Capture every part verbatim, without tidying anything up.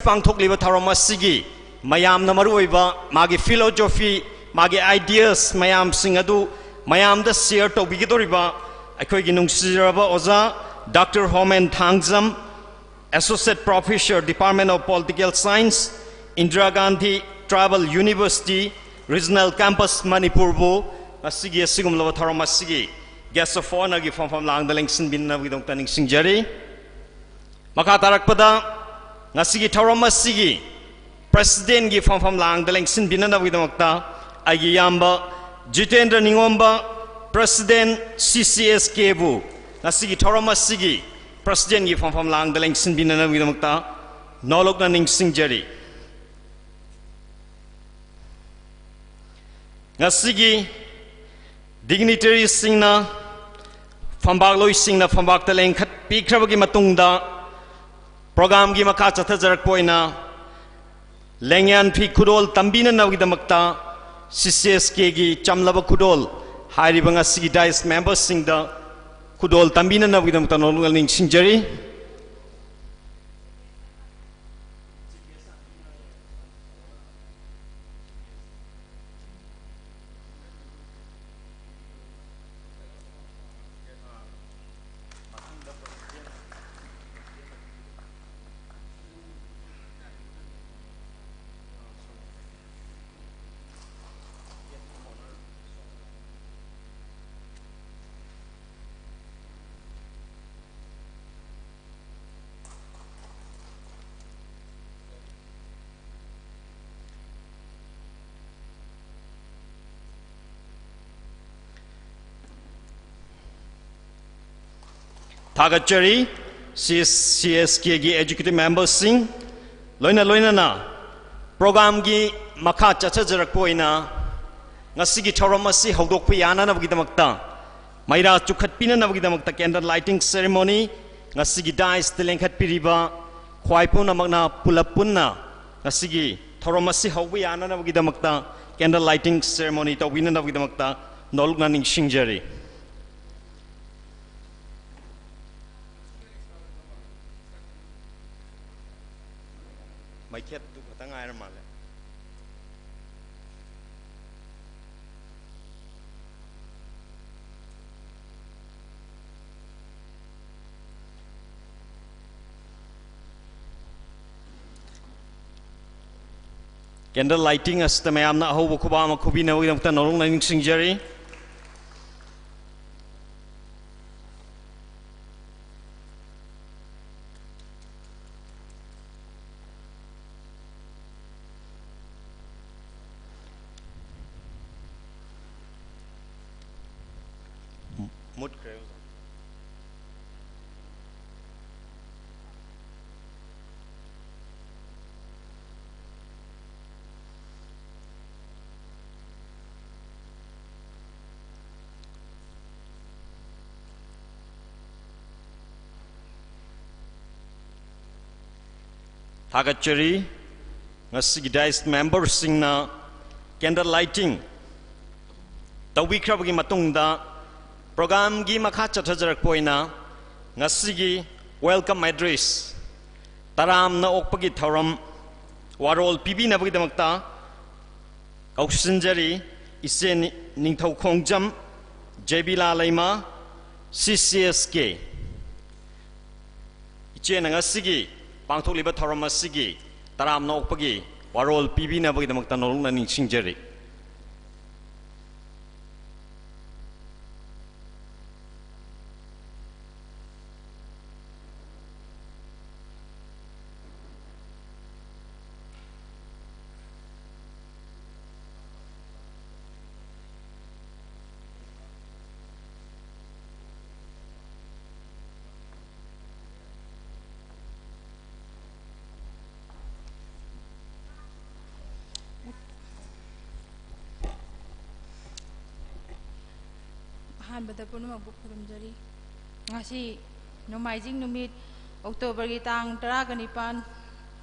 ꯄꯥꯡꯊꯣꯛꯂꯤꯕ ꯊꯧꯔꯝ ꯑꯁꯤꯒꯤ ꯃꯌꯥꯝꯅ ꯃꯔꯨꯑꯣꯏꯕ ꯃꯥꯒꯤ philosophy, ꯃꯥꯒꯤ ideas ꯃꯌꯥꯝꯁꯤꯡ ꯑꯗꯨ ꯃꯌꯥꯝꯗ share ꯇꯧꯕꯤꯒꯗꯧꯔꯤꯕ ꯑꯩꯈꯣꯏꯒꯤ ꯅꯨꯡꯁꯤꯖꯔꯕ ꯑꯣꯖꯥ doctor Homen Thangjam, Associate Professor, Department of Political Science, Indira Gandhi Tribal University, Regional Campus, ꯃꯅꯤꯄꯨꯔꯕꯨ ꯉꯁꯤꯒꯤ ꯑꯁꯤꯒꯨꯝꯂꯕ ꯊꯧꯔꯝ ꯑꯁꯤꯒꯤ Guest of Honourꯒꯤ ꯐꯝꯐꯝ ꯂꯥꯡꯗ ꯂꯦꯡꯁꯤꯟꯕꯤꯅꯕꯒꯤꯗꯃꯛꯇ ꯅꯤꯡꯁꯤꯡꯖꯔꯤ꯫ ꯃꯈꯥ ꯇꯥꯔꯛꯄꯗ ꯉꯁꯤꯒꯤ ꯊꯧꯔꯝ ꯑꯁꯤꯒꯤ Presidentꯀꯤ ꯐꯝꯐꯝ ꯂꯥꯡꯗ ꯂꯦꯡꯁꯤꯟꯕꯤꯅꯅꯕꯒꯤꯗꯃꯛꯇ ꯑꯩꯒꯤ ꯏꯌꯥꯝꯕ ꯖꯤꯇꯦꯟꯗ꯭ꯔ ꯅꯤꯉꯣꯝꯕ, President CCSKꯕꯨ ꯉꯁꯤꯒꯤ ꯊꯧꯔꯝ ꯑꯁꯤꯒꯤ Presidentꯀꯤ ꯐꯝꯐꯝ ꯂꯥꯡꯗ ꯂꯦꯡꯁꯤꯟꯕꯤꯅꯅꯕꯒꯤꯗꯃꯛꯇ ꯅꯣꯂꯨꯛꯅ ꯅꯤꯡꯁꯤꯡꯖꯔꯤ꯫ ꯉꯁꯤꯒꯤ dignitaryꯁꯤꯡꯅ, ꯐꯝꯕꯥꯛꯂꯣꯏꯁꯤꯡꯅ ꯐꯝꯕꯥꯛꯇ ꯂꯦꯡꯈꯠꯄꯤꯈ꯭ꯔꯕꯒꯤ ꯃꯇꯨꯡꯗ, programꯒꯤ ꯃꯈꯥ ꯆꯠꯊꯖꯔꯛꯄ ꯑꯣꯏꯅ ꯂꯦꯡꯌꯥꯟ ꯐꯤ ꯈꯨꯗꯣꯜ ꯇꯝꯕꯤꯅꯅꯕꯒꯤꯗꯃꯛꯇ CCSKꯒꯤ ꯆꯝꯂꯕ ꯈꯨꯗꯣꯜ ꯍꯥꯏꯔꯤꯕ ꯉꯁꯤꯒꯤ dais memberꯁꯤꯡꯗ ꯈꯨꯗꯣꯜ ꯇꯝꯕꯤꯅꯅꯕꯒꯤꯗꯃꯛꯇ ꯅꯣꯂꯨꯛꯅ ꯅꯤꯡꯁꯤꯡꯖꯔꯤ꯫ ꯊꯥꯒꯠꯆꯔꯤ꯫ CCSKꯒꯤ executive memberꯁꯤꯡ, ꯂꯣꯏꯅ ꯂꯣꯏꯅꯅ programꯒꯤ ꯃꯈꯥ ꯆꯠꯊꯖꯔꯛꯄ ꯑꯣꯏꯅ ꯉꯁꯤꯒꯤ ꯊꯧꯔꯝ ꯑꯁꯤ ꯍꯧꯗꯣꯛꯄ ꯌꯥꯅꯅꯕꯒꯤꯗꯃꯛꯇ, ꯃꯩꯔꯥ ꯆꯨꯈꯠꯄꯤꯅꯅꯕꯒꯤꯗꯃꯛꯇ candle lighting ceremony, ꯉꯁꯤꯒꯤ daisꯇ ꯂꯦꯡꯈꯠꯄꯤꯔꯤꯕ ꯈ꯭ꯋꯥꯏ ꯄꯨꯝꯅꯃꯛꯅ ꯄꯨꯂꯞ ꯄꯨꯟꯅ ꯉꯁꯤꯒꯤ ꯊꯧꯔꯝ ꯑꯁꯤ ꯍꯧꯕ ꯌꯥꯅꯅꯕꯒꯤꯗꯃꯛꯇ candle lighting ceremony ꯇꯧꯕꯤꯅꯅꯕꯒꯤꯗꯃꯛꯇ ꯅꯣꯂꯨꯛꯅ ꯅꯤꯡꯁꯤꯡꯖꯔꯤ꯫ ꯃꯩꯈꯦꯠꯇꯨ ꯈꯛꯇ ꯉꯥꯏꯔ ꯃꯥꯜꯂꯦ꯫ Candle lighting ꯑꯁꯤꯗ ꯃꯌꯥꯝꯅ ꯑꯍꯧꯕ ꯈꯨꯕꯥꯛ ꯑꯃ ꯈꯨꯕꯤꯅꯕꯒꯤꯗꯃꯛꯇ ꯅꯧꯔꯛꯅ ꯅꯤꯡꯁꯤꯡꯖꯔꯤ꯫ ꯃꯨꯠꯈ꯭ꯔꯦ ꯑꯣꯖꯥ꯫ ꯊꯥꯒꯠꯆꯔꯤ꯫ ꯉꯁꯤꯒꯤ dais memberꯁꯤꯡꯅ candle lighting ꯇꯧꯕꯤꯈ꯭ꯔꯕꯒꯤ ꯃꯇꯨꯡꯗ, programꯒꯤ ꯃꯈꯥ ꯆꯠꯊꯖꯔꯛꯄ ꯑꯣꯏꯅ ꯉꯁꯤꯒꯤ welcome address, ꯇꯔꯥꯝꯅ ꯑꯣꯛꯄꯒꯤ ꯊꯧꯔꯝ ꯋꯥꯔꯣꯜ ꯄꯤꯕꯤꯅꯕꯒꯤꯗꯃꯛꯇ ꯀꯧꯁꯤꯟꯖꯔꯤ, ꯏꯆꯦ ꯅꯤ-, ꯅꯤꯡꯊꯧ ꯈꯣꯡꯖꯝ, ꯖꯦꯕꯤꯂꯥ ꯂꯩꯃ, C C S K꯫ ꯏꯆꯦꯅ ꯉꯁꯤꯒꯤ ꯄꯥꯡꯊꯣꯛꯂꯤꯕ ꯊꯧꯔꯝ ꯑꯁꯤꯒꯤ ꯇꯔꯥꯝꯅ ꯑꯣꯛꯄꯒꯤ ꯋꯥꯔꯣꯜ ꯄꯤꯕꯤꯅꯕꯒꯤꯗꯃꯛꯇ ꯅꯧꯔꯛꯅ ꯅꯤꯡꯁꯤꯡꯖꯔꯤ꯫ ꯑꯍꯥꯟꯕꯗ ꯄꯨꯝꯅꯃꯛꯄꯨ ꯈꯨꯔꯨꯝꯖꯔꯤ꯫ ꯉꯁꯤ ꯅꯣꯡꯃꯥꯏꯖꯤꯡ ꯅꯨꯃꯤꯠ, ꯑꯣꯛꯇꯣꯕꯔꯒꯤ ꯇꯥꯡ ꯇꯔꯥꯒ ꯅꯤꯄꯥꯟ,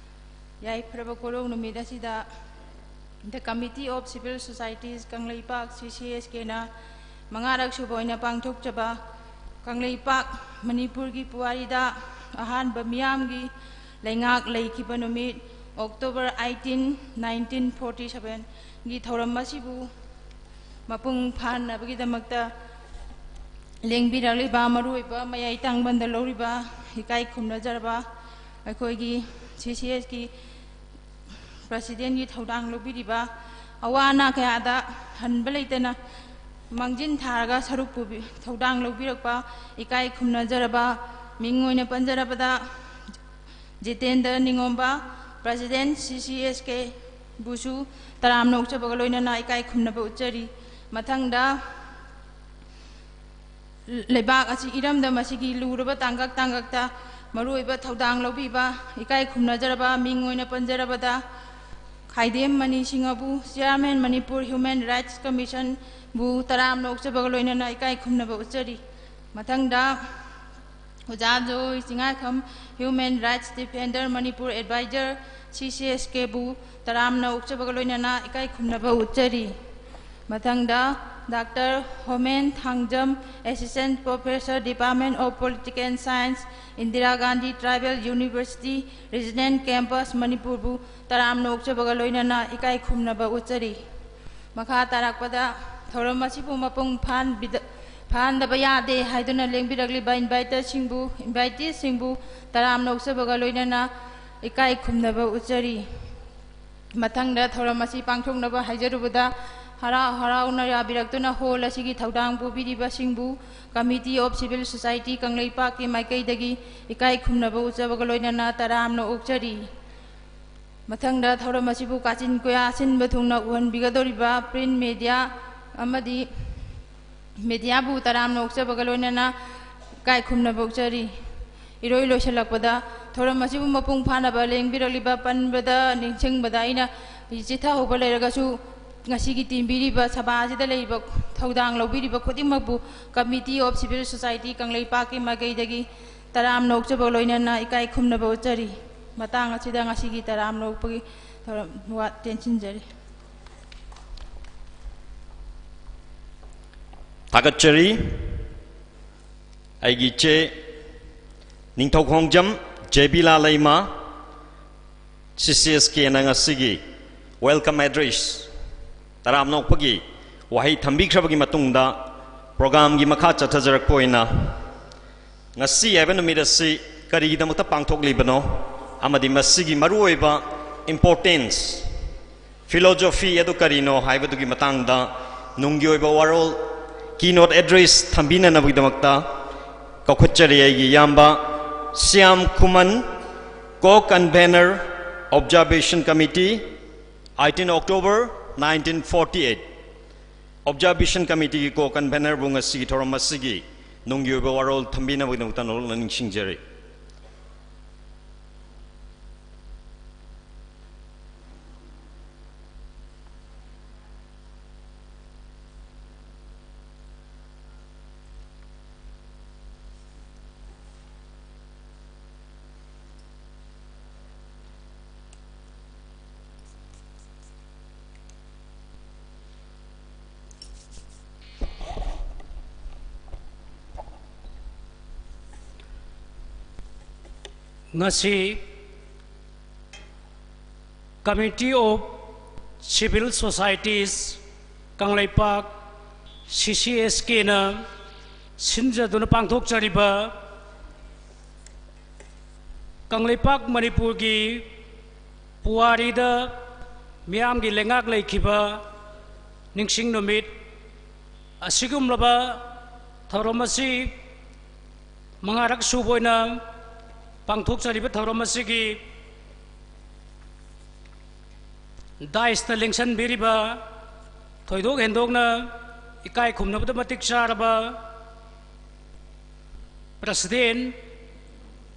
ꯌꯥꯏꯐꯔꯕ ꯀꯣꯔꯧ ꯅꯨꯃꯤꯠ ꯑꯁꯤꯗ The Committee of Civil Societies Kangleipak, C C S Kꯅ ꯃꯉꯥꯔꯛ ꯁꯨꯕ ꯑꯣꯏꯅ ꯄꯥꯡꯊꯣꯛꯆꯕ ꯀꯪꯂꯩꯄꯥꯛ ꯃꯅꯤꯄꯨꯔꯒꯤ ꯄꯨꯋꯥꯔꯤꯗ ꯑꯍꯥꯟꯕ ꯃꯤꯌꯥꯝꯒꯤ ꯂꯩꯉꯥꯛ ꯂꯩꯈꯤꯕ ꯅꯨꯃꯤꯠ ꯑꯣꯛꯇꯣꯕꯔ ꯑꯩꯠꯇꯤꯟ, ꯅꯥꯏꯟꯇꯤꯟ ꯐꯣꯔꯇꯤ ꯁꯚꯦꯟꯒꯤ ꯊꯧꯔꯝ ꯑꯁꯤꯕꯨ ꯃꯄꯨꯡ ꯐꯥꯍꯟꯅꯕꯒꯤꯗꯃꯛꯇ ꯂꯦꯡꯕꯤꯔꯛꯂꯤꯕ ꯃꯔꯨꯑꯣꯏꯕ ꯃꯌꯥꯏ ꯇꯥꯡꯕꯟꯗ ꯂꯧꯔꯤꯕ ꯏꯀꯥꯏ ꯈꯨꯝꯅꯖꯔꯕ ꯑꯩꯈꯣꯏꯒꯤ ꯁꯤ ꯁꯤ ꯑꯦꯁꯀꯤ ꯄ꯭ꯔꯁꯤꯗꯦꯟꯒꯤ ꯊꯧꯗꯥꯡ ꯂꯧꯕꯤꯔꯤꯕ, ꯑꯋꯥ ꯑꯅꯥ ꯀꯌꯥꯗ ꯍꯟꯕ ꯂꯩꯇꯅ ꯃꯥꯡꯖꯤꯟ ꯊꯥꯔꯒ ꯁꯔꯨꯛ ꯄꯨꯕꯤ-, ꯊꯧꯗꯥꯡ ꯂꯧꯕꯤꯔꯛꯄ ꯏꯀꯥꯏ ꯈꯨꯝꯅꯖꯔꯕ, ꯃꯤꯡ ꯑꯣꯏꯅ ꯄꯟꯖꯔꯕꯗ ꯖꯤꯇꯦꯟꯗ꯭ꯔ ꯅꯤꯉꯣꯝꯕ, ꯄ꯭ꯔꯁꯤꯗꯦꯟ ꯁꯤ ꯁꯤ ꯑꯦꯁ ꯀꯦ ꯕꯨꯁꯨ ꯇꯔꯥꯝꯅ ꯑꯣꯛꯆꯕꯒ ꯂꯣꯏꯅꯅ ꯏꯀꯥꯏ ꯈꯨꯝꯅꯕ ꯎꯠꯆꯔꯤ꯫ ꯃꯊꯪꯗ, ꯂꯩꯕꯥꯛ ꯑꯁꯤ, ꯏꯔꯝꯗꯝ ꯑꯁꯤꯒꯤ ꯂꯨꯔꯕ ꯇꯥꯡꯀꯛ ꯇꯥꯡꯀꯛꯇ ꯃꯔꯨꯑꯣꯏꯕ ꯊꯧꯗꯥꯡ ꯂꯧꯕꯤꯕ ꯏꯀꯥꯏ ꯈꯨꯝꯅꯖꯔꯕ ꯃꯤꯡ ꯑꯣꯏꯅ ꯄꯟꯖꯔꯕꯗ ꯈꯥꯏꯗꯦꯝ money ꯁꯤꯡꯍꯕꯨ, Chairman Manipur Human Rights Commission ꯕꯨ ꯇꯔꯥꯝꯅ ꯑꯣꯛꯆꯕꯒ ꯂꯣꯏꯅꯅ ꯏꯀꯥꯏ ꯈꯨꯝꯅꯕ ꯎꯠꯆꯔꯤ꯫ ꯃꯊꯪꯗ ꯑꯣꯖꯥ ꯖꯣꯏ ꯆꯤꯡꯉꯥꯏꯈꯝ, Human Rights Defender, Manipur Advisor, ꯁꯤ ꯁꯤ ꯑꯦꯁ ꯀꯦ ꯕꯨ ꯇꯔꯥꯝꯅ ꯑꯣꯛꯆꯕꯒ ꯂꯣꯏꯅꯅ ꯏꯀꯥꯏ ꯈꯨꯝꯅꯕ ꯎꯠꯆꯔꯤ꯫ ꯃꯊꯪꯗ doctor Homen Thangjam, Assistant Professor, Department of Political Science, Indira Gandhi Tribal University, Regional Campus, ꯃꯅꯤꯄꯨꯔꯕꯨ ꯇꯔꯥꯝꯅ ꯑꯣꯛꯆꯕꯒ ꯂꯣꯏꯅꯅ ꯏꯀꯥꯏ ꯈꯨꯝꯅꯕ ꯎꯠꯆꯔꯤ꯫ ꯃꯈꯥ ꯇꯥꯔꯛꯄꯗ ꯊꯧꯔꯝ ꯑꯁꯤꯕꯨ ꯃꯄꯨꯡ ꯐꯥꯍꯟꯕꯤꯗ-, ꯐꯥꯍꯟꯗꯕ ꯌꯥꯗꯦ ꯍꯥꯏꯗꯨꯅ ꯂꯦꯡꯕꯤꯔꯛꯂꯤꯕ invitersꯁꯤꯡꯕꯨ, inviteeꯁꯤꯡꯕꯨ ꯇꯔꯥꯝꯅ ꯑꯣꯛꯆꯕꯒ ꯂꯣꯏꯅꯅ ꯏꯀꯥꯏ ꯈꯨꯝꯅꯕ ꯎꯠꯆꯔꯤ꯫ ꯃꯊꯪꯗ ꯊꯧꯔꯝ ꯑꯁꯤ ꯄꯥꯡꯊꯣꯛꯅꯕ ꯍꯥꯏꯖꯔꯨꯕꯗ, ꯍꯔꯥꯎ ꯍꯔꯥꯎꯅ ꯌꯥꯕꯤꯔꯛꯇꯨꯅ hall ꯑꯁꯤꯒꯤ ꯊꯧꯗꯥꯡ ꯄꯨꯕꯤꯔꯤꯕꯁꯤꯡꯕꯨ, Committee of Civil Society ꯀꯪꯂꯩꯄꯥꯛꯀꯤ ꯃꯥꯏꯀꯩꯗꯒꯤ ꯏꯀꯥꯏ ꯈꯨꯝꯅꯕ ꯎꯠꯆꯕꯒ ꯂꯣꯏꯅꯅ ꯇꯔꯥꯝꯅ ꯑꯣꯛꯆꯔꯤ꯫ ꯃꯊꯪꯗ ꯊꯧꯔꯝ ꯑꯁꯤꯕꯨ ꯀꯥꯆꯤꯟ ꯀꯣꯌꯥ ꯁꯤꯟꯕ ꯊꯨꯡꯅ ꯎꯍꯟꯕꯤꯒꯗꯧꯔꯤꯕ print media ꯑꯃꯗꯤ mediaꯕꯨ ꯇꯔꯥꯝꯅ ꯑꯣꯛꯆꯕꯒ ꯂꯣꯏꯅꯅ ꯏꯀꯥꯏ ꯈꯨꯝꯅꯕ ꯎꯠꯆꯔꯤ꯫ ꯏꯔꯣꯏ ꯂꯣꯏꯁꯤꯜꯂꯛꯄꯗ, ꯊꯧꯔꯝ ꯑꯁꯤꯕꯨ ꯃꯄꯨꯡ ꯐꯥꯅꯕ ꯂꯦꯡꯕꯤꯔꯛꯂꯤꯕ, ꯄꯟꯕꯗ, ꯅꯤꯡꯁꯤꯡꯕꯗ ꯑꯩꯅ ꯆꯤꯊꯍꯧꯕ ꯂꯩꯔꯒꯁꯨ, ꯉꯁꯤꯒꯤ ꯇꯤꯟꯕꯤꯔꯤꯕ ꯁꯚꯥ ꯑꯁꯤꯗ ꯂꯩꯔꯤꯕ, ꯊꯧꯗꯥꯡ ꯂꯧꯕꯤꯔꯤꯕ ꯈꯨꯗꯤꯡꯃꯛꯄꯨ Committee of Civil Society ꯀꯪꯂꯩꯄꯥꯛꯀꯤ ꯃꯥꯏꯀꯩꯗꯒꯤ ꯇꯔꯥꯝꯅ ꯑꯣꯛꯆꯕ ꯂꯣꯏꯅꯅ ꯏꯀꯥꯏ ꯈꯨꯝꯅꯕ ꯎꯠꯆꯔꯤ꯫ ꯃꯇꯥꯡ ꯑꯁꯤꯗ ꯉꯁꯤꯒꯤ ꯇꯔꯥꯝꯅ ꯑꯣꯛꯄꯒꯤ ꯊꯧꯔꯝ ꯋꯥ ꯇꯦꯟꯁꯤꯟꯖꯔꯤ꯫ ꯊꯥꯒꯠꯆꯔꯤ꯫ ꯑꯩꯒꯤ ꯏꯆꯦ ꯅꯤꯡꯊꯧꯈꯣꯡꯖꯝ ꯖꯦꯕꯤꯂꯥ ꯂꯩꯃ, ꯁꯤ ꯁꯤ ꯑꯦꯁ ꯀꯦꯅ ꯉꯁꯤꯒꯤ welcome address, ꯇꯔꯥꯝꯅ ꯑꯣꯛꯄꯒꯤ ꯋꯥꯍꯩ ꯊꯝꯕꯤꯈ꯭ꯔꯕꯒꯤ ꯃꯇꯨꯡꯗ, programꯒꯤ ꯃꯈꯥ ꯆꯠꯊꯖꯔꯛꯄ ꯑꯣꯏꯅ, ꯉꯁꯤ ꯍꯥꯏꯕ ꯅꯨꯃꯤꯠ ꯑꯁꯤ ꯀꯔꯤꯒꯤꯗꯃꯛꯇ ꯄꯥꯡꯊꯣꯛꯂꯤꯕꯅꯣ ꯑꯃꯗꯤ ꯃꯁꯤꯒꯤ ꯃꯔꯨꯑꯣꯏꯕ importance, philosophy ꯑꯗꯨ ꯀꯔꯤꯅꯣ ꯍꯥꯏꯕꯗꯨꯒꯤ ꯃꯇꯥꯡꯗ ꯅꯨꯡꯒꯤ ꯑꯣꯏꯕ ꯋꯥꯔꯣꯜ, keynote address ꯊꯝꯕꯤꯅꯅꯕꯒꯤꯗꯃꯛꯇ ꯀꯧꯈꯠꯆꯔꯤ ꯑꯩꯒꯤ ꯏꯌꯥꯝꯕ ꯁ꯭ꯌꯥꯝ ꯈꯨꯃꯟ, co-convener, Observation Committee, eighteen October nineteen forty-eight꯫ Observation Committeeꯒꯤ co-convenerꯕꯨ ꯉꯁꯤꯒꯤ ꯊꯧꯔꯝ ꯑꯁꯤꯒꯤ ꯅꯨꯡꯒꯤ ꯑꯣꯏꯕ ꯋꯥꯔꯣꯜ ꯊꯝꯕꯤꯅꯕꯒꯤꯗꯃꯛꯇ ꯅꯧꯅ ꯅꯤꯡꯁꯤꯡꯖꯔꯤ꯫ ꯉꯁꯤ Committee of Civil Societies Kangleipak, ꯁꯤ ꯁꯤ ꯑꯦꯁ ꯀꯦꯅ ꯁꯤꯟꯖꯗꯨꯅ ꯄꯥꯡꯊꯣꯛꯆꯔꯤꯕ ꯀꯪꯂꯩꯄꯥꯛ ꯃꯅꯤꯄꯨꯔꯒꯤ ꯄꯨꯋꯥꯔꯤꯗ ꯃꯤꯌꯥꯝꯒꯤ ꯂꯩꯉꯥꯛ ꯂꯩꯈꯤꯕ ꯅꯤꯡꯁꯤꯡ ꯅꯨꯃꯤꯠ ꯑꯁꯤꯒꯨꯝꯂꯕ ꯊꯧꯔꯝ ꯑꯁꯤ ꯃꯉꯥꯔꯛ ꯁꯨꯕ ꯑꯣꯏꯅ ꯄꯥꯡꯊꯣꯛꯆꯔꯤꯕ ꯊꯧꯔꯝ ꯑꯁꯤꯒꯤ dais ꯇ ꯂꯦꯡꯁꯟꯕꯤꯔꯤꯕ ꯊꯣꯏꯗꯣꯛ ꯍꯦꯟꯗꯣꯛꯅ ꯏꯀꯥꯏ ꯈꯨꯝꯅꯕꯗ ꯃꯇꯤꯛ ꯆꯥꯔꯕ President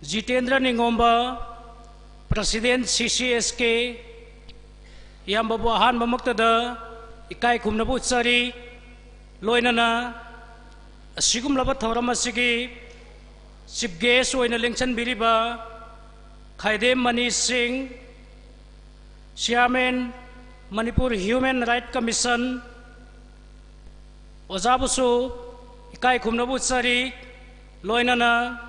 ꯖꯤꯇꯦꯟꯗ꯭ꯔ ꯅꯤꯡꯉꯣꯝꯕ, President ꯁꯤ ꯁꯤ ꯑꯦꯁ ꯀꯦ, ꯏꯌꯥꯝꯕꯕꯨ ꯑꯍꯥꯟꯕꯃꯛꯇꯗ ꯏꯀꯥꯏ ꯈꯨꯝꯅꯕ ꯎꯠꯆꯔꯤ꯫ ꯂꯣꯏꯅꯅ ꯑꯁꯤꯒꯨꯝꯂꯕ ꯊꯧꯔꯝ ꯑꯁꯤꯒꯤ chief guest ꯑꯣꯏꯅ ꯂꯦꯡꯁꯟꯕꯤꯔꯤꯕ ꯈꯥꯏꯗꯦꯝ ꯃꯅꯤ ꯁꯤꯡ, Chairman, Manipur Human Right Commission, ꯑꯣꯖꯥꯕꯨꯁꯨ ꯏꯀꯥꯏ ꯈꯨꯝꯅꯕ ꯎꯠꯆꯔꯤ꯫ ꯂꯣꯏꯅꯅ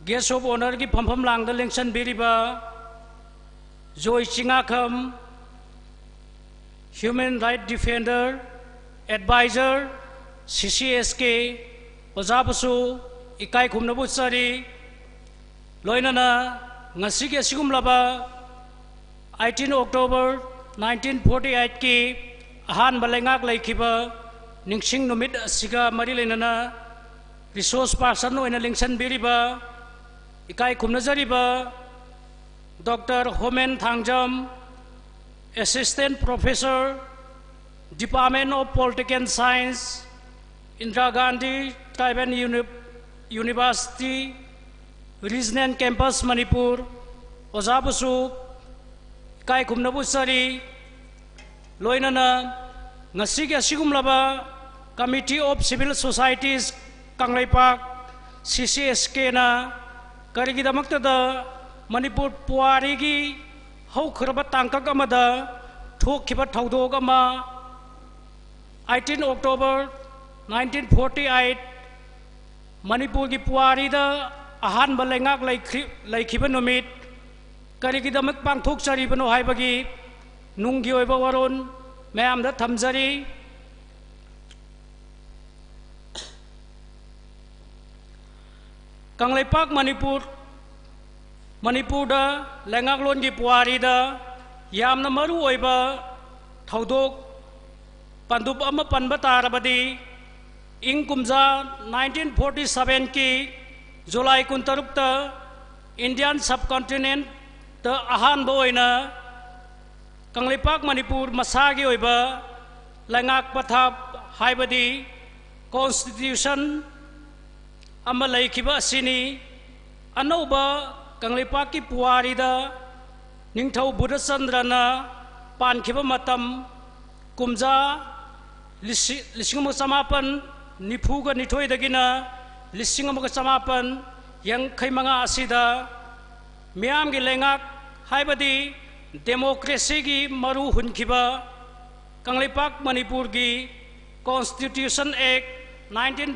guest of honour ꯒꯤ ꯐꯝꯐꯝ ꯂꯥꯡꯗ ꯂꯦꯡꯁꯟꯕꯤꯔꯤꯕ ꯖꯣꯏ ꯆꯤꯉꯥꯈꯝ, Human Right Defender, Advisor, C C S K, ꯑꯣꯖꯥꯕꯨꯁꯨ ꯏꯀꯥꯏ ꯈꯨꯝꯅꯕ ꯎꯠꯆꯔꯤ꯫ ꯂꯣꯏꯅꯅ ꯉꯁꯤꯒꯤ ꯑꯁꯤꯒꯨꯝꯂꯕ eighteen October nineteen forty eight ꯀꯤ ꯑꯍꯥꯟꯕ ꯂꯩꯉꯥꯛ ꯂꯩꯈꯤꯕ ꯅꯤꯡꯁꯤꯡ ꯅꯨꯃꯤꯠ ꯑꯁꯤꯒ ꯃꯔꯤ ꯂꯩꯅꯅ resource person ꯑꯣꯏꯅ ꯂꯤꯡꯁꯤꯟꯕꯤꯔꯤꯕ ꯏꯀꯥꯏ ꯈꯨꯝꯅꯖꯔꯤꯕ Doctor ꯍꯣꯃꯦꯟ Thangjam, Assistant Professor, Department of Political Science, Indira Gandhi Tribal Uni-, University, Regional Campus Manipur, ꯑꯣꯖꯥꯕꯨꯁꯨ ꯏꯀꯥꯏ ꯈꯨꯝꯅꯕ ꯎꯠꯆꯔꯤ꯫ ꯂꯣꯏꯅꯅ ꯉꯁꯤꯒꯤ ꯑꯁꯤꯒꯨꯝꯂꯕ Committee of Civil Societies Kangleipak, C C S K ꯅ ꯀꯔꯤꯒꯤꯗꯃꯛꯇꯗ ꯃꯅꯤꯄꯨꯔ ꯄꯨꯋꯥꯔꯤꯒꯤ ꯍꯧꯈ꯭ꯔꯕ ꯇꯥꯡꯀꯛ ꯑꯃꯗ ꯊꯣꯛꯈꯤꯕ ꯊꯧꯗꯣꯛ ꯑꯃ, eighteen October nineteen forty eight, ꯃꯅꯤꯄꯨꯔꯒꯤ ꯄꯨꯋꯥꯔꯤꯗ ꯑꯍꯥꯟꯕ ꯂꯩꯉꯥꯛ ꯂꯩꯈ꯭ꯔꯤ-, ꯂꯩꯈꯤꯕ ꯅꯨꯃꯤꯠ ꯀꯔꯤꯒꯤꯗꯃꯛ ꯄꯥꯡꯊꯣꯛꯆꯔꯤꯕꯅꯣ ꯍꯥꯏꯕꯒꯤ ꯅꯨꯡꯒꯤ ꯑꯣꯏꯕ ꯋꯥꯔꯣꯜ ꯃꯌꯥꯝꯗ ꯊꯝꯖꯔꯤ꯫ ꯀꯪꯂꯩꯄꯥꯛ ꯃꯅꯤꯄꯨꯔ, ꯃꯅꯤꯄꯨꯔꯗ ꯂꯩꯉꯥꯛꯂꯣꯟꯒꯤ ꯄꯨꯋꯥꯔꯤꯗ ꯌꯥꯝꯅ ꯃꯔꯨ ꯑꯣꯏꯕ ꯊꯧꯗꯣꯛ ꯄꯟꯗꯨꯞ ꯑꯃ ꯄꯟꯕ ꯇꯥꯔꯕꯗꯤ, ꯏꯪ ꯀꯨꯝꯖꯥ nineteen forty seven ꯀꯤ July ꯀꯨꯟꯇꯔꯨꯛꯇ Indian subcontinent ꯇ ꯑꯍꯥꯟꯕ ꯑꯣꯏꯅ ꯀꯪꯂꯩꯄꯥꯛ ꯃꯅꯤꯄꯨꯔ ꯃꯁꯥꯒꯤ ꯑꯣꯏꯕ ꯂꯩꯉꯥꯛ ꯄꯊꯥꯞ, ꯍꯥꯏꯕꯗꯤ constitution ꯑꯃ ꯂꯩꯈꯤꯕ ꯑꯁꯤꯅꯤ꯫ ꯑꯅꯧꯕ ꯀꯪꯂꯩꯄꯥꯛꯀꯤ ꯄꯨꯋꯥꯔꯤꯗ ꯅꯤꯡꯊꯧ ꯕꯨꯙꯆꯟꯗ꯭ꯔꯅ ꯄꯥꯟꯈꯤꯕ ꯃꯇꯝ ꯀꯨꯝꯖꯥ ꯂꯤꯁꯤ-, ꯂꯤꯁꯤꯡ ꯑꯃꯒ ꯆꯃꯥꯄꯟ ꯅꯤꯐꯨꯒ ꯅꯤꯊꯣꯏꯗꯒꯤꯅ ꯂꯤꯁꯤꯡ ꯑꯃꯒ ꯆꯃꯥꯄꯟ ꯌꯥꯡꯈꯩ ꯃꯉꯥ ꯑꯁꯤꯗ ꯃꯤꯌꯥꯝꯒꯤ ꯂꯩꯉꯥꯛ, ꯍꯥꯏꯕꯗꯤ democracy ꯒꯤ ꯃꯔꯨ ꯍꯨꯟꯈꯤꯕ ꯀꯪꯂꯩꯄꯥꯛ ꯃꯅꯤꯄꯨꯔꯒꯤ Constitution Act nineteen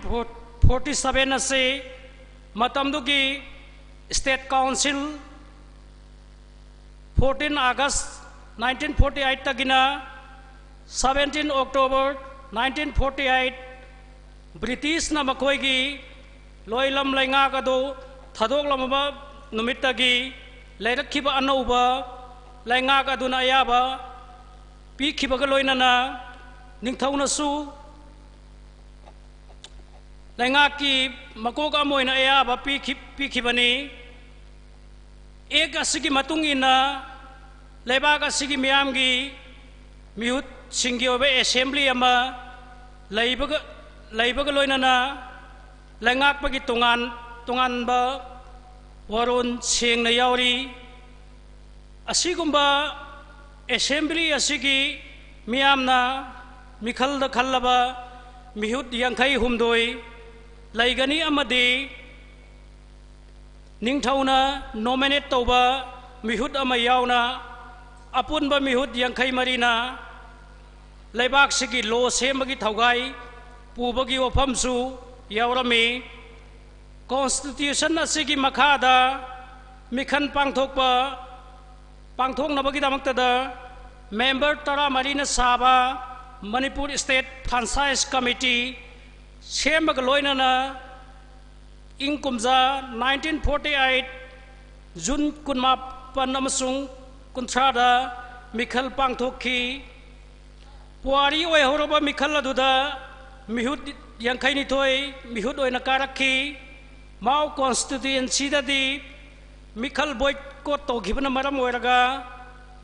forty seven ꯑꯁꯤ ꯃꯇꯝꯗꯨꯒꯤ State Council fourteen August nineteen forty eight ꯇꯒꯤꯅ seventeen October nineteen forty eight, ꯕ꯭ꯔꯤꯇꯤꯁꯅ ꯃꯈꯣꯏꯒꯤ ꯂꯣꯏꯂꯝ ꯂꯩꯉꯥꯛ ꯑꯗꯨ ꯊꯥꯗꯣꯛꯂꯝꯃꯕ ꯅꯨꯃꯤꯠꯇꯒꯤ ꯂꯩꯔꯛꯈꯤꯕ ꯑꯅꯧꯕ ꯂꯩꯉꯥꯛ ꯑꯗꯨꯅ ꯑꯌꯥꯕ ꯄꯤꯈꯤꯕꯒ ꯂꯣꯏꯅꯅ ꯅꯤꯡꯊꯧꯅꯁꯨ ꯂꯩꯉꯥꯛꯀꯤ ꯃꯀꯣꯛ ꯑꯃ ꯑꯣꯏꯅ ꯑꯌꯥꯕ ꯄꯤꯈꯤ-, ꯄꯤꯈꯤꯕꯅꯤ꯫ ꯑꯦꯛ ꯑꯁꯤꯒꯤ ꯃꯇꯨꯡ ꯏꯟꯅ ꯂꯩꯕꯥꯛ ꯑꯁꯤꯒꯤ ꯃꯤꯌꯥꯝꯒꯤ ꯃꯤꯍꯨꯠꯁꯤꯡꯒꯤ ꯑꯣꯏꯕ ꯑꯦꯁꯦꯝꯕ꯭ꯂꯤ ꯑꯃ ꯂꯩꯕꯒ, ꯂꯩꯕꯒ ꯂꯣꯏꯅꯅ ꯂꯩꯉꯥꯛꯄꯒꯤ ꯇꯣꯉꯥꯟ ꯇꯣꯉꯥꯟꯕ ꯋꯥꯔꯣꯜ ꯁꯦꯡꯅ ꯌꯥꯎꯔꯤ꯫ ꯑꯁꯤꯒꯨꯝꯕ ꯑꯦꯁꯦꯝꯕ꯭ꯂꯤ ꯑꯁꯤꯒꯤ ꯃꯤꯌꯥꯝꯅ ꯃꯤꯈꯜꯗ ꯈꯜꯂꯕ ꯃꯤꯍꯨꯠ ꯌꯥꯡꯈꯩ ꯍꯨꯝꯗꯣꯏ ꯂꯩꯒꯅꯤ ꯑꯃꯗꯤ ꯅꯤꯡꯊꯧꯅ ꯅꯣꯃꯤꯅꯦꯠ ꯇꯧꯕ ꯃꯤꯍꯨꯠ ꯑꯃ ꯌꯥꯎꯅ ꯑꯄꯨꯟꯕ ꯃꯤꯍꯨꯠ ꯌꯥꯡꯈꯩ ꯃꯔꯤꯅ ꯂꯩꯕꯥꯛꯁꯤꯒꯤ ꯂꯣ ꯁꯦꯝꯕꯒꯤ ꯊꯧꯒꯥꯏ ꯄꯨꯕꯒꯤ ꯋꯥꯐꯝꯁꯨ ꯌꯥꯎꯔꯝꯃꯤ꯫ ꯀꯣꯟꯁꯇꯤꯇ꯭ꯌꯨꯁꯟ ꯑꯁꯤꯒꯤ ꯃꯈꯥꯗ ꯃꯤꯈꯜ ꯄꯥꯡꯊꯣꯛꯄ, ꯄꯥꯡꯊꯣꯛꯅꯕꯒꯤꯗꯃꯛꯇꯗ ꯃꯦꯝꯕꯔ ꯇꯔꯥꯃꯔꯤꯅ ꯁꯥꯕ ꯃꯅꯤꯄꯨꯔ ꯁ꯭ꯇꯦꯠ ꯐ꯭ꯔꯥꯟꯆꯥꯏꯁ ꯀꯃꯤꯇꯤ ꯁꯦꯝꯕꯒ ꯂꯣꯏꯅꯅ ꯏꯪ ꯀꯨꯝꯖꯥ nineteen forty eight ꯖꯨꯟ ꯀꯨꯟꯃꯥꯄꯟ ꯑꯃꯁꯨꯡ ꯀꯨꯟꯊ꯭ꯔꯥꯗ ꯃꯤꯈꯜ ꯄꯥꯡꯊꯣꯛꯈꯤ꯫ ꯄꯨꯋꯥꯔꯤ ꯑꯣꯏꯍꯧꯔꯕ ꯃꯤꯈꯜ ꯑꯗꯨꯗ ꯃꯤꯍꯨꯠ ꯌꯥꯡꯈꯩꯅꯤꯊꯣꯏ ꯃꯤꯍꯨꯠ ꯑꯣꯏꯅ ꯀꯥꯔꯛꯈꯤ꯫ ꯃꯥꯎ ꯀꯣꯟꯁꯇꯤꯇ꯭ꯌꯨꯌꯦꯟꯁꯤꯗꯗꯤ ꯃꯤꯈꯜ ꯕꯣꯏꯀꯣꯠ ꯇꯧꯈꯤꯕꯅ ꯃꯔꯝ ꯑꯣꯏꯔꯒ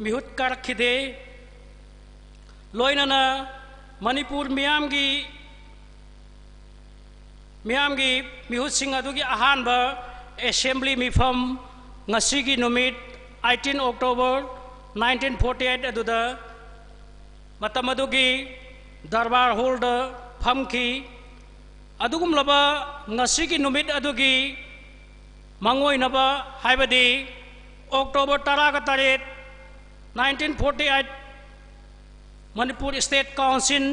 ꯃꯤꯍꯨꯠ ꯀꯥꯔꯛꯈꯤꯗꯦ꯫ ꯂꯣꯏꯅꯅ ꯃꯅꯤꯄꯨꯔ ꯃꯤꯌꯥꯝꯒꯤ, ꯃꯤꯌꯥꯝꯒꯤ ꯃꯤꯍꯨꯠꯁꯤꯡ ꯑꯗꯨꯒꯤ ꯑꯍꯥꯟꯕ ꯑꯦꯁꯦꯝꯕ꯭ꯂꯤ ꯃꯤꯐꯝ ꯉꯁꯤꯒꯤ ꯅꯨꯃꯤꯠ eighteen October nineteen forty eight ꯑꯗꯨꯗ ꯃꯇꯝ ꯑꯗꯨꯒꯤ ꯗꯔꯕꯥꯔ ꯍꯣꯜꯗ ꯐꯝꯈꯤ꯫ ꯑꯗꯨꯒꯨꯝꯂꯕ ꯉꯁꯤꯒꯤ ꯅꯨꯃꯤꯠ ꯑꯗꯨꯒꯤ ꯃꯥꯡꯑꯣꯏꯅꯕ, ꯍꯥꯏꯕꯗꯤ October ꯇꯔꯥꯒ ꯇꯔꯦꯠ, nineteen forty eight Manipur state council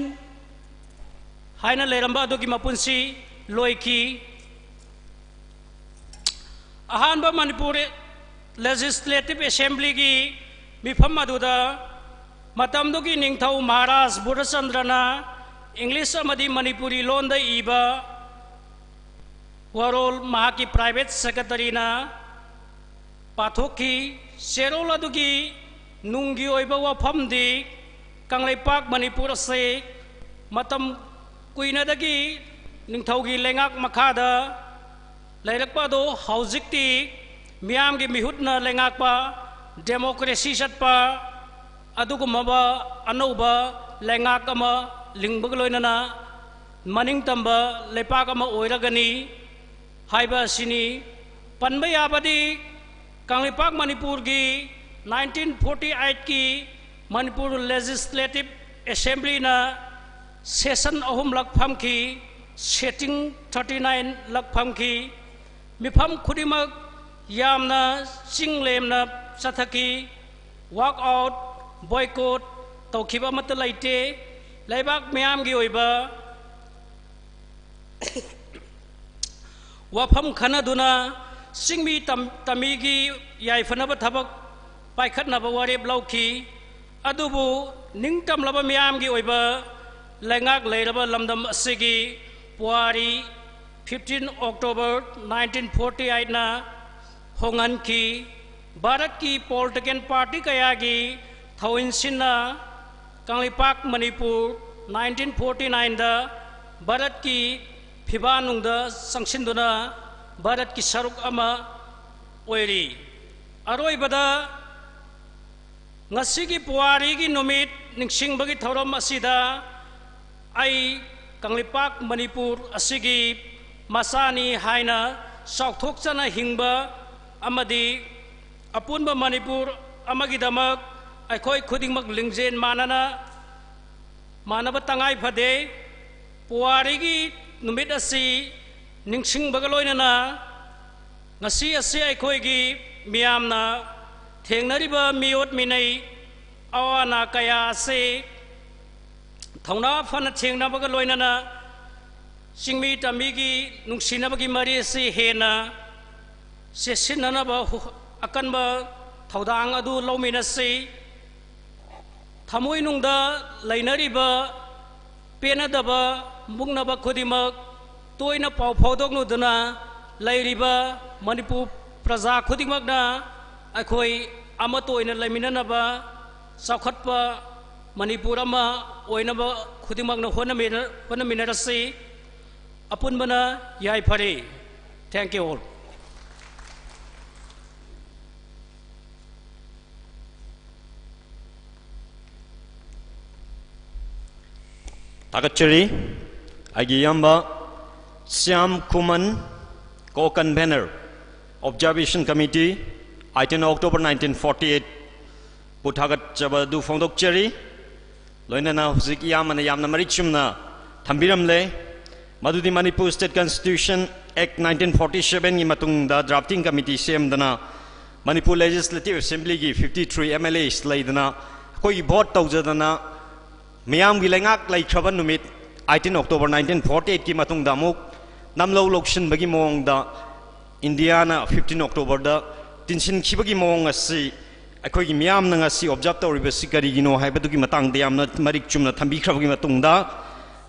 ꯍꯥꯏꯅ ꯂꯩꯔꯝꯕ ꯑꯗꯨꯒꯤ ꯃꯄꯨꯟꯁꯤ ꯂꯣꯏꯈꯤ꯫ ꯑꯍꯥꯟꯕ ꯃꯅꯤꯄꯨꯔ Legislative Assemblyꯒꯤ ꯃꯤꯐꯝ ꯑꯗꯨꯗ ꯃꯇꯝꯗꯨꯒꯤ ꯅꯤꯡꯊꯧ ꯃꯍꯥꯔꯥꯖ ꯕꯨꯙꯆꯟꯗ꯭ꯔꯅ English ꯑꯃꯗꯤ ꯃꯅꯤꯄꯨꯔꯤ ꯂꯣꯟꯗ ꯏꯕ ꯋꯥꯔꯣꯜ ꯃꯍꯥꯛꯀꯤ private secretaryꯅ ꯄꯥꯊꯣꯛꯈꯤ꯫ ꯆꯦꯔꯣꯜ ꯑꯗꯨꯒꯤ ꯅꯨꯡꯒꯤ ꯑꯣꯏꯕ ꯋꯥꯐꯝꯗꯤ ꯀꯪꯂꯩꯄꯥꯛ ꯃꯅꯤꯄꯨꯔ ꯑꯁꯤ ꯃꯇꯝ ꯀꯨꯏꯅꯗꯒꯤ ꯅꯤꯡꯊꯧꯒꯤ ꯂꯩꯉꯥꯛ ꯃꯈꯥꯗ ꯂꯩꯔꯛꯄ ꯑꯗꯣ ꯍꯧꯖꯤꯛꯇꯤ ꯃꯤꯌꯥꯝꯒꯤ ꯃꯤꯍꯨꯠꯅ ꯂꯩꯉꯥꯛꯄ, democracy ꯆꯠꯄ ꯑꯗꯨꯒꯨꯝꯂꯕ ꯑꯅꯧꯕ ꯂꯩꯉꯥꯛ ꯑꯃ ꯂꯤꯡꯕꯒ ꯂꯣꯏꯅꯅ ꯃꯅꯤꯡ ꯇꯝꯕ ꯂꯩꯄꯥꯛ ꯑꯃ ꯑꯣꯏꯔꯒꯅꯤ ꯍꯥꯏꯕ ꯑꯁꯤꯅꯤ꯫ ꯄꯟꯕ ꯌꯥꯕꯗꯤ ꯀꯪꯂꯩꯄꯥꯛ ꯃꯅꯤꯄꯨꯔꯒꯤ nineteen forty eightꯀꯤ Manipur Legislative Assemblyꯅ session ꯑꯍꯨꯝꯂꯛ ꯐꯝꯈꯤ, sitting thirty nineꯂꯛ ꯐꯝꯈꯤ꯫ ꯃꯤꯐꯝ ꯈꯨꯗꯤꯡꯃꯛ ꯌꯥꯝꯅ ꯆꯤꯡ ꯂꯦꯝꯅ ꯆꯠꯊꯈꯤ꯫ Walk out, boycott ꯇꯧꯈꯤꯕ ꯑꯃꯠꯇ ꯂꯩꯇꯦ꯫ ꯂꯩꯕꯥꯛ ꯃꯤꯌꯥꯝꯒꯤ ꯑꯣꯏꯕ ꯋꯥꯐꯝ ꯈꯟꯅꯗꯨꯅ ꯆꯤꯡꯃꯤ ꯇꯝ-, ꯇꯝꯃꯤꯒꯤ ꯌꯥꯏꯐꯅꯕ ꯊꯕꯛ ꯄꯥꯏꯈꯠꯅꯕ ꯋꯥꯔꯦꯞ ꯂꯧꯈꯤ꯫ ꯑꯗꯨꯕꯨ ꯅꯤꯡꯇꯝꯂꯕ ꯃꯤꯌꯥꯝꯒꯤ ꯑꯣꯏꯕ ꯂꯩꯉꯥꯛ ꯂꯩꯔꯕ ꯂꯝꯗꯝ ꯑꯁꯤꯒꯤ ꯄꯨꯋꯥꯔꯤ fifteen October nineteen forty eightꯅ ꯍꯣꯡꯍꯟꯈꯤ꯫ ꯚꯥꯔꯠꯀꯤ political party ꯀꯌꯥꯒꯤ ꯊꯧꯑꯣꯏꯟꯁꯤꯡꯅ ꯀꯪꯂꯩꯄꯥꯛ ꯃꯅꯤꯄꯨꯔ nineteen forty nineꯗ ꯚꯥꯔꯠꯀꯤ ꯐꯤꯕꯥꯟꯅꯨꯡꯗ ꯆꯪꯁꯤꯟꯗꯨꯅ ꯚꯥꯔꯠꯀꯤ ꯁꯔꯨꯛ ꯑꯃ ꯑꯣꯏꯔꯤ꯫ ꯑꯔꯣꯏꯕꯗ, ꯉꯁꯤꯒꯤ ꯄꯨꯋꯥꯔꯤꯒꯤ ꯅꯨꯃꯤꯠ ꯅꯤꯡꯁꯤꯡꯕꯒꯤ ꯊꯧꯔꯝ ꯑꯁꯤꯗ ꯑꯩ ꯀꯪꯂꯩꯄꯥꯛ ꯃꯅꯤꯄꯨꯔ ꯑꯁꯤꯒꯤ ꯃꯆꯥꯅꯤ ꯍꯥꯏꯅ ꯆꯥꯎꯊꯣꯛꯆꯅ ꯍꯤꯡꯕ ꯑꯃꯗꯤ ꯑꯄꯨꯟꯕ ꯃꯅꯤꯄꯨꯔ ꯑꯃꯒꯤꯗꯃꯛ ꯑꯩꯈꯣꯏ ꯈꯨꯗꯤꯡꯃꯛ ꯂꯤꯡꯖꯦꯜ ꯃꯥꯟꯅꯅ ꯃꯥꯟꯅꯕ ꯇꯉꯥꯏ ꯐꯗꯦ꯫ ꯄꯨꯋꯥꯔꯤꯒꯤ ꯅꯨꯃꯤꯠ ꯑꯁꯤ ꯅꯤꯡꯁꯤꯡꯕꯒ ꯂꯣꯏꯅꯅ ꯉꯁꯤ ꯑꯁꯤ ꯑꯩꯈꯣꯏꯒꯤ ꯃꯤꯌꯥꯝꯅ ꯊꯦꯡꯅꯔꯤꯕ ꯃꯤꯑꯣꯠ ꯃꯤꯅꯩ ꯑꯋꯥ ꯑꯅꯥ ꯀꯌꯥ ꯑꯁꯤ ꯊꯧꯅꯥ ꯐꯅ ꯊꯦꯡꯅꯕꯒ ꯂꯣꯏꯅꯅ ꯆꯤꯡꯃꯤ ꯇꯝꯃꯤꯒꯤ ꯅꯨꯡꯁꯤꯅꯕꯒꯤ ꯃꯔꯤ ꯑꯁꯤ ꯍꯦꯟꯅ ꯆꯦꯠꯁꯤꯟꯅꯅꯕ ꯍꯣ-, ꯑꯀꯟꯕ ꯊꯧꯗꯥꯡ ꯑꯗꯨ ꯂꯧꯃꯤꯟꯅꯁꯤ꯫ ꯊꯃꯣꯏꯅꯨꯡꯗ ꯂꯩꯅꯔꯤꯕ ꯄꯦꯟꯅꯗꯕ ꯃꯨꯛꯅꯕ ꯈꯨꯗꯤꯡꯃꯛ ꯇꯣꯏꯅ ꯄꯥꯎ ꯐꯥꯎꯗꯣꯛꯅꯗꯨꯅ ꯂꯩꯔꯤꯕ ꯃꯅꯤꯄꯨꯔ ꯄ꯭ꯔꯖꯥ ꯈꯨꯗꯤꯡꯃꯛꯅ ꯑꯩꯈꯣꯏ ꯑꯃꯠꯇ ꯑꯣꯏꯅ ꯂꯩꯃꯤꯟꯅꯅꯕ, ꯆꯥꯎꯈꯠꯄ ꯃꯅꯤꯄꯨꯔ ꯑꯃ ꯑꯣꯏꯅꯕ ꯈꯨꯗꯤꯡꯃꯛꯅ ꯍꯣꯠꯅꯃꯤꯟꯅ-, ꯍꯣꯠꯅꯃꯤꯟꯅꯔꯁꯤ꯫ ꯑꯄꯨꯟꯕꯅ ꯌꯥꯏꯐꯔꯦ꯫ Thank you all. ꯊꯥꯒꯠꯆꯔꯤ꯫ ꯑꯩꯒꯤ ꯏꯌꯥꯝꯕ ꯁ꯭ꯌꯥꯝ ꯈꯨꯃꯟ, co-convener, Observation Committee, eighteen October nineteen forty-eight ꯄꯨ ꯊꯥꯒꯠꯆꯕ ꯑꯗꯨ ꯐꯣꯡꯗꯣꯛꯆꯔꯤ꯫ ꯂꯣꯏꯅꯅ ꯍꯧꯖꯤꯛ ꯏꯌꯥꯝꯕꯅ ꯌꯥꯝꯅ ꯃꯔꯤꯛ ꯆꯨꯝꯅ ꯊꯝꯕꯤꯔꯝꯂꯦ꯫ ꯃꯗꯨꯗꯤ Manipur State Constitution Act nineteen forty-seven ꯒꯤ ꯃꯇꯨꯡꯗ drafting committee ꯁꯦꯝꯗꯅ Manipur Legislative Assembly ꯒꯤ fifty three M L As ꯂꯩꯗꯅ ꯑꯩꯈꯣꯏꯒꯤ vote ꯇꯧꯖꯗꯅ ꯃꯤꯌꯥꯝꯒꯤ ꯂꯩꯉꯥꯛ ꯂꯩꯈ꯭ꯔꯕ ꯅꯨꯃꯤꯠ eighteen October nineteen forty-eight ꯀꯤ ꯃꯇꯨꯡꯗ ꯑꯃꯨꯛ ꯅꯝꯂꯧ ꯂꯧꯁꯤꯟꯕꯒꯤ ꯃꯑꯣꯡꯗ ꯏꯟꯗꯤꯌꯥꯅ fifteen October ꯗ ꯇꯤꯟꯁꯤꯟꯈꯤꯕꯒꯤ ꯃꯑꯣꯡ ꯑꯁꯤ ꯑꯩꯈꯣꯏꯒꯤ ꯃꯤꯌꯥꯝꯅ ꯉꯁꯤ observe ꯇꯧꯔꯤꯕꯁꯤ ꯀꯔꯤꯒꯤꯅꯣ ꯍꯥꯏꯕꯗꯨꯒꯤ ꯃꯇꯥꯡꯗ ꯌꯥꯝꯅ ꯃꯔꯤꯛ ꯆꯨꯝꯅ ꯊꯝꯕꯤꯈ꯭ꯔꯕꯒꯤ ꯃꯇꯨꯡꯗ,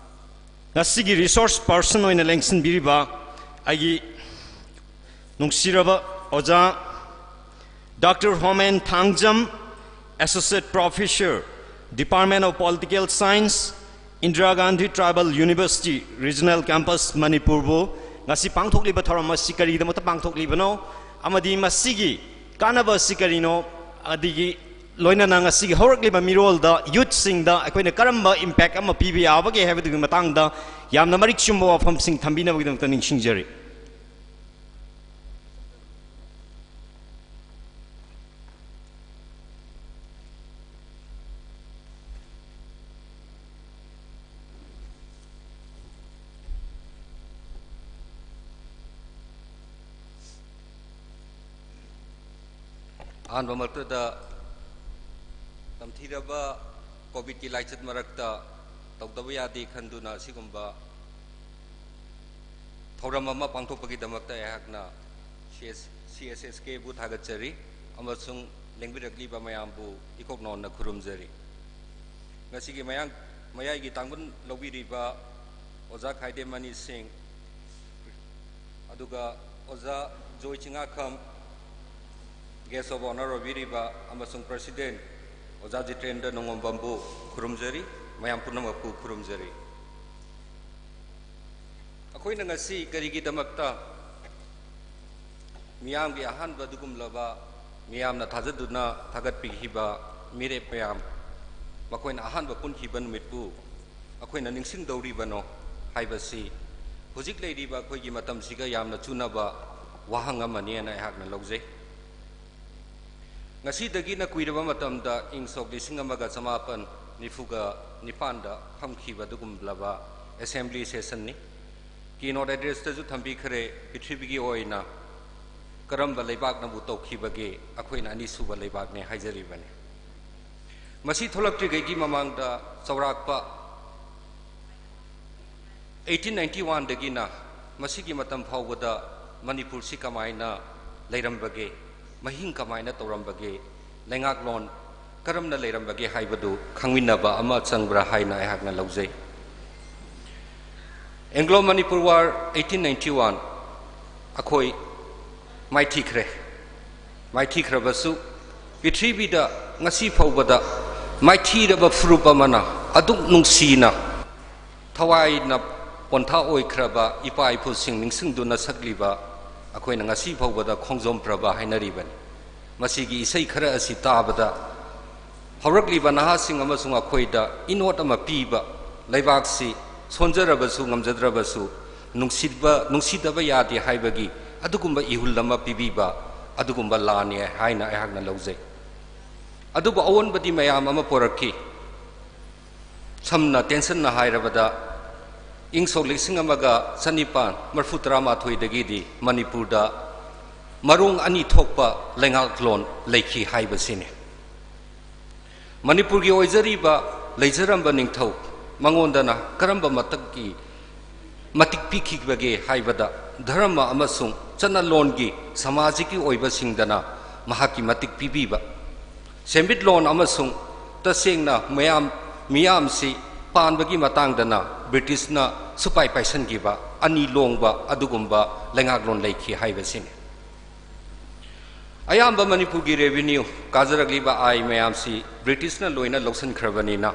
ꯉꯁꯤꯒꯤ resource person ꯑꯣꯏꯅ ꯂꯦꯡꯁꯤꯟꯕꯤꯔꯤꯕ ꯑꯩꯒꯤ ꯅꯨꯡꯁꯤꯔꯕ ꯑꯣꯖꯥ Doctor ꯍꯣꯃꯦꯟ Thangjam, Associate Professor, Department of Political Science, Indira Gandhi Tribal University, Regional Campus, ꯃꯅꯤꯄꯨꯔꯕꯨ ꯉꯁꯤ ꯄꯥꯡꯊꯣꯛꯂꯤꯕ ꯊꯧꯔꯝ ꯑꯁꯤ ꯀꯔꯤꯒꯤꯗꯃꯛꯇ ꯄꯥꯡꯊꯣꯛꯂꯤꯕꯅꯣ ꯑꯃꯗꯤ ꯃꯁꯤꯒꯤ ꯀꯥꯟꯅꯕ ꯑꯁꯤ ꯀꯔꯤꯅꯣ, ꯑꯗꯒꯤ ꯂꯣꯏꯅꯅ ꯉꯁꯤꯒꯤ ꯍꯧꯔꯛꯂꯤꯕ ꯃꯤꯔꯣꯜꯗ, youth ꯁꯤꯡꯗ ꯑꯩꯈꯣꯏꯅ ꯀꯔꯝꯕ impact ꯑꯃ ꯄꯤꯕ ꯌꯥꯕꯒꯦ ꯍꯥꯏꯕꯗꯨꯒꯤ ꯃꯇꯥꯡꯗ ꯌꯥꯝꯅ ꯃꯔꯤꯛ ꯆꯨꯝꯕ ꯋꯥꯐꯝꯁꯤꯡ ꯊꯝꯕꯤꯅꯕꯒꯤꯗꯃꯛꯇ ꯅꯤꯡꯁꯤꯡꯖꯔꯤ꯫ ꯑꯍꯥꯟꯕ ꯃꯛꯇꯗ ꯇꯝꯊꯤꯔꯕ ꯀꯣꯚꯤꯗꯀꯤ ꯂꯥꯏꯆꯠ ꯃꯔꯛꯇ ꯇꯧꯗꯕ ꯌꯥꯗꯦ ꯈꯟꯗꯨꯅ ꯑꯁꯤꯒꯨꯝꯕ ꯊꯧꯔꯝ ꯑꯃ ꯄꯥꯡꯊꯣꯛꯄꯒꯤꯗꯃꯛꯇ ꯑꯩꯍꯥꯛꯅ ꯁꯤ ꯑꯦꯁ ꯁꯤ ꯑꯦꯁ ꯑꯦꯁ ꯀꯦꯕꯨ ꯊꯥꯒꯠꯆꯔꯤ ꯑꯃꯁꯨꯡ ꯂꯦꯡꯕꯤꯔꯛꯂꯤꯕ ꯃꯌꯥꯝꯕꯨ ꯏꯀꯣꯛ ꯅꯧꯅ ꯈꯨꯔꯨꯝꯖꯔꯤ꯫ ꯉꯁꯤꯒꯤ ꯃꯌꯥꯡ-, ꯃꯌꯥꯏꯒꯤ ꯇꯥꯡꯕꯟ ꯂꯧꯕꯤꯔꯤꯕ ꯑꯣꯖꯥ ꯈꯥꯏꯗꯦꯝ ꯃꯅꯤ ꯁꯤꯡ, ꯑꯗꯨꯒ ꯑꯣꯖꯥ ꯖꯣꯏ ꯆꯤꯡꯉꯥꯈꯝ, guest of honour ꯑꯣꯏꯕꯤꯔꯤꯕ ꯑꯃꯁꯨꯡ president ꯑꯣꯖꯥ ꯖꯤꯇꯦꯟꯗ꯭ꯔ ꯅꯣꯡꯉꯣꯝꯕꯝꯕꯨ ꯈꯨꯔꯨꯝꯖꯔꯤ, ꯃꯌꯥꯝ ꯄꯨꯝꯅꯃꯛꯄꯨ ꯈꯨꯔꯨꯝꯖꯔꯤ꯫ ꯑꯩꯈꯣꯏꯅ ꯉꯁꯤ ꯀꯔꯤꯒꯤꯗꯃꯛꯇ ꯃꯤꯌꯥꯝꯒꯤ ꯑꯍꯥꯟꯕ ꯑꯗꯨꯒꯨꯝꯂꯕ ꯃꯤꯌꯥꯝꯅ ꯊꯥꯖꯗꯨꯅ ꯊꯥꯒꯠꯄꯤꯈꯤꯕ ꯃꯤꯔꯦꯞ ꯃꯌꯥꯝ, ꯃꯈꯣꯏꯅ ꯑꯍꯥꯟꯕ ꯄꯨꯟꯈꯤꯕ ꯅꯨꯃꯤꯠꯄꯨ ꯑꯩꯈꯣꯏꯅ ꯅꯤꯡꯁꯤꯡꯗꯧꯔꯤꯕꯅꯣ ꯍꯥꯏꯕꯁꯤ ꯍꯧꯖꯤꯛ ꯂꯩꯔꯤꯕ ꯑꯩꯈꯣꯏꯒꯤ ꯃꯇꯝꯁꯤꯒ ꯌꯥꯝꯅ ꯆꯨꯅꯕ ꯋꯥꯍꯪ ꯑꯃꯅꯤ ꯍꯥꯏꯅ ꯑꯩꯍꯥꯛꯅ ꯂꯧꯖꯩ꯫ ꯉꯁꯤꯗꯒꯤꯅ ꯀꯨꯏꯔꯕ ꯃꯇꯝꯗ ꯏꯪ ꯁꯣꯛ ꯂꯤꯁꯤꯡ ꯑꯃꯒ ꯆꯃꯥꯄꯟ ꯅꯤꯐꯨꯒ ꯅꯤꯄꯥꯟꯗ ꯐꯝꯈꯤꯕ ꯑꯗꯨꯒꯨꯝꯂꯕ assembly sessionꯅꯤ꯫ Keynote addressꯇꯁꯨ ꯊꯝꯕꯤꯈ꯭ꯔꯦ, ꯄ꯭ꯔꯤꯊꯤꯕꯤꯒꯤ ꯑꯣꯏꯅ ꯀꯔꯝꯕ ꯂꯩꯕꯥꯛꯅꯕꯨ ꯇꯧꯈꯤꯕꯒꯦ, ꯑꯩꯈꯣꯏꯅ ꯑꯅꯤꯁꯨꯕ ꯂꯩꯕꯥꯛꯅꯦ ꯍꯥꯏꯖꯔꯤꯕꯅꯤ꯫ ꯃꯁꯤ ꯊꯣꯛꯂꯛꯇ꯭ꯔꯤꯉꯩꯒꯤ ꯃꯃꯥꯡꯗ ꯆꯥꯎꯔꯥꯛꯄ eighteen ninety oneꯗꯒꯤꯅ ꯃꯁꯤꯒꯤ ꯃꯇꯝ ꯐꯥꯎꯕꯗ ꯃꯅꯤꯄꯨꯔꯁꯤ ꯀꯃꯥꯏꯅ ꯂꯩꯔꯝꯕꯒꯦ, ꯃꯍꯤꯡ ꯀꯃꯥꯏꯅ ꯇꯧꯔꯝꯕꯒꯦ, ꯂꯩꯉꯥꯛꯂꯣꯟ ꯀꯔꯝꯅ ꯂꯩꯔꯝꯕꯒꯦ ꯍꯥꯏꯕꯗꯨ ꯈꯪꯃꯤꯟꯅꯕ ꯑꯃ ꯆꯪꯕ꯭ꯔꯥ ꯍꯥꯏꯅ ꯑꯩꯍꯥꯛꯅ ꯂꯧꯖꯩ꯫ Anglo Manipur War eighteen ninety one ꯑꯩꯈꯣꯏ ꯃꯥꯏꯊꯤꯈ꯭ꯔꯦ꯫ ꯃꯥꯏꯊꯤꯈ꯭ꯔꯕꯁꯨ ꯄ꯭ꯔꯤꯊꯤꯕꯤꯗ ꯉꯁꯤ ꯐꯥꯎꯕꯗ ꯃꯥꯏꯊꯤꯔꯕ ꯐꯨꯔꯨꯞ ꯑꯃꯅ ꯑꯗꯨꯛ ꯅꯨꯡꯁꯤꯅ ꯊꯋꯥꯏꯅ ꯄꯣꯟꯊꯥ ꯑꯣꯏꯈ꯭ꯔꯕ ꯏꯄꯥ ꯏꯄꯨꯁꯤꯡ ꯅꯤꯡꯁꯤꯡꯗꯨꯅ ꯁꯛꯂꯤꯕ ꯑꯩꯈꯣꯏꯅ ꯉꯁꯤ ꯐꯥꯎꯕꯗ ꯈꯣꯡꯖꯣꯝ ꯄ꯭ꯔꯕ ꯍꯥꯏꯅꯔꯤꯕꯅꯤ꯫ ꯃꯁꯤꯒꯤ ꯏꯁꯩ ꯈꯔ ꯑꯁꯤ ꯇꯥꯕꯗ ꯍꯧꯔꯛꯂꯤꯕ ꯅꯍꯥꯁꯤꯡ ꯑꯃꯁꯨꯡ ꯑꯩꯈꯣꯏꯗ ꯏꯅꯣꯠ ꯑꯃ ꯄꯤꯕ, ꯂꯩꯕꯥꯛꯁꯤ ꯁꯣꯟꯖꯔꯕꯁꯨ ꯉꯝꯖꯗ꯭ꯔꯕꯁꯨ ꯅꯨꯡꯁꯤꯕ, ꯅꯨꯡꯁꯤꯗꯕ ꯌꯥꯗꯦ ꯍꯥꯏꯕꯒꯤ ꯑꯗꯨꯒꯨꯝꯕ ꯏꯍꯨꯜ ꯑꯃ ꯄꯤꯕꯤꯕ ꯑꯗꯨꯒꯨꯝꯕ ꯂꯥꯅꯤ ꯍꯥꯏꯅ ꯑꯩꯍꯥꯛꯅ ꯂꯧꯖꯩ꯫ ꯑꯗꯨꯕꯨ ꯑꯑꯣꯟꯕꯗꯤ ꯃꯌꯥꯝ ꯑꯃ ꯄꯨꯔꯛꯈꯤ꯫ ꯁꯝꯅ ꯇꯦꯟꯁꯟꯅ ꯍꯥꯏꯔꯕꯗ, ꯏꯪ ꯁꯣꯛ ꯂꯤꯁꯤꯡ ꯑꯃꯒ ꯆꯅꯤꯄꯥꯟ ꯃꯔꯤꯐꯨ ꯇꯔꯥꯃꯥꯊꯣꯏꯗꯒꯤꯗꯤ ꯃꯅꯤꯄꯨꯔꯗ ꯃꯔꯣꯡ ꯑꯅꯤ ꯊꯣꯛꯄ ꯂꯩꯉꯥꯛꯂꯣꯟ ꯂꯩꯈꯤ ꯍꯥꯏꯕꯁꯤꯅꯤ꯫ ꯃꯅꯤꯄꯨꯔꯒꯤ ꯑꯣꯏꯖꯔꯤꯕ ꯂꯩꯖꯔꯝꯕ ꯅꯤꯡꯊꯧ, ꯃꯉꯣꯟꯗꯅ ꯀꯔꯝꯕ ꯃꯇꯝꯒꯤ ꯃꯇꯤꯛ ꯄꯤꯈꯤꯕꯒꯦ ꯍꯥꯏꯕꯗ, ꯙꯔꯃ ꯑꯃꯁꯨꯡ ꯆꯠꯅꯂꯣꯟꯒꯤ, ꯁꯃꯥꯖꯒꯤ ꯑꯣꯏꯕꯁꯤꯡꯗꯅ ꯃꯍꯥꯛꯀꯤ ꯃꯇꯤꯛ ꯄꯤꯕꯤꯕ, ꯁꯦꯟꯃꯤꯠꯂꯣꯟ ꯑꯃꯁꯨꯡ ꯇꯁꯦꯡꯅ ꯃꯌꯥꯝ, ꯃꯤꯌꯥꯝꯁꯤ ꯄꯥꯟꯕꯒꯤ ꯃꯇꯥꯡꯗꯅ ꯕ꯭ꯔꯤꯇꯤꯁꯅ ꯁꯨꯄꯥꯏ ꯄꯥꯏꯁꯟꯈꯤꯕ ꯑꯅꯤ ꯂꯣꯡꯕ ꯑꯗꯨꯒꯨꯝꯕ ꯂꯩꯉꯥꯛꯂꯣꯟ ꯂꯩꯈꯤ ꯍꯥꯏꯕꯁꯤꯅꯤ꯫ ꯑꯌꯥꯝꯕ ꯃꯅꯤꯄꯨꯔꯒꯤ revenue, ꯀꯥꯖꯔꯛꯂꯤꯕ ꯑꯥꯏ ꯃꯌꯥꯝꯁꯤ ꯕ꯭ꯔꯤꯇꯤꯁꯅ ꯂꯣꯏꯅ ꯂꯧꯁꯤꯟꯈ꯭ꯔꯕꯅꯤꯅ,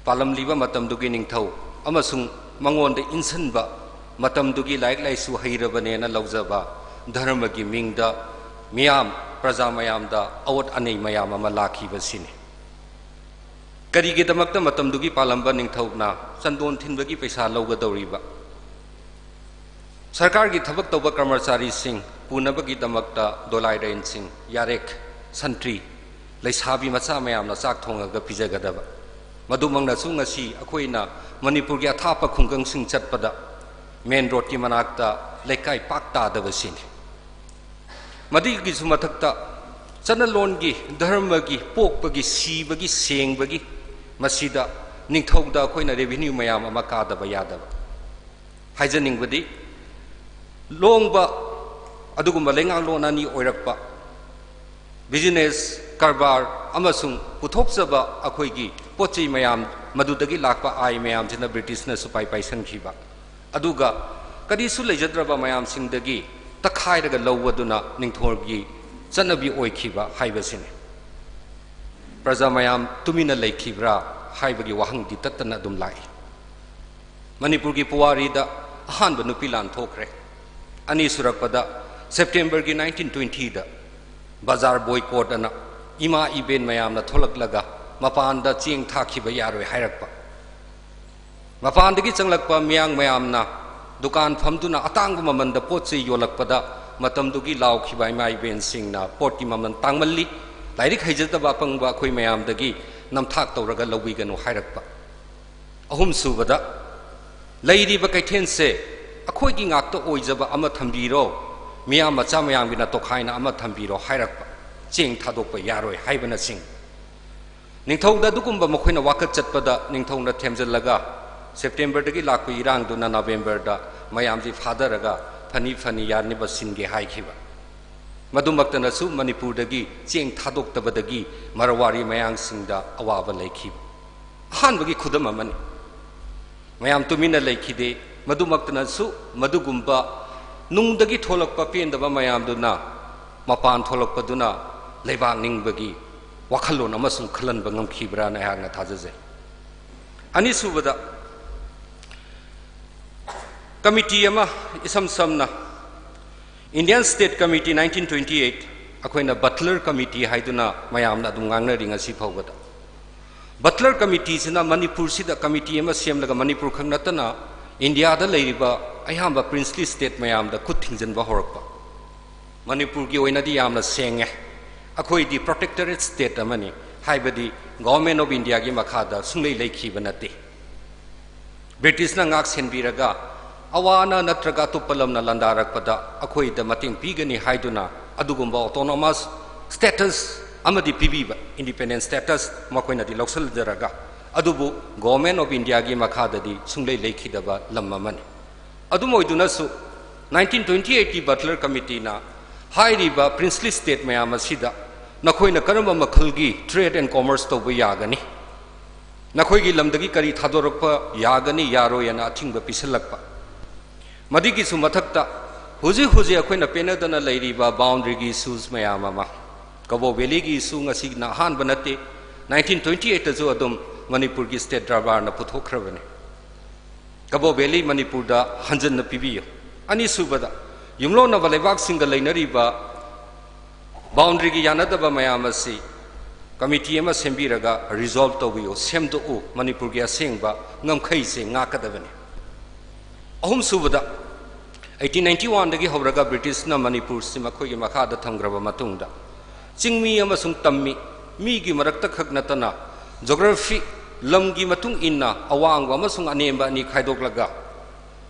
ꯄꯥꯜꯂꯝꯂꯤꯕ ꯃꯇꯝꯗꯨꯒꯤ ꯅꯤꯡꯊꯧ ꯑꯃꯁꯨꯡ ꯃꯉꯣꯟꯗ ꯏꯟꯁꯤꯟꯕ ꯃꯇꯝꯗꯨꯒꯤ ꯂꯥꯏꯔꯤꯛ ꯂꯥꯏꯁꯨ ꯍꯩꯔꯕꯅꯦꯅ ꯂꯧꯖꯕ ꯙꯔꯃꯒꯤ ꯃꯤꯡꯗ ꯃꯤꯌꯥꯝ, ꯄ꯭ꯔꯖꯥ ꯃꯌꯥꯝꯗ ꯑꯋꯣꯠ ꯑꯅꯩ ꯃꯌꯥꯝ ꯑꯃ ꯂꯥꯛꯈꯤꯕꯁꯤꯅꯤ꯫ ꯀꯔꯤꯒꯤꯗꯃꯛꯇ ꯃꯇꯝꯗꯨꯒꯤ ꯄꯥꯜꯂꯝꯕ ꯅꯤꯡꯊꯧꯅ ꯆꯟꯗꯣꯟ ꯊꯤꯟꯕꯒꯤ ꯄꯩꯁꯥ ꯂꯧꯒꯗꯧꯔꯤꯕ? ꯁꯔꯀꯥꯔꯒꯤ ꯊꯕꯛ ꯇꯧꯕ ꯀꯔꯃꯆꯥꯔꯤꯁꯤꯡ ꯄꯨꯅꯕꯒꯤꯗꯃꯛꯇ ꯗꯣꯂꯥꯏꯔꯦꯟꯁꯤꯡ, ꯌꯥꯔꯦꯛ, ꯁꯟꯇ꯭ꯔꯤ, ꯂꯩꯁꯥꯕꯤ ꯃꯆꯥ ꯃꯌꯥꯝꯅ ꯆꯥꯛ ꯊꯣꯡꯉꯒ ꯄꯤꯖꯒꯗꯕ꯫ ꯃꯗꯨꯃꯛꯅꯁꯨ ꯉꯁꯤ ꯑꯩꯈꯣꯏꯅ ꯃꯅꯤꯄꯨꯔꯒꯤ ꯑꯊꯥꯞꯄ ꯈꯨꯡꯒꯪꯁꯤꯡ ꯆꯠꯄꯗ main roadꯀꯤ ꯃꯅꯥꯛꯇ ꯂꯩꯀꯥꯏ ꯄꯥꯛ ꯇꯥꯗꯕꯁꯤꯅꯤ꯫ ꯃꯗꯨꯒꯤꯁꯨ ꯃꯊꯛꯇ ꯆꯠꯅꯂꯣꯟꯒꯤ, ꯙꯔꯃꯒꯤ, ꯄꯣꯛꯄꯒꯤ, ꯁꯤꯕꯒꯤ, ꯁꯦꯡꯕꯒꯤ, ꯃꯁꯤꯗ ꯅꯤꯡꯊꯧꯗ ꯑꯩꯈꯣꯏꯅ revenue ꯃꯌꯥꯝ ꯑꯃ ꯀꯥꯗꯕ ꯌꯥꯗꯕ꯫ ꯍꯥꯏꯖꯅꯤꯡꯕꯗꯤ, ꯂꯣꯡꯕ ꯑꯗꯨꯒꯨꯝꯕ ꯂꯩꯉꯥꯛꯂꯣꯟ ꯑꯅꯤ ꯑꯣꯏꯔꯛꯄ, business, ꯀꯔꯕꯥꯔ ꯑꯃꯁꯨꯡ ꯄꯨꯊꯣꯛꯆꯕ ꯑꯩꯈꯣꯏꯒꯤ ꯄꯣꯠ ꯆꯩ ꯃꯌꯥꯝ, ꯃꯗꯨꯗꯒꯤ ꯂꯥꯛꯄ ꯑꯥꯏ ꯃꯌꯥꯝꯁꯤꯅ ꯕ꯭ꯔꯤꯇꯤꯁꯅ ꯁꯨꯄꯥꯏ ꯄꯥꯏꯁꯟꯈꯤꯕ, ꯑꯗꯨꯒ ꯀꯔꯤꯁꯨ ꯂꯩꯖꯗ꯭ꯔꯕ ꯃꯌꯥꯝꯁꯤꯡꯗꯒꯤ ꯇꯛꯈꯥꯏꯔꯒ ꯂꯧꯕꯗꯨꯅ ꯅꯤꯡꯊꯧꯒꯤ ꯆꯠꯅꯕꯤ ꯑꯣꯏꯈꯤꯕ ꯍꯥꯏꯕꯁꯤꯅꯤ꯫ ꯄ꯭ꯔꯖꯥ ꯃꯌꯥꯝ ꯇꯨꯃꯤꯟꯅ ꯂꯩꯈꯤꯕ꯭ꯔꯥ ꯍꯥꯏꯕꯒꯤ ꯋꯥꯍꯪꯗꯤ ꯇꯠꯇꯅ ꯑꯗꯨꯝ ꯂꯥꯛꯏ꯫ ꯃꯅꯤꯄꯨꯔꯒꯤ ꯄꯨꯋꯥꯔꯤꯗ ꯑꯍꯥꯟꯕ ꯅꯨꯄꯤ ꯂꯥꯟ ꯊꯣꯛꯈ꯭ꯔꯦ꯫ ꯑꯅꯤꯁꯨꯔꯛꯄꯗ ꯁꯦꯞꯇꯦꯝꯕꯔꯒꯤ nineteen twentyꯗ ꯕꯖꯥꯔ boycott ꯑꯅ ꯏꯃꯥ ꯏꯕꯦꯟ ꯃꯌꯥꯝꯅ ꯊꯣꯛꯂꯛꯂꯒ ꯃꯄꯥꯟꯗ ꯆꯦꯡ ꯊꯥꯈꯤꯕ ꯌꯥꯔꯣꯏ ꯍꯥꯏꯔꯛꯄ꯫ ꯃꯄꯥꯟꯗꯒꯤ ꯆꯪꯂꯛꯄ ꯃꯤꯌꯥꯝ ꯃꯌꯥꯝꯅ ꯗꯨꯀꯥꯟ ꯐꯝꯗꯨꯅ ꯑꯇꯥꯡꯕ ꯃꯃꯜꯗ ꯄꯣꯠ ꯆꯩ ꯌꯣꯜꯂꯛꯄꯗ ꯃꯇꯝꯗꯨꯒꯤ ꯂꯥꯎꯈꯤꯕ ꯏꯃꯥ ꯏꯕꯦꯟꯁꯤꯡꯅ ꯄꯣꯠꯀꯤ ꯃꯃꯜ ꯇꯥꯡꯃꯜꯂꯤ, ꯂꯥꯏꯔꯤꯛ ꯍꯩꯖꯗꯕ ꯑꯄꯪꯕ ꯑꯩꯈꯣꯏ ꯃꯌꯥꯝꯗꯒꯤ ꯅꯝꯊꯥꯛ ꯇꯧꯔꯒ ꯂꯧꯕꯤꯒꯅꯨ ꯍꯥꯏꯔꯛꯄ꯫ ꯑꯍꯨꯝꯁꯨꯕꯗ, ꯂꯩꯔꯤꯕ ꯀꯩꯊꯦꯜꯁꯦ ꯑꯩꯈꯣꯏꯒꯤ ꯉꯥꯛꯇ ꯑꯣꯏꯖꯕ ꯑꯃ ꯊꯝꯕꯤꯔꯣ, ꯃꯤꯌꯥꯝ ꯃꯆꯥ ꯃꯌꯥꯝꯒꯤꯅ ꯇꯣꯈꯥꯏꯅ ꯑꯃ ꯊꯝꯕꯤꯔꯣ ꯍꯥꯏꯔꯛꯄ, ꯆꯦꯡ ꯊꯥꯗꯣꯛꯄ ꯌꯥꯔꯣꯏ ꯍꯥꯏꯕꯅꯆꯤꯡꯕ꯫ ꯅꯤꯡꯊꯧꯗ ꯑꯗꯨꯒꯨꯝꯕ ꯃꯈꯣꯏꯅ ꯋꯥꯀꯠ ꯆꯠꯄꯗ ꯅꯤꯡꯊꯧꯅ ꯊꯦꯝꯖꯤꯜꯂꯒ ꯁꯦꯞꯇꯦꯝꯕꯔꯗꯒꯤ ꯂꯥꯛꯄ ꯏꯔꯥꯡꯗꯨꯅ ꯅꯕꯦꯝꯕꯔꯗ ꯃꯌꯥꯝꯁꯤ ꯐꯥꯗꯔꯒ ꯐꯅꯤ ꯐꯅꯤ ꯌꯥꯅꯤꯕ ꯁꯤꯟꯒꯦ ꯍꯥꯏꯈꯤꯕ꯫ ꯃꯗꯨꯃꯛꯇꯅꯁꯨ ꯃꯅꯤꯄꯨꯔꯗꯒꯤ ꯆꯦꯡ ꯊꯥꯗꯣꯛꯇꯕꯗꯒꯤ ꯃꯔꯋꯥꯔꯤ ꯃꯌꯥꯡꯁꯤꯡꯗ ꯑꯋꯥꯕ ꯂꯩꯈꯤꯕ꯫ ꯑꯍꯥꯟꯕꯒꯤ ꯈꯨꯗꯝ ꯑꯃꯅꯤ꯫ ꯃꯌꯥꯝ ꯇꯨꯃꯤꯟꯅ ꯂꯩꯈꯤꯗꯦ꯫ ꯃꯗꯨꯃꯛꯇꯅꯁꯨ ꯃꯗꯨꯒꯨꯝꯕ ꯅꯨꯡꯗꯒꯤ ꯊꯣꯛꯂꯛꯄ ꯄꯦꯟꯗꯕ ꯃꯌꯥꯝꯗꯨꯅ ꯃꯄꯥꯟ ꯊꯣꯛꯂꯛꯄꯗꯨꯅ ꯂꯩꯕꯥꯛ ꯅꯤꯡꯕꯒꯤ ꯋꯥꯈꯜꯂꯣꯟ ꯑꯃꯁꯨ ꯈꯜꯍꯟꯕ ꯉꯝꯈꯤꯕ꯭ꯔꯥꯅ ꯑꯩꯍꯥꯛꯅ ꯊꯥꯖꯖꯩ꯫ ꯑꯅꯤꯁꯨꯕꯗ, ꯀꯃꯤꯇꯤ ꯑꯃ, ꯏꯁꯝ ꯁꯝꯅ Indian State Committee nineteen twenty eight, ꯑꯩꯈꯣꯏꯅ Butler Committee ꯍꯥꯏꯗꯨꯅ ꯃꯌꯥꯝꯅ ꯑꯗꯨꯝ ꯉꯥꯡꯅꯔꯤ ꯉꯁꯤ ꯐꯥꯎꯕꯗ꯫ Butler Committeeꯁꯤꯅ ꯃꯅꯤꯄꯨꯔꯁꯤꯗ ꯀꯃꯤꯇꯤ ꯑꯃ ꯁꯦꯝꯂꯒ ꯃꯅꯤꯄꯨꯔ ꯈꯛ ꯅꯠꯇꯅ ꯏꯟꯗꯤꯌꯥꯗ ꯂꯩꯔꯤꯕ ꯑꯌꯥꯝꯕ princely state ꯃꯌꯥꯝꯗ ꯈꯨꯠ ꯊꯤꯡꯖꯤꯟꯕ ꯍꯧꯔꯛꯄ꯫ ꯃꯅꯤꯄꯨꯔꯒꯤ ꯑꯣꯏꯅꯗꯤ ꯌꯥꯝꯅ ꯁꯦꯡꯉꯦ꯫ ꯑꯩꯈꯣꯏꯗꯤ protectorate state ꯑꯃꯅꯤ, ꯍꯥꯏꯕꯗꯤ Government of Indiaꯒꯤ ꯃꯈꯥꯗ ꯁꯨꯡꯂꯩ ꯂꯩꯈꯤꯕ ꯅꯠꯇꯦ꯫ ꯕ꯭ꯔꯤꯇꯤꯁꯅ ꯉꯥꯛ ꯁꯦꯟꯕꯤꯔꯒ ꯑꯋꯥꯅ ꯅꯠꯇ꯭ꯔꯒ ꯑꯇꯣꯞꯄ ꯂꯝꯅ ꯂꯥꯟꯗꯥꯔꯛꯄꯗ ꯑꯩꯈꯣꯏꯗ ꯃꯇꯦꯡ ꯄꯤꯒꯅꯤ ꯍꯥꯏꯗꯨꯅ ꯑꯗꯨꯒꯨꯝꯕ autonomous status ꯑꯃꯗꯤ ꯄꯤꯕꯤꯕ, independent status ꯃꯈꯣꯏꯅꯗꯤ ꯂꯧꯁꯤꯟꯖꯔꯒ, ꯑꯗꯨꯕꯨ Government of Indiaꯒꯤ ꯃꯈꯥꯗꯗꯤ ꯁꯨꯡꯂꯩ ꯂꯩꯈꯤꯗꯕ ꯂꯝ ꯑꯃꯅꯤ꯫ ꯑꯗꯨꯝ ꯑꯣꯏꯗꯨꯅꯁꯨ, nineteen twenty eightꯀꯤ Butler Committeeꯅ ꯍꯥꯏꯔꯤꯕ princely state ꯃꯌꯥꯝ ꯑꯁꯤꯗ ꯅꯈꯣꯏꯅ ꯀꯔꯝꯕ ꯃꯈꯜꯒꯤ trade and commerce ꯇꯧꯕ ꯌꯥꯒꯅꯤ, ꯅꯈꯣꯏꯒꯤ ꯂꯝꯗꯒꯤ ꯀꯔꯤ ꯊꯥꯗꯣꯔꯛꯄ ꯌꯥꯒꯅꯤ, ꯌꯥꯔꯣꯏ ꯍꯥꯏꯅ ꯑꯊꯤꯡꯕ ꯄꯤꯁꯤꯜꯂꯛꯄ꯫ ꯃꯗꯨꯒꯤꯁꯨ ꯃꯊꯛꯇ, ꯍꯧꯖꯤꯛ ꯍꯧꯖꯤꯛ ꯑꯩꯈꯣꯏꯅ ꯄꯦꯟꯅꯗꯅ ꯂꯩꯔꯤꯕ boundaryꯒꯤ issues ꯃꯌꯥꯝ ꯑꯃ, ꯀꯕꯣ ꯚꯦꯂꯤꯒꯤ issue ꯉꯁꯤꯅ ꯑꯍꯥꯟꯕ ꯅꯠꯇꯦ, nineteen twenty eightꯇꯁꯨ ꯑꯗꯨꯝ ꯃꯅꯤꯄꯨꯔꯒꯤ state ꯗꯔꯕꯥꯔꯅ ꯄꯨꯊꯣꯛꯈ꯭ꯔꯕꯅꯤ꯫ ꯀꯕꯣ ꯚꯦꯂꯤ ꯃꯅꯤꯄꯨꯔꯗ ꯍꯟꯖꯟꯅ ꯄꯤꯕꯤꯌꯨ꯫ ꯑꯅꯤꯁꯨꯕꯗ, ꯌꯨꯝꯂꯣꯟꯅꯕ ꯂꯩꯕꯥꯛꯁꯤꯡꯒ ꯂꯩꯅꯔꯤꯕ boundaryꯒꯤ ꯌꯥꯅꯗꯕ ꯃꯌꯥꯝ ꯑꯁꯤ ꯀꯃꯤꯇꯤ ꯑꯃ ꯁꯦꯝꯕꯤꯔꯒ resolve ꯇꯧꯕꯤꯌꯨ, ꯁꯦꯝꯗꯣꯛꯎ, ꯃꯅꯤꯄꯨꯔꯒꯤ ꯑꯁꯦꯡꯕ ꯉꯝꯈꯩꯁꯦ ꯉꯥꯛꯀꯗꯕꯅꯤ꯫ ꯑꯍꯨꯝꯁꯨꯕꯗ, eighteen ninety oneꯗꯒꯤ ꯍꯧꯔꯒ ꯕ꯭ꯔꯤꯇꯤꯁꯅ ꯃꯅꯤꯄꯨꯔꯁꯤ ꯃꯈꯣꯏꯒꯤ ꯃꯈꯥꯗ ꯊꯝꯈ꯭ꯔꯕ ꯃꯇꯨꯡꯗ, ꯆꯤꯡꯃꯤ ꯑꯃꯁꯨꯡ ꯇꯝꯃꯤ, ꯃꯤꯒꯤ ꯃꯔꯛꯇ ꯈꯛ ꯅꯠꯇꯅ geography, ꯂꯝꯒꯤ ꯃꯇꯨꯡ ꯏꯟꯅ ꯑꯋꯥꯡꯕ ꯑꯃꯁꯨꯡ ꯑꯅꯦꯝꯕ ꯑꯅꯤ ꯈꯥꯏꯗꯣꯛꯂꯒ,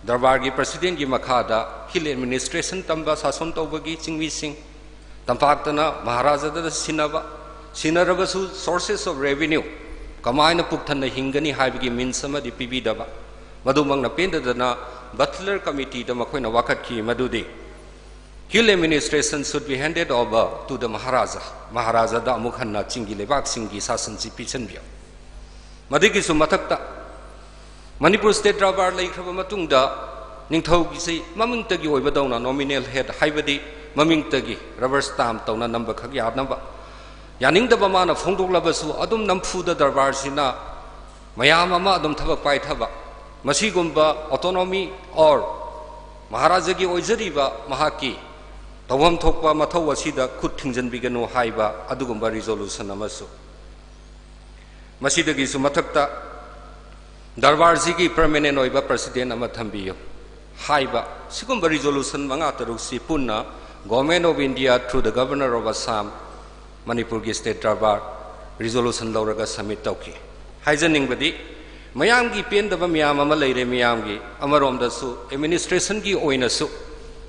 ꯗꯔꯕꯥꯔꯒꯤ presidentꯀꯤ ꯃꯈꯥꯗ hill administration ꯇꯝꯕ, ꯁꯥꯁꯣꯟ ꯇꯧꯕꯒꯤ ꯆꯤꯡꯃꯤꯁꯤꯡ, ꯇꯝꯄꯥꯛꯇꯅ ꯃꯍꯥꯔꯥꯖꯥꯗ ꯁꯤꯟꯅꯕ, ꯁꯤꯟꯅꯔꯕꯁꯨ sources of revenue ꯀꯃꯥꯏꯅ ꯄꯨꯛ ꯊꯟꯅ ꯍꯤꯡꯒꯅꯤ ꯍꯥꯏꯕꯒꯤ means ꯑꯃꯗꯤ ꯄꯤꯕꯤꯗꯕ꯫ ꯃꯗꯨꯃꯛꯅ ꯄꯦꯟꯗꯗꯅ Butler Committeeꯗ ꯃꯈꯣꯏꯅ ꯋꯥꯀꯠꯈꯤ ꯃꯗꯨꯗꯤ, "Hill administration should be handed over to the Maharaja." ꯃꯍꯥꯔꯥꯖꯥꯗ ꯑꯃꯨꯛ ꯍꯟꯅ ꯆꯤꯡꯒꯤ ꯂꯩꯕꯥꯛꯁꯤꯡꯒꯤ ꯁꯥꯁꯟꯁꯤ ꯄꯤꯁꯤꯟꯕꯤꯌꯨ꯫ ꯃꯗꯨꯒꯤꯁꯨ ꯃꯊꯛꯇ, ꯃꯅꯤꯄꯨꯔ state ꯗꯔꯕꯥꯔ ꯂꯩꯈ꯭ꯔꯕ ꯃꯇꯨꯡꯗ, ꯅꯤꯡꯊꯧꯒꯤꯁꯤ ꯃꯃꯤꯡꯇꯒꯤ ꯑꯣꯏꯕꯗꯧꯅ nominal head, ꯍꯥꯏꯕꯗꯤ ꯃꯃꯤꯡꯇꯒꯤ rubber stamp ꯇꯧꯅ ꯅꯝꯕꯈꯛ ꯌꯥꯅꯕ, ꯌꯥꯅꯤꯡꯗꯕ ꯃꯥꯅ ꯐꯣꯡꯗꯣꯛꯂꯕꯁꯨ ꯑꯗꯨꯝ ꯅꯝꯐꯨꯗ ꯗꯔꯕꯥꯔꯁꯤꯅ ꯃꯌꯥꯝ ꯑꯃ ꯑꯗꯨꯝ ꯊꯕꯛ ꯄꯥꯏꯊꯕ, ꯃꯁꯤꯒꯨꯝꯕ autonomy or ꯃꯍꯥꯔꯥꯖꯥꯒꯤ ꯑꯣꯏꯖꯔꯤꯕ ꯃꯍꯥꯛꯀꯤ ꯇꯧꯐꯝ ꯊꯣꯛꯄ ꯃꯊꯧ ꯑꯁꯤꯗ ꯈꯨꯠ ꯊꯤꯡꯖꯤꯟꯕꯤꯒꯅꯨ ꯍꯥꯏꯕ ꯑꯗꯨꯒꯨꯝꯕ resolution ꯑꯃꯁꯨ꯫ ꯃꯁꯤꯗꯒꯤꯁꯨ ꯃꯊꯛꯇ, ꯗꯔꯕꯥꯔꯁꯤꯒꯤ permanent ꯑꯣꯏꯕ president ꯑꯃ ꯊꯝꯕꯤꯌꯨ ꯍꯥꯏꯕ ꯁꯤꯒꯨꯝꯕ resolution ꯃꯉꯥ ꯇꯔꯨꯛꯁꯤ ꯄꯨꯟꯅ Government of India through the Governor of Assam, ꯃꯅꯤꯄꯨꯔꯒꯤ state ꯗꯔꯕꯥꯔ resolution ꯂꯧꯔꯒ submit ꯇꯧꯈꯤ꯫ ꯍꯥꯏꯖꯅꯤꯡꯕꯗꯤ, ꯃꯌꯥꯝꯒꯤ ꯄꯦꯟꯗꯕ ꯃꯌꯥꯝ ꯑꯃ ꯂꯩꯔꯦ꯫ ꯃꯌꯥꯝꯒꯤ ꯑꯃꯔꯣꯝꯗꯁꯨ administrationꯒꯤ ꯑꯣꯏꯅꯁꯨ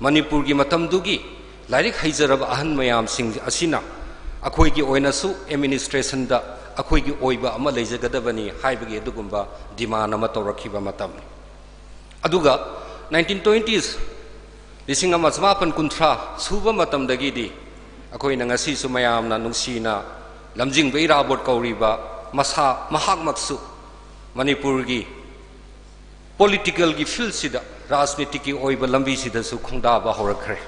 ꯃꯅꯤꯄꯨꯔꯒꯤ ꯃꯇꯝꯗꯨꯒꯤ ꯂꯥꯏꯔꯤꯛ ꯍꯩꯖꯔꯕ ꯑꯍꯟ ꯃꯌꯥꯝꯁꯤꯡ ꯑꯁꯤꯅ ꯑꯩꯈꯣꯏꯒꯤ ꯑꯣꯏꯅꯁꯨ administrationꯗ ꯑꯩꯈꯣꯏꯒꯤ ꯑꯣꯏꯕ ꯑꯃ ꯂꯩꯖꯒꯗꯕꯅꯤ ꯍꯥꯏꯕꯒꯤ ꯑꯗꯨꯒꯨꯝꯕ demand ꯑꯃ ꯇꯧꯔꯛꯈꯤꯕ ꯃꯇꯝꯅꯤ꯫ ꯑꯗꯨꯒ nineteen twenties, ꯂꯤꯁꯤꯡ ꯑꯃ ꯆꯃꯥꯄꯟ ꯀꯨꯟꯊ꯭ꯔꯥ ꯁꯨꯕ ꯃꯇꯝꯗꯒꯤꯗꯤ ꯑꯩꯈꯣꯏꯅ ꯉꯁꯤꯁꯨ ꯃꯌꯥꯝꯅ ꯅꯨꯡꯁꯤꯅ ꯂꯝꯖꯤꯡꯕ ꯏꯔꯥꯕꯣꯠ ꯀꯧꯔꯤꯕ ꯃꯁꯥ ꯃꯍꯥꯛꯃꯛꯁꯨ ꯃꯅꯤꯄꯨꯔꯒꯤ politicalꯒꯤ fieldꯁꯤꯗ, ꯔꯥꯖꯅꯤꯇꯤꯒꯤ ꯑꯣꯏꯕ ꯂꯝꯕꯤꯁꯤꯗꯁꯨ ꯈꯣꯡꯗꯥꯕ ꯍꯧꯔꯛꯈ꯭ꯔꯦ꯫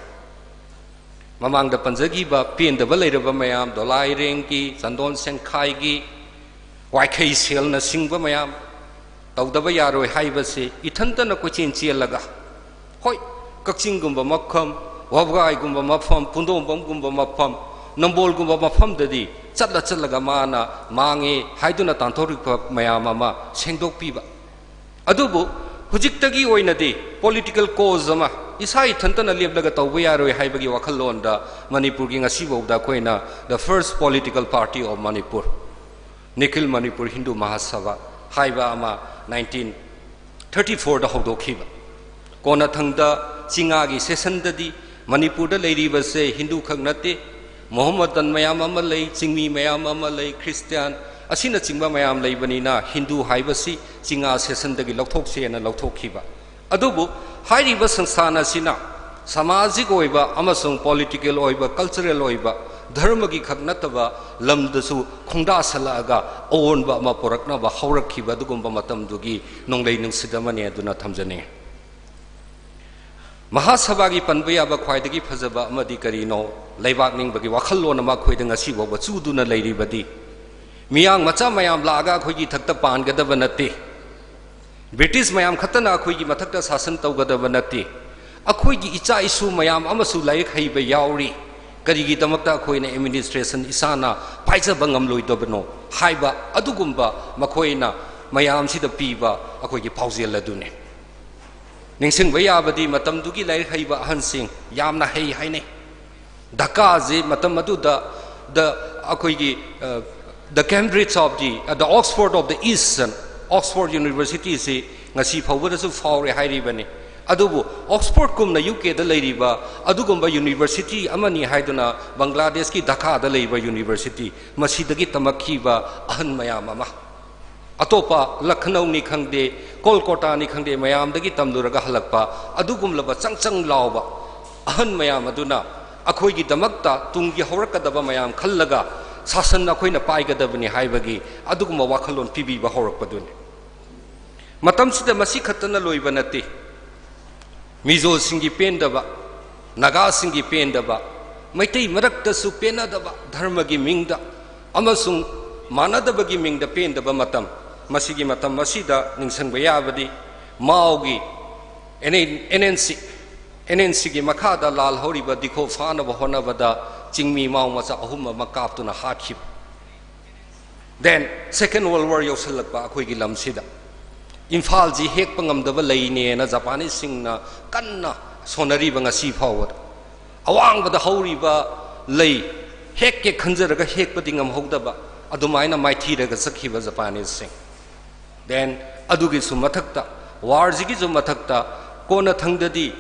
ꯃꯃꯥꯡꯗ ꯄꯟꯖꯈꯤꯕ ꯄꯦꯟꯗꯕ ꯂꯩꯔꯕ ꯃꯌꯥꯝ, ꯗꯣꯂꯥꯏꯔꯦꯡꯒꯤ, ꯆꯟꯗꯣꯟ ꯁꯦꯡꯈꯥꯏꯒꯤ, ꯋꯥꯏꯈꯩ ꯁꯦꯜꯅ ꯁꯤꯡꯕ ꯃꯌꯥꯝ, ꯇꯧꯗꯕ ꯌꯥꯔꯣꯏ ꯍꯥꯏꯕꯁꯤ ꯏꯊꯟꯇꯅ ꯀꯣꯏꯆꯦꯟ ꯆꯦꯜꯂꯒ, ꯍꯣꯏ, ꯀꯛꯆꯤꯡꯒꯨꯝꯕ ꯃꯐꯝ, ꯋꯥꯕꯒꯥꯏꯒꯨꯝꯕ ꯃꯐꯝ, ꯄꯨꯟꯗꯣꯡꯕꯝꯒꯨꯝꯕ ꯃꯐꯝ, ꯅꯝꯕꯣꯜꯒꯨꯝꯕ ꯃꯐꯝꯗꯗꯤ ꯆꯠꯂ ꯆꯠꯂꯒ ꯃꯥꯅ ꯃꯥꯡꯉꯦ ꯍꯥꯏꯗꯨꯅ ꯇꯥꯟꯊꯣꯔꯛꯄ ꯃꯌꯥꯝ ꯑꯃ ꯁꯦꯡꯗꯣꯛꯄꯤꯕ꯫ ꯑꯗꯨꯕꯨ ꯍꯧꯖꯤꯛꯇꯒꯤ ꯑꯣꯏꯅꯗꯤ political cause ꯑꯃ ꯏꯁꯥ ꯏꯊꯟꯇꯅ ꯂꯦꯞꯂꯒ ꯇꯧꯕ ꯌꯥꯔꯣꯏ ꯍꯥꯏꯕꯒꯤ ꯋꯥꯈꯜꯂꯣꯟꯗ ꯃꯅꯤꯄꯨꯔꯒꯤ ꯉꯁꯤꯐꯥꯎꯗ ꯑꯩꯈꯣꯏꯅ the first political party of Manipur, Nikhil Manipur Hindu Mahasabha ꯍꯥꯏꯕ ꯑꯃ nineteen thirty fourꯗ ꯍꯧꯗꯣꯛꯈꯤꯕ꯫ ꯀꯣꯟꯅꯊꯪꯗ ꯆꯤꯉꯥꯒꯤ sessionꯗꯗꯤ ꯃꯅꯤꯄꯨꯔꯗ ꯂꯩꯔꯤꯕꯁꯦ ꯍꯤꯟꯗꯨ ꯈꯛ ꯅꯠꯇꯦ, ꯃꯣꯍꯝꯃꯗꯟ ꯃꯌꯥꯝ ꯑꯃ ꯂꯩ, ꯆꯤꯡꯃꯤ ꯃꯌꯥꯝ ꯑꯃ ꯂꯩ, ꯈ꯭ꯔꯤꯁꯇꯤꯌꯥꯟ, ꯑꯁꯤꯅꯆꯤꯡꯕ ꯃꯌꯥꯝ ꯂꯩꯕꯅꯤꯅ ꯍꯤꯟꯗꯨ ꯍꯥꯏꯕꯁꯤ ꯆꯤꯉꯥ ꯁꯦꯁꯟꯗꯒꯤ ꯂꯧꯊꯣꯛꯁꯦꯅ ꯂꯧꯊꯣꯛꯈꯤꯕ꯫ ꯑꯗꯨꯕꯨ ꯍꯥꯏꯔꯤꯕ ꯁꯪꯁꯊꯥꯟ ꯑꯁꯤꯅ ꯁꯃꯥꯖꯤꯛ ꯑꯣꯏꯕ ꯑꯃꯁꯨꯡ ꯄꯣꯂꯤꯇꯤꯀꯦꯜ ꯑꯣꯏꯕ, ꯀꯜꯆꯔꯦꯜ ꯑꯣꯏꯕ, ꯙꯔꯃꯒꯤ ꯈꯛ ꯅꯠꯇꯕ ꯂꯝꯗꯁꯨ ꯈꯣꯡꯗꯥꯁꯜꯂꯛꯑꯒ ꯑꯑꯣꯟꯕ ꯑꯃ ꯄꯨꯔꯛꯅꯕ ꯍꯧꯔꯛꯈꯤꯕ ꯑꯗꯨꯒꯨꯝꯕ ꯃꯇꯝꯗꯨꯒꯤ ꯅꯣꯡꯂꯩ ꯅꯨꯡꯁꯤꯠ ꯑꯃꯅꯤ ꯑꯗꯨꯅ ꯊꯝꯖꯅꯤꯡꯉꯤ꯫ ꯃꯍꯥꯁꯚꯥꯒꯤ ꯄꯟꯕ ꯌꯥꯕ ꯈ꯭ꯋꯥꯏꯗꯒꯤ ꯐꯖꯕ ꯑꯃꯗꯤ ꯀꯔꯤꯅꯣ? ꯂꯩꯕꯥꯛ ꯅꯤꯡꯕꯒꯤ ꯋꯥꯈꯜꯂꯣꯟ ꯑꯃ ꯑꯩꯈꯣꯏꯗ ꯉꯁꯤ ꯐꯥꯎꯕ ꯆꯨꯗꯨꯅ ꯂꯩꯔꯤꯕꯗꯤ, ꯃꯤꯌꯥꯝ ꯃꯆꯥ ꯃꯌꯥꯝ ꯂꯥꯛꯑꯒ ꯑꯩꯈꯣꯏꯒꯤ ꯏꯊꯛꯇ ꯄꯥꯟꯒꯗꯕ ꯅꯠꯇꯦ, ꯕ꯭ꯔꯤꯇꯤꯁ ꯃꯌꯥꯝ ꯈꯛꯇꯅ ꯑꯩꯈꯣꯏꯒꯤ ꯃꯊꯛꯇ ꯁꯥꯁꯟ ꯇꯧꯒꯗꯕ ꯅꯠꯇꯦ, ꯑꯩꯈꯣꯏꯒꯤ ꯏꯆꯥ ꯏꯁꯨ ꯃꯌꯥꯝ ꯑꯃꯁꯨ ꯂꯥꯏꯔꯤꯛ ꯍꯩꯕ ꯌꯥꯎꯔꯤ, ꯀꯔꯤꯒꯤꯗꯃꯛꯇ ꯑꯩꯈꯣꯏꯅ ꯑꯦꯗꯃꯤꯅꯤꯁꯇ꯭ꯔꯦꯁꯟ ꯏꯁꯥꯅ ꯄꯥꯏꯖꯕ ꯉꯝꯂꯣꯏꯗꯕꯅꯣ ꯍꯥꯏꯕ ꯑꯗꯨꯒꯨꯝꯕ ꯃꯈꯣꯏꯅ ꯃꯌꯥꯝꯁꯤꯗ ꯄꯤꯕ ꯑꯩꯈꯣꯏꯒꯤ ꯄꯥꯎꯖꯦꯜ ꯑꯗꯨꯅꯤ꯫ ꯅꯤꯡꯁꯤꯡꯕ ꯌꯥꯕꯗꯤ ꯃꯇꯝꯗꯨꯒꯤ ꯂꯥꯏꯔꯤꯛ ꯍꯩꯕ ꯑꯍꯟꯁꯤꯡ ꯌꯥꯝꯅ ꯍꯩ ꯍꯥꯏꯅꯩ꯫ ꯙꯀꯥꯁꯤ ꯃꯇꯝ ꯑꯗꯨꯗ the ꯑꯩꯈꯣꯏꯒꯤ, uh, the Cambridge of the, uh, the Oxford of the East, Oxford University ꯁꯤ ꯉꯁꯤ ꯐꯥꯎꯕꯗꯁꯨ ꯐꯥꯎꯔꯦ ꯍꯥꯏꯔꯤꯕꯅꯤ꯫ ꯑꯗꯨꯕꯨ ꯑꯣꯛꯁꯐꯣꯔꯗꯀꯨꯝꯅ ꯌꯨ ꯀꯦꯗ ꯂꯩꯔꯤꯕ ꯑꯗꯨꯒꯨꯝꯕ ꯌꯨꯅꯤꯚꯔꯁꯤꯇꯤ ꯑꯃꯅꯤ ꯍꯥꯏꯗꯨꯅ ꯕꯪꯒ꯭ꯂꯥꯗꯦꯁꯀꯤ ꯙꯀꯥꯗ ꯂꯩꯕ ꯌꯨꯅꯤꯚꯔꯁꯤꯇꯤ, ꯃꯁꯤꯗꯒꯤ ꯇꯝꯃꯛꯈꯤꯕ ꯑꯍꯟ ꯃꯌꯥꯝ ꯑꯃ, ꯑꯇꯣꯞꯄ ꯂꯈꯅꯧꯅꯤ ꯈꯪꯗꯦ, ꯀꯣꯜꯀꯣꯇꯥꯅꯤ ꯈꯪꯗꯦ, ꯃꯌꯥꯝꯗꯒꯤ ꯇꯝꯂꯨꯔꯒ ꯍꯜꯂꯛꯄ ꯑꯗꯨꯒꯨꯝꯂꯕ ꯆꯪ ꯆꯪ ꯂꯥꯎꯕ ꯑꯍꯟ ꯃꯌꯥꯝ ꯑꯗꯨꯅ ꯑꯩꯈꯣꯏꯒꯤꯗꯃꯛꯇ ꯇꯨꯡꯒꯤ ꯍꯧꯔꯛꯀꯗꯕ ꯃꯌꯥꯝ ꯈꯜꯂꯒ ꯁꯥꯁꯟ ꯑꯩꯈꯣꯏꯅ ꯄꯥꯏꯒꯗꯕꯅꯤ ꯍꯥꯏꯕꯒꯤ ꯑꯗꯨꯒꯨꯝꯕ ꯋꯥꯈꯜꯂꯣꯟ ꯄꯤꯕꯤꯕ ꯍꯧꯔꯛꯄꯗꯨꯅꯤ꯫ ꯃꯇꯝꯁꯤꯗ ꯃꯁꯤ ꯈꯛꯇꯅ ꯂꯣꯏꯕ ꯅꯠꯇꯦ꯫ ꯃꯤꯖꯣꯁꯤꯡꯒꯤ ꯄꯦꯟꯗꯕ, ꯅꯥꯒꯥꯁꯤꯡꯒꯤ ꯄꯦꯟꯗꯕ, ꯃꯩꯇꯩ ꯃꯔꯛꯇꯁꯨ ꯄꯦꯟꯅꯗꯕ, ꯙꯔꯃꯒꯤ ꯃꯤꯡꯗ ꯑꯃꯁꯨꯡ ꯃꯥꯟꯅꯗꯕꯒꯤ ꯃꯤꯡꯗ ꯄꯦꯟꯗꯕ ꯃꯇꯝ, ꯃꯁꯤꯒꯤ ꯃꯇꯝ ꯑꯁꯤꯗ ꯅꯤꯡꯁꯤꯡꯕ ꯌꯥꯕꯗꯤ ꯃꯥꯎꯒꯤ N N C, N N ꯁꯤꯒꯤ ꯃꯈꯥꯗ ꯂꯥꯜꯍꯧꯔꯤꯕ ꯗꯤꯈꯣ ꯐꯥꯅꯕ ꯍꯣꯠꯅꯕꯗ ꯆꯤꯡꯃꯤ ꯃꯥꯎ ꯃꯆꯥ ꯑꯍꯨꯝ ꯑꯃ ꯀꯥꯞꯇꯨꯅ ꯍꯥꯠꯈꯤꯕ꯫ Then Second World War ꯌꯧꯁꯜꯂꯛꯄ ꯑꯩꯈꯣꯏꯒꯤ ꯂꯝꯁꯤꯗ ꯏꯝꯐꯥꯜꯁꯤ ꯍꯦꯛꯄ ꯉꯝꯗꯕ ꯂꯩꯅꯦꯅ ꯖꯄꯥꯅꯤꯁꯁꯤꯡꯅ ꯀꯟꯅ ꯁꯣꯟꯅꯔꯤꯕ ꯉꯁꯤ ꯐꯥꯎꯕꯗ꯫ ꯑꯋꯥꯡꯕꯗ ꯍꯧꯔꯤꯕ ꯂꯩ ꯍꯦꯛꯀꯦ ꯈꯟꯖꯔꯒ ꯍꯦꯛꯄꯗꯤ ꯉꯝꯍꯧꯗꯕ, ꯑꯗꯨꯃꯥꯏꯅ ꯃꯥꯏꯊꯤꯔꯒ ꯆꯠꯈꯤꯕ ꯖꯄꯥꯅꯤꯁꯁꯤꯡ꯫ Then ꯑꯗꯨꯒꯤꯁꯨ ꯃꯊꯛꯇ, ꯋꯥꯔꯁꯤꯒꯤꯁꯨ ꯃꯊꯛꯇ, ꯀꯣꯟꯅꯊꯪꯗꯗꯤ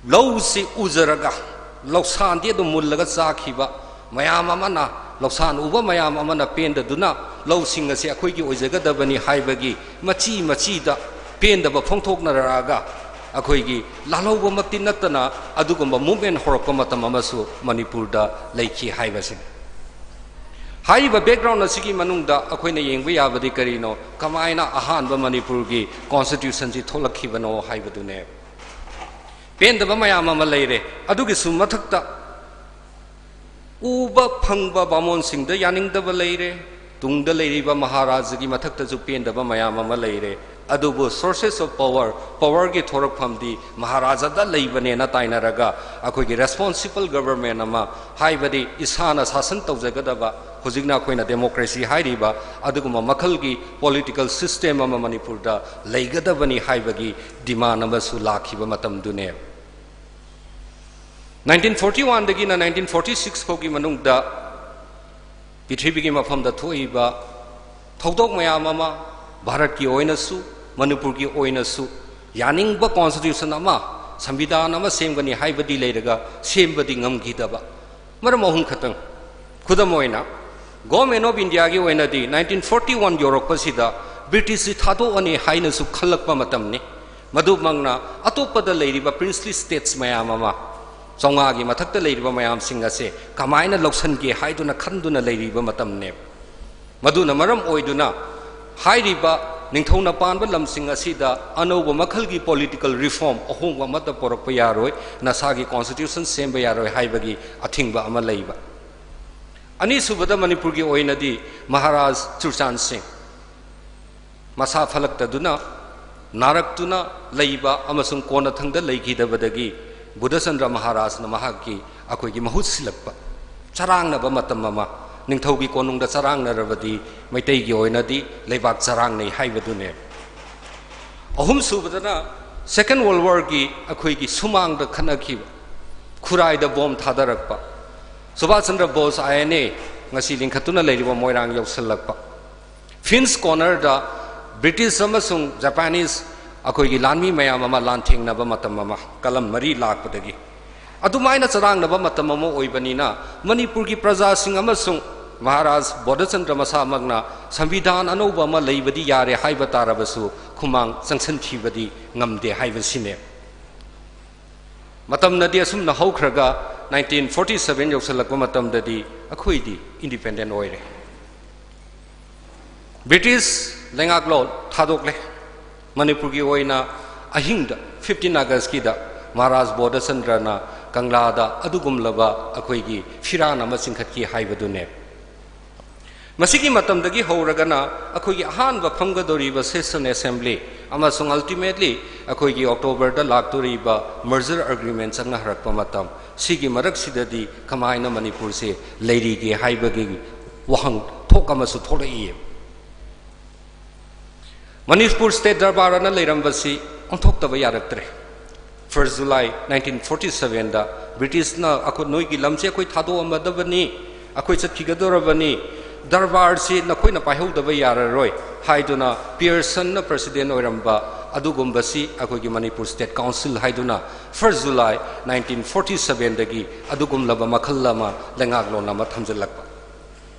ꯂꯧꯁꯤ ꯎꯖꯔꯒ ꯂꯧꯁꯥꯟꯗꯤ ꯑꯗꯨꯝ ꯃꯨꯜꯂꯒ ꯆꯥꯈꯤꯕ ꯃꯌꯥꯝ ꯑꯃꯅ ꯂꯧꯁꯥꯟ ꯎꯕ ꯃꯌꯥꯝ ꯑꯃꯅ ꯄꯦꯟꯗꯗꯨꯅ ꯂꯧꯁꯤꯡ ꯑꯁꯤ ꯑꯩꯈꯣꯏꯒꯤ ꯑꯣꯏꯖꯒꯗꯕꯅꯤ ꯍꯥꯏꯕꯒꯤ ꯃꯆꯤ ꯃꯆꯤꯗ ꯄꯦꯟꯗꯕ ꯐꯣꯡꯗꯣꯛꯅꯔꯛꯑꯒ ꯑꯩꯈꯣꯏꯒꯤ ꯂꯥꯜꯍꯧꯕꯃꯛꯇꯤ ꯅꯠꯇꯅ ꯑꯗꯨꯒꯨꯝꯕ movement ꯍꯧꯔꯛꯄ ꯃꯇꯝ ꯑꯃꯁꯨ ꯃꯅꯤꯄꯨꯔꯗ ꯂꯩꯈꯤ ꯍꯥꯏꯕꯁꯤꯅꯤ꯫ ꯍꯥꯏꯔꯤꯕ background ꯑꯁꯤꯒꯤ ꯃꯅꯨꯡꯗ ꯑꯩꯈꯣꯏꯅ ꯌꯦꯡꯕ ꯌꯥꯕꯗꯤ ꯀꯔꯤꯅꯣ? ꯀꯃꯥꯏꯅ ꯑꯍꯥꯟꯕ ꯃꯅꯤꯄꯨꯔꯒꯤ constitution ꯁꯤ ꯊꯣꯛꯂꯛꯈꯤꯕꯅꯣ ꯍꯥꯏꯕꯗꯨꯅꯦ꯫ ꯄꯦꯟꯗꯕ ꯃꯌꯥꯝ ꯑꯃ ꯂꯩꯔꯦ꯫ ꯑꯗꯨꯒꯤꯁꯨ ꯃꯊꯛꯇ ꯎꯕ ꯐꯪꯕ ꯕꯥꯃꯣꯟꯁꯤꯡꯗ ꯌꯥꯅꯤꯡꯗꯕ ꯂꯩꯔꯦ꯫ ꯇꯨꯡꯗ ꯂꯩꯔꯤꯕ ꯃꯍꯥꯔꯥꯖꯒꯤ ꯃꯊꯛꯇꯁꯨ ꯄꯦꯟꯗꯕ ꯃꯌꯥꯝ ꯑꯃ ꯂꯩꯔꯦ꯫ ꯑꯗꯨꯕꯨ sources of power, power ꯒꯤ ꯊꯣꯔꯛꯐꯝꯗꯤ ꯃꯍꯥꯔꯥꯖꯥꯗ ꯂꯩꯕꯅꯦꯅ ꯇꯥꯏꯅꯔꯒ ꯑꯩꯈꯣꯏꯒꯤ responsible government ꯑꯃ, ꯍꯥꯏꯕꯗꯤ ꯏꯁꯥꯅ ꯁꯥꯁꯟ ꯇꯧꯖꯒꯗꯕ, ꯍꯧꯖꯤꯛꯅ ꯑꯩꯈꯣꯏꯅ democracy ꯍꯥꯏꯔꯤꯕ ꯑꯗꯨꯒꯨꯝꯕ ꯃꯈꯜꯒꯤ political system ꯑꯃ ꯃꯅꯤꯄꯨꯔꯗ ꯂꯩꯒꯗꯕꯅꯤ ꯍꯥꯏꯕꯒꯤ demand ꯑꯃꯁꯨ ꯂꯥꯛꯈꯤꯕ ꯃꯇꯝꯗꯨꯅꯦ꯫ Nineteen forty one ꯗꯒꯤꯅ nineteen forty six ꯐꯥꯎꯒꯤ ꯃꯅꯨꯡꯗ ꯄ꯭ꯔꯤꯊꯤꯕꯤꯒꯤ ꯃꯐꯝꯗ ꯊꯣꯛꯏꯕ ꯊꯧꯗꯣꯛ ꯃꯌꯥꯝ ꯑꯃ, ꯚꯥꯔꯠꯀꯤ ꯑꯣꯏꯅꯁꯨ, ꯃꯅꯤꯄꯨꯔꯒꯤ ꯑꯣꯏꯅꯁꯨ, ꯌꯥꯅꯤꯡꯕ constitution ꯑꯃ, ꯁꯪꯕꯤꯙꯥꯟ ꯑꯃ ꯁꯦꯝꯒꯅꯤ ꯍꯥꯏꯕꯗꯤ ꯂꯩꯔꯒ ꯁꯦꯝꯕꯗꯤ ꯉꯝꯈꯤꯗꯕ ꯃꯔꯝ ꯑꯍꯨꯝ ꯈꯛꯇꯪ꯫ ꯈꯨꯗꯝ ꯑꯣꯏꯅ, Government of India ꯒꯤ ꯑꯣꯏꯅꯗꯤ nineteen forty one ꯌꯧꯔꯛꯄꯁꯤꯗ ꯕ꯭ꯔꯤꯇꯤꯁꯁꯤ ꯊꯥꯗꯣꯛꯑꯅꯤ ꯍꯥꯏꯅꯁꯨ ꯈꯜꯂꯛꯄ ꯃꯇꯝꯅꯤ꯫ ꯃꯗꯨꯃꯛꯅ ꯑꯇꯣꯞꯄꯗ ꯂꯩꯔꯤꯕ princely states ꯃꯌꯥꯝ ꯑꯃ, ꯆꯥꯝꯃꯉꯥꯒꯤ ꯃꯊꯛꯇ ꯂꯩꯔꯤꯕ ꯃꯌꯥꯝꯁꯤꯡ ꯑꯁꯦ ꯀꯃꯥꯏꯅ ꯂꯧꯁꯤꯟꯒꯦ ꯍꯥꯏꯗꯨꯅ ꯈꯟꯗꯨꯅ ꯂꯩꯔꯤꯕ ꯃꯇꯝꯅꯦꯕ꯫ ꯃꯗꯨꯅ ꯃꯔꯝ ꯑꯣꯏꯗꯨꯅ ꯍꯥꯏꯔꯤꯕ ꯅꯤꯡꯊꯧꯅ ꯄꯥꯟꯕ ꯂꯝꯁꯤꯡ ꯑꯁꯤꯗ ꯑꯅꯧꯕ ꯃꯈꯜꯒꯤ political reform, ꯑꯍꯣꯡꯕ ꯑꯃꯠꯇ ꯄꯨꯔꯛꯄ ꯌꯥꯔꯣꯏ, ꯅꯁꯥꯒꯤ constitution ꯁꯦꯝꯕ ꯌꯥꯔꯣꯏ ꯍꯥꯏꯕꯒꯤ ꯑꯊꯤꯡꯕ ꯑꯃ ꯂꯩꯕ꯫ ꯑꯅꯤꯁꯨꯕꯗ, ꯃꯅꯤꯄꯨꯔꯒꯤ ꯑꯣꯏꯅꯗꯤ ꯃꯍꯥꯔꯥꯖ ꯆꯨꯔꯆꯥꯟ ꯁꯤꯡ ꯃꯁꯥ ꯐꯂꯛꯇꯗꯨꯅ, ꯅꯥꯔꯛꯇꯨꯅ ꯂꯩꯕ ꯑꯃꯁꯨꯡ ꯀꯣꯟꯅꯊꯪꯗ ꯂꯩꯈꯤꯗꯕꯗꯒꯤ ꯕꯨꯙꯆꯟꯗ꯭ꯔ ꯃꯍꯥꯔꯥꯖꯅ ꯃꯍꯥꯛꯀꯤ, ꯑꯩꯈꯣꯏꯒꯤ, ꯃꯍꯨꯠ ꯁꯤꯜꯂꯛꯄ, ꯆꯔꯥꯡꯅꯕ ꯃꯇꯝ ꯑꯃ, ꯅꯤꯡꯊꯧꯒꯤ ꯀꯣꯅꯨꯡꯗ ꯆꯔꯥꯡꯅꯔꯕꯗꯤ ꯃꯩꯇꯩꯒꯤ ꯑꯣꯏꯅꯗꯤ ꯂꯩꯕꯥꯛ ꯆꯔꯥꯡꯅꯩ ꯍꯥꯏꯕꯗꯨꯅꯦ꯫ ꯑꯍꯨꯝꯁꯨꯕꯗꯅ Second World War ꯒꯤ ꯑꯩꯈꯣꯏꯒꯤ ꯁꯨꯃꯥꯡꯗ ꯈꯠꯅꯈꯤꯕ, ꯈꯨꯔꯥꯏꯗ bomb ꯊꯥꯗꯔꯛꯄ, Subhash Chandra Bose, I N A, ꯉꯁꯤ ꯂꯤꯡꯈꯠꯇꯨꯅ ꯂꯩꯔꯤꯕ ꯃꯣꯏꯔꯥꯡ ꯌꯧꯁꯤꯜꯂꯛꯄ, Finch Corner ꯗ British ꯑꯃꯁꯨꯡ Japanese ꯑꯩꯈꯣꯏꯒꯤ ꯂꯥꯟꯃꯤ ꯃꯌꯥꯝ ꯑꯃ ꯂꯥꯟꯊꯦꯡꯅꯕ ꯃꯇꯝ ꯑꯃ, ꯀꯂꯝ ꯃꯔꯤ ꯂꯥꯛꯄꯗꯒꯤ꯫ ꯑꯗꯨꯃꯥꯏꯅ ꯆꯔꯥꯡꯅꯕ ꯃꯇꯝ ꯑꯃ ꯑꯣꯏꯕꯅꯤꯅ, ꯃꯅꯤꯄꯨꯔꯒꯤ ꯄ꯭ꯔꯖꯥꯁꯤꯡ ꯑꯃꯁꯨꯡ ꯃꯍꯥꯔꯥꯖ ꯕꯣꯙꯆꯟꯗ꯭ꯔ ꯃꯁꯥꯃꯛꯅ ꯁꯪꯕꯤꯙꯥꯟ ꯑꯅꯧꯕ ꯑꯃ ꯂꯩꯕꯗꯤ ꯌꯥꯔꯦ ꯍꯥꯏꯕ ꯇꯥꯔꯕꯁꯨ ꯈꯨꯃꯥꯡ ꯆꯪꯁꯤꯟꯈꯤꯕꯗꯤ ꯉꯝꯗꯦ ꯍꯥꯏꯕꯁꯤꯅꯦ꯫ ꯃꯇꯝꯅꯗꯤ ꯑꯁꯨꯝꯅ ꯍꯧꯈ꯭ꯔꯒ nineteen forty seven ꯌꯧꯁꯤꯜꯂꯛꯄ ꯃꯇꯝꯗꯗꯤ ꯑꯩꯈꯣꯏꯗꯤ independent ꯑꯣꯏꯔꯦ꯫ ꯕ꯭ꯔꯤꯇꯤꯁ ꯂꯩꯉꯥꯛꯂꯣꯟ ꯊꯥꯗꯣꯛꯂꯦ꯫ ꯃꯅꯤꯄꯨꯔꯒꯤ ꯑꯣꯏꯅ ꯑꯍꯤꯡꯗ fifteen Augustꯀꯤꯗ ꯃꯍꯥꯔꯥꯖ ꯕꯣꯙꯆꯟꯗ꯭ꯔꯅ ꯀꯪꯂꯥꯗ ꯑꯗꯨꯒꯨꯝꯂꯕ ꯑꯩꯈꯣꯏꯒꯤ ꯐꯤꯔꯥꯟ ꯑꯃ ꯆꯤꯡꯈꯠꯈꯤ ꯍꯥꯏꯕꯗꯨꯅꯦ꯫ ꯃꯁꯤꯒꯤ ꯃꯇꯝꯗꯒꯤ ꯍꯧꯔꯒꯅ ꯑꯩꯈꯣꯏꯒꯤ ꯑꯍꯥꯟꯕ ꯐꯝꯒꯗꯧꯔꯤꯕ session assembly ꯑꯃꯁꯨꯡ ultimately ꯑꯩꯈꯣꯏꯒꯤ Octoberꯗ ꯂꯥꯛꯇꯣꯔꯤꯕ merger agreement ꯆꯪꯅꯍꯔꯛꯄ ꯃꯇꯝ, ꯁꯤꯒꯤ ꯃꯔꯛꯁꯤꯗꯗꯤ ꯀꯃꯥꯏꯅ ꯃꯅꯤꯄꯨꯔꯁꯦ ꯂꯩꯔꯤꯒꯦ ꯍꯥꯏꯕꯒꯤ ꯋꯥꯍꯪ ꯊꯣꯛ ꯑꯃꯁꯨ ꯊꯣꯛꯂꯛꯏ꯫ ꯃꯅꯤꯄꯨꯔ state ꯗꯔꯕꯥꯔ ꯑꯅ ꯂꯩꯔꯝꯕꯁꯤ ꯑꯣꯟꯊꯣꯛꯇꯕ ꯌꯥꯔꯛꯇ꯭ꯔꯦ꯫ First July nineteen forty sevenꯗ ꯕ꯭ꯔꯤꯇꯤꯁꯅ ꯑꯩꯈꯣꯏ, "ꯅꯣꯏꯒꯤ ꯂꯝꯁꯦ ꯑꯩꯈꯣꯏ ꯊꯥꯗꯣꯛꯑꯝꯃꯗꯕꯅꯤ, ꯑꯩꯈꯣꯏ ꯆꯠꯈꯤꯒꯗꯧꯔꯕꯅꯤ, ꯗꯔꯕꯥꯔꯁꯤ ꯅꯈꯣꯏꯅ ꯄꯥꯏꯍꯧꯗꯕ ꯌꯥꯔꯔꯣꯏ" ꯍꯥꯏꯗꯨꯅ ꯄꯤꯌꯔꯁꯟꯅ president ꯑꯣꯏꯔꯝꯕ ꯑꯗꯨꯒꯨꯝꯕꯁꯤ ꯑꯩꯈꯣꯏꯒꯤ ꯃꯅꯤꯄꯨꯔ State Council ꯍꯥꯏꯗꯨꯅ First July nineteen forty sevenꯗꯒꯤ ꯑꯗꯨꯒꯨꯝꯂꯕ ꯃꯈꯜ ꯑꯃ ꯂꯩꯉꯥꯛꯂꯣꯟ ꯑꯃ ꯊꯝꯖꯤꯜꯂꯛꯄ꯫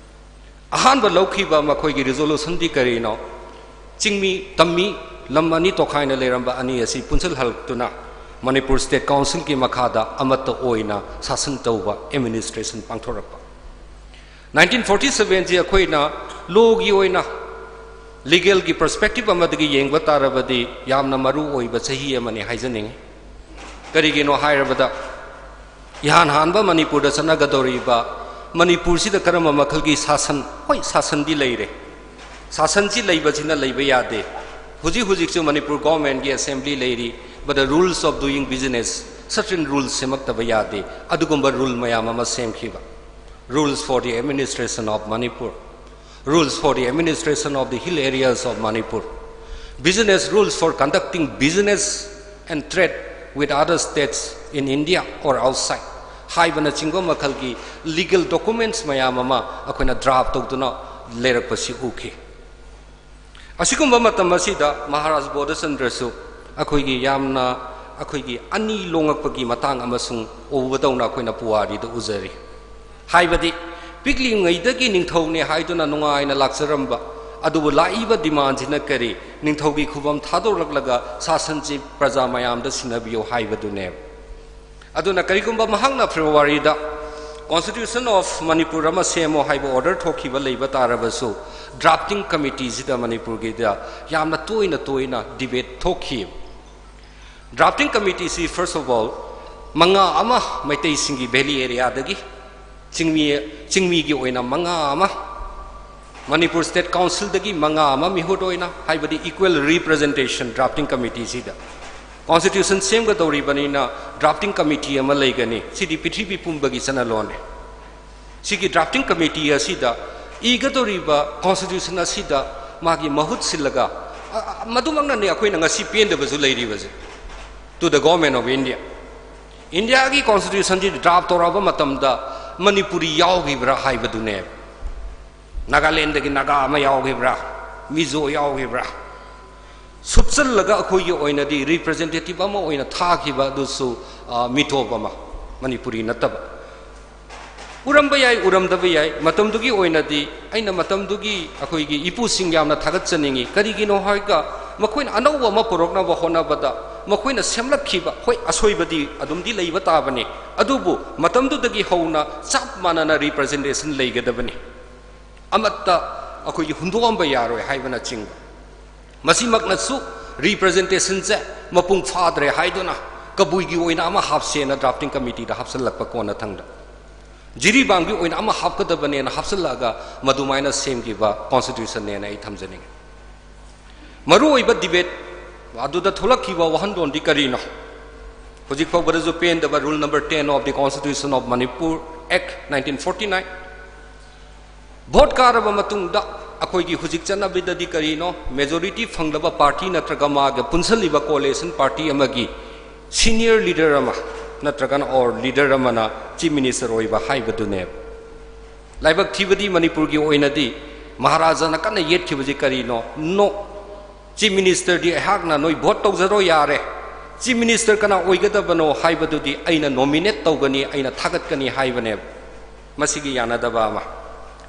ꯑꯍꯥꯟꯕ ꯂꯧꯈꯤꯕ ꯃꯈꯣꯏꯒꯤ resolutionꯗꯤ ꯀꯔꯤꯅꯣ? ꯆꯤꯡꯃꯤ ꯇꯝꯃꯤ ꯂꯝ ꯑꯅꯤ ꯇꯣꯈꯥꯏꯅ ꯂꯩꯔꯝꯕ ꯑꯅꯤ ꯑꯁꯤ ꯄꯨꯟꯁꯤꯜꯍꯜꯂꯛꯇꯨꯅ ꯃꯅꯤꯄꯨꯔ State Councilꯒꯤ ꯃꯈꯥꯗ ꯑꯃꯠꯇ ꯑꯣꯏꯅ ꯁꯥꯁꯟ ꯇꯧꯕ, administration ꯄꯥꯡꯊꯣꯔꯛꯄ꯫ Nineteen forty sevenꯁꯤ ꯑꯩꯈꯣꯏꯅ lawꯒꯤ ꯑꯣꯏꯅ, legalꯒꯤ perspective ꯑꯃꯗꯒꯤ ꯌꯦꯡꯕ ꯇꯥꯔꯕꯗꯤ ꯌꯥꯝꯅ ꯃꯔꯨ ꯑꯣꯏꯕ ꯆꯍꯤ ꯑꯃꯅꯤ ꯍꯥꯏꯖꯅꯤꯡꯏ꯫ ꯀꯔꯤꯒꯤꯅꯣ ꯍꯥꯏꯔꯕꯗ, ꯏꯍꯥꯟ ꯍꯥꯟꯕ ꯃꯅꯤꯄꯨꯔꯗ ꯆꯠꯅꯒꯗꯧꯔꯤꯕ, ꯃꯅꯤꯄꯨꯔꯁꯤꯗ ꯀꯔꯝꯕ ꯃꯈꯜꯒꯤ ꯁꯥꯁꯟ, ꯍꯣꯏ, ꯁꯥꯁꯟꯗꯤ ꯂꯩꯔꯦ, ꯁꯥꯁꯟꯁꯤ ꯂꯩꯕꯁꯤꯅ ꯂꯩꯕ ꯌꯥꯗꯦ꯫ ꯍꯧꯖꯤꯛ ꯍꯧꯖꯤꯛꯁꯨ ꯃꯅꯤꯄꯨꯔ governmentꯀꯤ assembly ꯂꯩꯔꯤ, but the rules of doing business, certain rules ꯁꯦꯝꯃꯛꯇꯕ ꯌꯥꯗꯦ꯫ ꯑꯗꯨꯒꯨꯝꯕ rule ꯃꯌꯥꯝ ꯑꯃ ꯁꯦꯝꯈꯤꯕ, rules for the administration of Manipur, rules for the administration of the hill areas of Manipur, business rules for conducting business and trade with other states in India or outside ꯍꯥꯏꯕꯅꯆꯤꯡꯕ ꯃꯈꯜꯒꯤ legal documents ꯃꯌꯥꯝ ꯑꯃ ꯑꯩꯈꯣꯏꯅ draft ꯇꯧꯗꯨꯅ ꯂꯩꯔꯛꯄꯁꯤ ꯎꯈꯤ꯫ ꯑꯁꯤꯒꯨꯝꯕ ꯃꯇꯝ ꯑꯁꯤꯗ ꯃꯍꯥꯔꯥꯖ ꯕꯣꯙꯆꯟꯗ꯭ꯔꯁꯨ ꯑꯩꯈꯣꯏꯒꯤ ꯌꯥꯝꯅ, ꯑꯩꯈꯣꯏꯒꯤ ꯑꯅꯤ ꯂꯣꯉꯛꯄꯒꯤ ꯃꯇꯥꯡ ꯑꯃꯁꯨꯡ ꯎꯕꯗꯧꯅ ꯑꯩꯈꯣꯏꯅ ꯄꯨꯋꯥꯔꯤꯗ ꯎꯖꯔꯤ꯫ ꯍꯥꯏꯕꯗꯤ ꯄꯤꯛꯂꯤꯉꯩꯗꯒꯤ ꯅꯤꯡꯊꯧꯅꯦ ꯍꯥꯏꯗꯨꯅ ꯅꯨꯡꯉꯥꯏꯅ ꯂꯥꯛꯆꯔꯝꯕ, ꯑꯗꯨꯕꯨ ꯂꯥꯛꯏꯕ demandꯁꯤꯅ ꯀꯔꯤ? ꯅꯤꯡꯊꯧꯒꯤ ꯈꯨꯕꯝ ꯊꯥꯗꯣꯔꯛꯂꯒ ꯁꯥꯁꯟꯁꯤ ꯄ꯭ꯔꯖꯥ ꯃꯌꯥꯝꯗ ꯁꯤꯟꯅꯕꯤꯌꯨ ꯍꯥꯏꯕꯗꯨꯅꯦꯕ꯫ ꯑꯗꯨꯅ ꯀꯔꯤꯒꯨꯝꯕ ꯃꯍꯥꯛꯅ Februaryꯗ Constitution of Manipur ꯑꯃ ꯁꯦꯝꯃꯣ ꯍꯥꯏꯕ order ꯊꯣꯛꯈꯤꯕ ꯂꯩꯕ ꯇꯥꯔꯕꯁꯨ, drafting committeeꯁꯤꯗ ꯃꯅꯤꯄꯨꯔꯒꯤꯗ ꯌꯥꯝꯅ ꯇꯣꯏꯅ ꯇꯣꯏꯅ debate ꯊꯣꯛꯈꯤ꯫ Drafting committeeꯁꯤ first of all ꯃꯉꯥ ꯑꯃ ꯃꯩꯇꯩꯁꯤꯡꯒꯤ valley areaꯗꯒꯤ, ꯆꯤꯡꯃꯤ, ꯆꯤꯡꯃꯤꯒꯤ ꯑꯣꯏꯅ ꯃꯉꯥ ꯑꯃ, ꯃꯅꯤꯄꯨꯔ State Councilꯗꯒꯤ ꯃꯉꯥ ꯑꯃ ꯃꯤꯍꯨꯠ ꯑꯣꯏꯅ, ꯍꯥꯏꯕꯗꯤ equal representation drafting committeeꯁꯤꯗ꯫ Constitution ꯁꯦꯝꯒꯗꯧꯔꯤꯕꯅꯤꯅ drafting committee ꯑꯃ ꯂꯩꯒꯅꯤ꯫ ꯁꯤꯗꯤ ꯄ꯭ꯔꯤꯊꯤꯕꯤ ꯄꯨꯝꯕꯒꯤ ꯆꯠꯅꯂꯣꯟꯅꯤ꯫ ꯁꯤꯒꯤ drafting committee ꯑꯁꯤꯗ ꯏꯒꯗꯧꯔꯤꯕ Constitution ꯑꯁꯤꯗ ꯃꯥꯒꯤ ꯃꯍꯨꯠ ꯁꯤꯜꯂꯒ, ꯑ, ꯑ, ꯃꯗꯨꯃꯛꯅꯅꯤ ꯑꯩꯈꯣꯏꯅ ꯉꯁꯤ ꯄꯦꯟꯗꯕꯁꯨ ꯂꯩꯔꯤꯕꯁꯦ, to the Government of India꯫ ꯏꯟꯗꯤꯌꯥꯒꯤ Constitutionꯁꯤ draft ꯇꯧꯔꯛꯑꯕ ꯃꯇꯝꯗ ꯃꯅꯤꯄꯨꯔꯤ ꯌꯥꯎꯈꯤꯕ꯭ꯔꯥ ꯍꯥꯏꯕꯗꯨꯅꯦ꯫ ꯅꯥꯒꯥꯂꯦꯟꯗꯒꯤ ꯅꯥꯒꯥ ꯑꯃ ꯌꯥꯎꯈꯤꯕ꯭ꯔꯥ, ꯃꯤꯖꯣ ꯌꯥꯎꯈꯤꯕ꯭ꯔꯥ? ꯁꯨꯞꯆꯜꯂꯒ ꯑꯩꯈꯣꯏꯒꯤ ꯑꯣꯏꯅꯗꯤ representative ꯑꯃ ꯑꯣꯏꯅ ꯊꯥꯈꯤꯕ ꯑꯗꯨꯁꯨ, ꯑ, ꯃꯤꯇꯣꯞ ꯑꯃ, ꯃꯅꯤꯄꯨꯔꯤ ꯅꯠꯇꯕ꯫ ꯎꯔꯝꯕ ꯌꯥꯏ, ꯎꯔꯝꯗꯕ ꯌꯥꯏ꯫ ꯃꯇꯝꯗꯨꯒꯤ ꯑꯣꯏꯅꯗꯤ ꯑꯩꯅ ꯃꯇꯝꯗꯨꯒꯤ ꯑꯩꯈꯣꯏꯒꯤ ꯏꯄꯨꯁꯤꯡ ꯌꯥꯝꯅ ꯊꯥꯒꯠꯆꯅꯤꯡꯉꯤ꯫ ꯀꯔꯤꯒꯤꯅꯣ ꯍꯥꯏꯔꯒ, ꯃꯈꯣꯏꯅ ꯑꯅꯧꯕ ꯑꯃ ꯄꯨꯔꯛꯅꯕ ꯍꯣꯠꯅꯕꯗ ꯃꯈꯣꯏꯅ ꯁꯦꯝꯂꯛꯈꯤꯕ, ꯍꯣꯏ, ꯑꯁꯣꯏꯕꯗꯤ ꯑꯗꯨꯝꯗꯤ ꯂꯩꯕ ꯇꯥꯕꯅꯤ, ꯑꯗꯨꯕꯨ ꯃꯇꯝꯗꯨꯗꯒꯤ ꯍꯧꯅ ꯆꯞ ꯃꯥꯟꯅꯅ representation ꯂꯩꯒꯗꯕꯅꯤ꯫ ꯑꯃꯠꯇ ꯑꯩꯈꯣꯏꯒꯤ ꯍꯨꯟꯗꯣꯛꯑꯝꯕ ꯌꯥꯔꯣꯏ ꯍꯥꯏꯕꯅꯆꯤꯡꯕ꯫ ꯃꯁꯤꯃꯛꯅꯁꯨ representationꯁꯦ ꯃꯄꯨꯡ ꯐꯥꯗ꯭ꯔꯦ ꯍꯥꯏꯗꯨꯅ ꯀꯕꯨꯏꯒꯤ ꯑꯣꯏꯅ ꯑꯃ ꯍꯥꯞꯁꯦꯅ drafting committeeꯗ ꯍꯥꯞꯆꯤꯜꯂꯛꯄ ꯀꯣꯟꯅꯊꯪꯗ꯫ ꯖꯤꯔꯤꯕꯥꯝꯒꯤ ꯑꯣꯏꯅ ꯑꯃ ꯍꯥꯞꯀꯗꯕꯅꯦꯅ ꯍꯥꯞꯆꯤꯜꯂꯛꯑꯒ ꯃꯗꯨꯃꯥꯏꯅ ꯁꯦꯝꯈꯤꯕ Constitutionꯅꯦꯅ ꯑꯩ ꯊꯝꯖꯅꯤꯡꯉꯤ꯫ ꯃꯔꯨꯑꯣꯏꯕ debate ꯑꯗꯨꯗ ꯊꯣꯛꯂꯛꯈꯤꯕ ꯋꯥꯍꯟꯗꯣꯟꯗꯤ ꯀꯔꯤꯅꯣ? ꯍꯧꯖꯤꯛ ꯐꯥꯎꯕꯗꯁꯨ ꯄꯦꯟꯗꯕ Rule number ten of the Constitution of Manipur Act nineteen forty nine꯫ Vote ꯀꯥꯔꯕ ꯃꯇꯨꯡꯗ ꯑꯩꯈꯣꯏꯒꯤ ꯍꯧꯖꯤꯛ ꯆꯠꯅꯕꯤꯗꯗꯤ ꯀꯔꯤꯅꯣ? Majority ꯐꯪꯂꯕ party ꯅꯠꯇ꯭ꯔꯒ ꯃꯥꯒ ꯄꯨꯟꯁꯤꯜꯂꯤꯕ coalition party ꯑꯃꯒꯤ senior leader ꯑꯃ ꯅꯠꯇ꯭ꯔꯒꯅ or leader ꯑꯃꯅ Chief Minister ꯑꯣꯏꯕ ꯍꯥꯏꯕꯗꯨꯅꯦꯕ꯫ ꯂꯥꯏꯕꯛ ꯊꯤꯕꯗꯤ ꯃꯅꯤꯄꯨꯔꯒꯤ ꯑꯣꯏꯅꯗꯤ ꯃꯍꯥꯔꯥꯖꯥꯅ ꯀꯟꯅ ꯌꯦꯠꯈꯤꯕꯁꯤ ꯀꯔꯤꯅꯣ? No꯫ Chief Ministerꯗꯤ ꯑꯩꯍꯥꯛꯅ ꯅꯣꯏ vote ꯇꯧꯖꯔꯣ ꯌꯥꯔꯦ꯫ Chief Minister ꯀꯅꯥ ꯑꯣꯏꯒꯗꯕꯅꯣ ꯍꯥꯏꯕꯗꯨꯗꯤ ꯑꯩꯅ nominate ꯇꯧꯒꯅꯤ, ꯑꯩꯅ ꯊꯥꯒꯠꯀꯅꯤ ꯍꯥꯏꯕꯅꯦꯕ꯫ ꯃꯁꯤꯒꯤ ꯌꯥꯅꯗꯕ ꯑꯃ꯫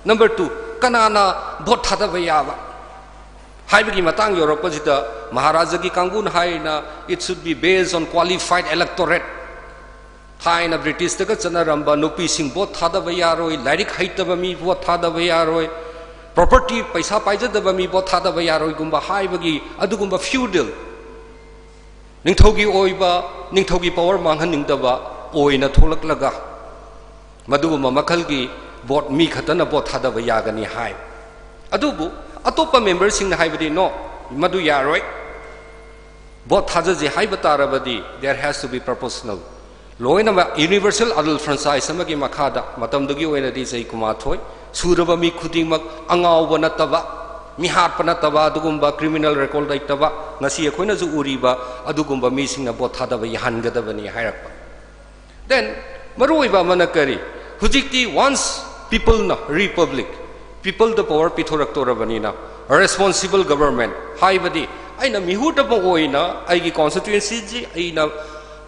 Number two, ꯀꯅꯥꯅ ꯚꯣꯠ ꯊꯥꯗꯕ ꯌꯥꯕ ꯍꯥꯏꯕꯒꯤ ꯃꯇꯥꯡ ꯌꯧꯔꯛꯄꯁꯤꯗ ꯃꯍꯥꯔꯥꯖꯥꯒꯤ ꯀꯥꯡꯕꯨꯅ ꯍꯥꯏꯔꯤꯅ, "It should be based on qualified electorate"꯫ ꯊꯥꯏꯅ ꯕ꯭ꯔꯤꯇꯤꯁꯇꯒ ꯆꯠꯅꯔꯝꯕ ꯅꯨꯄꯤꯁꯤꯡ ꯚꯣꯠ ꯊꯥꯗꯕ ꯌꯥꯔꯣꯏ, ꯂꯥꯏꯔꯤꯛ ꯍꯩꯇꯕ ꯃꯤ ꯚꯣꯠ ꯊꯥꯗꯕ ꯌꯥꯔꯣꯏ, property, ꯄꯩꯁꯥ ꯄꯥꯏꯖꯗꯕ ꯃꯤ ꯚꯣꯠ ꯊꯥꯗꯕ ꯌꯥꯔꯣꯏꯒꯨꯝꯕ ꯍꯥꯏꯕꯒꯤ ꯑꯗꯨꯒꯨꯝꯕ feudal, ꯅꯤꯡꯊꯧꯒꯤ ꯑꯣꯏꯕ, ꯅꯤꯡꯊꯧꯒꯤ power ꯃꯥꯡꯍꯟꯅꯤꯡꯗꯕ ꯑꯣꯏꯅ ꯊꯣꯛꯂꯛꯂꯒ ꯃꯗꯨꯒꯨꯝꯕ ꯃꯈꯜꯒꯤ ꯚꯣꯠ ꯃꯤ ꯈꯛꯇꯅ ꯚꯣꯠ ꯊꯥꯗꯕ ꯌꯥꯒꯅꯤ ꯍꯥꯏ꯫ ꯑꯗꯨꯕꯨ ꯑꯇꯣꯞꯄ memberꯁꯤꯡꯅ ꯍꯥꯏꯕꯗꯤ, "No, ꯃꯗꯨ ꯌꯥꯔꯣꯏ꯫ ꯚꯣꯠ ꯊꯥꯖꯁꯦ ꯍꯥꯏꯕ ꯇꯥꯔꯕꯗꯤ there has to be proportional, ꯂꯣꯏꯅꯃꯛ universal adult franchise ꯑꯃꯒꯤ ꯃꯈꯥꯗ", ꯃꯇꯝꯗꯨꯒꯤ ꯑꯣꯏꯅꯗꯤ ꯆꯍꯤ ꯀꯨꯟꯃꯥꯊꯣꯏ ꯁꯨꯔꯕ ꯃꯤ ꯈꯨꯗꯤꯡꯃꯛ, ꯑꯉꯥꯎꯕ ꯅꯠꯇꯕ, ꯃꯤꯍꯥꯠꯄ ꯅꯠꯇꯕ, ꯑꯗꯨꯒꯨꯝꯕ criminal record ꯂꯩꯇꯕ, ꯉꯁꯤ ꯑꯩꯈꯣꯏꯅꯁꯨ ꯎꯔꯤꯕ ꯑꯗꯨꯒꯨꯝꯕ ꯃꯤꯁꯤꯡꯅ ꯚꯣꯠ ꯊꯥꯗꯕ ꯌꯥꯍꯟꯒꯗꯕꯅꯤ ꯍꯥꯏꯔꯛꯄ꯫ Then ꯃꯔꯨꯑꯣꯏꯕ ꯑꯃꯅ ꯀꯔꯤ? ꯍꯧꯖꯤꯛꯇꯤ once peopleꯅ, republic, peopleꯗ power ꯄꯤꯊꯣꯔꯛꯇꯧꯔꯕꯅꯤꯅ, responsible government ꯍꯥꯏꯕꯗꯤ ꯑꯩꯅ ꯃꯤꯍꯨꯠ ꯑꯃ ꯑꯣꯏꯅ ꯑꯩꯒꯤ constituencyꯁꯤ ꯑꯩꯅ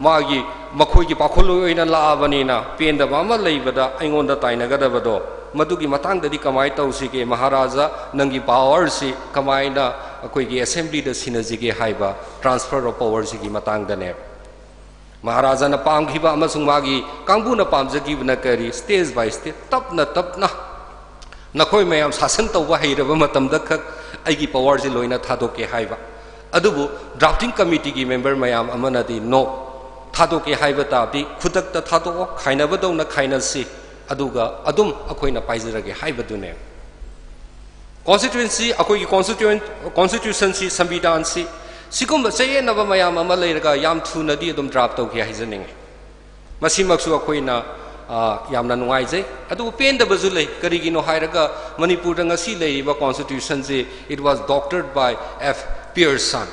ꯃꯥꯒꯤ, ꯃꯈꯣꯏꯒꯤ ꯄꯥꯈꯣꯜꯂꯣꯏ ꯑꯣꯏꯅ ꯂꯥꯛꯑꯕꯅꯤꯅ ꯄꯦꯟꯗꯕ ꯑꯃ ꯂꯩꯕꯗ ꯑꯩꯉꯣꯟꯗ ꯇꯥꯏꯅꯒꯗꯕꯗꯣ, ꯃꯗꯨꯒꯤ ꯃꯇꯥꯡꯗꯗꯤ ꯀꯃꯥꯏꯅ ꯇꯧꯁꯤꯒꯦ? ꯃꯍꯥꯔꯥꯖꯥ, ꯅꯪꯒꯤ powerꯁꯤ ꯀꯃꯥꯏꯅ ꯑꯩꯈꯣꯏꯒꯤ assemblyꯗ ꯁꯤꯟꯅꯁꯤꯒꯦ ꯍꯥꯏꯕ transfer of powerꯁꯤꯒꯤ ꯃꯇꯥꯡꯗꯅꯦ꯫ ꯃꯍꯥꯔꯥꯖꯥꯅ ꯄꯥꯝꯈꯤꯕ ꯑꯃꯁꯨꯡ ꯃꯥꯒꯤ ꯀꯥꯡꯕꯨꯅ ꯄꯥꯝꯖꯈꯤꯕꯅ ꯀꯔꯤ? Stage by stage, ꯇꯞꯅ ꯇꯞꯅ ꯅꯈꯣꯏ ꯃꯌꯥꯝ ꯁꯥꯁꯟ ꯇꯧꯕ ꯍꯩꯔꯕ ꯃꯇꯝꯗ ꯈꯛ ꯑꯩꯒꯤ powerꯁꯤ ꯂꯣꯏꯅ ꯊꯥꯗꯣꯛꯀꯦ ꯍꯥꯏꯕ꯫ ꯑꯗꯨꯕꯨ drafting committeeꯒꯤ member ꯃꯌꯥꯝ ꯑꯃꯅꯗꯤ, "No, ꯊꯥꯗꯣꯛꯀꯦ ꯍꯥꯏꯕ ꯇꯥꯔꯗꯤ ꯈꯨꯗꯛꯇ ꯊꯥꯗꯣꯛꯑꯣ, ꯈꯥꯏꯅꯕꯗꯧꯅ ꯈꯥꯏꯅꯁꯤ, ꯑꯗꯨꯒ ꯑꯗꯨꯝ ꯑꯩꯈꯣꯏꯅ ꯄꯥꯏꯖꯔꯒꯦ" ꯍꯥꯏꯕꯗꯨꯅꯦ꯫ Constituency, ꯑꯩꯈꯣꯏꯒꯤ constituent, constitutionꯁꯤ, ꯁꯪꯕꯤꯙꯥꯟꯁꯤ, ꯁꯤꯒꯨꯝꯕ ꯆꯌꯦꯠꯅꯕ ꯃꯌꯥꯝ ꯑꯃ ꯂꯩꯔꯒ ꯌꯥꯝ ꯊꯨꯅꯗꯤ ꯑꯗꯨꯝ draft ꯇꯧꯈꯤ ꯍꯥꯏꯖꯅꯤꯡꯉꯤ꯫ ꯃꯁꯤꯃꯛꯁꯨ ꯑꯩꯈꯣꯏꯅ, ꯑ, ꯌꯥꯝꯅ ꯅꯨꯡꯉꯥꯏꯖꯩ꯫ ꯑꯗꯨꯕꯨ ꯄꯦꯟꯗꯕꯁꯨ ꯂꯩ꯫ ꯀꯔꯤꯒꯤꯅꯣ ꯍꯥꯏꯔꯒ ꯃꯅꯤꯄꯨꯔꯗ ꯉꯁꯤ ꯂꯩꯔꯤꯕ constitutionꯁꯤ, it was doctored by F Pearson꯫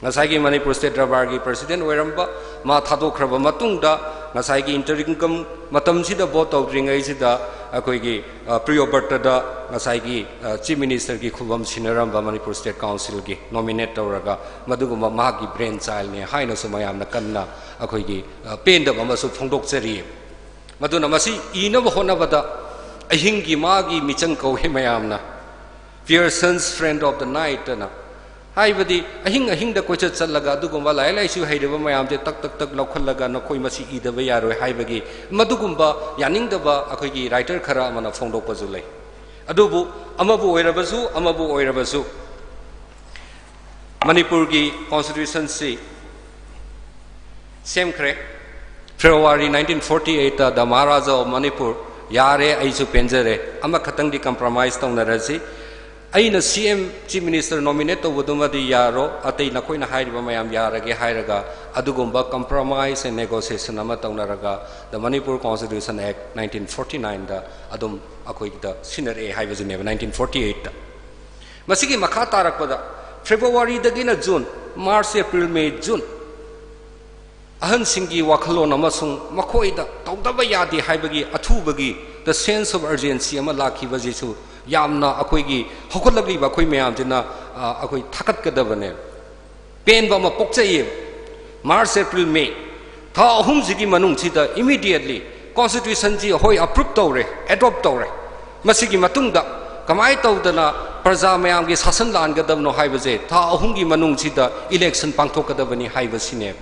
ꯉꯁꯥꯏꯒꯤ ꯃꯅꯤꯄꯨꯔ State Darbarꯒꯤ president ꯑꯣꯏꯔꯝꯕ, ꯃꯥ ꯊꯥꯗꯣꯛꯈ꯭ꯔꯕ ꯃꯇꯨꯡꯗ ꯉꯁꯥꯏꯒꯤ interim ꯀꯝ-, ꯃꯇꯝꯁꯤꯗ vote ꯇꯧꯗ꯭ꯔꯤꯉꯩꯁꯤꯗ ꯑꯩꯈꯣꯏꯒꯤ, ꯑ, ꯄ꯭ꯔꯤꯌꯣꯕ꯭ꯔꯇꯗ ꯉꯁꯥꯏꯒꯤ, ꯑ, Chief Ministerꯒꯤ ꯈꯨꯕꯝ ꯁꯤꯟꯅꯔꯝꯕ ꯃꯅꯤꯄꯨꯔ State Councilꯒꯤ nominate ꯇꯧꯔꯒ ꯃꯗꯨꯒꯨꯝꯕ ꯃꯍꯥꯛꯀꯤ brain childꯅꯦ ꯍꯥꯏꯅꯁꯨ ꯃꯌꯥꯝꯅ ꯀꯟꯅ ꯑꯩꯈꯣꯏꯒꯤ, ꯑ, ꯄꯦꯟꯗꯕ ꯑꯃꯁꯨ ꯐꯣꯡꯗꯣꯛꯆꯔꯤ꯫ ꯃꯗꯨꯅ ꯃꯁꯤ ꯏꯅꯕ ꯍꯣꯠꯅꯕꯗ ꯑꯍꯤꯡꯒꯤ ꯃꯥꯒꯤ ꯃꯤꯆꯪ ꯀꯧꯏ ꯃꯌꯥꯝꯅ, Pearson's Friend of the Night ꯑꯅ꯫ ꯍꯥꯏꯕꯗꯤ ꯑꯍꯤꯡ ꯑꯍꯤꯡꯗ ꯀꯣꯏꯆꯠ ꯆꯠꯂꯒ ꯑꯗꯨꯒꯨꯝꯕ ꯂꯥꯏꯔꯤꯛ ꯂꯥꯏꯁꯨ ꯍꯩꯔꯕ ꯃꯌꯥꯝꯁꯦ ꯇꯛ ꯇꯛ ꯇꯛ ꯂꯧꯈꯠꯂꯒ ꯅꯈꯣꯏ ꯃꯁꯤ ꯏꯗꯕ ꯌꯥꯔꯣꯏ ꯍꯥꯏꯕꯒꯤ ꯃꯗꯨꯒꯨꯝꯕ ꯌꯥꯅꯤꯡꯗꯕ ꯑꯩꯈꯣꯏꯒꯤ writer ꯈꯔ ꯑꯃꯅ ꯐꯣꯡꯗꯣꯛꯄꯁꯨ ꯂꯩ꯫ ꯑꯗꯨꯕꯨ ꯑꯃꯕꯨ ꯑꯣꯏꯔꯕꯁꯨ, ꯑꯃꯕꯨ ꯑꯣꯏꯔꯕꯁꯨ, ꯃꯅꯤꯄꯨꯔꯒꯤ constitutionꯁꯤ ꯁꯦꯝꯈ꯭ꯔꯦ꯫ February nineteen forty eightꯇ the Maharaja of Manipur, "ꯌꯥꯔꯦ, ꯑꯩꯁꯨ ꯄꯦꯟꯖꯔꯦ, ꯑꯃꯈꯛꯇꯪꯗꯤ compromise ꯇꯧꯅꯔꯁꯤ꯫ ꯑꯩꯅ C M, Chief Minister nominate ꯇꯧꯕꯗꯨꯃꯗꯤ ꯌꯥꯔꯣ, ꯑꯇꯩ ꯅꯈꯣꯏꯅ ꯍꯥꯏꯔꯤꯕ ꯃꯌꯥꯝ ꯌꯥꯔꯒꯦ" ꯍꯥꯏꯔꯒ ꯑꯗꯨꯒꯨꯝꯕ compromise and negotiation ꯑꯃ ꯇꯧꯅꯔꯒ the Manipur Constitution Act nineteen forty nineꯗ ꯑꯗꯨꯝ ꯑꯩꯈꯣꯏꯗ ꯁꯤꯟꯅꯔꯛꯑꯦ ꯍꯥꯏꯕꯁꯤꯅꯦꯕ, nineteen forty eightꯇ꯫ ꯃꯁꯤꯒꯤ ꯃꯈꯥ ꯇꯥꯔꯛꯄꯗ Februaryꯗꯒꯤꯅ June, March, April, May, June, ꯑꯍꯟꯁꯤꯡꯒꯤ ꯋꯥꯈꯜꯂꯣꯟ ꯑꯃꯁꯨꯡ ꯃꯈꯣꯏꯗ ꯇꯧꯗꯕ ꯌꯥꯗꯦ ꯍꯥꯏꯕꯒꯤ ꯑꯊꯨꯕꯒꯤ the sense of urgency ꯑꯃ ꯂꯥꯛꯈꯤꯕꯁꯤꯁꯨ ꯌꯥꯝꯅ ꯑꯩꯈꯣꯏꯒꯤ ꯍꯧꯒꯠꯂꯛꯂꯤꯕ ꯑꯩꯈꯣꯏ ꯃꯌꯥꯝꯁꯤꯅ, ꯑ, ꯑꯩꯈꯣꯏ ꯊꯥꯒꯠꯀꯗꯕꯅꯦ꯫ ꯄꯦꯟꯕ ꯑꯃ ꯄꯣꯛꯆꯩꯌꯦ꯫ March, April, May, ꯊꯥ ꯑꯍꯨꯝꯁꯤꯒꯤ ꯃꯅꯨꯡꯁꯤꯗ immediately constitutionꯁꯤ ꯍꯣꯏ approve ꯇꯧꯔꯦ, adopt ꯇꯧꯔꯦ꯫ ꯃꯁꯤꯒꯤ ꯃꯇꯨꯡꯗ ꯀꯃꯥꯏꯅ ꯇꯧꯗꯅ ꯄ꯭ꯔꯖꯥ ꯃꯌꯥꯝꯒꯤ ꯁꯥꯁꯟ ꯂꯥꯟꯒꯗꯕꯅꯣ ꯍꯥꯏꯕꯁꯦ ꯊꯥ ꯑꯍꯨꯝꯒꯤ ꯃꯅꯨꯡꯁꯤꯗ election ꯄꯥꯡꯊꯣꯛꯀꯗꯕꯅꯤ ꯍꯥꯏꯕꯁꯤꯅꯦ꯫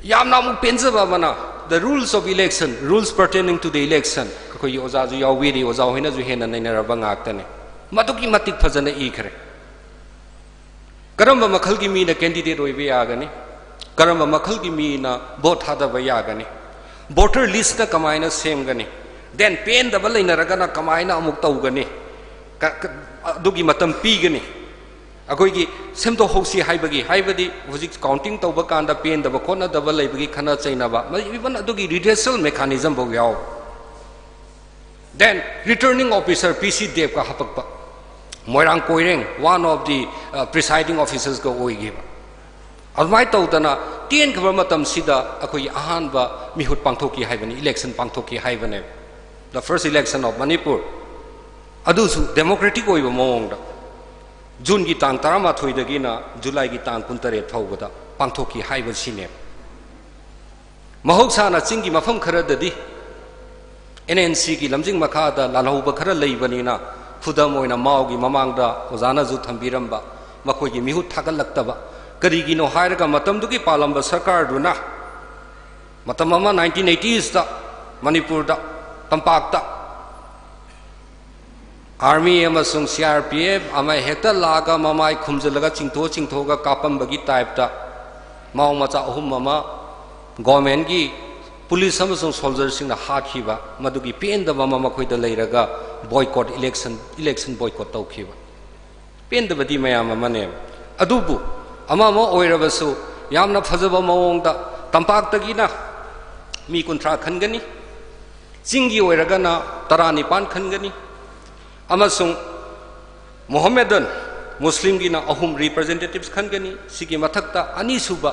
ꯌꯥꯝꯅ ꯑꯃꯨꯛ ꯄꯦꯟꯖꯕ ꯑꯃꯅ, the rules of election, rules pertaining to the election, ꯑꯩꯈꯣꯏꯒꯤ ꯑꯣꯖꯥꯁꯨ ꯌꯥꯎꯕꯤꯔꯤ, ꯑꯣꯖꯥ ꯍꯣꯏꯅꯁꯨ ꯍꯦꯟꯅ ꯅꯩꯅꯔꯕ ꯉꯥꯛꯇꯅꯤ꯫ ꯃꯗꯨꯛꯀꯤ ꯃꯇꯤꯛ ꯐꯖꯅ ꯏꯈ꯭ꯔꯦ꯫ ꯀꯔꯝꯕ ꯃꯈꯜꯒꯤ ꯃꯤꯅ candidate ꯑꯣꯏꯕ ꯌꯥꯒꯅꯤ? ꯀꯔꯝꯕ ꯃꯈꯜꯒꯤ ꯃꯤꯅ vote ꯊꯥꯗꯕ ꯌꯥꯒꯅꯤ? Voter listꯅ ꯀꯃꯥꯏꯅ ꯁꯦꯝꯒꯅꯤ? Then ꯄꯦꯟꯗꯕ ꯂꯩꯅꯔꯒꯅ ꯀꯃꯥꯏꯅ ꯑꯃꯨꯛ ꯇꯧꯒꯅꯤ? ꯀ-, ꯀ-, ꯑꯗꯨꯒꯤ ꯃꯇꯝ ꯄꯤꯒꯅꯤ꯫ ꯑꯩꯈꯣꯏꯒꯤ ꯁꯦꯝꯗꯣꯛꯍꯧꯁꯤ ꯍꯥꯏꯕꯒꯤ, ꯍꯥꯏꯕꯗꯤ ꯍꯧꯖꯤꯛ counting ꯇꯧꯕ ꯀꯥꯟꯗ ꯄꯦꯟꯗꯕ ꯈꯣꯠꯅꯗꯕ ꯂꯩꯕꯒꯤ ꯈꯠꯅ ꯆꯩꯅꯕ, even ꯑꯗꯨꯒꯤ redressal mechanism ꯐꯥꯎ ꯌꯥꯎ꯫ Then returning officer P C Debꯀ ꯍꯥꯄꯛꯄ, Moirang Koireng, one of the, uh, presiding officersꯀ ꯑꯣꯏꯈꯤꯕ꯫ ꯑꯗꯨꯃꯥꯏꯅ ꯇꯧꯗꯅ ꯇꯦꯟꯈ꯭ꯔꯕ ꯃꯇꯝꯁꯤꯗ ꯑꯩꯈꯣꯏꯒꯤ ꯑꯍꯥꯟꯕ ꯃꯤꯍꯨꯠ ꯄꯥꯡꯊꯣꯛꯈꯤ ꯍꯥꯏꯕꯅꯤ, election ꯄꯥꯡꯊꯣꯛꯈꯤ ꯍꯥꯏꯕꯅꯦꯕ, the first election of Manipur꯫ ꯑꯗꯨꯁꯨ democratic ꯑꯣꯏꯕ ꯃꯑꯣꯡꯗ Juneꯒꯤ ꯇꯥꯡ ꯇꯔꯥꯃꯥꯊꯣꯏꯗꯒꯤꯅ Julyꯒꯤ ꯇꯥꯡ ꯀꯨꯟꯇꯔꯦꯠ ꯐꯥꯎꯕꯗ ꯄꯥꯡꯊꯣꯛꯈꯤ ꯍꯥꯏꯕꯁꯤꯅꯦꯕ꯫ ꯃꯍꯧꯁꯥꯅ ꯆꯤꯡꯒꯤ ꯃꯐꯝ ꯈꯔꯗꯗꯤ ꯑꯦꯟ ꯑꯦꯟ ꯁꯤꯒꯤ ꯂꯝꯖꯤꯡ ꯃꯈꯥꯗ ꯂꯥꯜꯍꯧꯕ ꯈꯔ ꯂꯩꯕꯅꯤꯅ, ꯈꯨꯗꯝ ꯑꯣꯏꯅ ꯃꯥꯎꯒꯤ ꯃꯃꯥꯡꯗ ꯑꯣꯖꯥꯅꯁꯨ ꯊꯝꯕꯤꯔꯝꯕ ꯃꯈꯣꯏꯒꯤ ꯃꯤꯍꯨꯠ ꯊꯥꯒꯠꯂꯛꯇꯕ꯫ ꯀꯔꯤꯒꯤꯅꯣ ꯍꯥꯏꯔꯒ, ꯃꯇꯝꯗꯨꯒꯤ ꯄꯥꯜꯂꯝꯕ ꯁꯔꯀꯥꯔꯗꯨꯅ ꯃꯇꯝ ꯑꯃ ꯅꯥꯏꯟꯇꯤꯟ ꯑꯩꯇꯤꯁꯇ ꯃꯅꯤꯄꯨꯔꯗ, ꯇꯝꯄꯥꯛꯇ ꯑꯥꯔꯃꯤ ꯑꯃꯁꯨꯡ ꯁꯤ ꯑꯥꯔ ꯄꯤ ꯑꯦꯐ ꯑꯃ ꯍꯦꯛꯇ ꯂꯥꯛꯑꯒ ꯃꯃꯥꯏ ꯈꯨꯝꯖꯤꯜꯂꯒ ꯆꯤꯡꯊꯣꯛ ꯆꯤꯡꯊꯣꯛꯑꯒ ꯀꯥꯞꯄꯝꯕꯒꯤ ꯇꯥꯏꯞꯇ ꯃꯥꯎ ꯃꯆꯥ ꯑꯍꯨꯝ ꯑꯃ ꯒꯣꯔꯃꯦꯟꯒꯤ ꯄꯨꯂꯤꯁ ꯑꯃꯁꯨꯡ ꯁꯣꯜꯖꯔꯁꯤꯡꯅ ꯍꯥꯠꯈꯤꯕ, ꯃꯗꯨꯒꯤ ꯄꯦꯟꯗꯕ ꯑꯃ ꯃꯈꯣꯏꯗ ꯂꯩꯔꯒ ꯕꯣꯏꯀꯣꯠ, ꯏꯂꯦꯛꯁꯟ, ꯏꯂꯦꯛꯁꯟ ꯕꯣꯏꯀꯣꯠ ꯇꯧꯈꯤꯕ꯫ ꯄꯦꯟꯗꯕꯗꯤ ꯃꯌꯥꯝ ꯑꯃꯅꯦꯕ꯫ ꯑꯗꯨꯕꯨ ꯑꯃ ꯑꯃ ꯑꯣꯏꯔꯕꯁꯨ, ꯌꯥꯝꯅ ꯐꯖꯕ ꯃꯑꯣꯡꯗ ꯇꯝꯄꯥꯛꯇꯒꯤꯅ ꯃꯤ ꯀꯨꯟꯊ꯭ꯔꯥ ꯈꯟꯒꯅꯤ, ꯆꯤꯡꯒꯤ ꯑꯣꯏꯔꯒꯅ ꯇꯔꯥꯅꯤꯄꯥꯟ ꯈꯟꯒꯅꯤ, ꯑꯃꯁꯨꯡ ꯃꯣꯍꯝꯃꯦꯗꯟ ꯃꯨꯁꯂꯤꯝꯒꯤꯅ ꯑꯍꯨꯝ representatives ꯈꯟꯒꯅꯤ꯫ ꯁꯤꯒꯤ ꯃꯊꯛꯇ ꯑꯅꯤꯁꯨꯕ,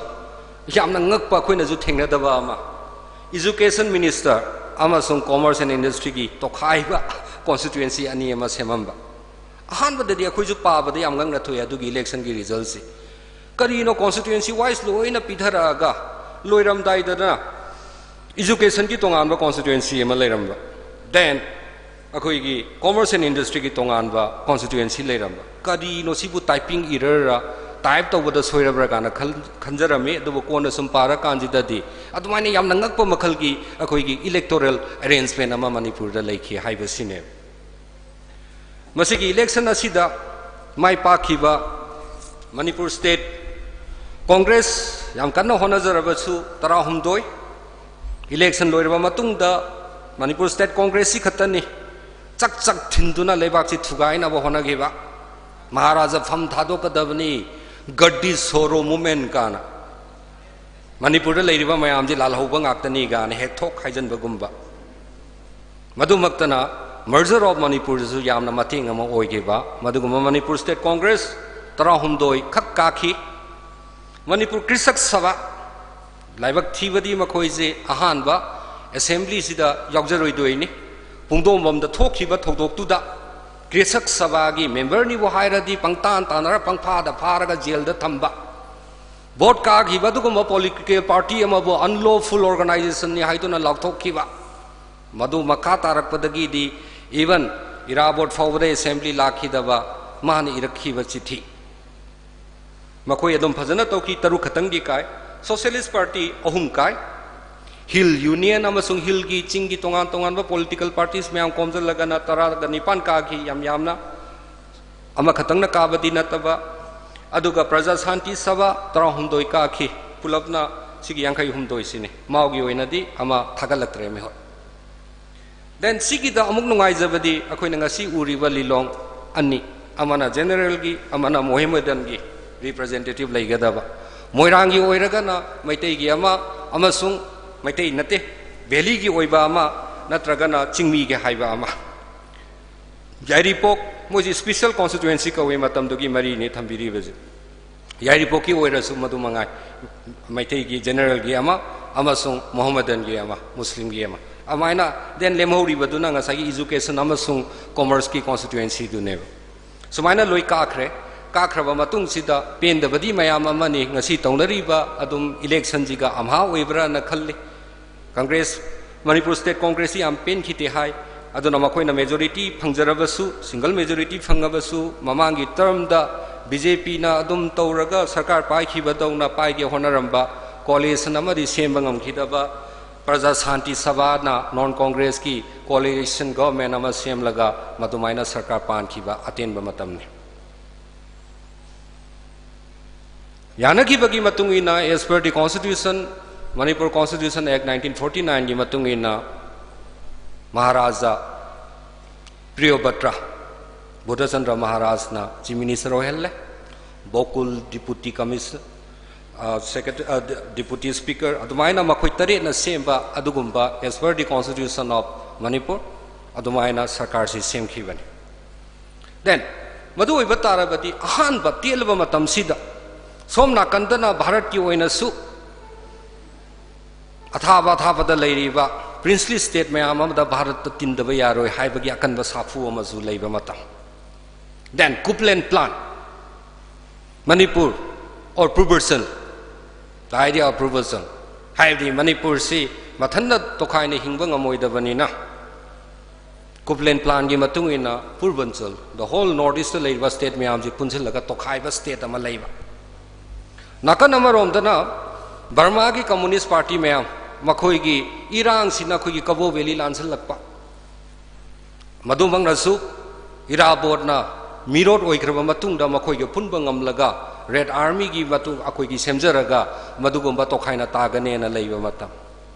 ꯌꯥꯝꯅ ꯉꯛꯄ, ꯑꯩꯈꯣꯏꯅꯁꯨ ꯊꯦꯡꯅꯗꯕ ꯑꯃ, education minister ꯑꯃꯁꯨꯡ commerce and industryꯒꯤ ꯇꯣꯈꯥꯏꯕ constituency ꯑꯅꯤ ꯑꯃ ꯁꯦꯝꯃꯝꯕ꯫ ꯑꯍꯥꯟꯕꯗꯗꯤ ꯑꯩꯈꯣꯏꯁꯨ ꯄꯥꯕꯗ ꯌꯥꯝ ꯉꯛꯅ ꯊꯣꯛꯑꯦ ꯑꯗꯨꯒꯤ electionꯒꯤ resultꯁꯤ꯫ ꯀꯔꯤꯅꯣ, constituency wise ꯂꯣꯏꯅ ꯄꯤꯊꯔꯛꯑꯒ ꯂꯣꯏꯔꯝꯗꯥꯏꯗꯅ educationꯒꯤ ꯇꯣꯉꯥꯟꯕ constituency ꯑꯃ ꯂꯩꯔꯝꯕ, then ꯑꯩꯈꯣꯏꯒꯤ commerce and industryꯒꯤ ꯇꯣꯉꯥꯟꯕ constituency ꯂꯩꯔꯝꯕ꯫ ꯀꯔꯤꯅꯣ ꯁꯤꯕꯨ, typing errorꯔ, type ꯇꯧꯕꯗ ꯁꯣꯏꯔꯕ꯭ꯔꯥ ꯀꯥꯏꯅ ꯈꯜ-, ꯈꯟꯖꯔꯝꯃꯤ꯫ ꯑꯗꯨꯕꯨ ꯀꯣꯟꯅ ꯁꯨꯝ ꯄꯥꯔꯀꯥꯟꯁꯤꯗꯗꯤ ꯑꯗꯨꯃꯥꯏꯅ ꯌꯥꯝꯅ ꯉꯛꯄ ꯃꯈꯜꯒꯤ ꯑꯩꯈꯣꯏꯒꯤ electoral arrangement ꯑꯃ ꯃꯅꯤꯄꯨꯔꯗ ꯂꯩꯈꯤ ꯍꯥꯏꯕꯁꯤꯅꯦ꯫ ꯃꯁꯤꯒꯤ election ꯑꯁꯤꯗ ꯃꯥꯏ ꯄꯥꯛꯈꯤꯕ ꯃꯅꯤꯄꯨꯔ State Congress ꯌꯥꯝ ꯀꯟꯅ ꯍꯣꯠꯅꯖꯔꯕꯁꯨ, ꯇꯔꯥꯍꯨꯝꯗꯣꯏ election ꯂꯣꯏꯔꯕ ꯃꯇꯨꯡꯗ ꯃꯅꯤꯄꯨꯔ State Congressꯁꯤ ꯈꯛꯇꯅꯤ ꯆꯛ ꯆꯛ ꯊꯤꯟꯗꯨꯅ ꯂꯩꯕꯥꯛꯁꯤ ꯊꯨꯒꯥꯏꯅꯕ ꯍꯣꯠꯅꯈꯤꯕ꯫ ꯃꯍꯥꯔꯥꯖꯥ ꯐꯝ ꯊꯥꯗꯣꯛꯀꯗꯕꯅꯤ, ꯒꯗꯤ ꯁꯣꯔꯣ movement ꯀꯥꯅ꯫ ꯃꯅꯤꯄꯨꯔꯗ ꯂꯩꯔꯤꯕ ꯃꯌꯥꯝꯁꯤ ꯂꯥꯜꯍꯧꯕ ꯉꯥꯛꯇꯅꯤ ꯀꯥꯏꯅ ꯍꯦꯛ ꯊꯣꯛ ꯍꯥꯏꯖꯟꯕꯒꯨꯝꯕ꯫ ꯃꯗꯨꯃꯛꯇꯅ merger of ꯃꯅꯤꯄꯨꯔꯗꯁꯨ ꯌꯥꯝꯅ ꯃꯇꯦꯡ ꯑꯃ ꯑꯣꯏꯈꯤꯕ꯫ ꯃꯗꯨꯒꯨꯝꯕ ꯃꯅꯤꯄꯨꯔ State Congress ꯇꯔꯥꯍꯨꯝꯗꯣꯏ ꯈꯛ ꯀꯥꯈꯤ꯫ ꯃꯅꯤꯄꯨꯔ ꯀ꯭ꯔꯤꯁꯛ ꯁꯚꯥ, ꯂꯥꯏꯕꯛ ꯊꯤꯕꯗꯤ ꯃꯈꯣꯏꯁꯦ ꯑꯍꯥꯟꯕ assemblyꯁꯤꯗ ꯌꯥꯎꯖꯔꯣꯏꯗꯣꯏꯅꯤ꯫ ꯄꯨꯡꯗꯣꯡꯕꯝꯗ ꯊꯣꯛꯈꯤꯕ ꯊꯧꯗꯣꯛꯇꯨꯗ ꯀ꯭ꯔꯤꯁꯛ ꯁꯚꯥꯒꯤ memberꯅꯤꯕꯨ ꯍꯥꯏꯔꯗꯤ ꯄꯪꯇꯥꯟ ꯇꯥꯟꯅꯔ ꯄꯪꯐꯥꯗ ꯐꯥꯔꯒ ꯖꯦꯜꯗ ꯊꯝꯕ꯫ ꯚꯣꯠ ꯀꯥꯈꯤꯕ ꯑꯗꯨꯒꯨꯝꯕ ꯄꯣꯂꯤꯇꯤꯀꯦꯜ ꯄꯥꯔꯇꯤ ꯑꯃꯕꯨ ꯑꯟꯂꯣꯐꯨꯜ ꯑꯣꯔꯒꯅꯥꯏꯖꯦꯁꯟꯅꯤ ꯍꯥꯏꯗꯨꯅ ꯂꯥꯎꯊꯣꯛꯈꯤꯕ, ꯃꯗꯨ ꯃꯈꯥ ꯇꯥꯔꯛꯄꯗꯒꯤꯗꯤ ꯏꯚꯟ ꯏꯔꯥꯕꯣꯠ ꯐꯥꯎꯕꯗ ꯑꯦꯁꯦꯝꯕ꯭ꯂꯤ ꯂꯥꯛꯈꯤꯗꯕ, ꯃꯥꯅ ꯏꯔꯛꯈꯤꯕ ꯆꯤꯊꯤ꯫ ꯃꯈꯣꯏ ꯑꯗꯨꯝ ꯐꯖꯅ ꯇꯧꯈꯤ, ꯇꯔꯨꯛ ꯈꯛꯇꯪꯗꯤ ꯀꯥꯏ꯫ ꯁꯣꯁꯤꯌꯦꯂꯤꯁ ꯄꯥꯔꯇꯤ ꯑꯍꯨꯝ ꯀꯥꯏ꯫ ꯍꯤꯜ ꯌꯨꯅꯤꯌꯟ ꯑꯃꯁꯨꯡ ꯍꯤꯜꯒꯤ, ꯆꯤꯡꯒꯤ ꯇꯣꯉꯥꯟ ꯇꯣꯉꯥꯟꯕ ꯄꯣꯂꯤꯇꯤꯀꯦꯜ ꯄꯥꯔꯇꯤꯁ ꯃꯌꯥꯝ ꯈꯣꯝꯖꯤꯜꯂꯒꯅ ꯇꯔꯥꯒ ꯅꯤꯄꯥꯟ ꯀꯥꯈꯤ, ꯌꯥꯝ ꯌꯥꯝꯅ꯫ ꯑꯃꯈꯛꯇꯪꯅ ꯀꯥꯕꯗꯤ ꯅꯠꯇꯕ꯫ ꯑꯗꯨꯒ ꯄ꯭ꯔꯖꯥ ꯁꯥꯟꯇꯤ ꯁꯚꯥ ꯇꯔꯥꯍꯨꯝꯗꯣꯏ ꯀꯥꯈꯤ꯫ ꯄꯨꯂꯞꯅ ꯁꯤꯒꯤ ꯌꯥꯡꯈꯩ ꯍꯨꯝꯗꯣꯏꯁꯤꯅꯤ꯫ ꯃꯥꯎꯒꯤ ꯑꯣꯏꯅꯗꯤ ꯑꯃ ꯊꯥꯒꯠꯂꯛꯇ꯭ꯔꯦ, ꯃꯤꯍꯣꯏ꯫ Then ꯁꯤꯒꯤꯗ ꯑꯃꯨꯛ ꯅꯨꯡꯉꯥꯏꯖꯕꯗꯤ ꯑꯩꯈꯣꯏꯅ ꯉꯁꯤ ꯎꯔꯤꯕ ꯂꯤꯂꯣꯡ ꯑꯅꯤ, ꯑꯃꯅ ꯖꯦꯅꯔꯦꯜꯒꯤ, ꯑꯃꯅ ꯃꯣꯍꯦꯃꯗꯟꯒꯤ ꯔꯤꯄ꯭ꯔꯖꯦꯟꯇꯦꯇꯤꯚ ꯂꯩꯒꯗꯕ꯫ ꯃꯣꯏꯔꯥꯡꯒꯤ ꯑꯣꯏꯔꯒꯅ ꯃꯩꯇꯩꯒꯤ ꯑꯃ ꯑꯃꯁꯨꯡ, ꯃꯩꯇꯩ ꯅꯠꯇꯦ, ꯚꯦꯂꯤꯒꯤ ꯑꯣꯏꯕ ꯑꯃ ꯅꯠꯇ꯭ꯔꯒꯅ ꯆꯤꯡꯃꯤꯒꯤ ꯍꯥꯏꯕ ꯑꯃ꯫ ꯌꯥꯏꯔꯤꯄꯣꯛ, ꯃꯣꯏꯁꯤ ꯁ꯭ꯄꯦꯁꯤꯌꯦꯜ ꯀꯣꯟꯁꯇꯤꯇ꯭ꯋꯦꯟꯁꯤ ꯀꯧꯏ, ꯃꯇꯝꯗꯨꯒꯤ ꯃꯔꯤꯅꯤ ꯊꯝꯕꯤꯔꯤꯕꯁꯦ꯫ ꯌꯥꯏꯔꯤꯄꯣꯛꯀꯤ ꯑꯣꯏꯔꯁꯨ ꯃꯗꯨ ꯃꯉꯥꯏ, ꯃꯩꯇꯩꯒꯤ ꯖꯦꯅꯔꯦꯜꯒꯤ ꯑꯃ ꯑꯃꯁꯨꯡ ꯃꯣꯍꯝꯃꯗꯟꯒꯤ ꯑꯃ, ꯃꯨꯁꯂꯤꯝꯒꯤ ꯑꯃ꯫ ꯑꯗꯨꯃꯥꯏꯅ then ꯂꯦꯝꯍꯧꯔꯤꯕꯗꯨꯅ ꯉꯁꯥꯏꯒꯤ ꯏꯖꯨꯀꯦꯁꯟ ꯑꯃꯁꯨꯡ ꯀꯣꯃꯔꯁꯀꯤ ꯀꯣꯟꯁꯇꯤꯇ꯭ꯋꯦꯟꯁꯤꯗꯨꯅꯦꯕ꯫ ꯁꯨꯃꯥꯏꯅ ꯂꯣꯏ ꯀꯥꯈ꯭ꯔꯦ꯫ ꯀꯥꯈ꯭ꯔꯕ ꯃꯇꯨꯡꯁꯤꯗ ꯄꯦꯟꯗꯕꯗꯤ ꯃꯌꯥꯝ ꯑꯃꯅꯤ꯫ ꯉꯁꯤ ꯇꯧꯅꯔꯤꯕ ꯑꯗꯨꯝ ꯏꯂꯦꯛꯁꯟꯁꯤꯒ ꯑꯝꯍꯥ ꯑꯣꯏꯕ꯭ꯔꯥꯅ ꯈꯜꯂꯤ꯫ ꯀꯪꯒ꯭ꯔꯦꯁ ꯃꯅꯤꯄꯨꯔ ꯁ꯭ꯇꯦꯠ ꯀꯣꯡꯒ꯭ꯔꯦꯁꯁꯤ ꯌꯥꯝ ꯄꯦꯟꯈꯤꯗꯦ ꯍꯥꯏ꯫ ꯑꯗꯨꯅ ꯃꯈꯣꯏꯅ ꯃꯦꯖꯣꯔꯤꯇꯤ ꯐꯪꯖꯔꯕꯁꯨ, ꯁꯤꯡꯒꯜ ꯃꯦꯖꯣꯔꯤꯇꯤ ꯐꯪꯉꯕꯁꯨ, ꯃꯃꯥꯡꯒꯤ ꯇꯔꯝꯗ ꯕꯤ ꯖꯦ ꯄꯤꯅ ꯑꯗꯨꯝ ꯇꯧꯔꯒ ꯁꯔꯀꯥꯔ ꯄꯥꯏꯈꯤꯕꯗꯧꯅ ꯄꯥꯏꯒꯦ ꯍꯣꯠꯅꯔꯝꯕ, ꯀꯣꯑꯣꯂꯤꯁꯟ ꯑꯃꯗꯤ ꯁꯦꯝꯕ ꯉꯝꯈꯤꯗꯕ, ꯄ꯭ꯔꯖꯥ ꯁꯥꯟꯇꯤ ꯁꯚꯥꯅ ꯅꯣꯟ ꯀꯣꯡꯒ꯭ꯔꯦꯁꯀꯤ ꯀꯣꯑꯣꯂꯤꯁꯟ ꯒꯣꯚꯔꯟꯃꯦꯟꯠ ꯑꯃ ꯁꯦꯝꯂꯒ ꯃꯗꯨꯃꯥꯏꯅ ꯁꯔꯀꯥꯔ ꯄꯥꯟꯈꯤꯕ ꯑꯇꯦꯟꯕ ꯃꯇꯝꯅꯤ꯫ ꯌꯥꯅꯈꯤꯕꯒꯤ ꯃꯇꯨꯡ ꯏꯟꯅ, as per the constitution, Manipur Constitution Act nineteen forty nine ꯒꯤ ꯃꯇꯨꯡ ꯏꯟꯅ, ꯃꯍꯥꯔꯥꯖꯥ ꯄ꯭ꯔꯤꯌꯣꯕꯇ꯭ꯔ ꯕꯨꯙꯆꯟꯗ꯭ꯔ ꯃꯍꯥꯔꯥꯖꯅ ꯆꯤꯐ ꯃꯤꯅꯤꯁꯇꯔ ꯑꯣꯏꯍꯜꯂꯦ꯫ ꯕꯣꯀꯨꯜ ꯗꯤꯄꯨꯇꯤ ꯀꯃꯤꯁ-, ꯑ, ꯁꯦꯀ꯭ꯔꯦꯇꯔꯤ, ꯑ, ꯗꯤ-, ꯗꯤꯄꯨꯇꯤ ꯁ꯭ꯄꯤꯀꯔ, ꯑꯗꯨꯃꯥꯏꯅ ꯃꯈꯣꯏ ꯇꯔꯦꯠꯅ ꯁꯦꯝꯕ ꯑꯗꯨꯒꯨꯝꯕ, as per the constitution of Manipur, ꯑꯗꯨꯃꯥꯏꯅ ꯁꯔꯀꯥꯔꯁꯤ ꯁꯦꯝꯈꯤꯕꯅꯤ꯫ Then, ꯃꯗꯨ ꯑꯣꯏꯕ ꯇꯥꯔꯕꯗꯤ, ꯑꯍꯥꯟꯕ ꯇꯦꯜꯂꯕ ꯃꯇꯝꯁꯤꯗ ꯁꯣꯝ ꯅꯥꯀꯟꯗꯅ ꯚꯥꯔꯠꯀꯤ ꯑꯣꯏꯅꯁꯨ ꯑꯊꯥꯕ ꯑꯊꯥꯕꯗ ꯂꯩꯔꯤꯕ ꯄ꯭ꯔꯤꯟꯁꯂꯤ ꯁ꯭ꯇꯦꯠ ꯃꯌꯥꯝ ꯑꯃꯗ ꯚꯥꯔꯠꯇ ꯇꯤꯟꯗꯕ ꯌꯥꯔꯣꯏ ꯍꯥꯏꯕꯒꯤ ꯑꯀꯟꯕ ꯁꯥꯐꯨ ꯑꯃꯁꯨ ꯂꯩꯕ ꯃꯇꯝ꯫ Then, Copeland Plan, Manipur or Purbanchal, The idea of Purbanchal, ꯍꯥꯏꯕꯗꯤ ꯃꯅꯤꯄꯨꯔꯁꯤ ꯃꯊꯟꯇ ꯇꯣꯈꯥꯏꯅ ꯍꯤꯡꯕ ꯉꯝꯃꯣꯏꯗꯕꯅꯤꯅ, ꯀꯨꯞꯂꯦꯟ ꯄ꯭ꯂꯥꯟꯒꯤ ꯃꯇꯨꯡ ꯏꯟꯅ ꯄꯨꯔꯕꯟꯆꯜ, the whole North East ꯂꯩꯔꯤꯕ state ꯃꯌꯥꯝꯁꯤ ꯄꯨꯟꯁꯤꯜꯂꯒ ꯇꯣꯈꯥꯏꯕ state ꯑꯃ ꯂꯩꯕ꯫ ꯅꯥꯀꯟ ꯑꯃꯔꯣꯝꯗꯅ ꯕꯔꯃꯥꯒꯤ Communist Party ꯃꯌꯥꯝ, ꯃꯈꯣꯏꯒꯤ ꯏꯔꯥꯡꯁꯤꯅ ꯑꯩꯈꯣꯏꯒꯤ ꯀꯕꯣ ꯚꯦꯂꯤ ꯂꯥꯟꯁꯤꯜꯂꯛꯄ꯫ ꯃꯗꯨꯃꯛꯅꯁꯨ ꯏꯔꯥꯕꯣꯠꯅ ꯃꯤꯔꯣꯠ ꯑꯣꯏꯈ꯭ꯔꯕ ꯃꯇꯨꯡꯗ ꯃꯈꯣꯏꯒꯤ ꯄꯨꯟꯕ ꯉꯝꯂꯒ Red Armyꯒꯤ ꯃꯇꯨꯡ ꯑꯩꯈꯣꯏꯒꯤ ꯁꯦꯝꯖꯔꯒ ꯃꯗꯨꯒꯨꯝꯕ ꯇꯣꯈꯥꯏꯅ ꯇꯥꯒꯅꯦꯅ ꯂꯩꯕ ꯃꯇꯝ꯫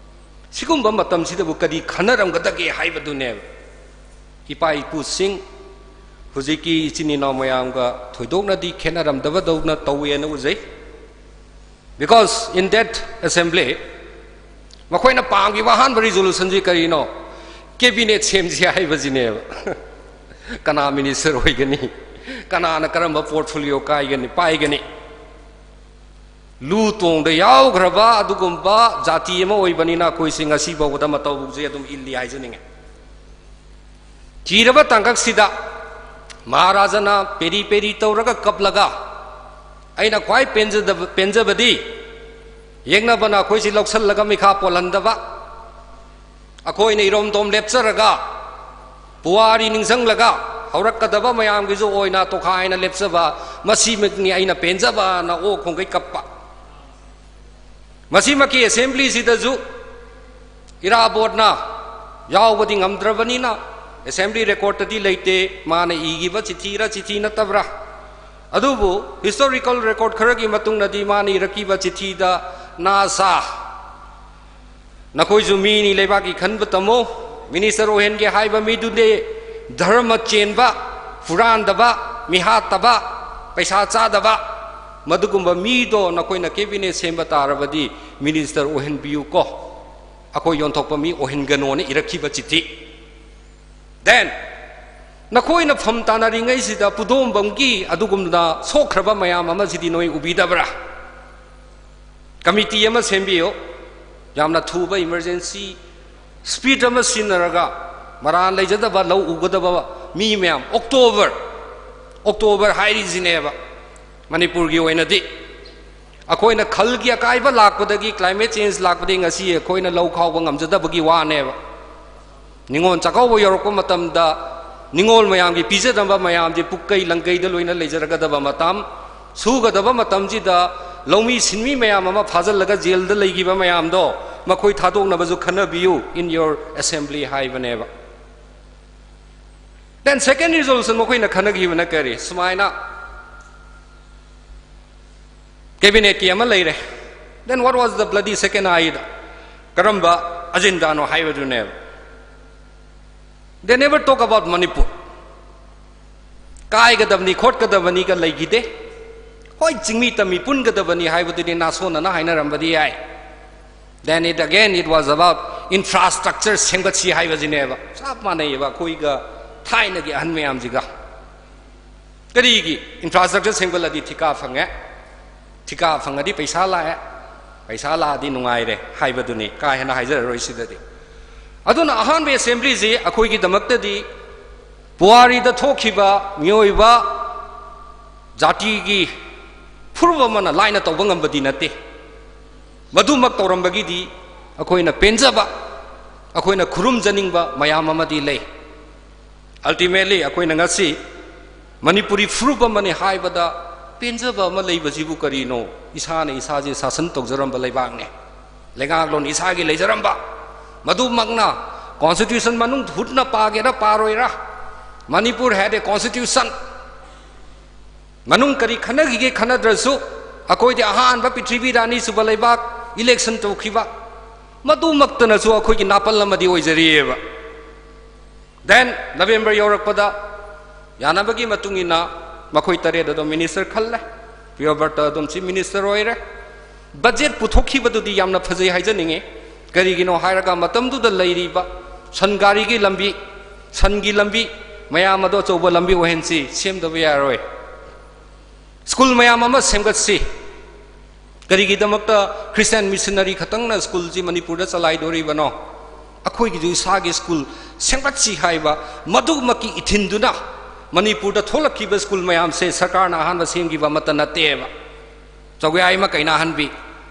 ꯁꯤꯒꯨꯝꯕ ꯃꯇꯝꯁꯤꯗꯕꯨ ꯀꯔꯤ ꯈꯟꯅꯔꯝꯒꯗꯒꯦ ꯍꯥꯏꯕꯗꯨꯅꯦꯕ꯫ ꯏꯄꯥ ꯏꯄꯨꯁꯤꯡ, ꯍꯧꯖꯤꯛꯀꯤ ꯏꯆꯤꯟ ꯏꯅꯥꯎ ꯃꯌꯥꯝꯒ ꯊꯣꯏꯗꯣꯛꯅꯗꯤ ꯈꯦꯠꯅꯔꯝꯗꯕꯗꯧꯅ ꯇꯧꯋꯦꯅ ꯎꯖꯩ꯫ Because in that assembly, ꯃꯈꯣꯏꯅ ꯄꯥꯝꯈꯤꯕ ꯑꯍꯥꯟꯕ resolutionꯁꯤ ꯀꯔꯤꯅꯣ? Cabinet ꯁꯦꯝꯁꯤ ꯍꯥꯏꯕꯁꯤꯅꯦꯕ꯫ ꯀꯅꯥ minister ꯑꯣꯏꯒꯅꯤ? ꯀꯅꯥꯅ ꯀꯔꯝꯕ portfolio ꯀꯥꯏꯒꯅꯤ, ꯄꯥꯏꯒꯅꯤ? ꯂꯨ ꯇꯣꯡꯗ ꯌꯥꯎꯈ꯭ꯔꯕ ꯑꯗꯨꯒꯨꯝꯕ ꯖꯥꯇꯤ ꯑꯃ ꯑꯣꯏꯕꯅꯤꯅ ꯑꯩꯈꯣꯏꯁꯤ ꯉꯁꯤ ꯐꯥꯎꯕꯗ ꯃꯇꯧꯁꯦ ꯑꯗꯨꯝ ꯏꯜꯂꯤ ꯍꯥꯏꯖꯅꯤꯡꯉꯤ꯫ ꯊꯤꯔꯕ ꯇꯥꯡꯀꯛꯁꯤꯗ ꯃꯍꯥꯔꯥꯖꯥꯅ ꯄꯦꯔꯤ ꯄꯦꯔꯤ ꯇꯧꯔꯒ ꯀꯞꯂꯒ, ꯑꯩꯅ ꯈ꯭ꯋꯥꯏ ꯄꯦꯟꯖꯗꯕ, ꯄꯦꯟꯖꯕꯗꯤ ꯌꯦꯛꯅꯕꯅ ꯑꯩꯈꯣꯏꯁꯤ ꯂꯧꯁꯜꯂꯒ ꯃꯤꯈꯥ ꯄꯣꯜꯍꯟꯗꯕ, ꯑꯩꯈꯣꯏꯅ ꯏꯔꯣꯝꯗꯣꯝ ꯂꯦꯞꯆꯔꯒ ꯄꯨꯋꯥꯔꯤ ꯅꯤꯡꯁꯤꯡꯂꯒ ꯍꯧꯔꯛꯀꯗꯕ ꯃꯌꯥꯝꯒꯤꯁꯨ ꯑꯣꯏꯅ ꯇꯣꯈꯥꯏꯅ ꯂꯦꯞꯆꯕ, ꯃꯁꯤꯃꯛꯅꯤ ꯑꯩꯅ ꯄꯦꯟꯖꯕꯅ ꯑꯣꯛ ꯈꯣꯡꯒꯩ ꯀꯞꯄ꯫ ꯃꯁꯤꯃꯛꯀꯤ assemblyꯁꯤꯗꯁꯨ ꯏꯔꯥꯕꯣꯠꯅ ꯌꯥꯎꯕꯗꯤ ꯉꯝꯗ꯭ꯔꯕꯅꯤꯅ assembly recordꯇꯗꯤ ꯂꯩꯇꯦ, ꯃꯥꯅ ꯏꯈꯤꯕ ꯆꯤꯊꯤꯔ ꯆꯤꯊꯤ ꯅꯠꯇꯕ꯭ꯔꯥ? ꯑꯗꯨꯕꯨ historical record ꯈꯔꯒꯤ ꯃꯇꯨꯡꯗꯗꯤ ꯃꯥꯅ ꯏꯔꯛꯈꯤꯕ ꯆꯤꯊꯤꯗ, "ꯅꯥꯁꯥ, ꯅꯈꯣꯏꯁꯨ ꯃꯤꯅꯤ, ꯂꯩꯕꯥꯛꯀꯤ ꯈꯟꯕ ꯇꯝꯃꯣ꯫ Minister ꯑꯣꯏꯍꯟꯒꯦ ꯍꯥꯏꯕ ꯃꯤꯗꯨꯗꯤ ꯙꯔꯃ ꯆꯦꯟꯕ, ꯍꯨꯔꯥꯟꯗꯕ, ꯃꯤꯍꯥꯠꯇꯕ, ꯄꯩꯁꯥ ꯆꯥꯗꯕ, ꯃꯗꯨꯒꯨꯝꯕ ꯃꯤꯗꯣ ꯅꯈꯣꯏꯅ cabinet ꯁꯦꯝꯕ ꯇꯥꯔꯕꯗꯤ minister ꯑꯣꯏꯍꯟꯕꯤꯌꯨꯀꯣ, ꯑꯩꯈꯣꯏ ꯌꯣꯟꯊꯣꯛꯄ ꯃꯤ ꯑꯣꯏꯍꯟꯒꯅꯣꯅ" ꯏꯔꯛꯈꯤꯕ ꯆꯤꯊꯤ꯫ Then, ꯅꯈꯣꯏꯅ ꯐꯝ ꯇꯥꯅꯔꯤꯉꯩꯁꯤꯗ ꯄꯨꯗꯣꯝꯕꯝꯒꯤ ꯑꯗꯨꯒꯨꯝꯅ ꯁꯣꯛꯈ꯭ꯔꯕ ꯃꯌꯥꯝ ꯑꯃꯁꯤꯗꯤ ꯅꯣꯏ ꯎꯕꯤꯗꯕ꯭ꯔꯥ? Committee ꯑꯃ ꯁꯦꯝꯕꯤꯌꯨ, ꯌꯥꯝꯅ ꯊꯨꯕ emergency speed ꯑꯃ ꯁꯤꯖꯤꯟꯅꯔꯒ, ꯃꯔꯥꯜ ꯂꯩꯖꯗꯕ ꯂꯧ ꯎꯒꯗꯕ ꯃꯤ ꯃꯌꯥꯝ, October, October ꯍꯥꯏꯔꯤꯁꯤꯅꯦꯕ ꯃꯅꯤꯄꯨꯔꯒꯤ ꯑꯣꯏꯅꯗꯤ꯫ ꯑꯩꯈꯣꯏꯅ ꯈꯜꯒꯤ ꯑꯀꯥꯏꯕ ꯂꯥꯛꯄꯗꯒꯤ, climate change ꯂꯥꯛꯄꯗꯒꯤ ꯉꯁꯤ ꯑꯩꯈꯣꯏꯅ ꯂꯧ ꯈꯥꯎꯕ ꯉꯝꯖꯗꯕꯒꯤ ꯋꯥꯅꯦꯕ꯫ ꯅꯤꯉꯣꯜ ꯆꯥꯛꯀꯧꯕ ꯌꯧꯔꯛꯄ ꯃꯇꯝꯗ ꯅꯤꯉꯣꯜ ꯃꯌꯥꯝꯒꯤ ꯄꯤꯖꯅꯕ ꯃꯌꯥꯝꯁꯦ ꯄꯨꯛꯀꯩ ꯂꯪꯀꯩꯗ ꯂꯣꯏꯅ ꯂꯩꯖꯔꯒꯗꯕ ꯃꯇꯝ, ꯁꯨꯒꯗꯕ ꯃꯇꯝꯁꯤꯗ ꯂꯧꯃꯤ ꯁꯤꯟꯃꯤ ꯃꯌꯥꯝ ꯑꯃ ꯐꯥꯖꯤꯜꯂꯒ ꯖꯦꯜꯗ ꯂꯩꯈꯤꯕ ꯃꯌꯥꯝꯗꯣ, ꯃꯈꯣꯏ ꯊꯥꯗꯣꯛꯅꯕꯁꯨ ꯈꯟꯅꯕꯤꯌꯨ in your assembly ꯍꯥꯏꯕꯅꯦꯕ꯫ Then second resolution ꯃꯈꯣꯏꯅ ꯈꯟꯅꯈꯤꯕꯅ ꯀꯔꯤ? ꯁꯨꯃꯥꯏꯅ cabinetꯀꯤ ꯑꯃ ꯂꯩꯔꯦ꯫ Then what was the bloody second ꯍꯥꯏꯗ? ꯀꯔꯝꯕ ꯑꯖꯦꯟꯗꯥꯅꯣ ꯍꯥꯏꯕꯗꯨꯅꯦꯕ꯫ They never talk about Manipur. ꯀꯥꯏꯒꯗꯕꯅꯤ, ꯈꯣꯠꯀꯗꯕꯅꯤꯒ ꯂꯩꯈꯤꯗꯦ꯫ ꯍꯣꯏ, ꯆꯤꯡꯃꯤ ꯇꯝꯃꯤ ꯄꯨꯟꯒꯗꯕꯅꯤ ꯍꯥꯏꯕꯗꯨꯗꯤ ꯅꯥꯁꯣꯟꯅꯅ ꯍꯥꯏꯅꯔꯝꯕꯗꯤ ꯌꯥꯏ꯫ Then it again, it was about infrastructure ꯁꯦꯝꯒꯠꯁꯤ ꯍꯥꯏꯕꯁꯤꯅꯦꯕ꯫ ꯆꯞ ꯃꯥꯟꯅꯩꯌꯦꯕ ꯑꯩꯈꯣꯏꯒ ꯊꯥꯏꯅꯒꯤ ꯑꯍꯟ ꯃꯌꯥꯝꯁꯤꯒ꯫ ꯀꯔꯤꯒꯤ? Infrastructure ꯁꯦꯝꯒꯠꯂꯗꯤ ꯊꯤꯀꯥ ꯐꯪꯉꯦ, ꯊꯤꯀꯥ ꯐꯪꯉꯗꯤ ꯄꯩꯁꯥ ꯂꯥꯛꯑꯦ, ꯄꯩꯁꯥ ꯂꯥꯛꯑꯗꯤ ꯅꯨꯡꯉꯥꯏꯔꯦ ꯍꯥꯏꯕꯗꯨꯅꯤ꯫ ꯀꯥ ꯍꯦꯟꯅ ꯍꯥꯏꯖꯔꯔꯣꯏ ꯁꯤꯗꯗꯤ꯫ ꯑꯗꯨꯅ ꯑꯍꯥꯟꯕ assemblyꯁꯤ ꯑꯩꯈꯣꯏꯒꯤꯗꯃꯛꯇꯗꯤ ꯄꯨꯋꯥꯔꯤꯗ ꯊꯣꯛꯈꯤꯕ ꯃꯤꯑꯣꯏꯕ ꯖꯥꯇꯤꯒꯤ ꯐꯨꯔꯨꯞ ꯑꯃꯅ ꯂꯥꯏꯅ ꯇꯧꯕ ꯉꯝꯕꯗꯤ ꯅꯠꯇꯦ꯫ ꯃꯗꯨꯃꯛ ꯇꯧꯔꯝꯕꯒꯤꯗꯤ ꯑꯩꯈꯣꯏꯅ ꯄꯦꯟꯖꯕ, ꯑꯩꯈꯣꯏꯅ ꯈꯨꯔꯨꯝꯖꯅꯤꯡꯕ ꯃꯌꯥꯝ ꯑꯃꯗꯤ ꯂꯩ꯫ Ultimately ꯑꯩꯈꯣꯏꯅ ꯉꯁꯤ ꯃꯅꯤꯄꯨꯔꯤ ꯐꯨꯔꯨꯞ ꯑꯃꯅꯤ ꯍꯥꯏꯕꯗ ꯄꯦꯟꯖꯕ ꯑꯃ ꯂꯩꯕꯁꯤꯕꯨ ꯀꯔꯤꯅꯣ? ꯏꯁꯥꯅ ꯏꯁꯥꯁꯦ ꯁꯥꯁꯟ ꯇꯧꯖꯔꯝꯕ ꯂꯩꯕꯥꯛꯅꯦ, ꯂꯩꯉꯥꯛꯂꯣꯟ ꯏꯁꯥꯒꯤ ꯂꯩꯖꯔꯝꯕ꯫ ꯃꯗꯨꯃꯛꯅ constitution ꯃꯅꯨꯡ ꯍꯨꯠꯅ ꯄꯥꯒꯦꯔꯥ ꯄꯥꯔꯣꯏꯔꯥ, Manipur had a constitution꯫ ꯃꯅꯨꯡ ꯀꯔꯤ ꯈꯟꯅꯈꯤꯒꯦ ꯈꯟꯅꯗ꯭ꯔꯁꯨ, ꯑꯩꯈꯣꯏꯗꯤ ꯑꯍꯥꯟꯕ ꯄ꯭ꯔꯤꯊꯤꯕꯤꯗ ꯑꯅꯤꯁꯨꯕ ꯂꯩꯕꯥꯛ election ꯇꯧꯈꯤꯕ, ꯃꯗꯨꯃꯛꯇꯅꯁꯨ ꯑꯩꯈꯣꯏꯒꯤ ꯅꯥꯄꯜ ꯑꯃꯗꯤ ꯑꯣꯏꯖꯔꯤꯑꯕ꯫ Then November ꯌꯧꯔꯛꯄꯗ ꯌꯥꯅꯕꯒꯤ ꯃꯇꯨꯡ ꯏꯟꯅ ꯃꯈꯣꯏ ꯇꯔꯦꯠ ꯑꯗꯨꯝ minister ꯈꯜꯂꯦ꯫ ꯄ꯭ꯔꯤꯌꯣꯕ꯭ꯔꯇ ꯑꯗꯨꯝ chief minister ꯑꯣꯏꯔꯦ꯫ Budget ꯄꯨꯊꯣꯛꯈꯤꯕꯗꯨꯗꯤ ꯌꯥꯝꯅ ꯐꯖꯩ ꯍꯥꯏꯖꯅꯤꯡꯉꯤ꯫ ꯀꯔꯤꯒꯤꯅꯣ ꯍꯥꯏꯔꯒ ꯃꯇꯝꯗꯨꯗ ꯂꯩꯔꯤꯕ ꯁꯟ ꯒꯥꯔꯤꯒꯤ ꯂꯝꯕꯤ, ꯁꯟꯒꯤ ꯂꯝꯕꯤ ꯃꯌꯥꯝ ꯑꯗꯣ ꯑꯆꯧꯕ ꯂꯝꯕꯤ ꯑꯣꯏꯍꯟꯁꯤ, ꯁꯦꯝꯗꯕ ꯌꯥꯔꯣꯏ꯫ School ꯃꯌꯥꯝ ꯑꯃ ꯁꯦꯝꯒꯠꯁꯤ꯫ ꯀꯔꯤꯒꯤꯗꯃꯛꯇ Christian missionary ꯈꯛꯇꯪꯅ schoolꯁꯤ ꯃꯅꯤꯄꯨꯔꯗ ꯆꯂꯥꯏꯗꯣꯔꯤꯕꯅꯣ? ꯑꯩꯈꯣꯏꯒꯤꯁꯨ ꯏꯁꯥꯒꯤ school ꯁꯦꯝꯒꯠꯁꯤ ꯍꯥꯏꯕ ꯃꯗꯨꯃꯛꯀꯤ ꯏꯊꯤꯟꯗꯨꯅ ꯃꯅꯤꯄꯨꯔꯗ ꯊꯣꯛꯂꯛꯈꯤꯕ school ꯃꯌꯥꯝꯁꯦ ꯁꯔꯀꯥꯔꯅ ꯑꯍꯥꯟꯕ ꯁꯦꯝꯈꯤꯕ ꯑꯃꯠꯇ ꯅꯠꯇꯦꯕ꯫ ꯆꯧꯌꯥꯏ ꯑꯃ ꯀꯩꯅꯥꯍꯟꯕꯤ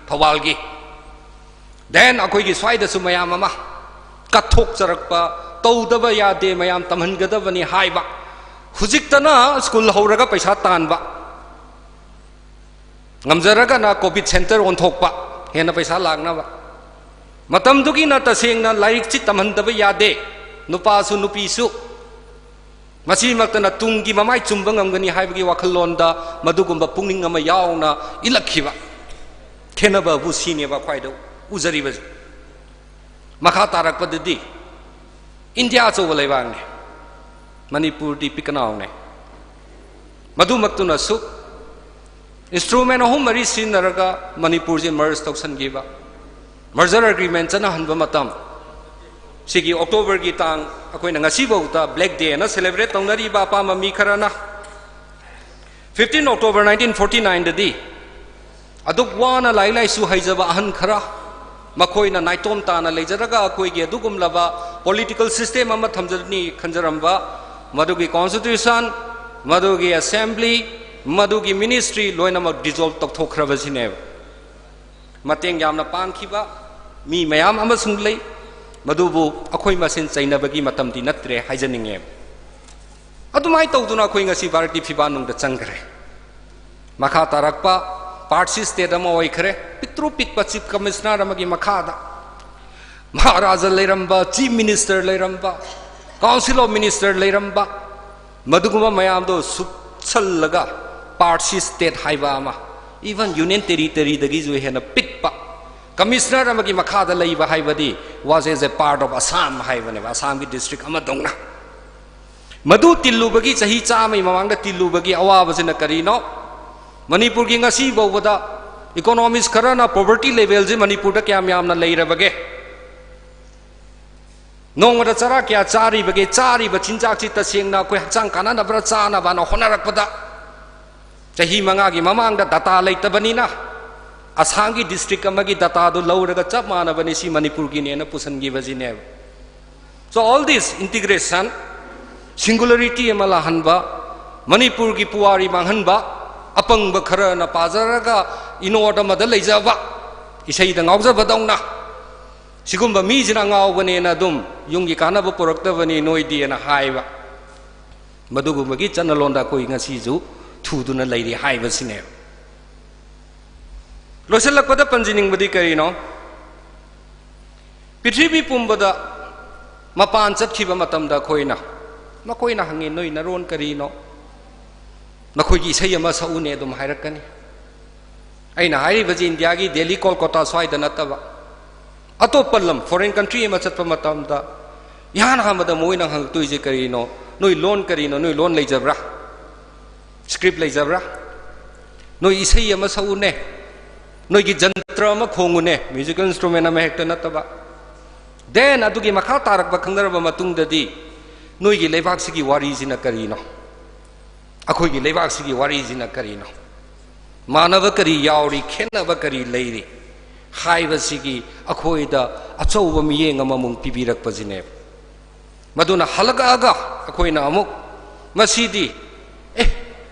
ꯊꯧꯕꯥꯜꯒꯤ꯫ Then ꯑꯩꯈꯣꯏꯒꯤ ꯁ꯭ꯋꯥꯏꯗꯁꯨ ꯃꯌꯥꯝ ꯑꯃ ꯀꯠꯊꯣꯛꯆꯔꯛꯄ, ꯇꯧꯗꯕ ꯌꯥꯗꯦ, ꯃꯌꯥꯝ ꯇꯝꯍꯟꯒꯗꯕꯅꯤ ꯍꯥꯏꯕ꯫ ꯍꯧꯖꯤꯛꯇꯅ ꯁ꯭ꯀꯨꯜ ꯍꯧꯔꯒ ꯄꯩꯁꯥ ꯇꯥꯟꯕ, ꯉꯝꯖꯔꯒꯅ ꯀꯣꯚꯤꯗ ꯁꯦꯟꯇꯔ ꯑꯣꯟꯊꯣꯛꯄ, ꯍꯦꯟꯅ ꯄꯩꯁꯥ ꯂꯥꯛꯅꯕ꯫ ꯃꯇꯝꯗꯨꯒꯤꯅ ꯇꯁꯦꯡꯅ ꯂꯥꯏꯔꯤꯛꯁꯤ ꯇꯝꯍꯟꯗꯕ ꯌꯥꯗꯦ, ꯅꯨꯄꯥꯁꯨ ꯅꯨꯄꯤꯁꯨ꯫ ꯃꯁꯤꯃꯛꯇꯅ ꯇꯨꯡꯒꯤ ꯃꯃꯥꯏ ꯆꯨꯝꯕ ꯉꯝꯒꯅꯤ ꯍꯥꯏꯕꯒꯤ ꯋꯥꯈꯜꯂꯣꯟꯗ ꯃꯗꯨꯒꯨꯝꯕ ꯄꯨꯛꯅꯤꯡ ꯑꯃ ꯌꯥꯎꯅ ꯏꯜꯂꯛꯈꯤꯕ꯫ ꯈꯦꯠꯅꯕꯕꯨ ꯁꯤꯅꯦꯕ ꯈ꯭ꯋꯥꯏꯗ ꯎꯖꯔꯤꯕꯁꯦ꯫ ꯃꯈꯥ ꯇꯥꯔꯛꯄꯗꯗꯤ ꯏꯟꯗꯤꯌꯥ ꯑꯆꯧꯕ ꯂꯩꯕꯥꯛꯅꯤ, ꯃꯅꯤꯄꯨꯔꯗꯤ ꯄꯤꯛꯀꯅꯥꯎꯅꯤ꯫ ꯃꯗꯨꯃꯛꯇꯨꯅꯁꯨ instrument ꯑꯍꯨꯝ ꯃꯔꯤ ꯁꯤꯖꯤꯟꯅꯔꯒ ꯃꯅꯤꯄꯨꯔꯁꯦ merge ꯇꯧꯁꯟꯈꯤꯕ꯫ Merger agreement ꯆꯠꯅꯍꯟꯕ ꯃꯇꯝ, ꯁꯤꯒꯤ ꯑꯣꯛꯇꯣꯕꯔꯒꯤ ꯇꯥꯡ, ꯑꯩꯈꯣꯏꯅ ꯉꯁꯤꯐꯥꯎꯗ Black Day ꯑꯅ celebrate ꯇꯧꯅꯔꯤꯕ ꯑꯄꯥꯝꯕ ꯃꯤ ꯈꯔꯅ꯫ Fifteen October nineteen forty nineꯗꯗꯤ ꯑꯗꯨꯛ ꯋꯥꯅ ꯂꯥꯏꯔꯤꯛ ꯂꯥꯏꯁꯨ ꯍꯩꯖꯕ ꯑꯍꯟ ꯈꯔ, ꯃꯈꯣꯏꯅ ꯅꯥꯏꯇꯣꯝ ꯇꯥꯅ ꯂꯩꯖꯔꯒ ꯑꯩꯈꯣꯏꯒꯤ ꯑꯗꯨꯒꯨꯝꯂꯕ political system ꯑꯃ ꯊꯝꯖꯅꯤ ꯈꯟꯖꯔꯝꯕ, ꯃꯗꯨꯒꯤ constitution, ꯃꯗꯨꯒꯤ assembly, ꯃꯗꯨꯒꯤ ministry ꯂꯣꯏꯅꯃꯛ dissolve ꯇꯧꯊꯣꯛꯈ꯭ꯔꯕꯁꯤꯅꯦꯕ꯫ ꯃꯇꯦꯡ ꯌꯥꯝꯅ ꯄꯥꯡꯈꯤꯕ ꯃꯤ ꯃꯌꯥꯝ ꯑꯃꯁꯨ ꯂꯩ, ꯃꯗꯨꯕꯨ ꯑꯩꯈꯣꯏ ꯃꯁꯦꯟ ꯆꯩꯅꯕꯒꯤ ꯃꯇꯝꯗꯤ ꯅꯠꯇ꯭ꯔꯦ ꯍꯥꯏꯖꯅꯤꯡꯉꯦ꯫ ꯑꯗꯨꯃꯥꯏꯅ ꯇꯧꯗꯨꯅ ꯑꯩꯈꯣꯏ ꯉꯁꯤ ꯚꯥꯔꯠꯀꯤ ꯐꯤꯕꯥꯛꯅꯨꯡꯗ ꯆꯪꯈ꯭ꯔꯦ꯫ ꯃꯈꯥ ꯇꯥꯔꯛꯄ ꯄꯥꯔꯠꯁꯤ state ꯑꯃ ꯑꯣꯏꯈ꯭ꯔꯦ꯫ ꯄꯤꯛꯇ꯭ꯔꯨ ꯄꯤꯛꯄ chief commissioner ꯑꯃꯒꯤ ꯃꯈꯥꯗ ꯃꯍꯥꯔꯥꯖꯥ ꯂꯩꯔꯝꯕ, chief minister ꯂꯩꯔꯝꯕ, council of minister ꯂꯩꯔꯝꯕ, ꯃꯗꯨꯒꯨꯝꯕ ꯃꯌꯥꯝꯗꯣ ꯁꯨꯞꯁꯜꯂꯒ ꯄꯥꯔꯠꯁꯤ state ꯍꯥꯏꯕ ꯑꯃ, even union territoryꯗꯒꯤꯁꯨ ꯍꯦꯟꯅ ꯄꯤꯛꯄ commissioner ꯑꯃꯒꯤ ꯃꯈꯥꯗ ꯂꯩꯕ ꯍꯥꯏꯕꯗꯤ was as a part of Assam ꯍꯥꯏꯕꯅꯦꯕ, ꯑꯁꯥꯝꯒꯤ district ꯑꯃꯗꯧꯅ꯫ ꯃꯗꯨ ꯇꯤꯜꯂꯨꯕꯒꯤ, ꯆꯍꯤ ꯆꯥꯝꯃꯒꯤ ꯃꯃꯥꯡꯗ ꯇꯤꯜꯂꯨꯕꯒꯤ ꯑꯋꯥꯕꯁꯤꯅ ꯀꯔꯤꯅꯣ? ꯃꯅꯤꯄꯨꯔꯒꯤ ꯉꯁꯤ ꯐꯥꯎꯕꯗ economist ꯈꯔꯅ poverty levelꯁꯤ ꯃꯅꯤꯄꯨꯔꯗ ꯀꯌꯥꯝ ꯌꯥꯝꯅ ꯂꯩꯔꯕꯒꯦ? ꯅꯣꯡꯃꯗ ꯆꯔꯥ ꯀꯌꯥ ꯆꯥꯔꯤꯕꯒꯦ? ꯆꯥꯔꯤꯕ ꯆꯤꯟꯖꯥꯛꯁꯤ ꯇꯁꯦꯡꯅ ꯑꯩꯈꯣꯏ ꯍꯛꯆꯥꯡ ꯀꯥꯟꯅꯅꯕ꯭ꯔꯥ ꯆꯥꯅꯕꯅ ꯍꯣꯠꯅꯔꯛꯄꯗ, ꯆꯍꯤ ꯃꯉꯥꯒꯤ ꯃꯃꯥꯡꯗ data ꯂꯩꯇꯕꯅꯤꯅ ꯑꯁꯥꯝꯒꯤ district ꯑꯃꯒꯤ dataꯗꯨ ꯂꯧꯔꯒ ꯆꯞ ꯃꯥꯟꯅꯕꯅꯤ, ꯁꯤ ꯃꯅꯤꯄꯨꯔꯒꯤꯅꯦꯅ ꯄꯨꯁꯟꯈꯤꯕꯁꯤꯅꯦꯕ꯫ So all this integration, singularity ꯑꯃ ꯂꯥꯛꯍꯟꯕ, ꯃꯅꯤꯄꯨꯔꯒꯤ ꯄꯨꯋꯥꯔꯤ ꯃꯥꯡꯍꯟꯕ, ꯑꯄꯪꯕ ꯈꯔꯅ ꯄꯥꯖꯔꯒ ꯏꯅꯣꯠ ꯑꯃꯗ ꯂꯩꯖꯕ, ꯏꯁꯩꯗ ꯉꯥꯎꯖꯕꯗꯧꯅ, ꯁꯤꯒꯨꯝꯕ ꯃꯤꯁꯤꯅ ꯑꯉꯥꯎꯕꯅꯦꯅ ꯑꯗꯨꯝ ꯌꯨꯝꯒꯤ ꯀꯥꯟꯅꯕ ꯄꯨꯔꯛꯇꯕꯅꯤ ꯅꯣꯏꯗꯤꯅ ꯍꯥꯏꯕ, ꯃꯗꯨꯒꯨꯝꯕꯒꯤ ꯆꯠꯅꯂꯣꯟꯗ ꯑꯩꯈꯣꯏ ꯉꯁꯤꯁꯨ ꯊꯨꯗꯨꯅ ꯂꯩꯔꯤ ꯍꯥꯏꯕꯁꯤꯅꯦꯕ꯫ ꯂꯣꯏꯁꯤꯜꯂꯛꯄꯗ ꯄꯟꯖꯅꯤꯡꯕꯗꯤ ꯀꯔꯤꯅꯣ? ꯄ꯭ꯔꯤꯊꯤꯕꯤ ꯄꯨꯝꯕꯗ ꯃꯄꯥꯟ ꯆꯠꯈꯤꯕ ꯃꯇꯝꯗ ꯑꯩꯈꯣꯏꯅ, ꯃꯈꯣꯏꯅ ꯍꯪꯉꯤ, "ꯅꯣꯏ ꯅꯔꯣꯟ ꯀꯔꯤꯅꯣ? ꯅꯈꯣꯏꯒꯤ ꯏꯁꯩ ꯑꯃ ꯁꯛꯎꯅꯦ" ꯑꯗꯨꯝ ꯍꯥꯏꯔꯛꯀꯅꯤ꯫ ꯑꯩꯅ ꯍꯥꯏꯔꯤꯕꯁꯤ ꯏꯟꯗꯤꯌꯥꯒꯤ ꯗꯦꯜꯂꯤ, ꯀꯣꯜꯀꯇꯥ ꯁ꯭ꯋꯥꯏꯗ ꯅꯠꯇꯕ, ꯑꯇꯣꯞꯄ ꯂꯝ, ꯐꯣꯔꯦꯟ ꯀꯟꯇ꯭ꯔꯤ ꯑꯃ ꯆꯠꯄ ꯃꯇꯝꯗ ꯏꯍꯥꯟ ꯍꯥꯟꯕꯗ ꯃꯣꯏꯅ ꯍꯪꯉꯛꯇꯣꯏꯁꯦ ꯀꯔꯤꯅꯣ? "ꯅꯣꯏ ꯂꯣꯟ ꯀꯔꯤꯅꯣ? ꯅꯣꯏ ꯂꯣꯟ ꯂꯩꯖꯕ꯭ꯔꯥ? ꯁ꯭ꯀ꯭ꯔꯤꯞ ꯂꯩꯖꯕ꯭ꯔꯥ? ꯅꯣꯏ ꯏꯁꯩ ꯑꯃ ꯁꯛꯎꯅꯦ, ꯅꯣꯏꯒꯤ ꯖꯟꯇ꯭ꯔ ꯑꯃ ꯈꯣꯡꯉꯨꯅꯦ, ꯃ꯭ꯌꯨꯖꯤꯀꯦꯜ ꯏꯟꯁꯇ꯭ꯔꯨꯃꯦꯟ ꯑꯃ ꯍꯦꯛꯇ ꯅꯠꯇꯕ"꯫ ꯗꯦꯟ ꯑꯗꯨꯒꯤ ꯃꯈꯥ ꯇꯥꯔꯛꯄ ꯈꯪꯅꯔꯕ ꯃꯇꯨꯡꯗꯗꯤ, "ꯅꯣꯏꯒꯤ ꯂꯩꯕꯥꯛꯁꯤꯒꯤ ꯋꯥꯔꯤꯁꯤꯅ ꯀꯔꯤꯅꯣ? ꯑꯩꯈꯣꯏꯒꯤ ꯂꯩꯕꯥꯛꯁꯤꯒꯤ ꯋꯥꯔꯤꯁꯤꯅ ꯀꯔꯤꯅꯣ? ꯃꯥꯟꯅꯕ ꯀꯔꯤ ꯌꯥꯎꯔꯤ, ꯈꯦꯠꯅꯕ ꯀꯔꯤ ꯂꯩꯔꯤ?" ꯍꯥꯏꯕꯁꯤꯒꯤ ꯑꯩꯈꯣꯏꯗ ꯑꯆꯧꯕ ꯃꯤꯠꯌꯦꯡ ꯑꯃꯃꯨꯛ ꯄꯤꯕꯤꯔꯛꯄꯁꯤꯅꯦꯕ꯫ ꯃꯗꯨꯅ ꯍꯜꯂꯛꯑꯒ ꯑꯩꯈꯣꯏꯅ ꯑꯃꯨꯛ ꯃꯁꯤꯗꯤ, ꯑꯦ,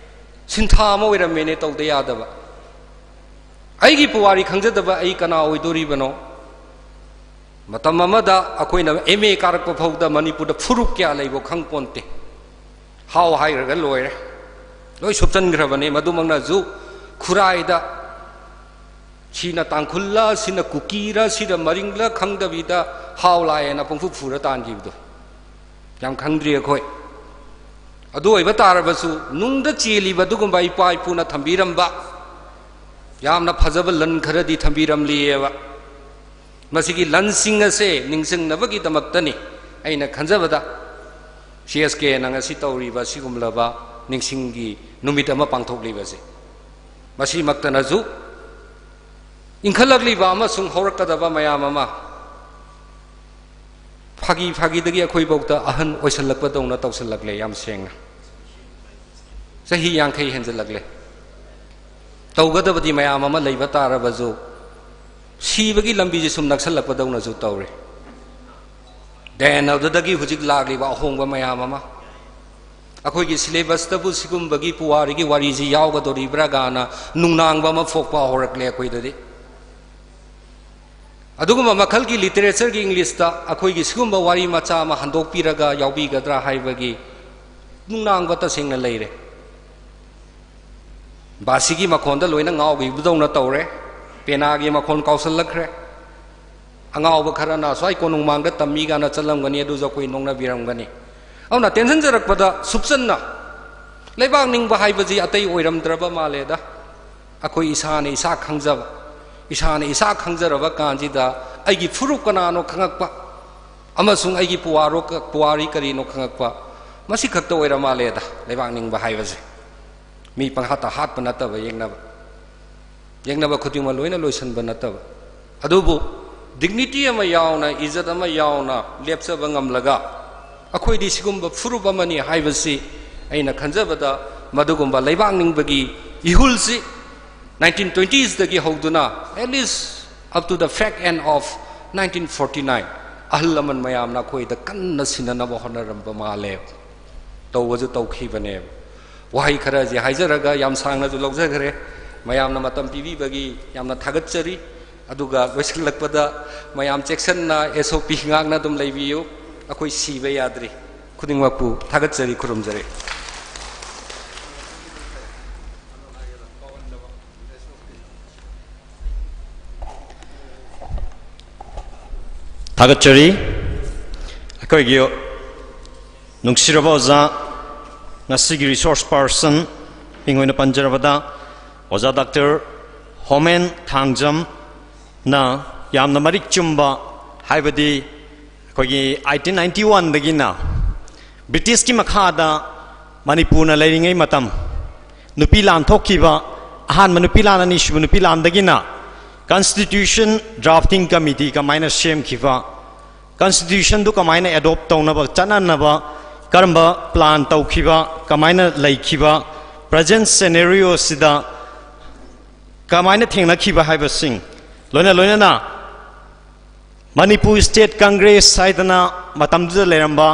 ꯁꯤꯟꯊꯥ ꯑꯃ ꯑꯣꯏꯔꯝꯃꯦꯅꯦ, ꯇꯧꯗ ꯌꯥꯗꯕ꯫ ꯑꯩꯒꯤ ꯄꯨꯋꯥꯔꯤ ꯈꯪꯖꯗꯕ ꯑꯩ ꯀꯅꯥ ꯑꯣꯏꯗꯣꯔꯤꯕꯅꯣ? ꯃꯇꯝ ꯑꯃꯗ ꯑꯩꯈꯣꯏꯅ ꯑꯦꯝ ꯑꯦ ꯀꯥꯔꯛꯄ ꯐꯥꯎꯗ ꯃꯅꯤꯄꯨꯔꯗ ꯐꯨꯔꯨꯞ ꯀꯌꯥ ꯂꯩꯕꯣ ꯈꯪ ꯄꯣꯟꯇꯦ꯫ ꯍꯥꯎ ꯍꯥꯏꯈ꯭ꯔꯒ ꯂꯣꯏꯔꯦ, ꯂꯣꯏ ꯁꯨꯞꯆꯟꯈ꯭ꯔꯕꯅꯦ꯫ ꯃꯗꯨꯃꯛꯅꯁꯨ ꯈꯨꯔꯥꯏꯗ ꯁꯤꯅ ꯇꯥꯡꯈꯨꯜꯂ, ꯁꯤꯅ ꯀꯨꯀꯤꯔ, ꯁꯤꯅ ꯃꯔꯤꯡꯂ ꯈꯪꯗꯕꯤꯗ ꯍꯥꯎ ꯂꯥꯛꯑꯦꯅ ꯄꯪꯐꯨ ꯐꯨꯔ ꯇꯥꯟꯈꯤꯕꯗꯣ ꯌꯥꯝ ꯈꯪꯗ꯭ꯔꯤ ꯑꯩꯈꯣꯏ꯫ ꯑꯗꯨ ꯑꯣꯏꯕ ꯇꯥꯔꯕꯁꯨ, ꯅꯨꯡꯗ ꯆꯦꯜꯂꯤꯕ ꯑꯗꯨꯒꯨꯝꯕ ꯏꯄꯥ ꯏꯄꯨꯅ ꯊꯝꯕꯤꯔꯝꯕ ꯌꯥꯝꯅ ꯐꯖꯕ ꯂꯟ ꯈꯔꯗꯤ ꯊꯝꯕꯤꯔꯝꯂꯤꯑꯕ꯫ ꯃꯁꯤꯒꯤ ꯂꯟꯁꯤꯡ ꯑꯁꯦ ꯅꯤꯡꯁꯤꯡꯅꯕꯒꯤꯗꯃꯛꯇꯅꯤ ꯑꯩꯅ ꯈꯟꯖꯕꯗ ꯁꯤ ꯑꯦꯁ ꯀꯦꯅ ꯉꯁꯤ ꯇꯧꯔꯤꯕ ꯁꯤꯒꯨꯝꯂꯕ ꯅꯤꯡꯁꯤꯡꯒꯤ ꯅꯨꯃꯤꯠ ꯑꯃ ꯄꯥꯡꯊꯣꯛꯂꯤꯕꯁꯦ꯫ ꯃꯁꯤꯃꯛꯇꯅꯁꯨ ꯏꯟꯈꯠꯂꯛꯂꯤꯕ ꯑꯃꯁꯨꯡ ꯍꯧꯔꯛꯀꯗꯕ ꯃꯌꯥꯝ ꯑꯃ ꯐꯥꯒꯤ ꯐꯥꯒꯤꯗꯒꯤ ꯑꯩꯈꯣꯏꯐꯧꯗ ꯑꯍꯟ ꯑꯣꯏꯁꯜꯂꯛꯄꯗꯧꯅ ꯇꯧꯁꯜꯂꯛꯂꯦ꯫ ꯌꯥꯝ ꯁꯦꯡꯅ ꯆꯍꯤ ꯌꯥꯡꯈꯩ ꯍꯦꯟꯖꯜꯂꯛꯂꯦ꯫ ꯇꯧꯒꯗꯕꯗꯤ ꯃꯌꯥꯝ ꯑꯃ ꯂꯩꯕ ꯇꯥꯔꯕꯁꯨ, ꯁꯤꯕꯒꯤ ꯂꯝꯕꯤꯁꯦ ꯁꯨꯝ ꯅꯛꯁꯜꯂꯛꯄꯗꯧꯅꯁꯨ ꯇꯧꯔꯦ꯫ ꯗꯦꯟ ꯑꯗꯨꯗꯒꯤ ꯍꯧꯖꯤꯛ ꯂꯥꯛꯂꯤꯕ ꯑꯍꯣꯡꯕ ꯃꯌꯥꯝ ꯑꯃ, ꯑꯩꯈꯣꯏꯒꯤ syllabusꯇꯕꯨ ꯁꯤꯒꯨꯝꯕꯒꯤ ꯄꯨꯋꯥꯔꯤꯒꯤ ꯋꯥꯔꯤꯁꯤ ꯌꯥꯎꯒꯗꯧꯔꯤꯕ꯭ꯔꯥ ꯀꯥꯏꯅ ꯅꯨꯡꯅꯥꯡꯕ ꯑꯃ ꯄꯣꯛꯄ ꯍꯧꯔꯛꯂꯦ ꯑꯩꯈꯣꯏꯗꯗꯤ꯫ ꯑꯗꯨꯒꯨꯝꯕ ꯃꯈꯜꯒꯤ literature ꯒꯤ English ꯇ ꯑꯩꯈꯣꯏꯒꯤ ꯁꯤꯒꯨꯝꯕ ꯋꯥꯔꯤ ꯃꯆꯥ ꯑꯃ ꯍꯟꯗꯣꯛꯄꯤꯔꯒ ꯌꯥꯎꯕꯤꯒꯗ꯭ꯔꯥ ꯍꯥꯏꯕꯒꯤ ꯅꯨꯡꯅꯥꯡꯕ ꯇꯁꯦꯡꯅ ꯂꯩꯔꯦ꯫ ꯕꯥꯁꯤꯒꯤ ꯃꯈꯣꯟꯗ ꯂꯣꯏꯅ ꯉꯥꯎꯈꯤꯕꯗꯧꯅ ꯇꯧꯔꯦ꯫ ꯄꯦꯅꯥꯒꯤ ꯃꯈꯣꯟ ꯀꯥꯎꯁꯜꯂꯛꯈ꯭ꯔꯦ꯫ ꯑꯉꯥꯎꯕ ꯈꯔꯅ ꯑꯁ꯭ꯋꯥꯏ ꯀꯣꯅꯨꯡꯃꯥꯡꯗ ꯇꯝꯃꯤ ꯀꯥꯏꯅ ꯆꯠꯂꯝꯒꯅꯤ, ꯑꯗꯨꯁꯨ ꯑꯩꯈꯣꯏ ꯅꯣꯛꯅꯕꯤꯔꯝꯒꯅꯤ꯫ ꯑꯗꯨꯅ ꯇꯦꯟꯁꯤꯟꯖꯔꯛꯄꯗ ꯁꯨꯞꯆꯟꯅ ꯂꯩꯕꯥꯛ ꯅꯤꯡꯕ ꯍꯥꯏꯕꯁꯤ ꯑꯇꯩ ꯑꯣꯏꯔꯝꯗ꯭ꯔꯕ ꯃꯥꯜꯂꯦꯗ꯫ ꯑꯩꯈꯣꯏ ꯏꯁꯥꯅ ꯏꯁꯥ ꯈꯪꯖꯕ, ꯏꯁꯥꯅ ꯏꯁꯥ ꯈꯪꯖꯔꯕ ꯀꯥꯟꯁꯤꯗ ꯑꯩꯒꯤ ꯐꯨꯔꯨꯞ ꯀꯅꯥꯅꯣ ꯈꯪꯉꯛꯄ ꯑꯃꯁꯨꯡ ꯑꯩꯒꯤ ꯄꯨꯋꯥꯔꯣ-, ꯄꯨꯋꯥꯔꯤ ꯀꯔꯤꯅꯣ ꯈꯪꯉꯛꯄ, ꯃꯁꯤ ꯈꯛꯇ ꯑꯣꯏꯔ ꯃꯥꯜꯂꯦꯗ ꯂꯩꯕꯥꯛ ꯅꯤꯡꯕ ꯍꯥꯏꯕꯁꯦ꯫ ꯃꯤ ꯄꯪꯍꯥꯠꯇ ꯍꯥꯠꯄ ꯅꯠꯇꯕ, ꯌꯦꯛꯅꯕ, ꯌꯦꯛꯅꯕ ꯈꯨꯗꯤꯡꯃꯛ ꯂꯣꯏꯅ ꯂꯣꯏꯁꯤꯟꯕ ꯅꯠꯇꯕ, ꯑꯗꯨꯕꯨ dignity ꯑꯃ ꯌꯥꯎꯅ, ꯏꯖꯠ ꯑꯃ ꯌꯥꯎꯅ ꯂꯦꯞꯆꯕ ꯉꯝꯂꯒ, ꯑꯩꯈꯣꯏꯗꯤ ꯁꯤꯒꯨꯝꯕ ꯐꯨꯔꯨꯞ ꯑꯃꯅꯤ ꯍꯥꯏꯕꯁꯤ ꯑꯩꯅ ꯈꯟꯖꯕꯗ, ꯃꯗꯨꯒꯨꯝꯕ ꯂꯩꯕꯥꯛ ꯅꯤꯡꯕꯒꯤ ꯏꯍꯨꯜꯁꯤ nineteen twenties ꯗꯒꯤ ꯍꯧꯗꯨꯅ at least up to the fag end of nineteen forty nine, ꯑꯍꯜ ꯂꯃꯟ ꯃꯌꯥꯝꯅ ꯑꯩꯈꯣꯏꯗ ꯀꯟꯅ ꯁꯤꯟꯅꯅꯕ ꯍꯣꯠꯅꯔꯝꯕ ꯃꯥꯜꯂꯦ꯫ ꯇꯧꯕꯁꯨ ꯇꯧꯈꯤꯕꯅꯦꯕ꯫ ꯋꯥꯍꯩ ꯈꯔꯁꯤ ꯍꯥꯏꯖꯔꯒ ꯌꯥꯝ ꯁꯥꯡꯅꯁꯨ ꯂꯧꯖꯈ꯭ꯔꯦ꯫ ꯃꯌꯥꯝꯅ ꯃꯇꯝ ꯄꯤꯕꯤꯕꯒꯤ ꯌꯥꯝꯅ ꯊꯥꯒꯠꯆꯔꯤ꯫ ꯑꯗꯨꯒ ꯂꯣꯏꯁꯤꯜꯂꯛꯄꯗ ꯃꯌꯥꯝ ꯆꯦꯛꯁꯤꯟꯅ S O P ꯉꯥꯛꯅ ꯑꯗꯨꯝ ꯂꯩꯕꯤꯌꯨ꯫ ꯑꯩꯈꯣꯏ ꯁꯤꯕ ꯌꯥꯗ꯭ꯔꯤ꯫ ꯈꯨꯗꯤꯡꯃꯛꯄꯨ ꯊꯥꯒꯠꯆꯔꯤ, ꯈꯨꯔꯨꯝꯖꯔꯤ꯫ ꯊꯥꯒꯠꯆꯔꯤ꯫ ꯑꯩꯈꯣꯏꯒꯤ ꯅꯨꯡꯁꯤꯔꯕ ꯑꯣꯖꯥ, ꯉꯁꯤꯒꯤ resource person ꯃꯤꯡ ꯑꯣꯏꯅ ꯄꯟꯖꯔꯕꯗ ꯑꯣꯖꯥ ꯗꯥꯛꯇꯔ ꯍꯣꯃꯦꯟ ꯊꯥꯡꯖꯝꯅ ꯌꯥꯝꯅ ꯃꯔꯤꯛ ꯆꯨꯝꯕ, ꯍꯥꯏꯕꯗꯤ ꯑꯩꯈꯣꯏꯒꯤ eighteen ninety one ꯗꯒꯤꯅ ꯕ꯭ꯔꯤꯇꯤꯁꯀꯤ ꯃꯈꯥꯗ ꯃꯅꯤꯄꯨꯔꯅ ꯂꯩꯔꯤꯉꯩ ꯃꯇꯝ, ꯅꯨꯄꯤ ꯂꯥꯟ ꯊꯣꯛꯈꯤꯕ, ꯑꯍꯥꯟꯕ ꯅꯨꯄꯤ ꯂꯥꯟ, ꯑꯅꯤꯁꯨꯕ ꯅꯨꯄꯤ ꯂꯥꯟꯗꯒꯤꯅ constitution drafting committee ꯀꯃꯥꯏꯅ ꯁꯦꯝꯈꯤꯕ, constitution ꯗꯨ ꯀꯃꯥꯏꯅ adopt ꯇꯧꯅꯕ, ꯆꯠꯅꯅꯕ ꯀꯔꯝꯕ plan ꯇꯧꯈꯤꯕ, ꯀꯃꯥꯏꯅ ꯂꯩꯈꯤꯕ, present scenario ꯁꯤꯗ ꯀꯃꯥꯏꯅ ꯊꯦꯡꯅꯈꯤꯕ ꯍꯥꯏꯕꯁꯤꯡ, ꯂꯣꯏꯅ ꯂꯣꯏꯅꯅ ꯃꯅꯤꯄꯨꯔ State Congress ꯍꯥꯏꯗꯅ ꯃꯇꯝꯗꯨꯗ ꯂꯩꯔꯝꯕ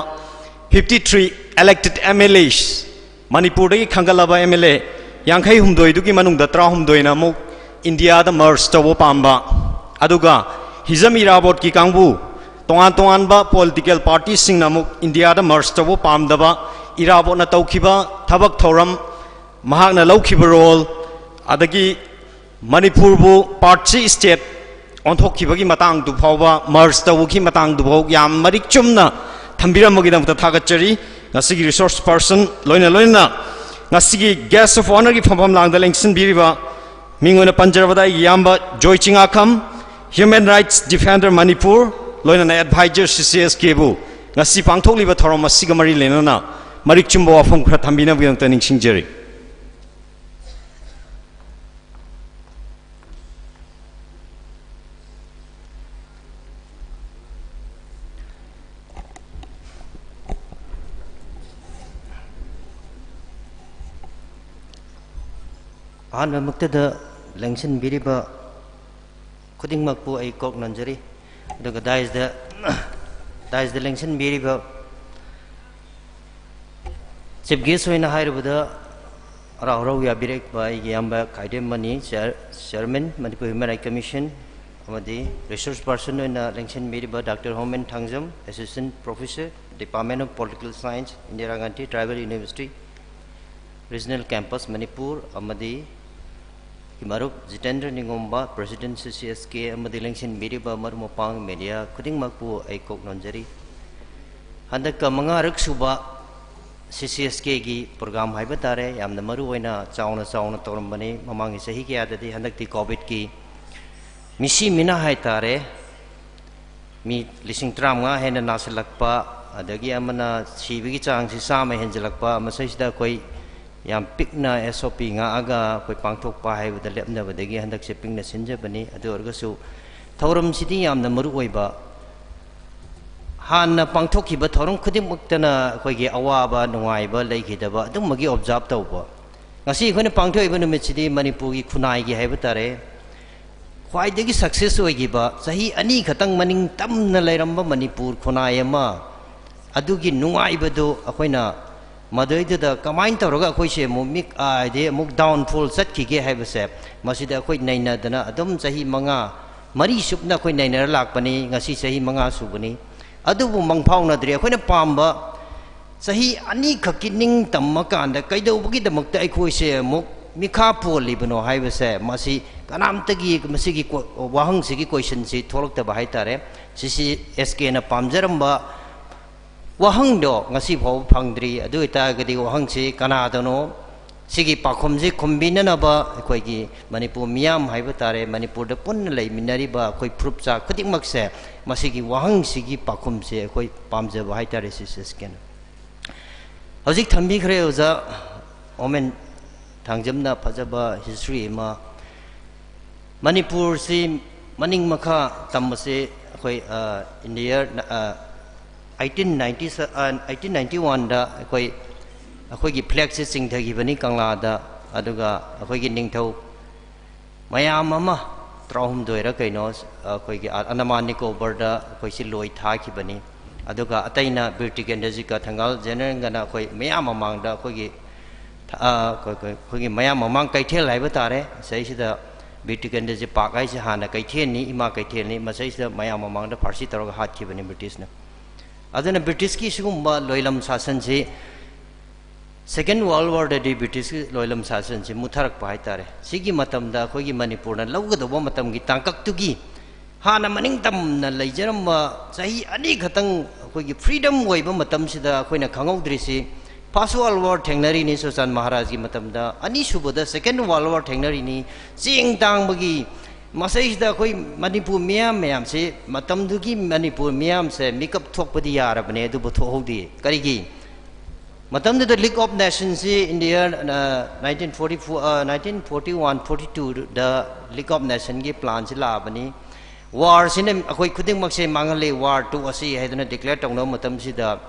fifty three Elected M L As, ꯃꯅꯤꯄꯨꯔꯗꯒꯤ ꯈꯟꯒꯠꯂꯕ M L A ꯌꯥꯡꯈꯩ ꯍꯨꯝꯗꯣꯏꯗꯨꯒꯤ ꯃꯅꯨꯡꯗ ꯇꯔꯥꯍꯨꯝꯗꯣꯏꯅ ꯑꯃꯨꯛ ꯏꯟꯗꯤꯌꯥꯗ merge ꯇꯧꯕ ꯄꯥꯝꯕ, ꯑꯗꯨꯒ ꯍꯤꯖꯝ ꯏꯔꯥꯕꯣꯠꯀꯤ ꯀꯥꯡꯕꯨ, ꯇꯣꯉꯥꯟ ꯇꯣꯉꯥꯟꯕ political party ꯁꯤꯡꯅ ꯑꯃꯨꯛ ꯏꯟꯗꯤꯌꯥꯗ merge ꯇꯧꯕ ꯄꯥꯝꯗꯕ, ꯏꯔꯥꯕꯣꯠꯅ ꯇꯧꯈꯤꯕ ꯊꯕꯛ ꯊꯧꯔꯝ, ꯃꯍꯥꯛꯅ ꯂꯧꯈꯤꯕ role, ꯑꯗꯒꯤ ꯃꯅꯤꯄꯨꯔꯕꯨ part three state ꯑꯣꯟꯊꯣꯛꯈꯤꯕꯒꯤ ꯃꯇꯥꯡꯗꯨ ꯐꯥꯎꯕ, merge ꯇꯧꯕꯒꯤ ꯃꯇꯥꯡꯗꯨ ꯐꯥꯎ ꯌꯥꯝ ꯃꯔꯤꯛ ꯆꯨꯝꯅ ꯊꯝꯕꯤꯔꯝꯕꯒꯤꯗꯃꯛꯇ ꯊꯥꯒꯠꯆꯔꯤ꯫ ꯉꯁꯤꯒꯤ resource person, ꯂꯣꯏꯅ ꯂꯣꯏꯅꯅ ꯉꯁꯤꯒꯤ guest of honour ꯒꯤ ꯐꯝꯐꯝ ꯂꯥꯡꯗ ꯂꯦꯡꯁꯤꯟꯕꯤꯔꯤꯕ, ꯃꯤꯡ ꯑꯣꯏꯅ ꯄꯟꯖꯔꯕꯗ ꯑꯩꯒꯤ ꯏꯌꯥꯝꯕ ꯖꯣꯏ Chingakham, Human Rights Defender Manipur, ꯂꯣꯏꯅꯅ advisor C C S K ꯕꯨ ꯉꯁꯤ ꯄꯥꯡꯊꯣꯛꯂꯤꯕ ꯊꯧꯔꯝ ꯑꯁꯤꯒ ꯃꯔꯤ ꯂꯩꯅꯅ ꯃꯔꯤꯛ ꯆꯨꯝꯕ ꯋꯥꯐꯝ ꯈꯔ ꯊꯝꯕꯤꯅꯕꯒꯤꯗꯃꯛꯇ ꯅꯤꯡꯁꯤꯡꯖꯔꯤ꯫ ꯑꯍꯥꯟꯕꯃꯛꯇꯗ ꯂꯦꯡꯁꯤꯟꯕꯤꯔꯤꯕ ꯈꯨꯗꯤꯡꯃꯛꯄꯨ ꯑꯩ ꯀꯣꯛ ꯅꯣꯟꯖꯔꯤ꯫ ꯑꯗꯨꯒ dais ꯇ, dais ꯇ ꯂꯦꯡꯁꯤꯟꯕꯤꯔꯤꯕ chief guest ꯑꯣꯏꯅ ꯍꯥꯏꯔꯨꯕꯗ ꯍꯔꯥꯎ ꯍꯔꯥꯎ ꯌꯥꯕꯤꯔꯛꯄ ꯑꯩꯒꯤ ꯏꯌꯥꯝꯕ ꯈꯥꯏꯗꯦꯝ money, chair-, chairman Manipur Human Rights Commission, ꯑꯃꯗꯤ resource person ꯑꯣꯏꯅ ꯂꯦꯡꯁꯤꯟꯕꯤꯔꯤꯕ Doctor ꯍꯣꯃꯦꯟ Thangjam, assistant professor, Department of Political Science, Indira Gandhi Tribal University, Regional Campus Manipur, ꯑꯃꯗꯤ ꯃꯔꯨꯞ Jitendra ꯅꯤꯉꯣꯝꯕ, president C C S K, ꯑꯃꯗꯤ ꯂꯦꯡꯁꯤꯟꯕꯤꯔꯤꯕ ꯃꯔꯨꯞ ꯃꯄꯥꯡ media ꯈꯨꯗꯤꯡꯃꯛꯄꯨ ꯑꯩ ꯀꯣꯛ ꯅꯣꯟꯖꯔꯤ꯫ ꯍꯟꯗꯛꯀ ꯃꯉꯥꯔꯛ ꯁꯨꯕ C C S K ꯒꯤ program ꯍꯥꯏꯕ ꯇꯥꯔꯦ, ꯌꯥꯝꯅ ꯃꯔꯨ ꯑꯣꯏꯅ ꯆꯥꯎꯅ ꯆꯥꯎꯅ ꯇꯧꯔꯝꯕꯅꯤ ꯃꯃꯥꯡꯒꯤ ꯆꯍꯤ ꯀꯌꯥꯗꯗꯤ꯫ ꯍꯟꯗꯛꯇꯤ COVID ꯀꯤ ꯃꯤꯁꯤ ꯃꯤꯅ ꯍꯥꯏ ꯇꯥꯔꯦ, ꯃꯤ ꯂꯤꯁꯤꯡ ꯇꯔꯥꯃꯉꯥ ꯍꯦꯟꯅ ꯅꯥꯁꯤꯜꯂꯛꯄ, ꯑꯗꯒꯤ ꯑꯃꯅ ꯁꯤꯕꯒꯤ ꯆꯥꯡꯁꯤ ꯆꯥꯝꯃ ꯍꯦꯟꯖꯤꯜꯂꯛꯄ, ꯃꯁꯤꯁꯤꯗ ꯑꯩꯈꯣꯏ ꯌꯥꯝ ꯄꯤꯛꯅ S O P ꯉꯥꯛꯑꯒ ꯑꯩꯈꯣꯏ ꯄꯥꯡꯊꯣꯛꯄ ꯍꯥꯏꯕꯗ ꯂꯦꯞꯅꯕꯗꯒꯤ ꯍꯟꯗꯛꯁꯦ ꯄꯤꯛꯅ ꯁꯤꯟꯖꯕꯅꯤ꯫ ꯑꯗꯨ ꯑꯣꯏꯔꯒꯁꯨ ꯊꯧꯔꯝꯁꯤꯗꯤ ꯌꯥꯝꯅ ꯃꯔꯨ ꯑꯣꯏꯕ, ꯍꯥꯟꯅ ꯄꯥꯡꯊꯣꯛꯈꯤꯕ ꯊꯧꯔꯝ ꯈꯨꯗꯤꯡꯃꯛꯇꯅ ꯑꯩꯈꯣꯏꯒꯤ ꯑꯋꯥꯕ ꯅꯨꯡꯉꯥꯏꯕ ꯂꯩꯈꯤꯗꯕ ꯑꯗꯨꯝꯕꯒꯤ observe ꯇꯧꯕ꯫ ꯉꯁꯤ ꯑꯩꯈꯣꯏꯅ ꯄꯥꯡꯊꯣꯛꯏꯕ ꯅꯨꯃꯤꯠꯁꯤꯗꯤ ꯃꯅꯤꯄꯨꯔꯒꯤ ꯈꯨꯟꯅꯥꯏꯒꯤ ꯍꯥꯏꯕ ꯇꯥꯔꯦ, ꯈ꯭ꯋꯥꯏꯗꯒꯤ success ꯑꯣꯏꯈꯤꯕ, ꯆꯍꯤ ꯑꯅꯤ ꯈꯛꯇꯪ ꯃꯅꯤꯡ ꯇꯝꯅ ꯂꯩꯔꯝꯕ ꯃꯅꯤꯄꯨꯔ ꯈꯨꯟꯅꯥꯏ ꯑꯃ ꯑꯗꯨꯒꯤ ꯅꯨꯡꯉꯥꯏꯕꯗꯨ ꯑꯩꯈꯣꯏꯅ ꯃꯗꯨꯏꯗꯨꯗ ꯀꯃꯥꯏꯅ ꯇꯧꯔꯒ ꯑꯩꯈꯣꯏꯁꯦ ꯑꯃꯨꯛ ꯃꯤꯛ ꯍꯥꯏꯗꯤ ꯑꯃꯨꯛ ꯗꯥꯎꯟꯐꯣꯜ ꯆꯠꯈꯤꯒꯦ ꯍꯥꯏꯕꯁꯦ, ꯃꯁꯤꯗ ꯑꯩꯈꯣꯏ ꯅꯩꯅꯗꯅ ꯑꯗꯨꯝ ꯆꯍꯤ ꯃꯉꯥ, ꯃꯔꯤ ꯁꯨꯞꯅ ꯑꯩꯈꯣꯏ ꯅꯩꯅꯔ ꯂꯥꯛꯄꯅꯤ꯫ ꯉꯁꯤ ꯆꯍꯤ ꯃꯉꯥ ꯁꯨꯕꯅꯤ꯫ ꯑꯗꯨꯕꯨ ꯃꯪꯐꯥꯎꯅꯗ꯭ꯔꯤ꯫ ꯑꯩꯈꯣꯏꯅ ꯄꯥꯝꯕ ꯆꯍꯤ ꯑꯅꯤꯈꯛꯀꯤ ꯅꯤꯡ ꯇꯝꯃꯀꯥꯟꯗ ꯀꯩꯗꯧꯕꯒꯤꯗꯃꯛꯇ ꯑꯩꯈꯣꯏꯁꯦ ꯑꯃꯨꯛ ꯃꯤꯈꯥ ꯄꯣꯜꯂꯤꯕꯅꯣ ꯍꯥꯏꯕꯁꯦ, ꯃꯁꯤ ꯀꯅꯥꯝꯇꯒꯤ ꯃꯁꯤꯒꯤ ꯀꯣ-, ꯋꯥꯍꯪꯁꯤꯒꯤ ꯀꯣꯏꯁꯟꯁꯤ ꯊꯣꯛꯂꯛꯇꯕ ꯍꯥꯏꯇꯥꯔꯦ꯫ ꯁꯤꯁꯤ ꯑꯦꯁ ꯀꯦꯅ ꯄꯥꯝꯖꯔꯝꯕ ꯋꯥꯍꯪꯗꯣ ꯉꯁꯤ ꯐꯥꯎꯕ ꯐꯪꯗ꯭ꯔꯤ꯫ ꯑꯗꯨ ꯑꯣꯏꯇꯥꯔꯒꯗꯤ ꯋꯥꯍꯪꯁꯤ ꯀꯅꯥꯗꯅꯣ? ꯁꯤꯒꯤ ꯄꯥꯎꯈꯨꯝꯁꯤ ꯈꯨꯝꯕꯤꯅꯅꯕ ꯑꯩꯈꯣꯏꯒꯤ ꯃꯅꯤꯄꯨꯔ ꯃꯤꯌꯥꯝ ꯍꯥꯏꯕ ꯇꯥꯔꯦ, ꯃꯅꯤꯄꯨꯔꯗ ꯄꯨꯟꯅ ꯂꯩꯃꯤꯟꯅꯔꯤꯕ ꯑꯩꯈꯣꯏ ꯐꯨꯔꯨꯞꯆꯥ ꯈꯨꯗꯤꯡꯃꯛꯁꯦ, ꯃꯁꯤꯒꯤ ꯋꯥꯍꯪꯁꯤꯒꯤ ꯄꯥꯎꯈꯨꯝꯁꯦ ꯑꯩꯈꯣꯏ ꯄꯥꯝꯖꯕ ꯍꯥꯏꯇꯥꯔꯦ, ꯁꯤꯁꯦ ꯑꯦꯁ ꯀꯦꯅ꯫ ꯍꯧꯖꯤꯛ ꯊꯝꯕꯤꯈ꯭ꯔꯦ ꯑꯣꯖꯥ ꯑꯣꯃꯦꯟ ꯊꯥꯡꯖꯝꯅ ꯐꯖꯕ ꯍꯤꯁꯇ꯭ꯔꯤ ꯑꯃ꯫ ꯃꯅꯤꯄꯨꯔꯁꯤ ꯃꯅꯤꯡ ꯃꯈꯥ ꯇꯝꯕꯁꯤ ꯑꯩꯈꯣꯏ, ꯑ, in the year, ꯑ, eighteen ninety, ꯑ, eighteen ninety oneꯗ ꯑꯩꯈꯣꯏ, ꯑꯩꯈꯣꯏꯒꯤ ꯐ꯭ꯂꯦꯒꯁꯤ ꯆꯤꯡꯊꯈꯤꯕꯅꯤ ꯀꯪꯂꯥꯗ꯫ ꯑꯗꯨꯒ ꯑꯩꯈꯣꯏꯒꯤ ꯅꯤꯡꯊꯧ ꯃꯌꯥꯝ ꯑꯃ, ꯇꯔꯥꯍꯨꯝꯗꯣꯏꯔ ꯀꯩꯅꯣ, ꯑꯩꯈꯣꯏꯒꯤ ꯑ-, ꯑꯟꯗꯃꯥꯟ ꯅꯤꯀꯣꯕꯔꯗ ꯑꯩꯈꯣꯏꯁꯤ ꯂꯣꯏ ꯊꯥꯈꯤꯕꯅꯤ꯫ ꯑꯗꯨꯒ ꯑꯇꯩꯅ ꯕꯤꯔ ꯇꯤꯀꯦꯟꯗ꯭ꯔꯖꯤꯠꯀ ꯊꯪꯒꯥꯜ ꯖꯦꯅꯔꯦꯜꯒꯅ ꯑꯩꯈꯣꯏ ꯃꯌꯥꯝ ꯃꯃꯥꯡꯗ ꯑꯩꯈꯣꯏꯒꯤ ꯊ-, ꯑ, ꯑꯩꯈꯣꯏ, ꯑꯩꯈꯣꯏ, ꯑꯩꯈꯣꯏꯒꯤ ꯃꯌꯥꯝ ꯃꯃꯥꯡ ꯀꯩꯊꯦꯜ ꯍꯥꯏꯕ ꯇꯥꯔꯦ꯫ ꯁꯤꯗꯩꯁꯤꯗ ꯕꯤꯔ ꯇꯤꯀꯦꯟꯗ꯭ꯔꯖꯤꯠ ꯄꯥꯛ ꯍꯥꯏꯁꯦ ꯍꯥꯟꯅ ꯀꯩꯊꯦꯜꯅꯤ, ꯏꯃꯥ ꯀꯩꯊꯦꯜꯅꯤ꯫ ꯃꯁꯤꯗꯩꯁꯤꯗ ꯃꯌꯥꯝ ꯃꯃꯥꯡꯗ ꯐꯥꯔꯁꯤ ꯇꯧꯔꯒ ꯍꯥꯠꯈꯤꯕꯅꯤ ꯕ꯭ꯔꯤꯇꯤꯁꯅ꯫ ꯑꯗꯨꯅ ꯕ꯭ꯔꯤꯇꯤꯁꯀꯤ ꯁꯤꯒꯨꯝꯕ ꯂꯣꯏꯂꯝ ꯁꯥꯁꯟꯁꯤ, ꯁꯦꯀꯦꯟ ꯋꯥꯔꯜ ꯋꯥꯔꯗꯗꯤ ꯕ꯭ꯔꯤꯇꯤꯁꯀꯤ ꯂꯣꯏꯂꯝ ꯁꯥꯁꯟꯁꯤ ꯃꯨꯠꯊꯔꯛꯄ ꯍꯥꯏꯇꯥꯔꯦ꯫ ꯁꯤꯒꯤ ꯃꯇꯝꯗ ꯑꯩꯈꯣꯏꯒꯤ ꯃꯅꯤꯄꯨꯔꯅ ꯂꯧꯒꯗꯧꯕ ꯃꯇꯝꯒꯤ ꯇꯥꯡꯀꯛꯇꯨꯒꯤ ꯍꯥꯟꯅ ꯃꯅꯤꯡ ꯇꯝꯅ ꯂꯩꯖꯔꯝꯕ ꯆꯍꯤ ꯑꯅꯤ ꯈꯛꯇꯪ ꯑꯩꯈꯣꯏꯒꯤ ꯐ꯭ꯔꯤꯗꯝ ꯑꯣꯏꯕ ꯃꯇꯝꯁꯤꯗ ꯑꯩꯈꯣꯏꯅ ꯈꯪꯍꯧꯗ꯭ꯔꯤꯁꯤ, ꯐꯥꯔꯁ ꯋꯥꯔꯜ ꯋꯥꯔ ꯊꯦꯡꯅꯔꯤꯅꯤ ꯁꯨꯔꯆꯥꯟ ꯃꯍꯥꯔꯥꯖꯒꯤ ꯃꯇꯝꯗ, ꯑꯅꯤꯁꯨꯕꯗ ꯁꯦꯀꯦꯟ ꯋꯥꯔꯜ ꯋꯥꯔ ꯊꯦꯡꯅꯔꯤꯅꯤ꯫ ꯆꯦꯡ ꯇꯥꯡꯕꯒꯤ ꯃꯁꯩꯁꯤꯗ ꯑꯩꯈꯣꯏ ꯃꯅꯤꯄꯨꯔ ꯃꯤꯌꯥꯝ ꯃꯌꯥꯝꯁꯤ, ꯃꯇꯝꯗꯨꯒꯤ ꯃꯅꯤꯄꯨꯔ ꯃꯤꯌꯥꯝꯁꯦ ꯃꯤꯀꯞ ꯊꯣꯛꯄꯗꯤ ꯌꯥꯔꯕꯅꯦ, ꯑꯗꯨꯕꯨ ꯊꯣꯛꯍꯧꯗꯦ꯫ ꯀꯔꯤꯒꯤ? ꯃꯇꯝꯗꯨꯗ League of Nationsꯁꯤ in the year, ꯑ, nineteen forty four, ꯑ, nineteen forty one forty twoꯗ League of Nationsꯒꯤ planꯁꯤ ꯂꯥꯛꯑꯕꯅꯤ꯫ Warꯁꯤꯅ ꯑꯩꯈꯣꯏ ꯈꯨꯗꯤꯡꯃꯛꯁꯦ ꯃꯥꯡꯍꯜꯂꯤ, war ꯇꯣꯛꯑꯁꯤ ꯍꯥꯏꯗꯅ declare ꯇꯧꯅꯕ ꯃꯇꯝꯁꯤꯗ,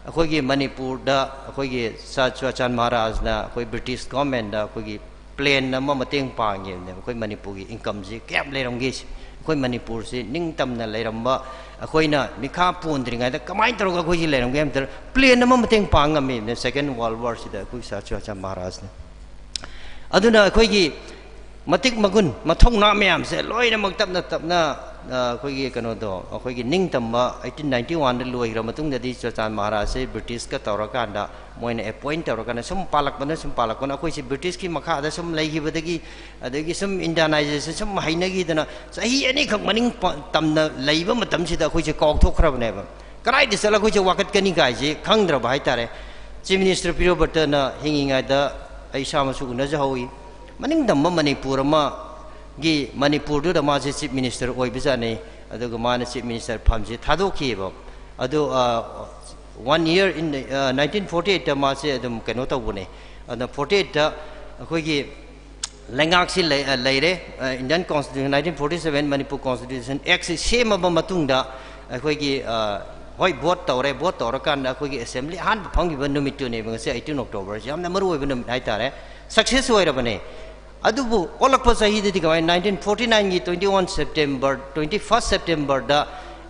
ꯑꯩꯈꯣꯏꯒꯤ ꯃꯅꯤꯄꯨꯔꯗ ꯑꯩꯈꯣꯏꯒꯤ ꯁꯥꯔ ꯆꯨꯔꯥꯆꯥꯟ ꯃꯍꯥꯔꯥꯖꯅ ꯑꯩꯈꯣꯏ ꯕ꯭ꯔꯤꯇꯤꯁ ꯒꯣꯔꯃꯦꯟꯗ ꯑꯩꯈꯣꯏꯒꯤ plan ꯑꯃ ꯃꯇꯦꯡ ꯄꯥꯡꯉꯦꯕꯅꯦꯕ꯫ ꯑꯩꯈꯣꯏ ꯃꯅꯤꯄꯨꯔꯒꯤ incomeꯁꯤ ꯀꯌꯥꯝ ꯂꯩꯔꯝꯒꯦ ꯁꯤ꯫ ꯑꯩꯈꯣꯏ ꯃꯅꯤꯄꯨꯔꯁꯤ ꯅꯤꯡꯇꯝꯅ ꯂꯩꯔꯝꯕ, ꯑꯩꯈꯣꯏꯅ ꯃꯤꯈꯥ ꯄꯣꯟꯗ꯭ꯔꯤꯉꯩꯗ ꯀꯃꯥꯏꯅ ꯇꯧꯔꯒ ꯑꯩꯈꯣꯏꯁꯤ ꯂꯩꯔꯝꯒꯦ ꯍꯥꯏꯕꯗ, ꯄ꯭ꯂꯦꯟ ꯑꯃ ꯃꯇꯦꯡ ꯄꯥꯡ ꯉꯝꯃꯤꯕꯅꯦ ꯁꯦꯀꯦꯟ ꯋꯥꯔꯜ ꯋꯥꯔꯁꯤꯗ ꯑꯩꯈꯣꯏ ꯁꯥꯔ ꯆꯨꯔꯥꯆꯥꯟ ꯃꯍꯥꯔꯥꯖꯅ꯫ ꯑꯗꯨꯅ ꯑꯩꯈꯣꯏꯒꯤ ꯃꯇꯤꯛ ꯃꯒꯨꯟ, ꯃꯊꯧꯅꯥ ꯃꯌꯥꯝꯁꯦ ꯂꯣꯏꯅꯃꯛ ꯇꯞꯅ ꯇꯞꯅ, ꯑ, ꯑꯩꯈꯣꯏꯒꯤ ꯀꯩꯅꯣꯗꯣ, ꯑꯩꯈꯣꯏꯒꯤ ꯅꯤꯡꯇꯝꯕ ꯑꯩꯠꯇꯤꯟ ꯅꯥꯏꯟꯇꯤ ꯋꯥꯟꯗ ꯂꯣꯏꯈ꯭ꯔ ꯃꯇꯨꯡꯗꯗꯤ ꯆꯨꯔꯥꯆꯥꯟ ꯃꯍꯥꯔꯥꯖꯁꯦ ꯕ꯭ꯔꯤꯇꯤꯁꯀ ꯇꯧꯔꯀꯥꯟꯗ, ꯃꯣꯏꯅ ꯑꯦꯄꯣꯏꯟ ꯇꯧꯔꯀꯥꯟꯗ ꯁꯨꯝ ꯄꯥꯜꯂꯛꯄꯅ, ꯁꯨꯝ ꯄꯥꯜꯂꯛꯄꯅ, ꯑꯩꯈꯣꯏꯁꯦ ꯕ꯭ꯔꯤꯇꯤꯁꯀꯤ ꯃꯈꯥꯗ ꯁꯨꯝ ꯂꯩꯈꯤꯕꯗꯒꯤ, ꯑꯗꯒꯤ ꯁꯨꯝ ꯏꯟꯗꯤꯌꯥꯅꯥꯏꯖꯦꯁꯟ ꯁꯨꯝ ꯍꯩꯅꯈꯤꯗꯅ, ꯆꯍꯤ ꯑꯅꯤꯈꯛ ꯃꯅꯤꯡ ꯄ-, ꯇꯝꯅ ꯂꯩꯕ ꯃꯇꯝꯁꯤꯗ ꯑꯩꯈꯣꯏꯁꯦ ꯀꯥꯎꯊꯣꯛꯈ꯭ꯔꯕꯅꯦꯕ꯫ ꯀꯗꯥꯏꯗ ꯆꯠꯂꯒ ꯑꯩꯈꯣꯏꯁꯦ ꯋꯥꯀꯠꯀꯅꯤ ꯀꯥꯏꯁꯦ ꯈꯪꯗ꯭ꯔꯕ ꯍꯥꯏꯇꯥꯔꯦ꯫ ꯆꯤꯐ ꯃꯤꯅꯤꯁꯇꯔ ꯄ꯭ꯔꯤꯌꯣꯕ꯭ꯔꯇꯅ ꯍꯤꯡꯉꯤꯉꯩꯗ ꯑꯩ ꯏꯁꯥꯃꯛꯁꯨ ꯎꯅꯖꯍꯧꯏ꯫ ꯃꯅꯤꯡ ꯇꯝꯕ ꯃꯅꯤꯄꯨꯔ ꯑꯃꯒꯤ, ꯃꯅꯤꯄꯨꯔꯗꯨꯗ ꯃꯥꯁꯦ ꯆꯤꯐ ꯃꯤꯅꯤꯁꯇꯔ ꯑꯣꯏꯕꯖꯥꯠꯅꯤ꯫ ꯑꯗꯨꯒ ꯃꯥꯅ ꯆꯤꯐ ꯃꯤꯅꯤꯁꯇꯔ ꯐꯝꯁꯦ ꯊꯥꯗꯣꯛꯈꯤꯑꯕ꯫ ꯑꯗꯨ, ꯑ, one year in, ꯑ, nineteen forty eight ꯇ ꯃꯥꯁꯦ ꯑꯗꯨꯝ ꯀꯩꯅꯣ ꯇꯧꯕꯅꯦ꯫ ꯑꯗꯨꯅ forty eight ꯇ ꯑꯩꯈꯣꯏꯒꯤ ꯂꯩꯉꯥꯛꯁꯤ ꯂꯩ-, ꯑ, ꯂꯩꯔꯦ꯫ ꯑ, Indian Constitution, nineteen forty seven Manipur Constitution Act ꯁꯤ ꯁꯦꯝꯃꯕ ꯃꯇꯨꯡꯗ ꯑꯩꯈꯣꯏꯒꯤ, ꯑ, ꯍꯣꯏ, ꯚꯣꯠ ꯇꯧꯔꯦ꯫ ꯚꯣꯠ ꯇꯧꯔꯀꯥꯟꯗ ꯑꯩꯈꯣꯏꯒꯤ ꯑꯦꯁꯦꯝꯕ꯭ꯂꯤ ꯑꯍꯥꯟꯕ ꯐꯝꯈꯤꯕ ꯅꯨꯃꯤꯠꯇꯨꯅꯦꯕ ꯉꯁꯤ eighteen October ꯁꯤ꯫ ꯌꯥꯝꯅ ꯃꯔꯨ ꯑꯣꯏꯕ ꯅꯨꯃꯤꯠ ꯍꯥꯏꯇꯥꯔꯦ꯫ ꯁꯛꯁꯦꯁ ꯑꯣꯏꯔꯕꯅꯦ꯫ ꯑꯗꯨꯕꯨ ꯑꯣꯜꯂꯛꯄ ꯆꯍꯤꯗꯗꯤ ꯀꯃꯥꯏꯅ, nineteen forty nine ꯒꯤ twenty one September, twenty first September ꯗ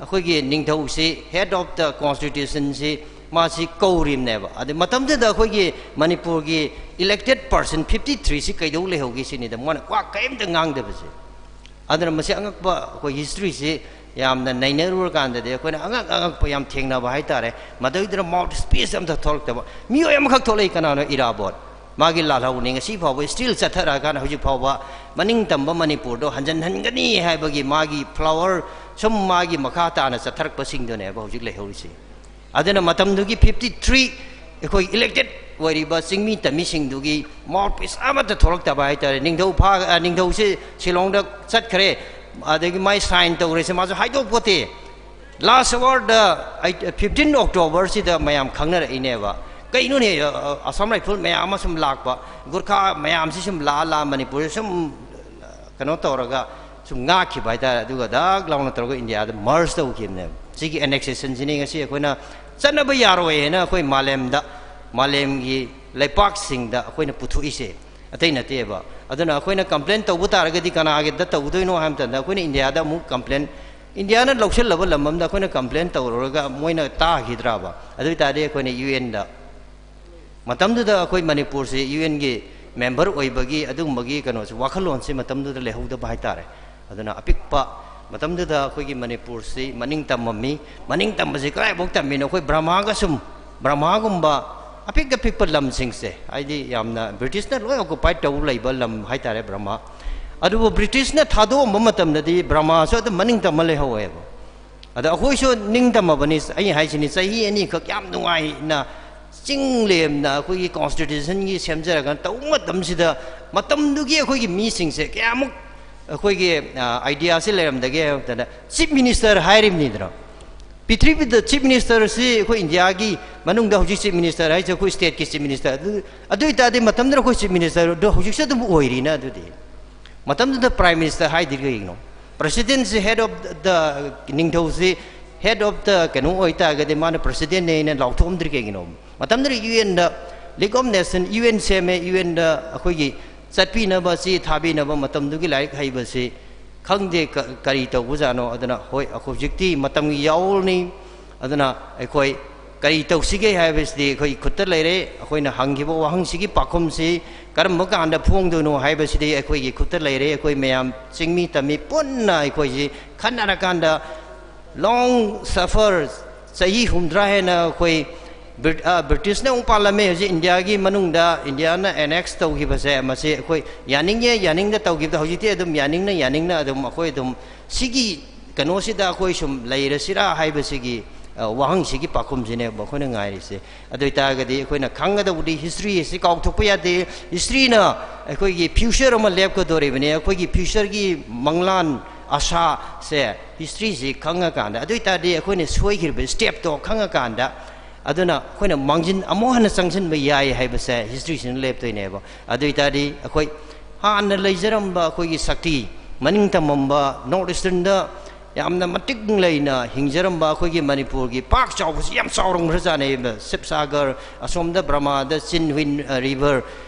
ꯑꯩꯈꯣꯏꯒꯤ ꯅꯤꯡꯊꯧꯁꯤ, head of the constitution ꯁꯤ, ꯃꯥꯁꯤ ꯀꯧꯔꯤꯕꯅꯦꯕ꯫ ꯑꯗꯩ ꯃꯇꯝꯗꯨꯗ ꯑꯩꯈꯣꯏꯒꯤ ꯃꯅꯤꯄꯨꯔꯒꯤ elected person fifty three ꯁꯤ ꯀꯩꯗꯧ ꯂꯩꯍꯧꯒꯦ ꯁꯤꯅꯤꯗ, ꯃꯣꯏꯅ ꯋꯥ ꯀꯔꯤꯝꯇ ꯉꯥꯡꯗꯕꯁꯦ꯫ ꯑꯗꯨꯅ ꯃꯁꯤ ꯑꯉꯛꯄ, ꯑꯩꯈꯣꯏ ꯍꯤꯁꯇ꯭ꯔꯤꯁꯤ ꯌꯥꯝꯅ ꯅꯩꯅꯔꯨꯔꯀꯥꯟꯗꯗꯤ ꯑꯩꯈꯣꯏꯅ ꯑꯉꯛ ꯑꯉꯛꯄ ꯌꯥꯝ ꯊꯦꯡꯅꯕ ꯍꯥꯏꯇꯥꯔꯦ꯫ ꯃꯗꯨꯗꯨꯅ ꯃꯥꯎꯠ ꯁ꯭ꯄꯤꯆ ꯑꯝꯇ ꯊꯣꯛꯂꯛꯇꯕ ꯃꯤꯑꯣꯏ ꯑꯃꯈꯛ ꯊꯣꯛꯂꯛꯏ꯫ ꯀꯅꯥꯅꯣ? ꯏꯔꯥꯕꯣꯠ꯫ ꯃꯥꯒꯤ ꯂꯥꯜꯍꯧꯅꯤ ꯉꯁꯤ ꯐꯥꯎꯕ ꯁ꯭ꯇꯤꯜ ꯆꯠꯊꯔꯛꯑꯀꯥꯟꯗ ꯍꯧꯖꯤꯛ ꯐꯥꯎꯕ ꯃꯅꯤꯡ ꯇꯝꯕ ꯃꯅꯤꯄꯨꯔꯗꯣ ꯍꯟꯖꯟꯍꯟꯒꯅꯤ ꯍꯥꯏꯕꯒꯤ ꯃꯥꯒꯤ ꯐ꯭ꯂꯥꯋꯔ ꯁꯨꯝ ꯃꯥꯒꯤ ꯃꯈꯥ ꯇꯥꯅ ꯆꯠꯊꯔꯛꯄꯁꯤꯡꯗꯨꯅꯦꯕ ꯍꯧꯖꯤꯛ ꯂꯩꯍꯧꯔꯤꯁꯤ꯫ ꯑꯗꯨꯅ ꯃꯇꯝꯗꯨꯒꯤ fifty three ꯑꯩꯈꯣꯏ elected ꯑꯣꯏꯔꯤꯕ ꯆꯤꯡꯃꯤ ꯇꯝꯃꯤꯁꯤꯡꯗꯨꯒꯤ ꯃꯥꯎꯠ ꯄꯤꯁ ꯑꯃꯠꯇ ꯊꯣꯛꯂꯛꯇꯕ ꯍꯥꯏꯇꯥꯔꯦ꯫ ꯅꯤꯡꯊꯧ ꯐꯥ-, ꯑ, ꯅꯤꯡꯊꯧꯁꯦ ꯁꯤꯂꯣꯡꯗ ꯆꯠꯈ꯭ꯔꯦ, ꯑꯗꯒꯤ ꯃꯥꯏ ꯁꯥꯏꯟ ꯇꯧꯔꯦꯁꯦ ꯃꯥꯁꯨ ꯍꯥꯏꯗꯣꯛꯄꯣꯠꯇꯦ꯫ Last hour ꯗ ꯑꯩ, fifteen October ꯁꯤꯗ ꯃꯌꯥꯝ ꯈꯪꯅꯔꯛꯏꯅꯦꯕ꯫ ꯀꯩꯅꯣꯅꯦ, ꯑ, ꯑ, ꯑꯁꯥꯝ ꯔꯥꯏꯐꯜ ꯃꯌꯥꯝ ꯑꯃ ꯁꯨꯝ ꯂꯥꯛꯄ, ꯒꯨꯔꯈꯥ ꯃꯌꯥꯝꯁꯤ ꯁꯨꯝ ꯂꯥꯛꯑ ꯂꯥꯛꯑ ꯃꯅꯤꯄꯨꯔꯗ ꯁꯨꯝ ꯀꯩꯅꯣ ꯇꯧꯔꯒ ꯁꯨꯝ ꯉꯥꯛꯈꯤꯕ ꯍꯥꯏꯇꯥꯔꯦ꯫ ꯑꯗꯨꯒ ꯗꯛ ꯂꯥꯎꯅ ꯇꯧꯔꯒ ꯏꯟꯗꯤꯌꯥꯗ ꯃꯔꯖ ꯇꯧꯈꯤꯕꯅꯦꯕ꯫ ꯁꯤꯒꯤ annexation ꯁꯤꯅꯤ ꯉꯁꯤ ꯑꯩꯈꯣꯏꯅ ꯆꯠꯅꯕ ꯌꯥꯔꯣꯏ ꯍꯥꯏꯅ ꯑꯩꯈꯣꯏ ꯃꯥꯂꯦꯝꯗ, ꯃꯥꯂꯦꯝꯒꯤ ꯂꯩꯄꯥꯛꯁꯤꯡꯗ ꯑꯩꯈꯣꯏꯅ ꯄꯨꯊꯣꯛꯏꯁꯦ꯫ ꯑꯇꯩ ꯅꯠꯇꯦꯕ꯫ ꯑꯗꯨꯅ ꯑꯩꯈꯣꯏꯅ ꯀꯝꯄ꯭ꯂꯦꯟ ꯇꯧꯕ ꯇꯥꯔꯒꯗꯤ ꯀꯅꯥꯒꯤꯗ ꯇꯧꯗꯣꯏꯅꯣ ꯍꯥꯏꯕ ꯃꯇꯝꯗ, ꯑꯩꯈꯣꯏꯅ ꯏꯟꯗꯤꯌꯥꯗ ꯑꯃꯨꯛ ꯀꯝꯄ꯭ꯂꯦꯟ, ꯏꯟꯗꯤꯌꯥꯅ ꯂꯧꯁꯤꯜꯂꯕ ꯂꯝ ꯑꯃꯗ ꯑꯩꯈꯣꯏꯅ ꯀꯝꯄ꯭ꯂꯦꯟ ꯇꯧꯔꯨꯔꯒ ꯃꯣꯏꯅ ꯇꯥꯈꯤꯗ꯭ꯔꯕ? ꯑꯗꯨ ꯑꯣꯏ ꯇꯥꯔꯗꯤ ꯑꯩꯈꯣꯏꯅ ꯌꯨ ꯑꯦꯟꯗ, ꯃꯇꯝꯗꯨꯗ ꯑꯩꯈꯣꯏ ꯃꯅꯤꯄꯨꯔꯁꯤ ꯌꯨ ꯑꯦꯟꯒꯤ ꯃꯦꯝꯕꯔ ꯑꯣꯏꯕꯒꯤ ꯑꯗꯨꯒꯨꯝꯕꯒꯤ ꯀꯩꯅꯣꯁꯤ, ꯋꯥꯈꯜꯂꯣꯟꯁꯤ ꯃꯇꯝꯗꯨꯗ ꯂꯩꯍꯧꯗꯕ ꯍꯥꯏꯇꯥꯔꯦ꯫ ꯑꯗꯨꯅ ꯑꯄꯤꯛꯄ, ꯃꯇꯝꯗꯨꯗ ꯑꯩꯈꯣꯏꯒꯤ ꯃꯅꯤꯄꯨꯔꯁꯤ ꯃꯅꯤꯡ ꯇꯝꯃꯝꯃꯤ꯫ ꯃꯅꯤꯡ ꯇꯝꯕꯁꯤ ꯀꯗꯥꯏꯐꯥꯎ ꯇꯝꯃꯤꯅꯣ? ꯑꯩꯈꯣꯏ ꯕ꯭ꯔꯍꯃꯥꯒ ꯁꯨꯝ, ꯕ꯭ꯔꯍꯃꯥꯒꯨꯝꯕ ꯑꯄꯤꯛ ꯑꯄꯤꯛꯄ ꯂꯝꯁꯤꯡꯁꯦ, ꯍꯥꯏꯗꯤ ꯌꯥꯝꯅ ꯕ꯭ꯔꯤꯇꯤꯁꯅ ꯂꯣꯏ ꯑꯣꯀꯨꯄꯥꯏ ꯇꯧ ꯂꯩꯕ ꯂꯝ ꯍꯥꯏꯇꯥꯔꯦ ꯕ꯭ꯔꯍꯃꯥ꯫ ꯑꯗꯨꯕꯨ ꯕ꯭ꯔꯤꯇꯤꯁꯅ ꯊꯥꯗꯣꯛꯑꯝꯕ ꯃꯇꯝꯗꯗꯤ ꯕ꯭ꯔꯍꯃꯥꯁꯨ ꯑꯗꯨꯝ ꯃꯅꯤꯡ ꯇꯝꯃ ꯂꯩꯍꯧꯋꯦꯕ꯫ ꯑꯗ ꯑꯩꯈꯣꯏꯁꯨ ꯅꯤꯡꯇꯝꯃꯕꯅꯤ꯫ ꯑꯩ ꯍꯥꯏꯁꯤꯅꯤ, ꯆꯍꯤ ꯑꯅꯤꯈꯛ ꯌꯥꯝ ꯅꯨꯡꯉꯥꯏꯅ ꯆꯤꯡ ꯂꯦꯝꯅ ꯑꯩꯈꯣꯏꯒꯤ ꯀꯣꯟꯁꯇꯤꯇ꯭ꯌꯨꯁꯟꯒꯤ ꯁꯦꯝꯖꯔꯒ ꯇꯧꯕ ꯃꯇꯝꯁꯤꯗ, ꯃꯇꯝꯗꯨꯒꯤ ꯑꯩꯈꯣꯏꯒꯤ ꯃꯤꯁꯤꯡꯁꯦ ꯀꯌꯥꯃꯨꯛ ꯑꯩꯈꯣꯏꯒꯤ, ꯑ, ꯑꯥꯏꯗꯤꯌꯥꯁꯤ ꯂꯩꯔꯝꯗꯒꯦ ꯍꯥꯏꯕ ꯃꯇꯝꯗ, ꯆꯤꯐ ꯃꯤꯅꯤꯁꯇꯔ ꯍꯥꯏꯔꯤꯕꯅꯤꯗꯅ꯫ ꯄ꯭ꯔꯤꯊꯤꯕꯤꯗ ꯆꯤꯐ ꯃꯤꯅꯤꯁꯇꯔꯁꯤ ꯑꯩꯈꯣꯏ ꯏꯟꯗꯤꯌꯥꯒꯤ ꯃꯅꯨꯡꯗ ꯍꯧꯖꯤꯛ ꯆꯤꯐ ꯃꯤꯅꯤꯁꯇꯔ ꯍꯥꯏꯁꯦ ꯑꯩꯈꯣꯏ ꯁ꯭ꯇꯦꯠꯀꯤ ꯆꯤꯐ ꯃꯤꯅꯤꯁꯇꯔ꯫ ꯑꯗꯨ, ꯑꯗꯨ ꯑꯣꯏ ꯇꯥꯔꯗꯤ ꯃꯇꯝꯗꯨꯗ ꯑꯩꯈꯣꯏ ꯆꯤꯐ ꯃꯤꯅꯤꯁꯇꯔꯗꯣ ꯍꯧꯖꯤꯛꯁꯨ ꯑꯗꯨꯝ ꯑꯣꯏꯔꯤꯅ꯫ ꯑꯗꯨꯗꯤ ꯃꯇꯝꯗꯨꯗ ꯄ꯭ꯔꯥꯏꯝ ꯃꯤꯅꯤꯁꯇꯔ ꯍꯥꯏꯗꯤ ꯀꯩꯒꯤꯅꯣ? ꯄ꯭ꯔꯁꯤꯗꯦꯟꯁꯤ, ꯍꯦꯗ ꯑꯣꯐ ꯗ, ꯅꯤꯡꯊꯧꯁꯤ ꯍꯦꯗ ꯑꯣꯐ ꯗ ꯀꯩꯅꯣ ꯑꯣꯏꯇꯥꯔꯒꯗꯤ, ꯃꯥꯅ ꯄ꯭ꯔꯁꯤꯗꯦꯟꯅꯦꯅ ꯂꯥꯎꯊꯣꯛꯑꯝꯗ꯭ꯔꯤ ꯀꯩꯒꯤꯅꯣ? ꯃꯇꯝꯗꯨꯗ ꯌꯨ ꯑꯦꯟꯗ, league of nations, U N ꯁꯦꯝꯃꯦ꯫ ꯌꯨ ꯑꯦꯟꯗ ꯑꯩꯈꯣꯏꯒꯤ ꯆꯠꯄꯤꯅꯕ, ꯆꯦ ꯊꯥꯕꯤꯅꯕ, ꯃꯇꯝꯗꯨꯒꯤ ꯂꯥꯏꯔꯤꯛ ꯍꯩꯕꯁꯤ ꯈꯪꯗꯦ꯫ ꯀ-, ꯀꯔꯤ ꯇꯧꯕꯖꯥꯠꯅꯣ? ꯑꯗꯨꯅ ꯍꯣꯏ, ꯑꯩꯈꯣꯏ ꯍꯧꯖꯤꯛꯇꯤ ꯃꯇꯝꯒꯤ ꯌꯥꯑꯣꯜꯅꯤ꯫ ꯑꯗꯨꯅ ꯑꯩꯈꯣꯏ ꯀꯔꯤ ꯇꯧꯁꯤꯒꯦ ꯍꯥꯏꯕꯁꯤꯗꯤ ꯑꯩꯈꯣꯏ ꯈꯨꯠꯇ ꯂꯩꯔꯦ꯫ ꯑꯩꯈꯣꯏꯅ ꯍꯪꯈꯤꯕ ꯋꯥꯍꯪꯁꯤꯒꯤ ꯄꯥꯎꯈꯨꯝꯁꯤ ꯀꯔꯝꯕ ꯀꯥꯟꯗ ꯐꯣꯡꯗꯣꯏꯅꯣ ꯍꯥꯏꯕꯁꯤꯗꯤ ꯑꯩꯈꯣꯏꯒꯤ ꯈꯨꯠꯇ ꯂꯩꯔꯦ꯫ ꯑꯩꯈꯣꯏ ꯃꯌꯥꯝ ꯆꯤꯡꯃꯤ ꯇꯝꯃꯤ ꯄꯨꯟꯅ ꯑꯩꯈꯣꯏꯁꯤ ꯈꯟꯅꯔꯀꯥꯟꯗ, ꯂꯣꯡ ꯁꯐꯔ, ꯆꯍꯤ ꯍꯨꯝꯗ꯭ꯔꯥ ꯍꯦꯟꯅ ꯑꯩꯈꯣꯏ ꯕ꯭ꯔꯤꯠ-, ꯑ, ꯕ꯭ꯔꯤꯇꯤꯁꯅ ꯑꯃꯨꯛ ꯄꯥꯜꯂꯝꯃꯦ꯫ ꯍꯧꯖꯤꯛ ꯏꯟꯗꯤꯌꯥꯒꯤ ꯃꯅꯨꯡꯗ ꯏꯟꯗꯤꯌꯥꯅ ꯑꯦꯅꯦꯛꯁ ꯇꯧꯈꯤꯕꯁꯦ, ꯃꯁꯤ ꯑꯩꯈꯣꯏ ꯌꯥꯅꯤꯡꯉꯦ ꯌꯥꯅꯤꯡꯗ ꯇꯧꯈꯤꯕꯗ, ꯍꯧꯖꯤꯛꯇꯤ ꯑꯗꯨꯝ ꯌꯥꯅꯤꯡꯅ ꯌꯥꯅꯤꯡꯅ ꯑꯗꯨꯝ ꯑꯩꯈꯣꯏ ꯑꯗꯨꯝ ꯁꯤꯒꯤ ꯀꯩꯅꯣꯁꯤꯗ ꯑꯩꯈꯣꯏ ꯁꯨꯝ ꯂꯩꯔꯁꯤꯔꯥ ꯍꯥꯏꯕꯁꯤꯒꯤ, ꯑ, ꯋꯥꯍꯪꯁꯤꯒꯤ ꯄꯥꯎꯈꯨꯝꯁꯤꯅꯦꯕ ꯑꯩꯈꯣꯏꯅ ꯉꯥꯏꯔꯤꯁꯦ꯫ ꯑꯗꯨ ꯑꯣꯏꯇꯥꯔꯒꯗꯤ ꯑꯩꯈꯣꯏꯅ ꯈꯪꯒꯗꯧꯕꯗꯤ ꯍꯤꯁꯇ꯭ꯔꯤ ꯑꯁꯤ ꯀꯥꯎꯊꯣꯛꯄ ꯌꯥꯗꯦ꯫ ꯍꯤꯁꯇ꯭ꯔꯤꯅ ꯑꯩꯈꯣꯏꯒꯤ ꯐ꯭ꯌꯨꯆꯔ ꯑꯃ ꯂꯦꯞꯀꯗꯧꯔꯤꯕꯅꯤ꯫ ꯑꯩꯈꯣꯏꯒꯤ ꯐ꯭ꯌꯨꯆꯔꯒꯤ ꯃꯪꯂꯥꯟ, ꯑꯁꯥꯁꯦ ꯍꯤꯁꯇ꯭ꯔꯤꯁꯤ ꯈꯪꯉꯀꯥꯟꯗ, ꯑꯗꯨ ꯑꯣꯏꯇꯥꯔꯗꯤ ꯑꯩꯈꯣꯏꯅ ꯁꯣꯏꯈ꯭ꯔꯤꯕ ꯁ꯭ꯇꯦꯞꯇꯣ ꯈꯪꯉꯀꯥꯟꯗ, ꯑꯗꯨꯅ ꯑꯩꯈꯣꯏꯅ ꯃꯥꯡꯖꯤꯟ ꯑꯃꯨꯛ ꯍꯟꯅ ꯆꯪꯁꯤꯟꯕ ꯌꯥꯏ ꯍꯥꯏꯕꯁꯦ ꯍꯤꯁꯇ꯭ꯔꯤꯁꯤꯅ ꯂꯦꯞꯇꯣꯏꯅꯦꯕ꯫ ꯑꯗꯨ ꯑꯣꯏꯇꯥꯔꯗꯤ ꯑꯩꯈꯣꯏ ꯍꯥꯟꯅ ꯂꯩꯖꯔꯝꯕ ꯑꯩꯈꯣꯏꯒꯤ ꯁꯛꯇꯤ, ꯃꯅꯤꯡ ꯇꯝꯃꯝꯕ ꯅꯣꯔꯠ ꯏꯁꯇꯔꯟꯗ ꯌꯥꯝꯅ ꯃꯇꯤꯛ ꯂꯩꯅ ꯍꯤꯡꯖꯔꯝꯕ ꯑꯩꯈꯣꯏꯒꯤ ꯃꯅꯤꯄꯨꯔꯒꯤ ꯄꯥꯛ ꯆꯥꯎꯕꯁꯤ ꯌꯥꯝ ꯆꯥꯎꯔꯝꯈ꯭ꯔꯖꯥꯠꯅꯦꯕ꯫ ꯁꯤꯕꯁꯥꯒꯔ, ꯑꯁꯣꯝꯗ ꯕ꯭ꯔꯃꯥꯗ ꯆꯤꯟ ꯍꯨꯏꯟ, ꯑ, ꯔꯤꯚꯔ,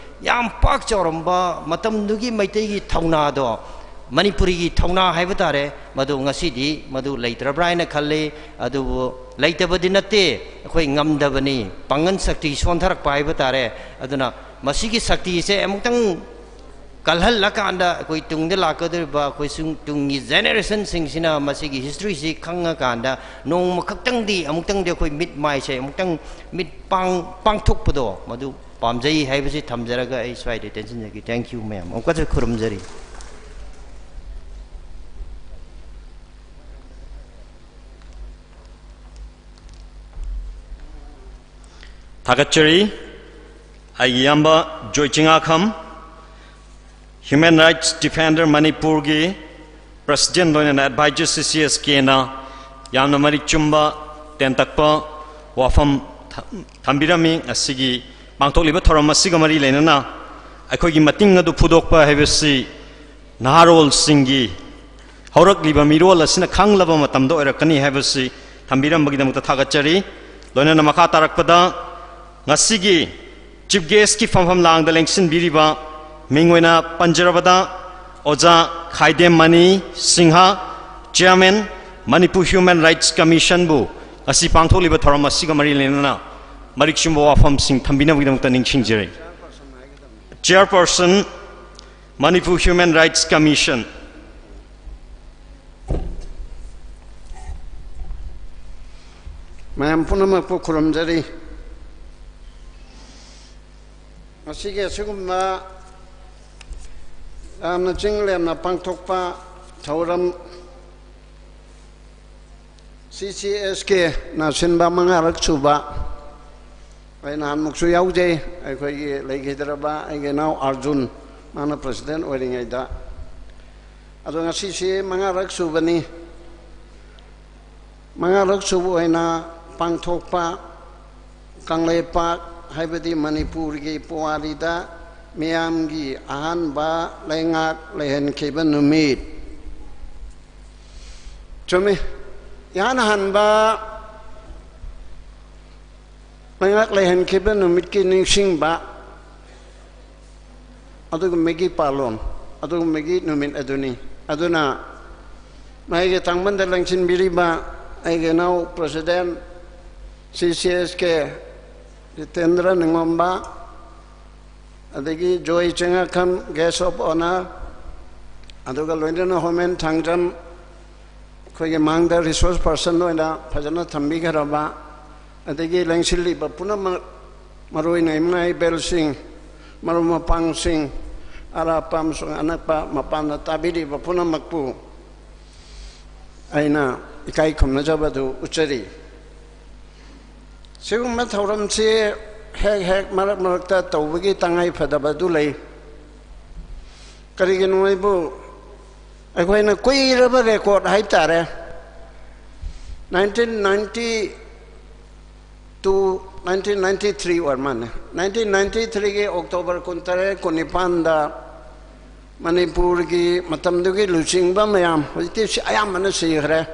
ꯌꯥꯝ ꯄꯥꯛ ꯆꯥꯎꯔꯝꯕ ꯃꯇꯝꯗꯨꯒꯤ ꯃꯩꯇꯩꯒꯤ ꯊꯧꯅꯥꯗꯣ, ꯃꯅꯤꯄꯨꯔꯤꯒꯤ ꯊꯧꯅꯥ ꯍꯥꯏꯕ ꯇꯥꯔꯦ, ꯃꯗꯨ ꯉꯁꯤꯗꯤ ꯃꯗꯨ ꯂꯩꯇ꯭ꯔꯕ꯭ꯔꯥ ꯍꯥꯏꯅ ꯈꯜꯂꯤ꯫ ꯑꯗꯨꯕꯨ ꯂꯩꯇꯕꯗꯤ ꯅꯠꯇꯦ, ꯑꯩꯈꯣꯏ ꯉꯝꯗꯕꯅꯤ, ꯄꯥꯡꯒꯜ ꯁꯛꯇꯤ ꯁꯣꯟꯊꯔꯛꯄ ꯍꯥꯏꯕ ꯇꯥꯔꯦ꯫ ꯑꯗꯨꯅ ꯃꯁꯤꯒꯤ ꯁꯛꯇꯤꯁꯦ ꯑꯃꯨꯛꯇꯪ ꯀꯜꯍꯜꯂꯀꯥꯟꯗ ꯑꯩꯈꯣꯏ ꯇꯨꯡꯗ ꯂꯥꯛꯀꯗꯧꯔꯤꯕ ꯑꯩꯈꯣꯏ ꯁꯨꯝ ꯇꯨꯡꯒꯤ ꯖꯦꯅꯦꯔꯦꯁꯟꯁꯤꯡꯁꯤꯅ ꯃꯁꯤꯒꯤ ꯍꯤꯁꯇ꯭ꯔꯤꯁꯤ ꯈꯪꯉꯀꯥꯟꯗ ꯅꯣꯡꯃ ꯈꯛꯇꯪꯗꯤ, ꯑꯃꯨꯛꯇꯪꯗꯤ ꯑꯩꯈꯣꯏ ꯃꯤꯠ ꯃꯥꯏꯁꯦ ꯑꯃꯨꯛꯇꯪ ꯃꯤꯠ ꯄꯥꯡ-, ꯄꯥꯡꯊꯣꯛꯄꯗꯣ ꯃꯗꯨ ꯄꯥꯝꯖꯩ ꯍꯥꯏꯕꯁꯤ ꯊꯝꯖꯔꯒ ꯑꯩ ꯁ꯭ꯋꯥꯏꯗ ꯇꯦꯟꯁꯤꯟꯖꯒꯦ꯫ Thank you ꯃꯌꯥꯝ꯫ ꯑꯃꯨꯛꯀꯁꯨ ꯈꯨꯔꯨꯝꯖꯔꯤ꯫ ꯊꯥꯒꯠꯆꯔꯤ꯫ ꯑꯩꯒꯤ ꯏꯌꯥꯝꯕ ꯖꯣꯏ ꯆꯤꯡꯉꯥꯈꯝ, Human Rights Defender ꯃꯅꯤꯄꯨꯔꯒꯤ President ꯂꯣꯏꯅꯅ Advisor C C S Kꯅ ꯌꯥꯝꯅ ꯃꯔꯤꯛ ꯆꯨꯝꯕ, ꯇꯦꯟꯇꯛꯄ ꯋꯥꯐꯝ ꯊ-, ꯊꯝꯕꯤꯔꯝꯃꯤ꯫ ꯉꯁꯤꯒꯤ ꯄꯥꯡꯊꯣꯛꯂꯤꯕ ꯊꯧꯔꯝ ꯑꯁꯤꯒ ꯃꯔꯤ ꯂꯩꯅꯅ ꯑꯩꯈꯣꯏꯒꯤ ꯃꯇꯤꯡ ꯑꯗꯨ ꯐꯨꯗꯣꯛꯄ ꯍꯥꯏꯕꯁꯤ ꯅꯍꯥꯔꯣꯜꯁꯤꯡꯒꯤ, ꯍꯧꯔꯛꯂꯤꯕ ꯃꯤꯔꯣꯜ ꯑꯁꯤꯅ ꯈꯪꯂꯕ ꯃꯇꯝꯗ ꯑꯣꯏꯔꯛꯀꯅꯤ ꯍꯥꯏꯕꯁꯤ ꯊꯝꯕꯤꯔꯝꯕꯒꯤꯗꯃꯛꯇ ꯊꯥꯒꯠꯆꯔꯤ꯫ ꯂꯣꯏꯅꯅ ꯃꯈꯥ ꯇꯥꯔꯛꯄꯗ ꯉꯁꯤꯒꯤ Chief Guestꯀꯤ ꯐꯝꯐꯝ ꯂꯥꯡꯗ ꯂꯦꯡꯁꯤꯟꯕꯤꯔꯤꯕ ꯃꯤꯡ ꯑꯣꯏꯅ ꯄꯟꯖꯔꯕꯗ ꯑꯣꯖꯥ Khaidem Mani Singh, Chairman, Manipur Human Rights Commissionꯕꯨ ꯉꯁꯤ ꯄꯥꯡꯊꯣꯛꯂꯤꯕ ꯊꯧꯔꯝ ꯑꯁꯤꯒ ꯃꯔꯤ ꯂꯩꯅꯅ ꯃꯔꯤꯛ ꯆꯨꯝꯕ ꯋꯥꯐꯝꯁꯤꯡ ꯊꯝꯕꯤꯅꯕꯒꯤꯗꯃꯛꯇ ꯅꯤꯡꯁꯤꯡꯖꯔꯤ꯫ Chairperson, Manipur Human Rights Commission꯫ ꯃꯌꯥꯝ ꯄꯨꯝꯅꯃꯛꯄꯨ ꯈꯨꯔꯨꯝꯖꯔꯤ꯫ ꯉꯁꯤꯒꯤ ꯑꯁꯤꯒꯨꯝꯕ ꯌꯥꯝꯅ ꯆꯤꯡ ꯂꯦꯝꯅ ꯄꯥꯡꯊꯣꯛꯄ ꯊꯧꯔꯝ, C C S Kꯅ ꯁꯤꯟꯕ ꯃꯉꯥꯔꯛ ꯁꯨꯕ, ꯑꯩ ꯅꯍꯥꯟꯃꯨꯛꯁꯨ ꯌꯥꯎꯖꯩ, ꯑꯩꯈꯣꯏꯒꯤ ꯂꯩꯈꯤꯗ꯭ꯔꯕ ꯑꯩꯒꯤ ꯏꯅꯥꯎ ꯑꯥꯔꯖꯨꯟ, ꯃꯥꯅ President ꯑꯣꯏꯔꯤꯉꯩꯗ꯫ ꯑꯗꯣ ꯉꯁꯤꯁꯤ ꯃꯉꯥꯔꯛ ꯁꯨꯕꯅꯤ꯫ ꯃꯉꯥꯔꯛ ꯁꯨꯕ ꯑꯣꯏꯅ ꯄꯥꯡꯊꯣꯛꯄ ꯀꯪꯂꯩꯄꯥꯛ, ꯍꯥꯏꯕꯗꯤ ꯃꯅꯤꯄꯨꯔꯒꯤ ꯄꯨꯋꯥꯔꯤꯗ ꯃꯤꯌꯥꯝꯒꯤ ꯑꯍꯥꯟꯕ ꯂꯩꯉꯥꯛ ꯂꯩꯍꯟꯈꯤꯕ ꯅꯨꯃꯤꯠ꯫ ꯆꯨꯝꯃꯤ꯫ ꯏꯍꯥꯟ ꯍꯥꯟꯕ ꯂꯩꯉꯥꯛ ꯂꯩꯍꯟꯈꯤꯕ ꯅꯨꯃꯤꯠꯀꯤ ꯅꯤꯡꯁꯤꯡꯕ, ꯑꯗꯨꯒꯨꯝꯕꯒꯤ ꯄꯥꯂꯣꯟ, ꯑꯗꯨꯒꯨꯝꯕꯒꯤ ꯅꯨꯃꯤꯠ ꯑꯗꯨꯅꯤ꯫ ꯑꯗꯨꯅ ꯃꯥꯒꯤ ꯇꯥꯡꯕꯟꯗ ꯂꯪꯁꯤꯟꯕꯤꯔꯤꯕ ꯑꯩꯒꯤ ꯏꯅꯥꯎ president C C S K Jitendra ꯅꯤꯡꯉꯣꯝꯕ, ꯑꯗꯒꯤ ꯖꯣꯏ ꯆꯤꯡꯉꯥꯈꯝ, guest of honour, ꯑꯗꯨꯒ ꯂꯣꯏꯅꯅ ꯍꯣꯃꯦꯟ ꯊꯥꯡꯖꯝ, ꯑꯩꯈꯣꯏꯒꯤ ꯃꯥꯡꯗ resource person ꯑꯣꯏꯅ ꯐꯖꯅ ꯊꯝꯕꯤꯈ꯭ꯔꯕ, ꯑꯗꯒꯤ ꯂꯦꯡꯁꯤꯜꯂꯤꯕ ꯄꯨꯝꯅꯃꯛ, ꯃꯔꯨꯑꯣꯏꯅ ꯏꯃꯥ ꯏꯕꯦꯜꯁꯤꯡ, ꯃꯔꯨꯞ ꯃꯄꯥꯡꯁꯤꯡ, ꯑꯔꯥꯞꯄ ꯑꯃꯁꯨꯡ ꯑꯅꯛꯄ ꯃꯄꯥꯟꯗ ꯇꯥꯕꯤꯔꯤꯕ ꯄꯨꯝꯅꯃꯛꯄꯨ ꯑꯩꯅ ꯏꯀꯥꯏ ꯈꯨꯝꯅꯖꯕꯗꯨ ꯎꯠꯆꯔꯤ꯫ ꯁꯤꯒꯨꯝꯕ ꯊꯧꯔꯝꯁꯤ ꯍꯦꯛ ꯍꯦꯛ ꯃꯔꯛ ꯃꯔꯛꯇ ꯇꯧꯕꯒꯤ ꯇꯉꯥꯏ ꯐꯗꯕ ꯑꯗꯨ ꯂꯩ꯫ ꯀꯔꯤꯒꯤꯅꯣ ꯍꯥꯏꯕꯨ, ꯑꯩꯈꯣꯏꯅ ꯀꯨꯏꯔꯕ record ꯍꯥꯏꯕ ꯇꯥꯔꯦ, nineteen ninety two, nineteen ninety three ꯑꯣꯏꯔ ꯃꯥꯜꯂꯦ, nineteen ninety three ꯒꯤ October ꯀꯨꯟꯇꯔꯦꯠ, ꯀꯨꯟꯅꯤꯄꯥꯟꯗ ꯃꯅꯤꯄꯨꯔꯒꯤ ꯃꯇꯝꯗꯨꯒꯤ ꯂꯨꯆꯤꯡꯕ ꯃꯌꯥꯝ, ꯍꯧꯖꯤꯛꯇꯤ ꯁꯤ ꯑꯌꯥꯝꯕꯅ ꯁꯤꯈ꯭ꯔꯦ,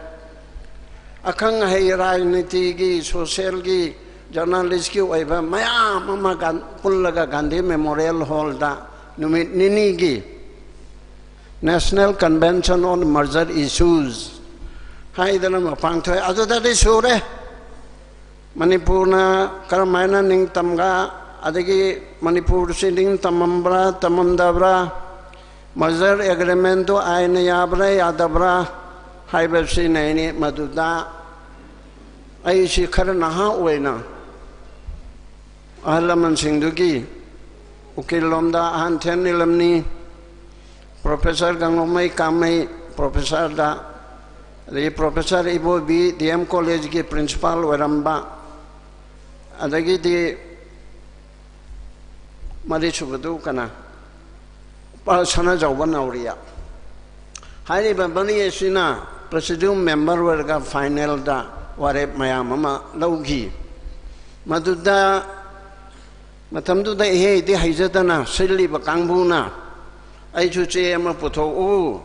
ꯑꯈꯪ ꯑꯍꯩ, ꯔꯥꯖꯅꯤꯇꯤꯒꯤ, social ꯒꯤ, journalist ꯀꯤ ꯑꯣꯏꯕ ꯃꯌꯥꯝ ꯑꯃ ꯒꯥꯟ-, ꯄꯨꯜꯂꯒ ꯒꯥꯟꯙꯤ Memorial Hall ꯗ ꯅꯨꯃꯤꯠ ꯅꯤꯅꯤꯒꯤ National Convention on Merger Issues ꯍꯥꯏꯗꯅ ꯑꯃ ꯄꯥꯡꯊꯣꯛꯑꯦ꯫ ꯑꯗꯨꯗꯗꯤ ꯁꯨꯔꯦ꯫ ꯃꯅꯤꯄꯨꯔꯅ ꯀꯔꯝꯍꯥꯏꯅ ꯅꯤꯡꯇꯝꯒ, ꯑꯗꯒꯤ ꯃꯅꯤꯄꯨꯔꯁꯤ ꯅꯤꯡꯇꯝꯃꯝꯕ꯭ꯔꯥ, ꯇꯝꯃꯝꯗꯕ꯭ꯔꯥ, merger agreement ꯇꯨ ꯑꯥꯏꯟꯅ ꯌꯥꯕ꯭ꯔꯥ, ꯌꯥꯗꯕ꯭ꯔꯥ ꯍꯥꯏꯕꯁꯤꯅꯅꯤ꯫ ꯃꯗꯨꯗ ꯑꯩꯁꯤ ꯈꯔ ꯅꯍꯥ ꯑꯣꯏꯅ ꯑꯍꯜ ꯂꯃꯟꯁꯤꯡꯗꯨꯒꯤ ꯎꯀꯤꯜ ꯂꯣꯝꯗ ꯑꯍꯟ ꯊꯦꯟ ꯅꯤꯂꯝꯅꯤ, Professor ꯒꯥꯡꯉꯣꯃꯩ ꯀꯥꯃꯩ, professor ꯗ, ꯑꯗꯒꯤ Professor ꯏꯕꯣꯕꯤ D M College ꯀꯤ principal ꯑꯣꯏꯔꯝꯕ, ꯑꯗꯒꯤꯗꯤ ꯃꯔꯤꯁꯨꯕꯗꯨ ꯀꯅꯥ? ꯄꯥ-, ꯁꯅꯥꯖꯥꯎꯕ ꯅꯥꯎꯔꯤꯌꯥ꯫ ꯍꯥꯏꯔꯤꯕ ꯃꯔꯤ ꯑꯁꯤꯅ presidium member ꯑꯣꯏꯔꯒ final ꯗ ꯋꯥꯔꯦꯞ ꯃꯌꯥꯝ ꯑꯃ ꯂꯧꯈꯤ꯫ ꯃꯗꯨꯗ ꯃꯇꯝꯗꯨꯗ ꯏꯍꯦ ꯏꯗꯤ ꯍꯩꯖꯗꯅ ꯁꯤꯜꯂꯤꯕ ꯀꯥꯡꯕꯨꯅ ꯑꯩꯁꯨ ꯆꯦ ꯑꯃ ꯄꯨꯊꯣꯛꯎ,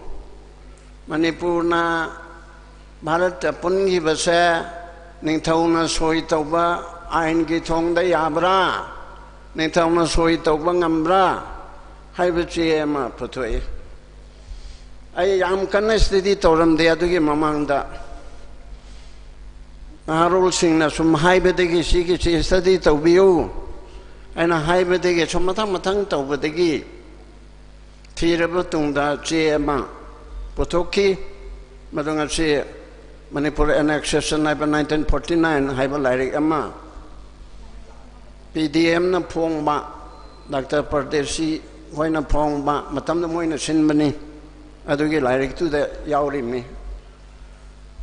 ꯃꯅꯤꯄꯨꯔꯅ ꯚꯥꯔꯠꯇ ꯄꯨꯟꯈꯤꯕꯁꯦ ꯅꯤꯡꯊꯧꯅ ꯁꯣꯏ ꯇꯧꯕ ꯑꯥꯏꯟꯒꯤ ꯊꯣꯡꯗ ꯌꯥꯕ꯭ꯔꯥ? ꯅꯤꯡꯊꯧꯅ ꯁꯣꯏ ꯇꯧꯕ ꯉꯝꯕ꯭ꯔꯥ? ꯍꯥꯏꯕ ꯆꯦ ꯑꯃ ꯄꯨꯊꯣꯛꯏ꯫ ꯑꯩ ꯌꯥꯝ ꯀꯟꯅ ꯁ꯭ꯇꯗꯤ ꯇꯧꯔꯝꯗꯦ ꯑꯗꯨꯒꯤ ꯃꯃꯥꯡꯗ꯫ ꯅꯍꯥꯔꯣꯜꯁꯤꯡꯅ ꯁꯨꯝ ꯍꯥꯏꯕꯗꯒꯤ, "ꯁꯤꯒꯤꯁꯤ ꯁ꯭ꯇꯗꯤ ꯇꯧꯕꯤꯌꯨ" ꯍꯥꯏꯅ ꯍꯥꯏꯕꯗꯒꯤ ꯁꯨꯝ ꯃꯊꯪ ꯃꯊꯪ ꯇꯧꯕꯗꯒꯤ ꯊꯤꯔꯕ ꯇꯨꯡꯗ ꯆꯦ ꯑꯃ ꯄꯨꯊꯣꯛꯈꯤ꯫ ꯃꯗꯨ ꯉꯁꯤ ꯃꯅꯤꯄꯨꯔ ꯑꯦꯅꯦꯛꯁꯦꯁꯟ ꯍꯥꯏꯕ nineteen forty nine ꯍꯥꯏꯕ ꯂꯥꯏꯔꯤꯛ ꯑꯃ, ꯄꯤ ꯗꯤ ꯑꯦꯝꯅ ꯐꯣꯡꯕ, ꯗꯥꯛꯇꯔ ꯄꯔꯗꯦꯁꯤ ꯍꯣꯏꯅ ꯐꯣꯡꯕ, ꯃꯇꯝꯗ ꯃꯣꯏꯅ ꯁꯤꯟꯕꯅꯤ꯫ ꯑꯗꯨꯒꯤ ꯂꯥꯏꯔꯤꯛꯇꯨꯗ ꯌꯥꯎꯔꯤꯃꯤ꯫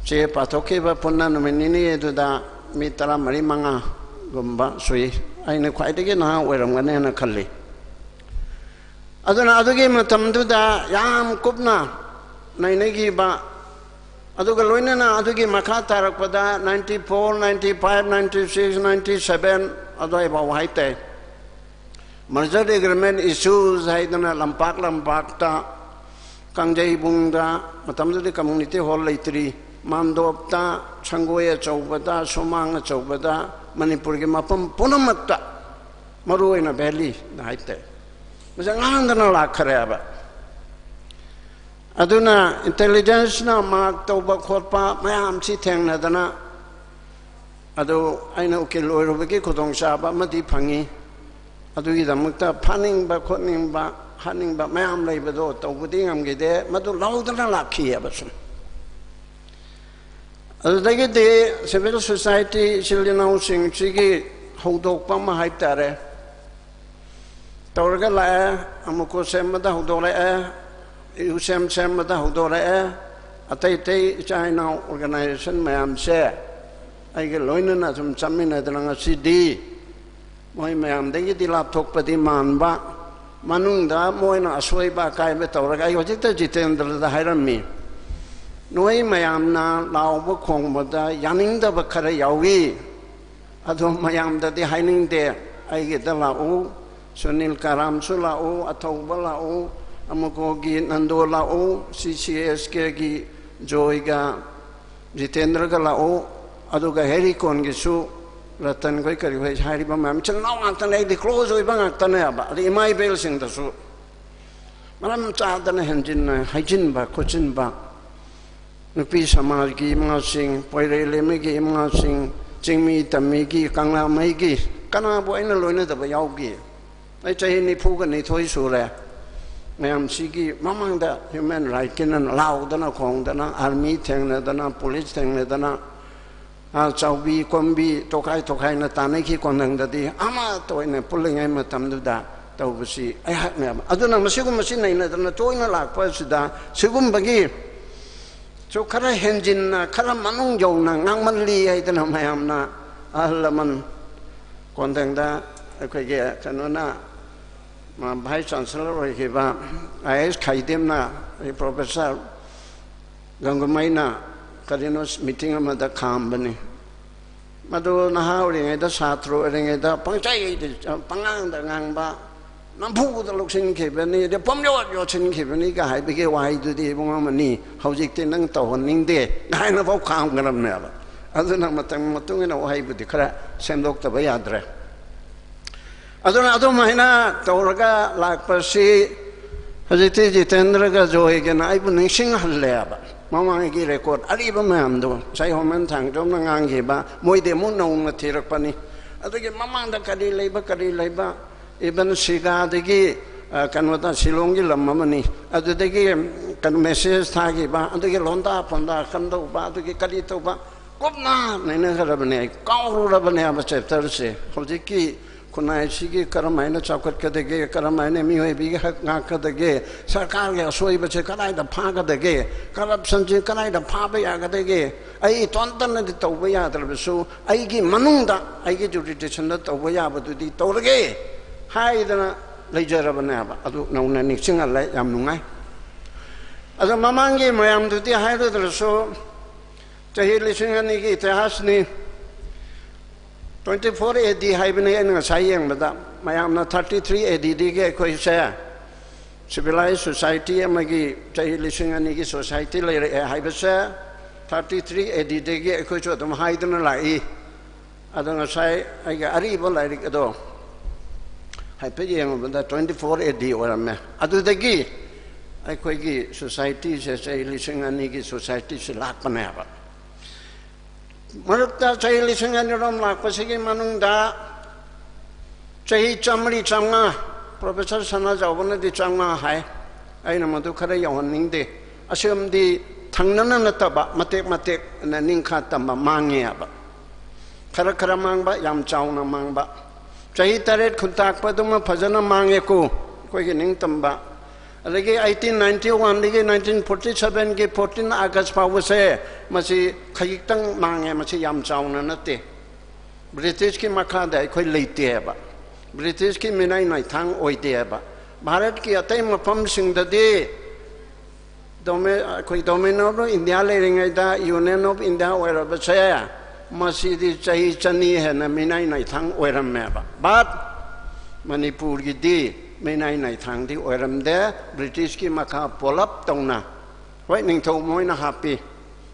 ꯆꯦ ꯄꯥꯊꯣꯛꯈꯤꯕ ꯄꯨꯟꯅ ꯅꯨꯃꯤꯠ ꯅꯤꯅꯤ ꯑꯗꯨꯗ ꯃꯤ ꯇꯔꯥꯃꯔꯤ ꯃꯉꯥꯒꯨꯝꯕ ꯁꯨꯏ꯫ ꯑꯩꯅ ꯈ꯭ꯋꯥꯏꯗꯒꯤ ꯅꯍꯥ ꯑꯣꯏꯔꯝꯒꯅꯦꯅ ꯈꯜꯂꯤ꯫ ꯑꯗꯨꯅ ꯑꯗꯨꯒꯤ ꯃꯇꯝꯗꯨꯗ ꯌꯥꯝ ꯀꯨꯞꯅ ꯅꯩꯅꯈꯤꯕ, ꯑꯗꯨꯒ ꯂꯣꯏꯅꯅ ꯑꯗꯨꯒꯤ ꯃꯈꯥ ꯇꯥꯔꯛꯄꯗ ninety four, ninety five, ninety six, ninety seven ꯑꯗꯨꯋꯥꯏꯐꯥꯎ ꯍꯥꯏꯇꯥꯏ, merger agreement issues ꯍꯥꯏꯗꯅ ꯂꯝꯄꯥꯛ ꯂꯝꯄꯥꯛꯇ, ꯀꯥꯡꯖꯩꯕꯨꯡꯗ, ꯃꯇꯝꯗꯨꯗꯤ community hall ꯂꯩꯇ꯭ꯔꯤ, ꯃꯥꯟꯗꯣꯞꯇ, ꯁꯪꯒꯣꯏ ꯑꯆꯧꯕꯗ, ꯁꯨꯃꯥꯡ ꯑꯆꯧꯕꯗ, ꯃꯅꯤꯄꯨꯔꯒꯤ ꯃꯐꯝ ꯄꯨꯝꯅꯃꯛꯇ, ꯃꯔꯨ ꯑꯣꯏꯅ ꯚꯦꯂꯤꯗ ꯍꯥꯏꯇꯥꯔꯦ, ꯃꯁꯤ ꯉꯥꯡꯗꯅ ꯂꯥꯛꯈ꯭ꯔꯦꯕ꯫ ꯑꯗꯨꯅ ꯏꯟꯇꯦꯂꯤꯖꯦꯟꯁꯅ ꯃꯥꯔꯛ ꯇꯧꯕ ꯈꯣꯠꯄ ꯃꯌꯥꯝꯁꯤ ꯊꯦꯡꯅꯗꯅ, ꯑꯗꯨ ꯑꯩꯅ ꯎꯀꯤꯜ ꯑꯣꯏꯔꯨꯕꯒꯤ ꯈꯨꯗꯣꯡꯆꯥꯕ ꯑꯃꯗꯤ ꯐꯪꯉꯤ꯫ ꯑꯗꯨꯒꯤꯗꯃꯛꯇ ꯐꯥꯅꯤꯡꯕ ꯈꯣꯠꯅꯤꯡꯕ ꯍꯥꯠꯅꯤꯡꯕ ꯃꯌꯥꯝ ꯂꯩꯕꯗꯣ ꯇꯧꯕꯗꯤ ꯉꯝꯈꯤꯗꯦ, ꯃꯗꯨ ꯂꯧꯗꯅ ꯂꯥꯛꯈꯤꯑꯕ ꯁꯨꯝ꯫ ꯑꯗꯨꯗꯒꯤꯗꯤ civil society ꯏꯆꯤꯜ ꯏꯅꯥꯎꯁꯤꯡꯁꯤꯒꯤ ꯍꯧꯗꯣꯛꯄ ꯑꯃ ꯍꯥꯏꯇꯥꯔꯦ, ꯇꯧꯔꯒ ꯂꯥꯛꯑꯦ꯫ ꯑꯃꯨꯛꯀꯣ ꯁꯦꯝꯕꯗ ꯍꯧꯗꯣꯔꯛꯑꯦ, ꯌꯨ ꯁꯦꯝ ꯁꯦꯝꯕꯗ ꯍꯧꯗꯣꯔꯛꯑꯦ꯫ ꯑꯇꯩ ꯑꯇꯩ ꯏꯆꯥ ꯏꯅꯥꯎ organization ꯃꯌꯥꯝꯁꯦ ꯑꯩꯒ ꯂꯣꯏꯅꯅ ꯁꯨꯝ ꯆꯠꯃꯤꯟꯅꯗꯅ ꯉꯁꯤꯗꯤ ꯃꯣꯏ ꯃꯌꯥꯝꯗꯒꯤꯗꯤ ꯂꯥꯞꯊꯣꯛꯄꯗꯤ ꯃꯥꯟꯕ, ꯃꯅꯨꯡꯗ ꯃꯣꯏꯅ ꯑꯁꯣꯏꯕ ꯑꯀꯥꯏꯕ ꯇꯧꯔꯒ, ꯑꯩ ꯍꯧꯖꯤꯛꯇ ꯖꯤꯇꯦꯟꯗ꯭ꯔꯗ ꯍꯥꯏꯔꯝꯃꯤ, ꯅꯣꯏ ꯃꯌꯥꯝꯅ ꯂꯥꯎꯕ ꯈꯣꯡꯕꯗ ꯌꯥꯅꯤꯡꯗꯕ ꯈꯔ ꯌꯥꯎꯏ, ꯑꯗꯣ ꯃꯌꯥꯝꯗꯗꯤ ꯍꯥꯏꯅꯤꯡꯗꯦ꯫ ꯑꯩꯒꯤꯗ ꯂꯥꯛꯎ, ꯁꯨꯅꯤꯜ ꯀꯥꯔꯥꯝꯁꯨ ꯂꯥꯛꯎ, ꯑꯊꯧꯕ ꯂꯥꯛꯎ, ꯑꯃꯨꯀꯣꯒꯤ ꯅꯟꯗꯣ ꯂꯥꯛꯎ, ꯁꯤ ꯁꯤ ꯑꯦꯁ ꯀꯦꯒꯤ ꯖꯣꯏꯒ ꯖꯤꯇꯦꯟꯗ꯭ꯔꯒ ꯂꯥꯛꯎ, ꯑꯗꯨꯒ ꯍꯦꯔꯤꯀꯣꯟꯒꯤꯁꯨ ꯔꯇꯟꯈꯣꯏ ꯀꯔꯤꯈꯣꯏ ꯍꯥꯏꯔꯤꯕ ꯃꯌꯥꯝ ꯏꯆꯤꯜ ꯏꯅꯥꯎ ꯉꯥꯛꯇꯅꯦ, ꯑꯩꯗꯤ close ꯑꯣꯏꯕ ꯉꯥꯛꯇꯅꯦꯕ꯫ ꯑꯗꯩ ꯏꯃꯥ ꯏꯕꯦꯜꯁꯤꯡꯗꯁꯨ ꯃꯔꯝ ꯆꯥꯗꯅ ꯍꯦꯟꯖꯤꯟꯅ ꯍꯥꯏꯖꯤꯟꯕ ꯈꯣꯠꯆꯤꯟꯕ, ꯅꯨꯄꯤ ꯁꯃꯥꯖꯒꯤ ꯏꯃꯥꯁꯤꯡ, ꯄꯣꯏꯔꯩ ꯂꯩꯃꯒꯤ ꯏꯃꯥꯁꯤꯡ, ꯆꯤꯡꯃꯤ ꯇꯝꯃꯤꯒꯤ, ꯀꯪꯂꯥꯃꯩꯒꯤ, ꯀꯅꯥꯕꯨ ꯑꯩꯅ ꯂꯣꯏꯅꯗꯕ ꯌꯥꯎꯒꯦ? ꯑꯩ ꯆꯍꯤ ꯅꯤꯐꯨꯒ ꯅꯤꯊꯣꯏ ꯁꯨꯔꯦ꯫ ꯃꯌꯥꯝꯁꯤꯒꯤ ꯃꯃꯥꯡꯗ human rightꯀꯤꯅ ꯂꯥꯎꯗꯅ ꯈꯣꯡꯗꯅ, army ꯊꯦꯡꯅꯗꯅ, police ꯊꯦꯡꯅꯗꯅ, ꯑ, ꯆꯥꯎꯕꯤ ꯀꯣꯝꯕꯤ ꯇꯣꯈꯥꯏ ꯇꯣꯈꯥꯏꯅ ꯇꯥꯟꯅꯈꯤ꯫ ꯀꯣꯟꯊꯪꯗꯗꯤ ꯑꯃꯠꯇ ꯑꯣꯏꯅ ꯄꯨꯜꯂꯤꯉꯩ ꯃꯇꯝꯗꯨꯗ ꯇꯧꯕꯁꯤ ꯑꯩꯍꯥꯛꯅꯦꯕ꯫ ꯑꯗꯨꯅ ꯃꯁꯤꯒꯨꯝꯕꯁꯤ ꯅꯩꯅꯗꯅ ꯇꯣꯏꯅ ꯂꯥꯛꯄ ꯑꯁꯤꯗ ꯁꯤꯒꯨꯝꯕꯒꯤ ꯁꯨ ꯈꯔ ꯍꯦꯟꯖꯤꯟꯅ, ꯈꯔ ꯃꯅꯨꯡ ꯌꯧꯅ ꯉꯥꯡꯃꯜꯂꯤ ꯍꯥꯏꯗꯅ ꯃꯌꯥꯝꯅ, ꯑꯍꯜ ꯂꯃꯟ, ꯀꯣꯟꯊꯪꯗ ꯑꯩꯈꯣꯏꯒꯤ ꯀꯩꯅꯣꯅ, ꯃꯥ Vice Chancellor ꯑꯣꯏꯈꯤꯕ ꯑꯥꯏ ꯑꯦꯁ ꯈꯥꯏꯗꯦꯝꯅ, ꯑꯩ Professor ꯒꯪꯒꯨꯃꯩꯅ ꯀꯔꯤꯅꯣ meeting ꯑꯃꯗ ꯈꯥꯝꯕꯅꯤ꯫ ꯃꯗꯨ ꯅꯍꯥ ꯑꯣꯏꯔꯤꯉꯩꯗ, ꯁꯥꯇ꯭ꯔ ꯑꯣꯏꯔꯤꯉꯩꯗ ꯄꯪꯆꯩꯗ, ꯄꯉꯥꯡꯗ ꯉꯥꯡꯕ, ꯅꯝꯐꯨꯗ ꯂꯧꯁꯤꯟꯈꯤꯕꯅꯤ, ꯑꯗꯩ ꯄꯣꯝꯌꯣꯠ ꯌꯣꯠꯁꯤꯟꯈꯤꯕꯅꯤꯒ ꯍꯥꯏꯕꯒꯤ ꯋꯥꯍꯩꯗꯨꯗꯤ, "ꯏꯕꯨꯡꯉꯣ ꯑꯃꯅꯤ, ꯍꯧꯖꯤꯛꯇꯤ ꯅꯪ ꯇꯧꯍꯟꯅꯤꯡꯗꯦ" ꯍꯥꯏꯅꯐꯥꯎ ꯈꯥꯝꯈ꯭ꯔꯕꯅꯦꯕ꯫ ꯑꯗꯨꯅ ꯃꯇꯝ ꯃꯇꯨꯡ ꯏꯟꯅ ꯋꯥꯍꯩꯕꯨꯗꯤ ꯈꯔ ꯁꯦꯝꯗꯣꯛꯇꯕ ꯌꯥꯗ꯭ꯔꯦ꯫ ꯑꯗꯨꯅ ꯑꯗꯨꯃꯥꯏꯅ ꯇꯧꯔꯒ ꯂꯥꯛꯄꯁꯤ ꯍꯧꯖꯤꯛꯇꯤ ꯖꯤꯇꯦꯟꯗ꯭ꯔꯒ ꯖꯣꯏꯒꯅ ꯑꯩꯕꯨ ꯅꯤꯡꯁꯤꯡꯍꯜꯂꯦꯕ꯫ ꯃꯃꯥꯡꯒꯤ record ꯑꯔꯤꯕ ꯃꯌꯥꯝꯗꯣ, ꯉꯁꯥꯏ ꯍꯣꯃꯟ ꯊꯥꯡꯖꯧꯅ ꯉꯥꯡꯈꯤꯕ, ꯃꯣꯏꯗꯤ ꯑꯃꯨꯛ ꯅꯧꯅ ꯊꯤꯔꯛꯄꯅꯤ꯫ ꯑꯗꯨꯒꯤ ꯃꯃꯥꯡꯗ ꯀꯔꯤ ꯂꯩꯕ, ꯀꯔꯤ ꯂꯩꯕ, even ꯁꯤꯒꯥꯗꯒꯤ, ꯑ, ꯀꯩꯅꯣꯗ, ꯁꯤꯂꯣꯡꯒꯤ ꯂꯝ ꯑꯃꯅꯤ, ꯑꯗꯨꯗꯒꯤ, ꯎꯝ, ꯀꯩꯅꯣ, message ꯊꯥꯈꯤꯕ, ꯑꯗꯨꯒꯤ ꯂꯣꯟꯗꯥ ꯐꯣꯟꯗꯥ ꯀꯝꯗꯧꯕ, ꯑꯗꯨꯒꯤ ꯀꯔꯤ ꯇꯧꯕ, ꯀꯨꯞꯅ ꯅꯩꯅꯈ꯭ꯔꯕꯅꯦ꯫ ꯑꯩ ꯀꯥꯎꯔꯨꯔꯕꯅꯦꯕ chapterꯁꯦ꯫ ꯍꯧꯖꯤꯛꯀꯤ ꯈꯨꯟꯅꯥꯏꯁꯤꯒꯤ ꯀꯔꯝ ꯍꯥꯏꯅ ꯆꯥꯎꯈꯠꯀꯗꯒꯦ, ꯀꯔꯝ ꯍꯥꯏꯅ ꯃꯤꯑꯣꯏꯕꯒꯤ ꯍꯛ ꯉꯥꯛꯀꯗꯒꯦ, ꯁꯔꯀꯥꯔꯒꯤ ꯑꯁꯣꯏꯕꯁꯦ ꯀꯗꯥꯏꯗ ꯐꯥꯒꯗꯒꯦ, corruptionꯁꯦ ꯀꯗꯥꯏꯗ ꯐꯥꯕ ꯌꯥꯒꯗꯒꯦ, ꯑꯩ ꯏꯇꯣꯟꯇꯅꯗꯤ ꯇꯧꯕ ꯌꯥꯗ꯭ꯔꯕꯁꯨ ꯑꯩꯒꯤ ꯃꯅꯨꯡꯗ, ꯑꯩꯒꯤ jurisdictionꯗ ꯇꯧꯕ ꯌꯥꯕꯗꯨꯗꯤ ꯇꯧꯔꯒꯦ ꯍꯥꯏꯗꯅ ꯂꯩꯖꯔꯕꯅꯦꯕ꯫ ꯑꯗꯨ ꯅꯧꯅ ꯅꯤꯡꯁꯤꯡꯍꯜꯂꯦ, ꯌꯥꯝ ꯅꯨꯡꯉꯥꯏ꯫ ꯑꯗꯣ ꯃꯃꯥꯡꯒꯤ ꯃꯌꯥꯝꯗꯨꯗꯤ ꯍꯥꯏꯔꯨꯗ꯭ꯔꯁꯨ, ꯆꯍꯤ ꯂꯤꯁꯤꯡ ꯑꯅꯤꯒꯤ ꯏꯇꯤꯍꯥꯁꯅꯤ꯫ Twenty four A D ꯍꯥꯏꯕꯅꯤ ꯑꯩꯅ ꯉꯁꯥꯏ ꯌꯦꯡꯕꯗ꯫ ꯃꯌꯥꯝꯅ thirty three A Dꯗꯒꯤ ꯑꯩꯈꯣꯏꯁꯦ civilized society ꯑꯃꯒꯤ, ꯆꯍꯤ ꯂꯤꯁꯤꯡ ꯑꯅꯤꯒꯤ society ꯂꯩꯔꯛꯑꯦ ꯍꯥꯏꯕꯁꯦ thirty three A Dꯗꯒꯤ ꯑꯩꯈꯣꯏꯁꯨ ꯑꯗꯨꯝ ꯍꯥꯏꯗꯨꯅ ꯂꯥꯛꯏ꯫ ꯑꯗꯣ ꯉꯁꯥꯏ ꯑꯩꯒꯤ ꯑꯔꯤꯕ ꯂꯥꯏꯔꯤꯛ ꯑꯗꯣ ꯍꯥꯏꯐꯦꯠ ꯌꯦꯡꯉꯨꯕꯗ twenty four A D ꯑꯣꯏꯔꯝꯃꯦ꯫ ꯑꯗꯨꯗꯒꯤ ꯑꯩꯈꯣꯏꯒꯤ ꯁꯣꯁꯥꯏꯇꯤꯁꯦ ꯆꯍꯤ ꯂꯤꯁꯤꯡ ꯑꯅꯤꯒꯤ ꯁꯣꯁꯥꯏꯇꯤꯁꯦ ꯂꯥꯛꯄꯅꯦꯕ꯫ ꯃꯔꯛꯇ ꯆꯍꯤ ꯂꯤꯁꯤꯡ ꯑꯅꯤꯔꯣꯝ ꯂꯥꯛꯄꯁꯤꯒꯤ ꯃꯅꯨꯡꯗ ꯆꯍꯤ ꯆꯥꯝꯃꯔꯤ ꯆꯥꯝꯃꯉꯥ, ꯄ꯭ꯔꯣꯐꯦꯁꯔ ꯁꯅꯥꯖꯥꯎꯕꯅꯗꯤ ꯆꯥꯝꯃꯉꯥ ꯍꯥꯏ, ꯑꯩꯅ ꯃꯗꯨ ꯈꯔ ꯌꯧꯍꯟꯅꯤꯡꯗꯦ꯫ ꯑꯁꯤꯔꯣꯝꯗꯤ ꯊꯪꯅꯅ ꯅꯠꯇꯕ ꯃꯇꯦꯛ ꯃꯇꯦꯛ ꯅꯤꯡꯈꯥ ꯇꯝꯕ ꯃꯥꯡꯉꯦꯕ꯫ ꯈꯔ ꯈꯔ ꯃꯥꯡꯕ, ꯌꯥꯝ ꯆꯥꯎꯅ ꯃꯥꯡꯕ꯫ ꯆꯍꯤ ꯇꯔꯦꯠ ꯈꯨꯟꯇꯥꯛꯄꯗꯨꯃ ꯐꯖꯅ ꯃꯥꯡꯉꯦꯀꯣ, ꯑꯩꯈꯣꯏꯒꯤ ꯅꯤꯡꯇꯝꯕ꯫ ꯑꯗꯒꯤ eighteen ninety oneꯗꯒꯤ nineteen forty sevenꯒꯤ fourteen August ꯐꯥꯎꯕꯁꯦ, ꯃꯁꯤ ꯈꯖꯤꯛꯇꯪ ꯃꯥꯡꯉꯦ, ꯃꯁꯤ ꯌꯥꯝ ꯆꯥꯎꯅ ꯅꯠꯇꯦ꯫ ꯕ꯭ꯔꯤꯇꯤꯁꯀꯤ ꯃꯈꯥꯗ ꯑꯩꯈꯣꯏ ꯂꯩꯇꯦꯕ꯫ ꯕ꯭ꯔꯤꯇꯤꯁꯀꯤ ꯃꯤꯅꯥꯏ ꯅꯥꯏꯊꯥꯡ ꯑꯣꯏꯗꯦꯕ꯫ ꯚꯥꯔꯠꯀꯤ ꯑꯇꯩ ꯃꯐꯝꯁꯤꯡꯗꯗꯤ ꯗꯣꯃꯦ-, ꯑꯩꯈꯣꯏ Dominion of India ꯂꯩꯔꯤꯉꯩꯗ Union of India ꯑꯣꯏꯔꯕꯁꯦ, ꯃꯁꯤꯗꯤ ꯆꯍꯤ ꯆꯅꯤ ꯍꯦꯟꯅ ꯃꯤꯅꯥꯏ ꯅꯥꯏꯊꯥꯡ ꯑꯣꯏꯔꯝꯃꯦꯕ꯫ But ꯃꯅꯤꯄꯨꯔꯒꯤꯗꯤ ꯃꯤꯅꯥꯏ ꯅꯥꯏꯊꯥꯡꯗꯤ ꯑꯣꯏꯔꯝꯗꯦ꯫ ꯕ꯭ꯔꯤꯇꯤꯁꯀꯤ ꯃꯈꯥ ꯄꯣꯂꯞ ꯇꯧꯅ, ꯍꯣꯏ, ꯅꯤꯡꯊꯧ ꯃꯣꯏꯅ ꯍꯥꯞꯄꯤ,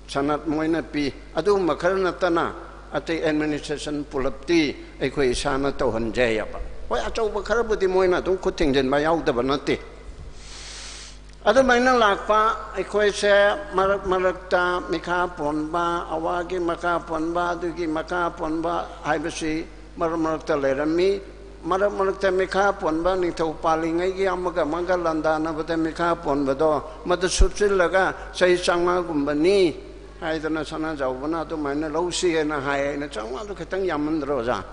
ꯁꯅꯠ ꯃꯣꯏꯅ ꯄꯤ, ꯑꯗꯨꯒꯨꯝꯕ ꯈꯔ ꯅꯠꯇꯅ ꯑꯇꯩ administration ꯄꯨꯂꯞꯇꯤ ꯑꯩꯈꯣꯏ ꯏꯁꯥꯅ ꯇꯧꯍꯟꯖꯩꯑꯕ꯫ ꯍꯣꯏ, ꯑꯆꯧꯕ ꯈꯔꯕꯨꯗꯤ ꯃꯣꯏꯅ ꯑꯗꯨꯝ ꯈꯨꯠ ꯊꯤꯡꯖꯤꯟꯕ ꯌꯥꯎꯗꯕ ꯅꯠꯇꯦ꯫ ꯑꯗꯨꯃꯥꯏꯅ ꯂꯥꯛꯄ ꯑꯩꯈꯣꯏꯁꯦ ꯃꯔꯛ ꯃꯔꯛꯇ ꯃꯤꯈꯥ ꯄꯣꯟꯕ, ꯑꯋꯥꯒꯤ ꯃꯈꯥ ꯄꯣꯟꯕ, ꯑꯗꯨꯒꯤ ꯃꯈꯥ ꯄꯣꯟꯕ ꯍꯥꯏꯕꯁꯤ ꯃꯔꯛ ꯃꯔꯛꯇ ꯂꯩꯔꯝꯃꯤ꯫ ꯃꯔꯛ ꯃꯔꯛꯇ ꯃꯤꯈꯥ ꯄꯣꯟꯕ, ꯅꯤꯡꯊꯧ ꯄꯥꯜꯂꯤꯉꯩꯒꯤ ꯑꯃꯒ ꯑꯃꯒ ꯂꯥꯟꯗꯥꯅꯕꯗ ꯃꯤꯈꯥ ꯄꯣꯟꯕꯗꯣ, ꯃꯗꯨ ꯁꯨꯞꯆꯤꯜꯂꯒ ꯆꯍꯤ ꯆꯥꯝꯃꯉꯥꯒꯨꯝꯕꯅꯤ ꯍꯥꯏꯗꯅ ꯁꯅꯥꯖꯥꯎꯕꯅ ꯑꯗꯨꯃꯥꯏꯅ ꯂꯧꯁꯤꯅ ꯍꯥꯏ꯫ ꯑꯩꯅ, "ꯆꯥꯝꯃꯉꯥꯗꯨ ꯈꯤꯇꯪ ꯌꯥꯝꯃꯟꯗ꯭ꯔꯣ, ꯑꯣꯖꯥ?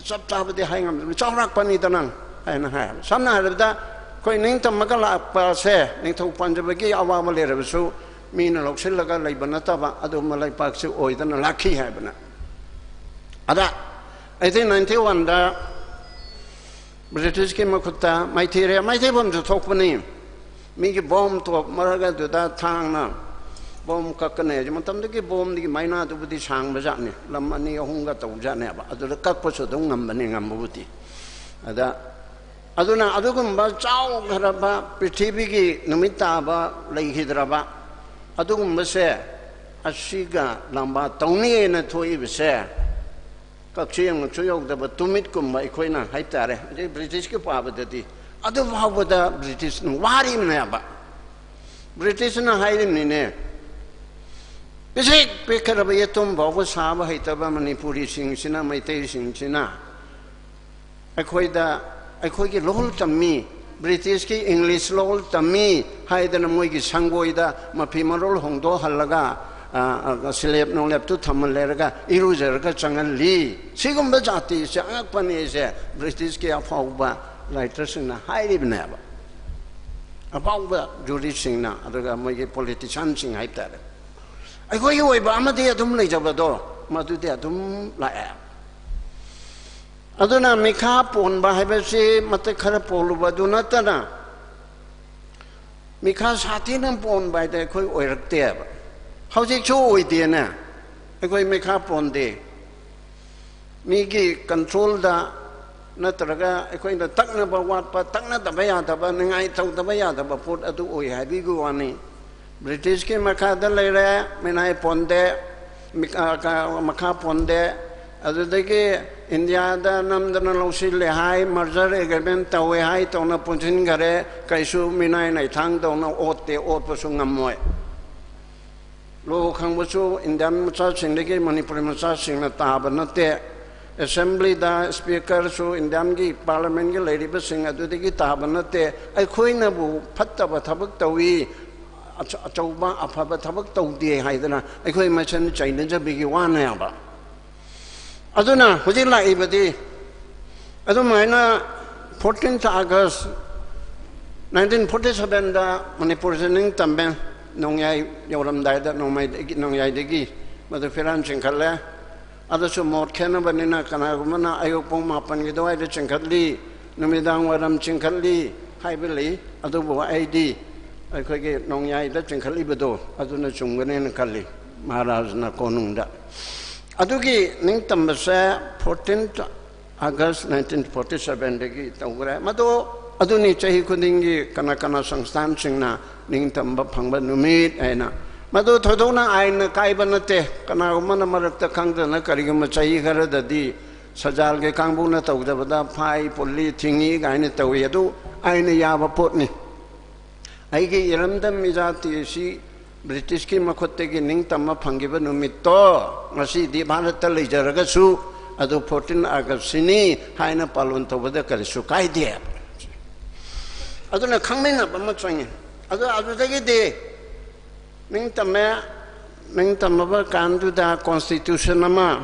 ꯆꯞ ꯆꯥꯕꯗꯤ ꯍꯥꯏ ꯉꯝꯗ꯭ꯔꯦ, ꯆꯥꯎꯔꯥꯛꯄꯅꯤꯗ ꯅꯪ" ꯍꯥꯏꯅ ꯍꯥꯏ꯫ ꯁꯝꯅ ꯍꯥꯏꯔꯕꯗ, ꯑꯩꯈꯣꯏ ꯅꯤꯡꯇꯝꯃꯒ ꯂꯥꯛꯄꯁꯦ ꯅꯤꯡꯊꯧ ꯄꯥꯟꯖꯕꯒꯤ ꯑꯋꯥꯕ ꯂꯩꯔꯕꯁꯨ, ꯃꯤꯅ ꯂꯧꯁꯤꯜꯂꯒ ꯂꯩꯕ ꯅꯠꯇꯕ ꯑꯗꯨꯒꯨꯝꯕ ꯂꯩꯄꯥꯛꯁꯤ ꯑꯣꯏꯗꯅ ꯂꯥꯛꯈꯤ ꯍꯥꯏꯕꯅ꯫ ꯑꯗ eighteen ninety oneꯗ ꯕ꯭ꯔꯤꯇꯤꯁꯀꯤ ꯃꯈꯨꯠꯇ ꯃꯥꯏꯊꯤꯔꯦ꯫ ꯃꯥꯏꯊꯤꯐꯝꯁꯨ ꯊꯣꯛꯄꯅꯤ꯫ ꯃꯤꯒꯤ ꯕꯣꯝ ꯇꯣꯞ ꯃꯔꯛ ꯑꯗꯨꯗ ꯊꯥꯡꯅ ꯕꯣꯝ ꯀꯛꯀꯅꯤ ꯍꯥꯏꯁꯦ, ꯃꯇꯝꯗꯨꯒꯤ ꯕꯣꯝꯗꯨꯒꯤ ꯃꯩꯅꯥꯗꯨꯕꯨꯗꯤ ꯁꯥꯡꯕ ꯖꯥꯠꯅꯤ, ꯂꯝ ꯑꯅꯤ ꯑꯍꯨꯝꯒ ꯇꯧꯖꯥꯠꯅꯦꯕ꯫ ꯑꯗꯨꯗ ꯀꯛꯄꯁꯨ ꯑꯗꯨꯝ ꯉꯝꯕꯅꯤ, ꯉꯝꯕꯕꯨꯗꯤ꯫ ꯑꯗ ꯑꯗꯨꯅ ꯑꯗꯨꯒꯨꯝꯕ ꯆꯥꯎꯈ꯭ꯔꯕ ꯄ꯭ꯔꯤꯊꯤꯕꯤꯒꯤ ꯅꯨꯃꯤꯠ ꯇꯥꯕ ꯂꯩꯈꯤꯗ꯭ꯔꯕ ꯑꯗꯨꯒꯨꯝꯕꯁꯦ, ꯑꯁꯤꯒ ꯂꯝꯕꯥ ꯇꯧꯅꯤꯅ ꯊꯣꯛꯏꯕꯁꯦ, ꯀꯛꯆꯦꯡꯃꯛꯁꯨ ꯌꯧꯗꯕ ꯇꯨꯃꯤꯠꯀꯨꯝꯕ ꯑꯩꯈꯣꯏꯅ ꯍꯥꯏꯇꯥꯔꯦ꯫ ꯍꯧꯖꯤꯛ ꯕ꯭ꯔꯤꯇꯤꯁꯀꯤ ꯄꯥꯕꯗꯗꯤ ꯑꯗꯨ ꯐꯥꯎꯕꯗ ꯕ꯭ꯔꯤꯇꯤꯁꯅ ꯋꯥꯔꯤꯕꯅꯦꯕ꯫ ꯕ꯭ꯔꯤꯇꯤꯁꯅ ꯍꯥꯏꯔꯤꯕꯅꯤꯅꯦ, ꯄꯤꯁꯤꯛ ꯄꯤꯛꯈ꯭ꯔꯕ ꯌꯦꯇꯨꯝ ꯐꯥꯎꯕ ꯁꯥꯕ ꯍꯩꯇꯕ ꯃꯅꯤꯄꯨꯔꯤꯁꯤꯡꯁꯤꯅ, ꯃꯩꯇꯩꯁꯤꯡꯁꯤꯅ ꯑꯩꯈꯣꯏꯗ, ꯑꯩꯈꯣꯏꯒꯤ ꯂꯣꯜ ꯇꯝꯃꯤ, ꯕ꯭ꯔꯤꯇꯤꯁꯀꯤ ꯏꯪꯂꯤꯁ ꯂꯣꯜ ꯇꯝꯃꯤ ꯍꯥꯏꯗꯅ ꯃꯣꯏꯒꯤ ꯁꯪꯒꯣꯏꯗ ꯃꯐꯤ ꯃꯔꯣꯜ ꯍꯣꯡꯗꯣꯛꯍꯜꯂꯒ, ꯑ, ꯑ, ꯁꯤꯂꯦꯞ ꯅꯨꯡꯂꯦꯞꯇꯨ ꯊꯝꯍꯜꯂꯦꯔꯒ ꯏꯔꯨꯖꯔꯒ ꯆꯪꯍꯜꯂꯤ꯫ ꯁꯤꯒꯨꯝꯕ ꯖꯥꯇꯤꯁꯦ ꯑꯉꯛꯄꯅꯤ꯫ ꯁꯦ ꯕ꯭ꯔꯤꯇꯤꯁꯀꯤ ꯑꯐꯥꯎꯕ ꯔꯥꯏꯇꯔꯁꯤꯡꯅ ꯍꯥꯏꯔꯤꯕꯅꯦꯕ, ꯑꯐꯥꯎꯕ ꯖꯨꯔꯤꯁꯁꯤꯡꯅ, ꯑꯗꯨꯒ ꯃꯣꯏꯒꯤ ꯄꯣꯂꯤꯇꯤꯁꯤꯌꯥꯟꯁꯤꯡ ꯍꯥꯏꯇꯥꯔꯦ꯫ ꯑꯩꯈꯣꯏꯒꯤ ꯑꯣꯏꯕ ꯑꯃꯗꯤ ꯑꯗꯨꯝ ꯂꯩꯖꯕꯗꯣ, ꯃꯗꯨꯗꯤ ꯑꯗꯨꯝ ꯂꯥꯛꯑꯦ꯫ ꯑꯗꯨꯅ ꯃꯤꯈꯥ ꯄꯣꯟꯕ ꯍꯥꯏꯕꯁꯤ ꯃꯇꯤꯛ ꯈꯔ ꯄꯣꯜꯂꯨꯕꯗꯨ ꯅꯠꯇꯅ, ꯃꯤꯈꯥ ꯁꯥꯊꯤꯅ ꯄꯣꯟꯕ ꯍꯥꯏꯗꯤ ꯑꯩꯈꯣꯏ ꯑꯣꯏꯔꯛꯇꯦꯕ꯫ ꯍꯧꯖꯤꯛꯁꯨ ꯑꯣꯏꯗꯦꯅꯦ꯫ ꯑꯩꯈꯣꯏ ꯃꯤꯈꯥ ꯄꯣꯟꯗꯦ꯫ ꯃꯤꯒꯤ ꯀꯟꯇ꯭ꯔꯣꯜꯗ ꯅꯠꯇ꯭ꯔꯒ ꯑꯩꯈꯣꯏꯅ ꯇꯛꯅꯕ ꯋꯥꯠꯄ, ꯇꯛꯅꯗꯕ ꯌꯥꯗꯕ, ꯅꯤꯡꯉꯥꯏ ꯇꯧꯗꯕ ꯌꯥꯗꯕ ꯄꯣꯠ ꯑꯗꯨ ꯑꯣꯏ ꯍꯥꯏꯕꯒꯤ ꯋꯥꯅꯤ꯫ ꯕ꯭ꯔꯤꯇꯤꯁꯀꯤ ꯃꯈꯥꯗ ꯂꯩꯔꯦ, ꯃꯤꯅꯥꯏ ꯄꯣꯟꯗꯦ, ꯃꯤꯛ-, ꯑ, ꯀ-, ꯃꯈꯥ ꯄꯣꯟꯗꯦ꯫ ꯑꯗꯨꯗꯒꯤ ꯏꯟꯗꯤꯌꯥꯗ ꯅꯝꯗꯅ ꯂꯧꯁꯤꯜꯂꯦ ꯍꯥꯏ, ꯃꯔꯖꯔ ꯑꯦꯒ꯭ꯔꯤꯃꯦꯟ ꯇꯧꯋꯦ ꯍꯥꯏ, ꯇꯧꯅ ꯄꯨꯟꯁꯤꯟꯈꯔꯦ꯫ ꯀꯩꯁꯨ ꯃꯤꯅꯥꯏ ꯅꯩꯊꯥꯡ ꯇꯧꯅ ꯑꯣꯠꯇꯦ, ꯑꯣꯠꯄꯁꯨ ꯉꯝꯃꯣꯏ꯫ ꯂꯣ ꯈꯪꯕꯁꯨ ꯏꯟꯗꯤꯌꯥꯟ ꯃꯆꯥꯁꯤꯡꯗꯒꯤ ꯃꯅꯤꯄꯨꯔꯤ ꯃꯆꯥꯁꯤꯡꯅ ꯇꯥꯕ ꯅꯠꯇꯦ꯫ ꯑꯦꯁꯦꯝꯕ꯭ꯂꯤꯗ ꯁ꯭ꯄꯤꯀꯔꯁꯨ ꯏꯟꯗꯤꯌꯥꯟꯒꯤ ꯄꯥꯔꯂꯤꯌꯥꯃꯦꯟꯒꯤ ꯂꯩꯔꯤꯕꯁꯤꯡ ꯑꯗꯨꯗꯒꯤ ꯇꯥꯕ ꯅꯠꯇꯦ꯫ ꯑꯩꯈꯣꯏꯅꯕꯨ ꯐꯠꯇꯕ ꯊꯕꯛ ꯇꯧꯏ, ꯑꯆ-, ꯑꯆꯧꯕ ꯑꯐꯕ ꯊꯕꯛ ꯇꯧꯗꯦ ꯍꯥꯏꯗꯅ ꯑꯩꯈꯣꯏ ꯃꯁꯦꯟ ꯆꯩꯅꯖꯕꯒꯤ ꯋꯥꯅꯦꯕ꯫ ꯑꯗꯨꯅ ꯍꯧꯖꯤꯛ ꯂꯥꯛꯏꯕꯗꯤ ꯑꯗꯨꯃꯥꯏꯅ fourteenth August nineteen forty sevenꯗ ꯃꯅꯤꯄꯨꯔꯁꯦ ꯅꯤꯡꯇꯝꯃꯦ꯫ ꯅꯣꯡꯌꯥꯏ ꯌꯧꯔꯝꯗꯥꯏꯗ, ꯅꯣꯡꯃꯩꯗꯒꯤ, ꯅꯣꯡꯌꯥꯏꯗꯒꯤ ꯃꯗꯨ ꯐꯤꯔꯥꯟ ꯆꯤꯡꯈꯠꯂꯦ꯫ ꯑꯗꯨꯁꯨ ꯃꯣꯠ ꯈꯦꯠꯅꯕꯅꯤꯅ ꯀꯅꯥꯒꯨꯝꯕꯅ ꯑꯌꯨꯛ ꯄꯨꯡ ꯃꯥꯄꯟꯒꯤ ꯑꯗꯨꯋꯥꯏꯗ ꯆꯤꯡꯈꯠꯂꯤ, ꯅꯨꯃꯤꯗꯥꯡ ꯋꯥꯏꯔꯝ ꯆꯤꯡꯈꯠꯂꯤ ꯍꯥꯏꯕ ꯂꯩ꯫ ꯑꯗꯨꯕꯨ ꯑꯩꯗꯤ ꯑꯩꯈꯣꯏꯒꯤ ꯅꯣꯡꯌꯥꯏꯗ ꯆꯤꯡꯈꯠꯂꯤꯕꯗꯣ ꯑꯗꯨꯅ ꯆꯨꯝꯒꯅꯦꯅ ꯈꯜꯂꯤ, ꯃꯍꯥꯔꯥꯖꯅ ꯀꯣꯅꯨꯡꯗ꯫ ꯑꯗꯨꯒꯤ ꯅꯤꯡꯇꯝꯕꯁꯦ fourteenth August nineteen forty sevenꯗꯒꯤ ꯇꯧꯈ꯭ꯔꯦ꯫ ꯃꯗꯨ ꯑꯗꯨꯅꯤ ꯆꯍꯤ ꯈꯨꯗꯤꯡꯒꯤ ꯀꯅꯥ ꯀꯅꯥ ꯁꯪꯁꯊꯥꯟꯁꯤꯡꯅ ꯅꯤꯡꯇꯝꯕ ꯐꯪꯕ ꯅꯨꯃꯤꯠ ꯍꯥꯏꯅ꯫ ꯃꯗꯨ ꯊꯣꯏꯗꯣꯛꯅ ꯑꯥꯏꯟꯅ ꯀꯥꯏꯕ ꯅꯠꯇꯦ꯫ ꯀꯅꯥꯒꯨꯝꯕꯅ ꯃꯔꯛꯇ ꯈꯪꯗꯅ ꯀꯔꯤꯒꯨꯝꯕ ꯆꯍꯤ ꯈꯔꯗꯗꯤ ꯁꯖꯥꯜꯒꯤ ꯀꯥꯡꯕꯨꯅ ꯇꯧꯗꯕꯗ ꯐꯥꯏ, ꯄꯨꯜꯂꯤ, ꯊꯤꯡꯉꯤ ꯀꯥꯏꯅ ꯇꯧꯏ꯫ ꯑꯗꯨ ꯑꯥꯏꯟꯅ ꯌꯥꯕ ꯄꯣꯠꯅꯤ꯫ ꯑꯩꯒꯤ ꯏꯔꯝꯗꯝ ꯏꯖꯥꯇꯤ ꯑꯁꯤ ꯕ꯭ꯔꯤꯇꯤꯁꯀꯤ ꯃꯈꯨꯠꯇꯒꯤ ꯅꯤꯡꯇꯝꯕ ꯐꯪꯈꯤꯕ ꯅꯨꯃꯤꯠꯇꯣ, ꯉꯁꯤꯗꯤ ꯚꯥꯔꯠꯇ ꯂꯩꯖꯔꯒꯁꯨ, ꯑꯗꯨ ꯐꯣꯔꯇꯤꯟ ꯑꯥꯒꯁꯁꯤꯅꯤ ꯍꯥꯏꯅ ꯄꯥꯂꯣꯟ ꯇꯧꯕꯗ ꯀꯔꯤꯁꯨ ꯀꯥꯏꯗꯦ꯫ ꯑꯗꯨꯅ ꯈꯪꯃꯤꯟꯅꯕ ꯑꯃ ꯆꯪꯉꯤ꯫ ꯑꯗꯨ ꯑꯗꯨꯗꯒꯤꯗꯤ ꯅꯤꯡꯇꯝꯃꯦ꯫ ꯅꯤꯡꯇꯝꯃꯕ ꯀꯥꯟꯗꯨꯗ ꯀꯣꯟꯁꯇꯤꯇ꯭ꯌꯨꯁꯟ ꯑꯃ,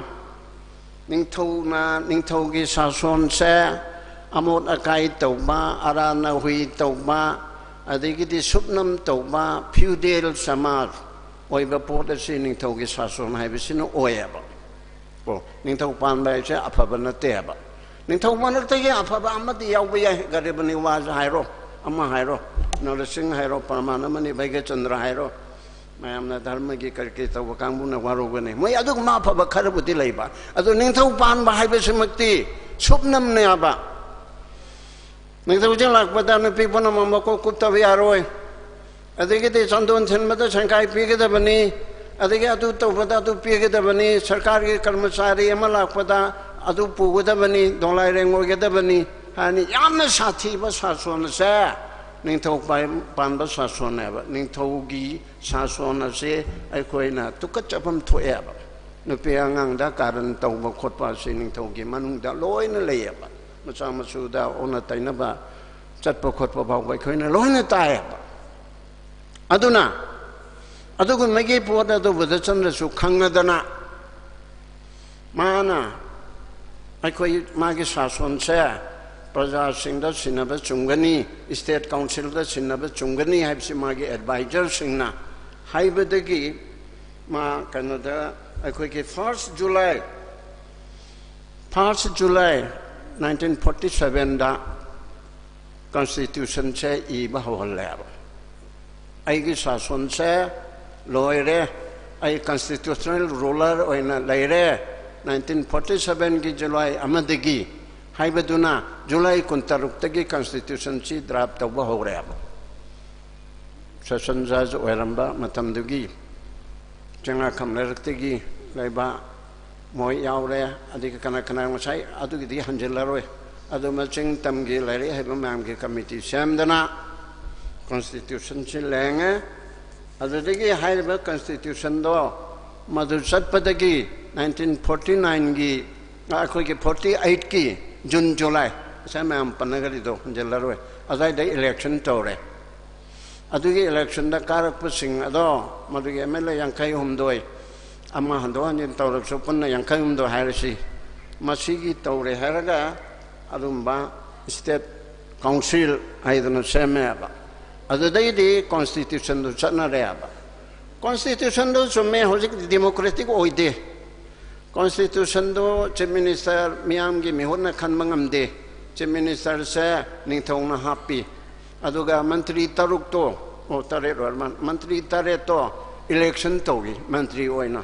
ꯅꯤꯡꯊꯧꯅ, ꯅꯤꯡꯊꯧꯒꯤ ꯁꯥꯁꯣꯟꯁꯦ ꯑꯃꯣꯠ ꯑꯀꯥꯏ ꯇꯧꯕ, ꯑꯔꯥ ꯅꯍꯨꯏ ꯇꯧꯕ, ꯑꯗꯒꯤꯗꯤ ꯁꯨꯞꯅꯝ ꯇꯧꯕ, ꯐ꯭ꯌꯨꯗꯦꯜ ꯁꯃꯥꯖ ꯑꯣꯏꯕ ꯄꯣꯠ ꯑꯁꯤ ꯅꯤꯡꯊꯧꯒꯤ ꯁꯥꯁꯣꯟ ꯍꯥꯏꯕꯁꯤꯅ ꯑꯣꯏꯌꯦꯕ꯫ ꯑꯣ, ꯅꯤꯡꯊꯧ ꯄꯥꯟꯕ ꯍꯥꯏꯁꯦ ꯑꯐꯕ ꯅꯠꯇꯦꯕ꯫ ꯅꯤꯡꯊꯧ ꯃꯔꯛꯇꯒꯤ ꯑꯐꯕ ꯑꯃꯗꯤ ꯌꯥꯎꯕ ꯌꯥꯏ꯫ ꯒꯔꯤꯕ ꯅꯤꯋꯥꯖ ꯍꯥꯏꯔꯣ, ꯑꯃ ꯍꯥꯏꯔꯣ, ꯅꯔꯁꯤꯡ ꯍꯥꯏꯔꯣ, ꯄ꯭ꯔꯃꯥꯟ ꯑꯃꯅꯤ, ꯚꯩꯒꯆꯟꯗ꯭ꯔ ꯍꯥꯏꯔꯣ, ꯃꯌꯥꯝꯅ ꯙꯔꯃꯒꯤ ꯀꯔꯤ ꯀꯔꯤ ꯇꯧꯕ ꯀꯥꯡꯕꯨꯅ ꯋꯥꯔꯧꯒꯅꯤ꯫ ꯃꯣꯏ ꯑꯗꯨꯒꯨꯝꯕ ꯑꯐꯕ ꯈꯔꯕꯨꯗꯤ ꯂꯩꯕ꯫ ꯑꯗꯣ ꯅꯤꯡꯊꯧ ꯄꯥꯟꯕ ꯍꯥꯏꯕꯁꯤꯃꯛꯇꯤ ꯁꯨꯞꯅꯝꯅꯦꯕ꯫ ꯅꯤꯡꯊꯧꯁꯤꯡ ꯂꯥꯛꯄꯗ ꯅꯨꯄꯤ ꯄꯨꯝꯅꯃꯛ ꯃꯀꯣꯛ ꯀꯨꯞꯇꯕ ꯌꯥꯔꯣꯏ꯫ ꯑꯗꯒꯤꯗꯤ ꯆꯟꯗꯣꯟ ꯊꯤꯟꯕꯗ ꯁꯦꯡꯈꯥꯏ ꯄꯤꯒꯗꯕꯅꯤ꯫ ꯑꯗꯒꯤ ꯑꯗꯨ ꯇꯧꯕꯗ ꯑꯗꯨ ꯄꯤꯒꯗꯕꯅꯤ꯫ ꯁꯔꯀꯥꯔꯒꯤ ꯀꯔꯃꯆꯥꯔꯤ ꯑꯃ ꯂꯥꯛꯄꯗ ꯑꯗꯨ ꯄꯨꯒꯗꯕꯅꯤ, ꯗꯣꯂꯥꯏꯔꯦꯡ ꯑꯣꯏꯒꯗꯕꯅꯤ ꯍꯥꯏꯅ ꯌꯥꯝꯅ ꯁꯥꯊꯤꯕ ꯁꯥꯁꯣꯟ ꯑꯁꯦ ꯅꯤꯡꯊꯧ ꯄꯥꯏ-, ꯄꯥꯟꯕ ꯁꯥꯁꯣꯟꯅꯦꯕ꯫ ꯅꯤꯡꯊꯧꯒꯤ ꯁꯥꯁꯣꯟ ꯑꯁꯦ ꯑꯩꯈꯣꯏꯅ ꯇꯨꯀꯠꯆꯐꯝ ꯊꯣꯛꯑꯦꯕ꯫ ꯅꯨꯄꯤ ꯑꯉꯥꯡꯗ ꯀꯥꯔꯟ ꯇꯧꯕ ꯈꯣꯠꯄ ꯑꯁꯤ ꯅꯤꯡꯊꯧꯒꯤ ꯃꯅꯨꯡꯗ ꯂꯣꯏꯅ ꯂꯩꯌꯦꯕ꯫ ꯃꯆꯥ ꯃꯁꯨꯗ ꯑꯣꯟꯅ ꯇꯩꯅꯕ ꯆꯠꯄ ꯈꯣꯠꯄ ꯐꯥꯎꯕ ꯑꯩꯈꯣꯏꯅ ꯂꯣꯏꯅ ꯇꯥꯏꯌꯦꯕ꯫ ꯑꯗꯨꯅ ꯑꯗꯨꯒꯨꯝꯕꯒꯤ ꯄꯣꯠ ꯑꯗꯨꯕꯨꯗ ꯆꯟꯗ꯭ꯔꯁꯨ ꯈꯪꯉꯗꯅ, ꯃꯥꯅ ꯑꯩꯈꯣꯏ, ꯃꯥꯒꯤ ꯁꯥꯁꯣꯟꯁꯦ ꯄ꯭ꯔꯖꯥꯁꯤꯡꯗ ꯁꯤꯟꯅꯕ ꯆꯨꯝꯒꯅꯤ, ꯁ꯭ꯇꯦꯠ ꯀꯥꯎꯟꯁꯤꯜꯗ ꯁꯤꯟꯅꯕ ꯆꯨꯝꯒꯅꯤ ꯍꯥꯏꯕꯁꯤ ꯃꯥꯒꯤ ꯑꯦꯗꯚꯥꯏꯖꯔꯁꯤꯡꯅ ꯍꯥꯏꯕꯗꯒꯤ ꯃꯥ ꯀꯩꯅꯣꯗ, ꯑꯩꯈꯣꯏꯒꯤ first July, first July nineteen forty ꯁꯕꯦꯟꯗ ꯀꯟꯁꯇꯤꯇ꯭ꯌꯨꯁꯟꯁꯦ ꯏꯕ ꯍꯧꯍꯜꯂꯦꯕ꯫ ꯑꯩꯒꯤ ꯁꯥꯁꯣꯟꯁꯦ ꯂꯣꯏꯔꯦ, ꯑꯩ ꯀꯟꯁꯇꯤꯇ꯭ꯌꯨꯁꯅꯦꯜ ꯔꯨꯂꯔ ꯑꯣꯏꯅ ꯂꯩꯔꯦ ꯅꯥꯏꯟꯇꯤꯟ ꯐꯣꯔꯇꯤ ꯁꯕꯦꯟꯒꯤ ꯖꯨꯂꯥꯏ ꯑꯃꯗꯒꯤ ꯍꯥꯏꯕꯗꯨꯅ ꯖꯨꯂꯥꯏ ꯀꯨꯟꯇꯔꯨꯛꯇꯒꯤ ꯀꯟꯁꯇꯤꯇ꯭ꯌꯨꯁꯟꯁꯤ ꯗ꯭ꯔꯥꯐ ꯇꯧꯕ ꯍꯧꯔꯦꯕ꯫ ꯁꯦꯁꯟ ꯖꯖ ꯑꯣꯏꯔꯝꯕ ꯃꯇꯝꯗꯨꯒꯤ ꯆꯤꯡꯉꯥꯈꯝ ꯂꯩꯔꯛꯇꯒꯤ ꯂꯩꯕ ꯃꯣꯏ ꯌꯥꯎꯔꯦ꯫ ꯑꯗꯒꯤ ꯀꯅꯥ ꯀꯅꯥ ꯉꯁꯥꯏ ꯑꯗꯨꯒꯤꯗꯤ ꯍꯟꯖꯤꯜꯂꯔꯣꯏ꯫ ꯑꯗꯨ ꯃꯆꯤꯡ ꯇꯝꯒꯤ ꯂꯥꯏꯔꯤꯛ ꯍꯩꯕ ꯃꯌꯥꯝꯒꯤ ꯀꯃꯤꯇꯤ ꯁꯦꯝꯗꯅ ꯀꯣꯟꯁꯇꯤꯇ꯭ꯌꯨꯁꯟꯁꯤ ꯂꯦꯡꯉꯦ꯫ ꯑꯗꯨꯗꯒꯤ ꯍꯥꯏꯔꯤꯕ ꯀꯣꯟꯁꯇꯤꯇ꯭ꯌꯨꯁꯟꯗꯣ ꯃꯗꯨ ꯆꯠꯄꯗꯒꯤ ꯅꯥꯏꯟꯇꯤꯟ ꯐꯣꯔꯇꯤ ꯅꯥꯏꯟꯒꯤ, ꯑꯩꯈꯣꯏꯒꯤ ꯐꯣꯔꯇꯤ ꯑꯩꯠꯀꯤ ꯖꯨꯟ, ꯖꯨꯂꯥꯏ, ꯉꯁꯥꯏ ꯃꯌꯥꯝ ꯄꯟꯅꯒ꯭ꯔꯤꯗꯣ ꯍꯟꯖꯤꯜꯂꯔꯣꯏ, ꯑꯗꯨꯋꯥꯏꯗ ꯏꯂꯦꯛꯁꯟ ꯇꯧꯔꯦ꯫ ꯑꯗꯨꯒꯤ ꯏꯂꯦꯛꯁꯟꯗ ꯀꯥꯔꯛꯄꯁꯤꯡ ꯑꯗꯣ ꯃꯗꯨꯒꯤ ꯑꯦꯝ ꯑꯦꯜ ꯑꯦ ꯌꯥꯡꯈꯩ ꯍꯨꯝꯗꯣꯏ, ꯑꯃ ꯍꯟꯗꯣꯛ ꯍꯟꯖꯤꯟ ꯇꯧꯔꯕꯁꯨ ꯄꯨꯟꯅ ꯌꯥꯡꯈꯩ ꯍꯨꯝꯗꯣꯏ ꯍꯥꯏꯔꯁꯤ, ꯃꯁꯤꯒꯤ ꯇꯧꯔꯦ ꯍꯥꯏꯔꯒ ꯑꯗꯨꯝꯕ ꯁ꯭ꯇꯦꯠ ꯀꯥꯎꯟꯁꯤꯜ ꯍꯥꯏꯗꯅ ꯁꯦꯝꯃꯦꯕ꯫ ꯑꯗꯨꯗꯩꯗꯤ ꯀꯣꯟꯁꯇꯤꯇ꯭ꯌꯨꯁꯟꯗꯨ ꯆꯠꯅꯔꯦꯕ꯫ ꯀꯣꯟꯁꯇꯤꯇ꯭ꯌꯨꯁꯟꯗꯨ ꯆꯨꯝꯃꯦ, ꯍꯧꯖꯤꯛ ꯗꯦꯃꯣꯀ꯭ꯔꯦꯇꯤꯛ ꯑꯣꯏꯗꯦ꯫ ꯀꯣꯟꯁꯇꯤꯇ꯭ꯌꯨꯁꯟꯗꯨ ꯆꯤꯐ ꯃꯤꯅꯤꯁꯇꯔ ꯃꯤꯌꯥꯝꯒꯤ ꯃꯤꯍꯨꯠꯅ ꯈꯟꯕ ꯉꯝꯗꯦ꯫ ꯆꯤꯐ ꯃꯤꯅꯤꯁꯇꯔꯁꯦ ꯅꯤꯡꯊꯧꯅ ꯍꯥꯞꯄꯤ꯫ ꯑꯗꯨꯒ ꯃꯟꯇ꯭ꯔꯤ ꯇꯔꯨꯛꯇꯣ, ꯑꯣ, ꯇꯔꯦꯠ ꯑꯣꯏꯔ ꯃꯥꯜꯂꯦ, ꯃꯟꯇ꯭ꯔꯤ ꯇꯔꯦꯠꯇꯣ ꯏꯂꯦꯛꯁꯟ ꯇꯧꯏ, ꯃꯟꯇ꯭ꯔꯤ ꯑꯣꯏꯅ꯫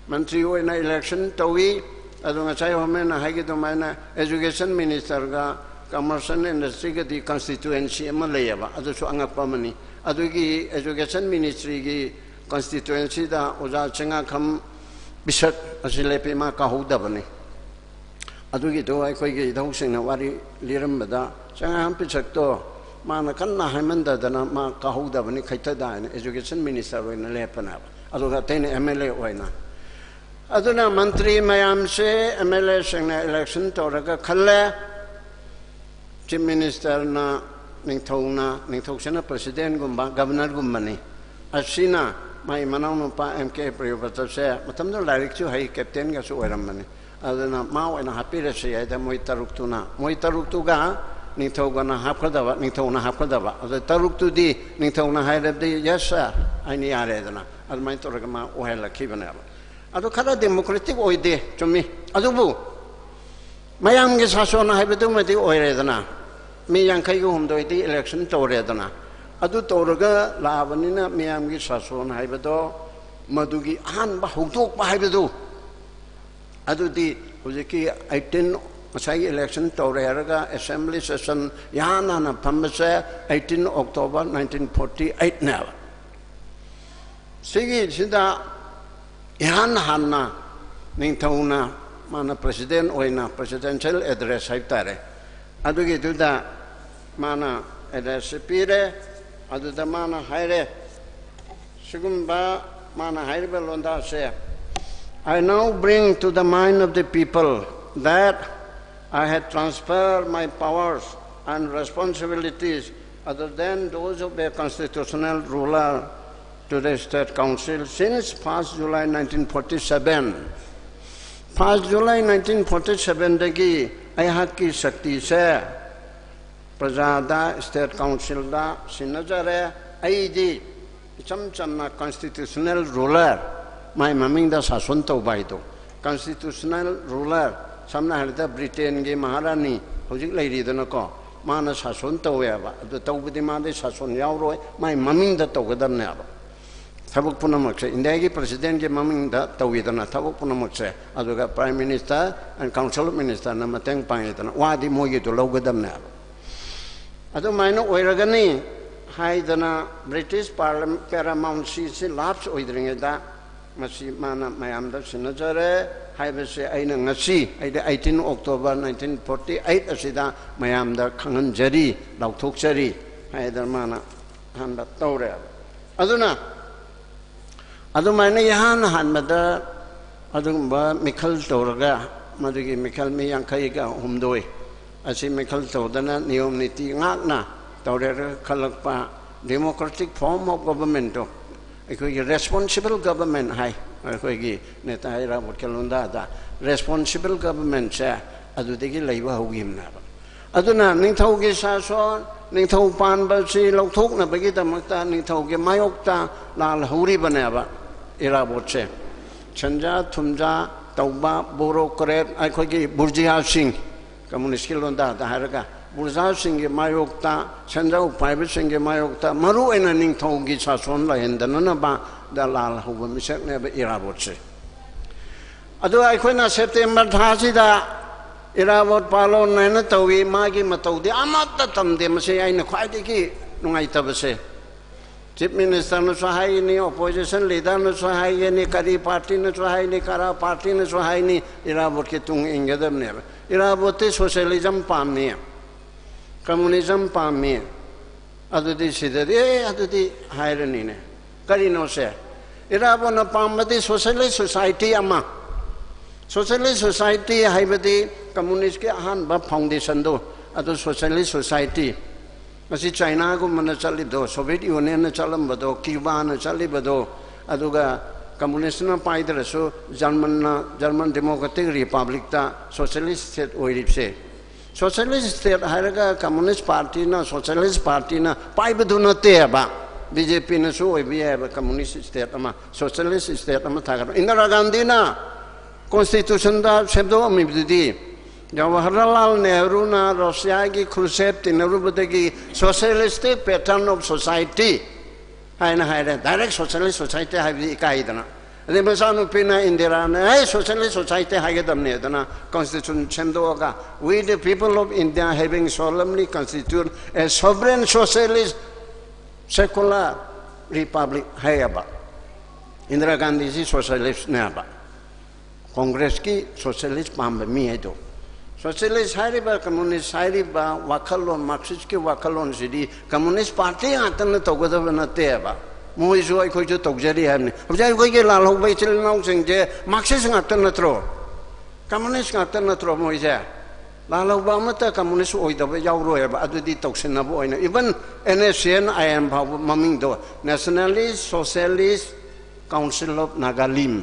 ꯃꯟꯇ꯭ꯔꯤ ꯑꯣꯏꯅ ꯏꯂꯦꯛꯁꯟ ꯇꯧꯏ꯫ ꯑꯗꯣ ꯉꯁꯥꯏ ꯍꯣꯃꯦꯟꯅ ꯍꯥꯏꯈꯤ ꯑꯗꯨꯃꯥꯏꯅ education minister-ꯒ commerce and industry-ꯒꯗꯤ constituency ꯑꯃ ꯂꯩꯌꯦꯕ, ꯑꯗꯨꯁꯨ ꯑꯉꯛꯄ ꯑꯃꯅꯤ꯫ ꯑꯗꯨꯒꯤ education ministry-ꯒꯤ constituency-ꯗ ꯑꯣꯖꯥ ꯆꯤꯡꯉꯥꯈꯝ ꯄꯤꯁꯛ ꯑꯁꯤ ꯂꯦꯞꯄꯤ, ꯃꯥ ꯀꯥꯍꯧꯗꯕꯅꯤ꯫ ꯑꯗꯨꯒꯤꯗꯣ ꯑꯩꯈꯣꯏꯒꯤ ꯏꯙꯧꯁꯤꯡꯅ ꯋꯥꯔꯤ ꯂꯤꯔꯝꯕꯗ, ꯆꯤꯡꯉꯥꯈꯝ ꯄꯤꯁꯛꯇꯣ ꯃꯥꯅ ꯀꯟꯅ ꯍꯥꯏꯃꯟꯗꯗꯅ ꯃꯥ ꯀꯥꯍꯧꯗꯕꯅꯤ, ꯈꯩꯊꯗꯥ ꯍꯥꯏꯅ education minister ꯑꯣꯏꯅ ꯂꯦꯞꯄꯅꯦꯕ꯫ ꯑꯗꯨꯒ ꯑꯇꯩꯅ ꯑꯦꯝ ꯑꯦꯜ ꯑꯦ ꯑꯣꯏꯅ꯫ ꯑꯗꯨꯅ ꯃꯟꯇ꯭ꯔꯤ ꯃꯌꯥꯝꯁꯦ ꯑꯦꯝ ꯑꯦꯜ ꯑꯦꯁꯤꯡꯅ ꯏꯂꯦꯛꯁꯟ ꯇꯧꯔꯒ ꯈꯜꯂꯦ꯫ ꯆꯤꯐ ꯃꯤꯅꯤꯁꯇꯔꯅ, ꯅꯤꯡꯊꯧꯅ, ꯅꯤꯡꯊꯧꯁꯤꯅ ꯄ꯭ꯔꯁꯤꯗꯦꯟꯒꯨꯝꯕ, ꯒꯕꯅꯔꯒꯨꯝꯕꯅꯤ꯫ ꯑꯁꯤꯅ ꯃꯥꯏ ꯃꯅꯥꯎꯅꯨꯄꯥ ꯑꯦꯝ ꯀꯦ ꯄ꯭ꯔꯤꯌꯣꯕ꯭ꯔꯇꯁꯦ ꯃꯇꯝꯗꯨꯗ ꯂꯥꯏꯔꯤꯛꯁꯨ ꯍꯩ, ꯀꯦꯞꯇꯦꯟꯒꯁꯨ ꯑꯣꯏꯔꯝꯕꯅꯤ꯫ ꯑꯗꯨꯅ ꯃꯥ ꯑꯣꯏꯅ ꯍꯥꯞꯄꯤꯔꯁꯤ ꯍꯥꯏꯗ ꯃꯣꯏ ꯇꯔꯨꯛꯇꯨꯅ, ꯃꯣꯏ ꯇꯔꯨꯛꯇꯨꯒ ꯅꯤꯡꯊꯧꯒꯅ ꯍꯥꯞꯀꯗꯕ, ꯅꯤꯡꯊꯧꯅ ꯍꯥꯞꯀꯗꯕ꯫ ꯑꯗ ꯇꯔꯨꯛꯇꯨꯗꯤ ꯅꯤꯡꯊꯧꯅ ꯍꯥꯏꯔꯕꯗꯤ "Yes sir" ꯍꯥꯏꯅ ꯌꯥꯔꯦꯗꯅ꯫ ꯑꯗꯨꯃꯥꯏꯅ ꯇꯧꯔꯒ ꯃꯥ ꯑꯣꯏꯍꯜꯂꯛꯈꯤꯕꯅꯦꯕ꯫ ꯑꯗꯨ ꯈꯔ ꯗꯦꯃꯣꯀ꯭ꯔꯦꯇꯤꯛ ꯑꯣꯏꯗꯦ, ꯆꯨꯝꯃꯤ꯫ ꯑꯗꯨꯕꯨ ꯃꯌꯥꯝꯒꯤ ꯁꯥꯁꯣꯟ ꯍꯥꯏꯕꯗꯨꯃꯗꯤ ꯑꯣꯏꯔꯦꯗꯅ꯫ ꯃꯤ ꯌꯥꯡꯈꯩꯒ ꯍꯨꯝꯗꯣꯏꯗꯤ ꯏꯂꯦꯛꯁꯟ ꯇꯧꯔꯦꯗꯅ꯫ ꯑꯗꯨ ꯇꯧꯔꯒ ꯂꯥꯛꯑꯕꯅꯤꯅ ꯃꯤꯌꯥꯝꯒꯤ ꯁꯥꯁꯣꯟ ꯍꯥꯏꯕꯗꯣ, ꯃꯗꯨꯒꯤ ꯑꯍꯥꯟꯕ ꯍꯧꯗꯣꯛꯄ ꯍꯥꯏꯕꯗꯨ, ꯑꯗꯨꯗꯤ ꯍꯧꯖꯤꯛꯀꯤ ꯑꯩꯠꯇꯤꯟ, ꯉꯁꯥꯏꯒꯤ ꯏꯂꯦꯛꯁꯟ ꯇꯧꯔꯦ ꯍꯥꯏꯔꯒ ꯑꯦꯁꯦꯝꯕ꯭ꯂꯤ ꯁꯦꯁꯟ ꯏꯍꯥꯟ ꯍꯥꯟꯅ ꯐꯝꯕꯁꯦ ꯑꯩꯠꯇꯤꯟ ꯑꯣꯛꯇꯣꯕꯔ ꯅꯥꯏꯟꯇꯤꯟ ꯐꯣꯔꯇꯤ ꯑꯩꯠꯅꯦꯕ꯫ ꯁꯤꯒꯤꯁꯤꯗ ꯏꯍꯥꯟ ꯍꯥꯟꯅ ꯅꯤꯡꯊꯧꯅ ꯃꯥꯅ president ꯑꯣꯏꯅ presidential address ꯍꯥꯏꯕ ꯇꯥꯔꯦ, ꯑꯗꯨꯒꯤꯗꯨꯗ ꯃꯥꯅ address ꯄꯤꯔꯦ꯫ ꯑꯗꯨꯗ ꯃꯥꯅ ꯍꯥꯏꯔꯦ, ꯁꯤꯒꯨꯝꯕ ꯃꯥꯅ ꯍꯥꯏꯔꯤꯕ ꯂꯣꯟꯗꯥꯁꯦ, "I now bring to the mind of the people that I had transferred my powers and responsibilities other than those of a constitutional ruler to the State Council since first July nineteen forty-seven." First July nineteen forty-seven ꯗꯒꯤ ꯑꯩꯍꯥꯛꯀꯤ ꯁꯛꯇꯤꯁꯦ ꯄ꯭ꯔꯖꯥꯗ, State Councilꯗ ꯁꯤꯟꯅꯖꯔꯦ꯫ ꯑꯩꯗꯤ ꯏꯆꯝ ꯆꯝꯅ constitutional ruler, ꯃꯥꯏ ꯃꯃꯤꯡꯗ ꯁꯥꯁꯣꯟ ꯇꯧꯕ ꯍꯥꯏꯗꯣ, constitutional ruler, ꯁꯝꯅ ꯍꯥꯏꯔꯕꯗ ꯕ꯭ꯔꯤꯇꯦꯟꯒꯤ ꯃꯍꯥꯔꯥꯅꯤ ꯍꯧꯖꯤꯛ ꯂꯩꯔꯤꯗꯅꯀꯣ, ꯃꯥꯅ ꯁꯥꯁꯣꯟ ꯇꯧꯋꯦꯕ꯫ ꯑꯗꯨ ꯇꯧꯕꯗꯤ ꯃꯥꯗꯤ ꯁꯥꯁꯣꯟ ꯌꯥꯎꯔꯣꯏ, ꯃꯥꯏ ꯃꯃꯤꯡꯗ ꯇꯧꯒꯗꯕꯅꯦꯕ꯫ ꯊꯕꯛ ꯄꯨꯝꯅꯃꯛꯁꯦ ꯏꯟꯗꯤꯌꯥꯒꯤ presidentꯀꯤ ꯃꯃꯤꯡꯗ ꯇꯧꯋꯤꯗꯅ ꯊꯕꯛ ꯄꯨꯝꯅꯃꯛꯁꯦ, ꯑꯗꯨꯒ Prime Minister and Council of Ministerꯅ ꯃꯇꯦꯡ ꯄꯥꯡꯉꯤꯗꯅ, ꯋꯥꯗꯤ ꯃꯣꯏꯒꯤꯗꯣ ꯂꯧꯒꯗꯕꯅꯦꯕ꯫ ꯑꯗꯨꯃꯥꯏꯅ ꯑꯣꯏꯔꯒꯅꯤ ꯍꯥꯏꯗꯅ British Parliament, Paramountcyꯁꯤ lapse ꯑꯣꯏꯗ꯭ꯔꯤꯉꯩꯗ ꯃꯁꯤ ꯃꯥꯅ ꯃꯌꯥꯝꯗ ꯁꯤꯟꯅꯖꯔꯦ ꯍꯥꯏꯕꯁꯦ ꯑꯩꯅ ꯉꯁꯤ, ꯑꯩꯗꯤ eighteen October nineteen forty eight ꯑꯁꯤꯗ ꯃꯌꯥꯝꯗ ꯈꯪꯍꯟꯖꯔꯤ, ꯂꯥꯎꯊꯣꯛꯆꯔꯤ ꯍꯥꯏꯗꯅ ꯃꯥꯅ ꯑꯍꯥꯟꯕ ꯇꯧꯔꯦ꯫ ꯑꯗꯨꯅ ꯑꯗꯨꯃꯥꯏꯅ ꯏꯍꯥꯟ ꯍꯥꯟꯕꯗ ꯑꯗꯨꯒꯨꯝꯕ ꯃꯤꯈꯜ ꯇꯧꯔꯒ, ꯃꯗꯨꯒꯤ ꯃꯤꯈꯜ ꯃꯤ ꯌꯥꯡꯈꯩꯒ ꯍꯨꯝꯗꯣꯏ ꯑꯁꯤ ꯃꯤꯈꯜ ꯇꯧꯗꯅ ꯅꯤꯌꯣꯝ ꯅꯤꯇꯤ ꯉꯥꯛꯅ ꯇꯧꯔꯦ ꯈꯜꯂꯛꯄ democratic form of governmentꯇꯣ ꯑꯩꯈꯣꯏꯒꯤ responsible government ꯍꯥꯏ꯫ ꯑꯩꯈꯣꯏꯒꯤ ꯅꯦꯇꯥ ꯏꯔꯥꯕꯣꯠꯀꯤ ꯂꯣꯟꯗꯥꯗ responsible governmentꯁꯦ ꯑꯗꯨꯗꯒꯤ ꯂꯩꯕ ꯍꯧꯈꯤꯕꯅꯦꯕ꯫ ꯑꯗꯨꯅ ꯅꯤꯡꯊꯧꯒꯤ ꯁꯥꯁꯣꯟ, ꯅꯤꯡꯊꯧ ꯄꯥꯟꯕꯁꯤ ꯂꯧꯊꯣꯛꯅꯕꯒꯤꯗꯃꯛꯇ ꯅꯤꯡꯊꯧꯒꯤ ꯃꯥꯌꯣꯛꯇ ꯂꯥꯜ ꯍꯧꯔꯤꯕꯅꯦꯕ ꯏꯔꯥꯕꯣꯠꯁꯦ꯫ ꯁꯦꯟꯖꯥ ꯊꯨꯝꯖꯥ ꯇꯧꯕ bureaucrat, ꯑꯩꯈꯣꯏꯒꯤ ꯕꯨꯔꯖꯤꯌꯥꯁꯤꯡ, communistꯀꯤ ꯂꯣꯟꯗꯥꯗ ꯍꯥꯏꯔꯒ ꯕꯨꯔꯖꯥꯁꯤꯡꯒꯤ ꯃꯥꯌꯣꯛꯇ, ꯁꯦꯟꯖꯥꯎ ꯄꯥꯏꯕꯁꯤꯡꯒꯤ ꯃꯥꯌꯣꯛꯇ, ꯃꯔꯨ ꯑꯣꯏꯅ ꯅꯤꯡꯊꯧꯒꯤ ꯁꯥꯁꯣꯟ ꯂꯩꯍꯟꯗꯅꯅꯕꯗ ꯂꯥꯜ ꯍꯧꯕ ꯃꯤꯁꯛꯅꯦꯕ ꯏꯔꯥꯕꯣꯠꯁꯦ꯫ ꯑꯗꯨ ꯑꯩꯈꯣꯏꯅ September ꯊꯥꯁꯤꯗ ꯏꯔꯥꯕꯣꯠ ꯄꯥꯂꯣꯟ ꯍꯥꯏꯅ ꯇꯧꯏ, ꯃꯥꯒꯤ ꯃꯇꯧꯗꯤ ꯑꯃꯠꯇ ꯇꯝꯗꯦ꯫ ꯃꯁꯤ ꯑꯩꯅ ꯈ꯭ꯋꯥꯏꯗꯒꯤ ꯅꯨꯡꯉꯥꯏꯇꯕꯁꯦ꯫ ꯆꯤꯐ ꯃꯤꯅꯤꯁꯇꯔꯅꯁꯨ ꯍꯥꯏꯒꯅꯤ, ꯑꯣꯄꯣꯖꯤꯁꯟ ꯂꯤꯗꯔꯅꯁꯨ ꯍꯥꯏꯒꯅꯤ, ꯀꯔꯤ ꯄꯥꯔꯇꯤꯅꯁꯨ ꯍꯥꯏꯅꯤ, ꯀꯔꯥ ꯄꯥꯔꯇꯤꯅꯁꯨ ꯍꯥꯏꯅꯤ, ꯏꯔꯥꯕꯣꯠꯀꯤ ꯇꯨꯡ ꯏꯟꯒꯗꯕꯅꯦꯕ꯫ ꯏꯔꯥꯕꯣꯠꯇꯤ ꯁꯣꯁꯤꯌꯦꯂꯤꯖꯝ ꯄꯥꯝꯃꯤ, ꯀꯝꯃꯨꯅꯤꯖꯝ ꯄꯥꯝꯃꯤ꯫ ꯑꯗꯨꯗꯤ ꯁꯤꯗꯗꯤ ꯑꯦ ꯑꯗꯨꯗꯤ ꯍꯥꯏꯔꯅꯤꯅꯦ꯫ ꯀꯔꯤꯅꯣꯁꯦ? ꯏꯔꯥꯕꯣꯠꯅ ꯄꯥꯝꯕꯗꯤ ꯁꯣꯁꯤꯌꯦꯂꯤꯁ ꯁꯣꯁꯥꯏꯇꯤ ꯑꯃ, ꯁꯣꯁꯤꯌꯦꯂꯤꯁ ꯁꯣꯁꯥꯏꯇꯤ ꯍꯥꯏꯕꯗꯤ ꯀꯝꯃꯨꯅꯤꯁꯀꯤ ꯑꯍꯥꯟꯕ ꯐꯥꯎꯟꯗꯦꯁꯟꯗꯣ, ꯑꯗꯨ ꯁꯣꯁꯤꯌꯦꯂꯤꯁ ꯁꯣꯁꯥꯏꯇꯤ꯫ ꯃꯁꯤ ꯆꯥꯏꯅꯥꯒꯨꯝꯕꯅ ꯆꯠꯂꯤꯗꯣ, ꯁꯣꯚꯤꯌꯦꯠ ꯌꯨꯅꯤꯌꯟꯅ ꯆꯠꯂꯝꯕꯗꯣ, ꯀ꯭ꯌꯨꯕꯥꯅ ꯆꯠꯂꯤꯕꯗꯣ, ꯑꯗꯨꯒ ꯀꯝꯃꯨꯅꯤꯁꯅ ꯄꯥꯏꯗ꯭ꯔꯁꯨ ꯖꯔꯃꯟꯅ, German democratic ꯔꯤꯄꯕ꯭ꯂꯤꯛꯇ socialist state ꯑꯣꯏꯔꯤꯕꯁꯦ꯫ Socialist state ꯍꯥꯏꯔꯒ ꯀꯝꯃꯨꯅꯤꯁ ꯄꯥꯔꯇꯤꯅ, ꯁꯣꯁꯤꯌꯦꯂꯤꯁ ꯄꯥꯔꯇꯤꯅ ꯄꯥꯏꯕꯗꯨ ꯅꯠꯇꯦꯕ꯫ ꯕꯤ ꯖꯦ ꯄꯤꯅꯁꯨ ꯑꯣꯏꯕ ꯌꯥꯏꯑꯕ ꯀꯝꯃꯨꯅꯤꯁ ꯁ꯭ꯇꯦꯠ ꯑꯃ, ꯁꯣꯁꯤꯌꯦꯂꯤꯁ ꯁ꯭ꯇꯦꯠ ꯑꯃ ꯊꯥꯒꯠꯄ꯫ ꯏꯟꯗꯤꯔꯥ ꯒꯥꯟꯙꯤꯅ ꯀꯣꯟꯁꯇꯤꯇ꯭ꯌꯨꯁꯟꯗ ꯁꯦꯝꯗꯣꯛꯑꯝꯃꯤꯕꯗꯨꯗꯤ, Jawaharlal ꯅꯦꯍꯔꯨꯅ ꯔꯁꯤꯌꯥꯒꯤ ꯈ꯭ꯔꯨꯁꯦꯞ ꯇꯤꯟꯅꯔꯨꯕꯗꯒꯤ socialistic pattern of society ꯍꯥꯏꯅ ꯍꯥꯏꯔꯦ꯫ ꯗꯥꯏꯔꯦꯛ ꯁꯣꯁꯤꯌꯦꯂꯤꯁ ꯁꯣꯁꯥꯏꯇꯤ ꯍꯥꯏꯕꯗꯤ ꯏꯀꯥꯏꯗꯅ꯫ ꯑꯗꯩ ꯃꯆꯥꯅꯨꯄꯤꯅ ꯏꯟꯗꯤꯔꯥꯅ ꯑꯦ ꯁꯣꯁꯤꯌꯦꯂꯤꯁ ꯁꯣꯁꯥꯏꯇꯤ ꯍꯥꯏꯒꯗꯕꯅꯦ ꯑꯗꯨꯅ constitution ꯁꯦꯝꯗꯣꯛꯑꯒ "We the people of India having solemnly constituted a sovereign socialist secular republic" ꯍꯥꯏꯌꯦꯕ꯫ ꯏꯟꯗꯤꯔꯥ ꯒꯥꯟꯙꯤꯁꯤ ꯁꯣꯁꯤꯌꯦꯂꯤꯁꯅꯦꯕ, ꯀꯣꯡꯒ꯭ꯔꯦꯁꯀꯤ ꯁꯣꯁꯤꯌꯦꯂꯤꯁ ꯄꯥꯝꯕ ꯃꯤ ꯍꯥꯏꯗꯣ꯫ ꯁꯣꯁꯤꯌꯦꯂꯤꯁ ꯍꯥꯏꯔꯤꯕ, ꯀꯝꯃꯨꯅꯤꯁ ꯍꯥꯏꯔꯤꯕ ꯋꯥꯈꯜꯂꯣꯟ, ꯃꯥꯔꯛꯁꯤꯁꯀꯤ ꯋꯥꯈꯜꯂꯣꯟꯁꯤꯗꯤ ꯀꯝꯃꯨꯅꯤꯁ ꯄꯥꯔꯇꯤ ꯉꯥꯛꯇꯅ ꯇꯧꯒꯗꯕ ꯅꯠꯇꯦꯕ꯫ ꯃꯣꯏꯁꯨ ꯑꯩꯈꯣꯏꯁꯨ ꯇꯧꯖꯔꯤ ꯍꯥꯏꯕꯅꯤ꯫ ꯍꯧꯖꯤꯛ ꯑꯩꯈꯣꯏꯒꯤ ꯂꯥꯜꯍꯧꯕ ꯏꯆꯤꯜ ꯏꯅꯥꯎꯁꯤꯡꯁꯦ ꯃꯥꯔꯛꯁꯤꯁ ꯉꯥꯛꯇ ꯅꯠꯇ꯭ꯔꯣ? ꯀꯝꯃꯨꯅꯤꯁ ꯉꯥꯛꯇ ꯅꯠꯇ꯭ꯔꯣ ꯃꯣꯏꯁꯦ? ꯂꯥꯜꯍꯧꯕ ꯑꯃꯠꯇ ꯀꯝꯃꯨꯅꯤꯁ ꯑꯣꯏꯗꯕ ꯌꯥꯎꯔꯣꯏꯕ꯫ ꯑꯗꯨꯗꯤ ꯇꯧꯁꯤꯟꯅꯕ ꯑꯣꯏꯅ, even N S C N I M ꯐꯥꯎꯕ ꯃꯃꯤꯡꯗꯣ Nationalist Socialist Council of Nagalim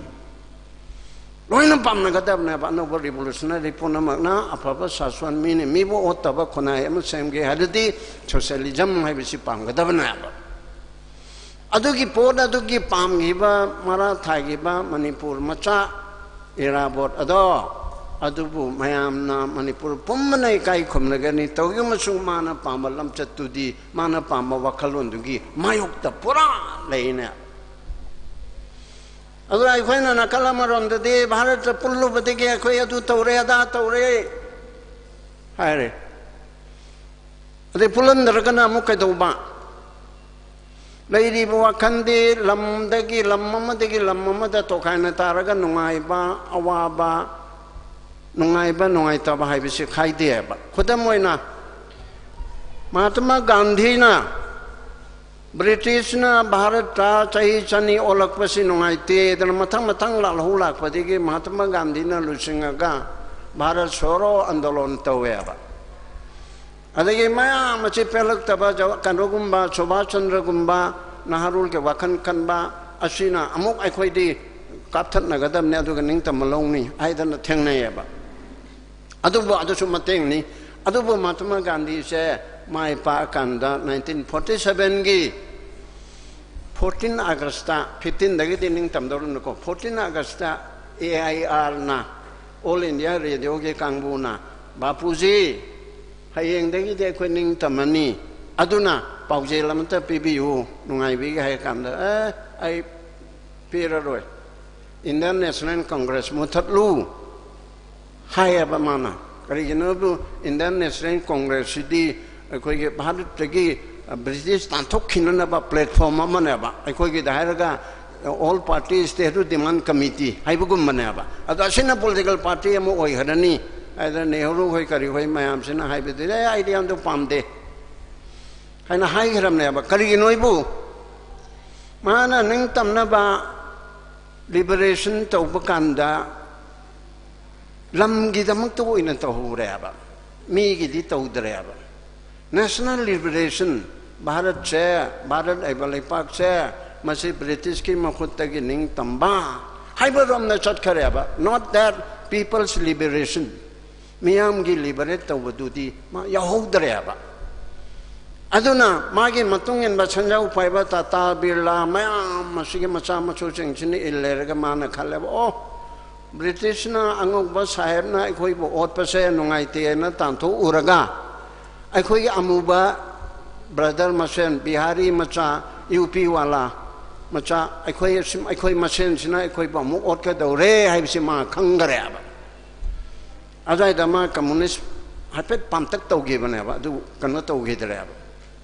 ꯂꯣꯏꯅ ꯄꯥꯝꯅꯒꯗꯕꯅꯦꯕ꯫ ꯑꯅꯧꯕ ꯔꯤꯚꯣꯂꯨꯁꯅꯔꯤ ꯄꯨꯝꯅꯃꯛꯅ ꯑꯐꯕ ꯁꯥꯁꯣꯟ, ꯃꯤꯅ ꯃꯤꯕꯨ ꯑꯣꯠꯇꯕ ꯈꯨꯟꯅꯥꯏ ꯑꯃ ꯁꯦꯝꯒꯦ ꯍꯥꯏꯔꯗꯤ ꯁꯣꯁꯤꯌꯦꯂꯤꯖꯝ ꯍꯥꯏꯕꯁꯤ ꯄꯥꯝꯒꯗꯕꯅꯦꯕ꯫ ꯑꯗꯨꯒꯤ ꯄꯣꯠ ꯑꯗꯨꯒꯤ ꯄꯥꯝꯈꯤꯕ, ꯃꯔꯥ ꯊꯥꯏꯈꯤꯕ ꯃꯅꯤꯄꯨꯔ ꯃꯆꯥ ꯏꯔꯥꯕꯣꯠ ꯑꯗꯣ, ꯑꯗꯨꯕꯨ ꯃꯌꯥꯝꯅ, ꯃꯅꯤꯄꯨꯔ ꯄꯨꯝꯕꯅ ꯏꯀꯥꯏ ꯈꯨꯝꯅꯒꯅꯤ꯫ ꯇꯧꯏꯒꯨꯝꯕꯁꯨꯡ ꯃꯥꯅ ꯄꯥꯝꯕ ꯂꯝꯆꯠꯇꯨꯗꯤ, ꯃꯥꯅ ꯄꯥꯝꯕ ꯋꯥꯈꯜꯂꯣꯟꯗꯨꯒꯤ ꯃꯥꯌꯣꯛꯇ ꯄꯨꯔꯥ ꯂꯩꯅꯦ꯫ ꯑꯗꯨꯅ ꯑꯩꯈꯣꯏꯅ ꯅꯥꯀꯜ ꯑꯃꯔꯣꯝꯗꯗꯤ ꯚꯥꯔꯠꯇ ꯄꯨꯜꯂꯨꯕꯗꯒꯤ ꯑꯩꯈꯣꯏ ꯑꯗꯨ ꯇꯧꯔꯦ, ꯑꯗꯥ ꯇꯧꯔꯦ ꯍꯥꯏꯔꯦ꯫ ꯑꯗꯩ ꯄꯨꯜꯂꯝꯗ꯭ꯔꯒꯅ ꯑꯃꯨꯛ ꯀꯩꯗꯧꯕ? ꯂꯩꯔꯤꯕ ꯋꯥꯈꯜꯗꯤ ꯂꯝꯗꯒꯤ, ꯂꯝ ꯑꯃꯗꯒꯤ ꯂꯝ ꯑꯃꯗ ꯇꯣꯈꯥꯏꯅ ꯇꯥꯔꯒ ꯅꯨꯡꯉꯥꯏꯕ, ꯑꯋꯥꯕ, ꯅꯨꯡꯉꯥꯏꯕ, ꯅꯨꯡꯉꯥꯏꯇꯕ ꯍꯥꯏꯕꯁꯤ ꯈꯥꯏꯗꯦꯕ꯫ ꯈꯨꯗꯝ ꯑꯣꯏꯅ, ꯃꯍꯥꯇꯃꯥ ꯒꯥꯟꯙꯤꯅ ꯕ꯭ꯔꯤꯇꯤꯁꯅ ꯚꯥꯔꯠꯇ ꯆꯍꯤ ꯆꯅꯤ ꯑꯣꯜꯂꯛꯄꯁꯤ ꯅꯨꯡꯉꯥꯏꯇꯦꯗꯅ ꯃꯊꯪ ꯃꯊꯪ ꯂꯥꯜꯍꯧ ꯂꯥꯛꯄꯗꯒꯤ ꯃꯍꯥꯇꯃꯥ ꯒꯥꯟꯙꯤꯅ ꯂꯨꯆꯤꯡꯉꯒ ꯚꯥꯔꯠ ꯁꯣꯔꯣ ꯑꯟꯗꯣꯂꯣꯟ ꯇꯧꯋꯦꯕ꯫ ꯑꯗꯒꯤ ꯃꯌꯥꯝ ꯑꯁꯤ ꯄꯦꯜꯂꯛꯇꯕ ꯖꯋꯥ-, ꯀꯩꯅꯣꯒꯨꯝꯕ, ꯁꯨꯚꯥꯁ ꯆꯟꯗ꯭ꯔꯒꯨꯝꯕ, ꯅꯍꯥꯔꯨꯜꯒꯤ ꯋꯥꯈꯜ ꯈꯟꯕ ꯑꯁꯤꯅ ꯑꯃꯨꯛ ꯑꯩꯈꯣꯏꯗꯤ ꯀꯥꯞꯊꯠꯅꯒꯗꯕꯅꯤ, ꯑꯗꯨꯒ ꯅꯤꯡꯇꯝꯕ ꯂꯧꯅꯤ ꯍꯥꯏꯗꯅ ꯊꯦꯡꯅꯩꯌꯦꯕ꯫ ꯑꯗꯨꯕꯨ ꯑꯗꯨꯁꯨ ꯃꯇꯦꯡꯅꯤ꯫ ꯑꯗꯨꯕꯨ ꯃꯍꯥꯇꯃꯥ ꯒꯥꯟꯙꯤꯁꯦ ꯃꯥꯏ ꯄꯥꯛꯑꯀꯥꯟꯗ nineteen forty sevenꯒꯤ fourteen Augustꯇ, fifteenꯗꯒꯤꯗꯤ ꯅꯤꯡꯇꯝꯗꯧꯔꯤꯕꯅꯤꯀꯣ, fourteen Augustꯇ AIRꯅ, All India Radioꯒꯤ ꯀꯥꯡꯕꯨꯅ, "ꯕꯥꯄꯨꯖꯤ, ꯍꯌꯦꯡꯗꯒꯤꯗꯤ ꯑꯩꯈꯣꯏ ꯅꯤꯡꯇꯝꯃꯅꯤ, ꯑꯗꯨꯅ ꯄꯥꯎꯖꯦꯜ ꯑꯃꯇ ꯄꯤꯕꯤꯌꯨ, ꯅꯨꯡꯉꯥꯏꯕꯤꯒꯦ" ꯍꯥꯏꯔ ꯀꯥꯟꯗ, "ꯑꯦ, ꯑꯩ ꯄꯤꯔꯔꯣꯏ, Indian National Congress ꯃꯨꯊꯠꯂꯨ" ꯍꯥꯏꯌꯦꯕ ꯃꯥꯅ꯫ ꯀꯔꯤꯒꯤꯅꯣꯕꯨ, Indian National Congressꯁꯤꯗꯤ ꯑꯩꯈꯣꯏꯒꯤ ꯚꯥꯔꯠꯇꯒꯤ, ꯑ, ꯕ꯭ꯔꯤꯇꯤꯁ ꯇꯥꯟꯊꯣꯛꯈꯤꯅꯅꯕ platform ꯑꯃꯅꯦꯕ꯫ ꯑꯩꯈꯣꯏꯒꯤꯗ ꯍꯥꯏꯔꯒ, ꯑ, All Party Statehood Demand Committee ꯍꯥꯏꯕꯒꯨꯝꯕꯅꯦꯕ꯫ ꯑꯗꯣ ꯑꯁꯤꯅ political party ꯑꯃ ꯑꯣꯏꯈ꯭ꯔꯅꯤ꯫ ꯑꯗ ꯅꯦꯍꯔꯨ ꯍꯣꯏ ꯀꯔꯤ ꯍꯣꯏ ꯃꯌꯥꯝꯁꯤꯅ ꯍꯥꯏꯕꯗꯨꯗꯤ, "ꯑꯦ, ꯑꯩꯗꯤ ꯑꯗꯨ ꯄꯥꯝꯗꯦ" ꯍꯥꯏꯅ ꯍꯥꯏꯈ꯭ꯔꯕꯅꯦꯕ꯫ ꯀꯔꯤꯒꯤꯅꯣ ꯍꯥꯏꯕꯨ, ꯃꯥꯅ ꯅꯤꯡꯇꯝꯅꯕ liberation ꯇꯧꯕ ꯀꯥꯟꯗ ꯂꯝꯒꯤꯗꯃꯛꯇ ꯑꯣꯏꯅ ꯇꯧꯍꯧꯔꯦꯕ, ꯃꯤꯒꯤꯗꯤ ꯇꯧꯗ꯭ꯔꯦꯕ꯫ National liberation, ꯚꯥꯔꯠꯁꯦ, ꯚꯥꯔꯠ ꯍꯥꯏꯕ ꯂꯩꯄꯥꯛꯁꯦ, ꯃꯁꯤ ꯕ꯭ꯔꯤꯇꯤꯁꯀꯤ ꯃꯈꯨꯠꯇꯒꯤ ꯅꯤꯡꯇꯝꯕ ꯍꯥꯏꯕꯔꯣꯝꯗ ꯆꯠꯈ꯭ꯔꯦꯕ, not that people's liberation, ꯃꯤꯌꯥꯝꯒꯤ liberate ꯇꯧꯕꯗꯨꯗꯤ ꯃꯥ ꯌꯥꯎꯍꯧꯗ꯭ꯔꯦꯕ꯫ ꯑꯗꯨꯅ ꯃꯥꯒꯤ ꯃꯇꯨꯡ ꯏꯟꯕ ꯁꯦꯟꯖꯥꯎ ꯄꯥꯏꯕ ꯇꯥꯇꯥ ꯕꯤꯔꯂꯥ ꯃꯌꯥꯝ ꯑꯁꯤꯒꯤ ꯃꯆꯥ ꯃꯁꯨꯁꯤꯡꯁꯤꯅ ꯏꯜ ꯂꯩꯔꯒ ꯃꯥꯅ ꯈꯜꯂꯦꯕ, "ꯑꯣ, ꯕ꯭ꯔꯤꯇꯤꯁꯅ ꯑꯉꯧꯕ ꯁꯥꯍꯦꯕꯅ ꯑꯩꯈꯣꯏꯕꯨ ꯑꯣꯠꯄꯁꯦ ꯅꯨꯡꯉꯥꯏꯇꯦꯅ ꯇꯥꯟꯊꯣꯛꯎꯔꯒ ꯑꯩꯈꯣꯏꯒꯤ ꯑꯃꯨꯕ brother ꯃꯁꯦꯟ, ꯕꯤꯍꯥꯔꯤ ꯃꯆꯥ, UP ꯋꯥꯂꯥ ꯃꯆꯥ, ꯑꯩꯈꯣꯏ, ꯑꯩꯈꯣꯏ ꯃꯁꯦꯟꯁꯤꯅ ꯑꯩꯈꯣꯏꯕꯨ ꯑꯃꯨꯛ ꯑꯣꯠꯀꯗꯧꯔꯦ" ꯍꯥꯏꯕꯁꯤ ꯃꯥ ꯈꯪꯈꯔꯦꯕ꯫ ꯑꯗꯨꯋꯥꯏꯗ ꯃꯥ communist ꯍꯥꯏꯐꯦꯠ ꯄꯥꯝꯇꯛ ꯇꯧꯈꯤꯕꯅꯦꯕ, ꯑꯗꯨ ꯀꯩꯅꯣ ꯇꯧꯈꯤꯗ꯭ꯔꯦꯕ꯫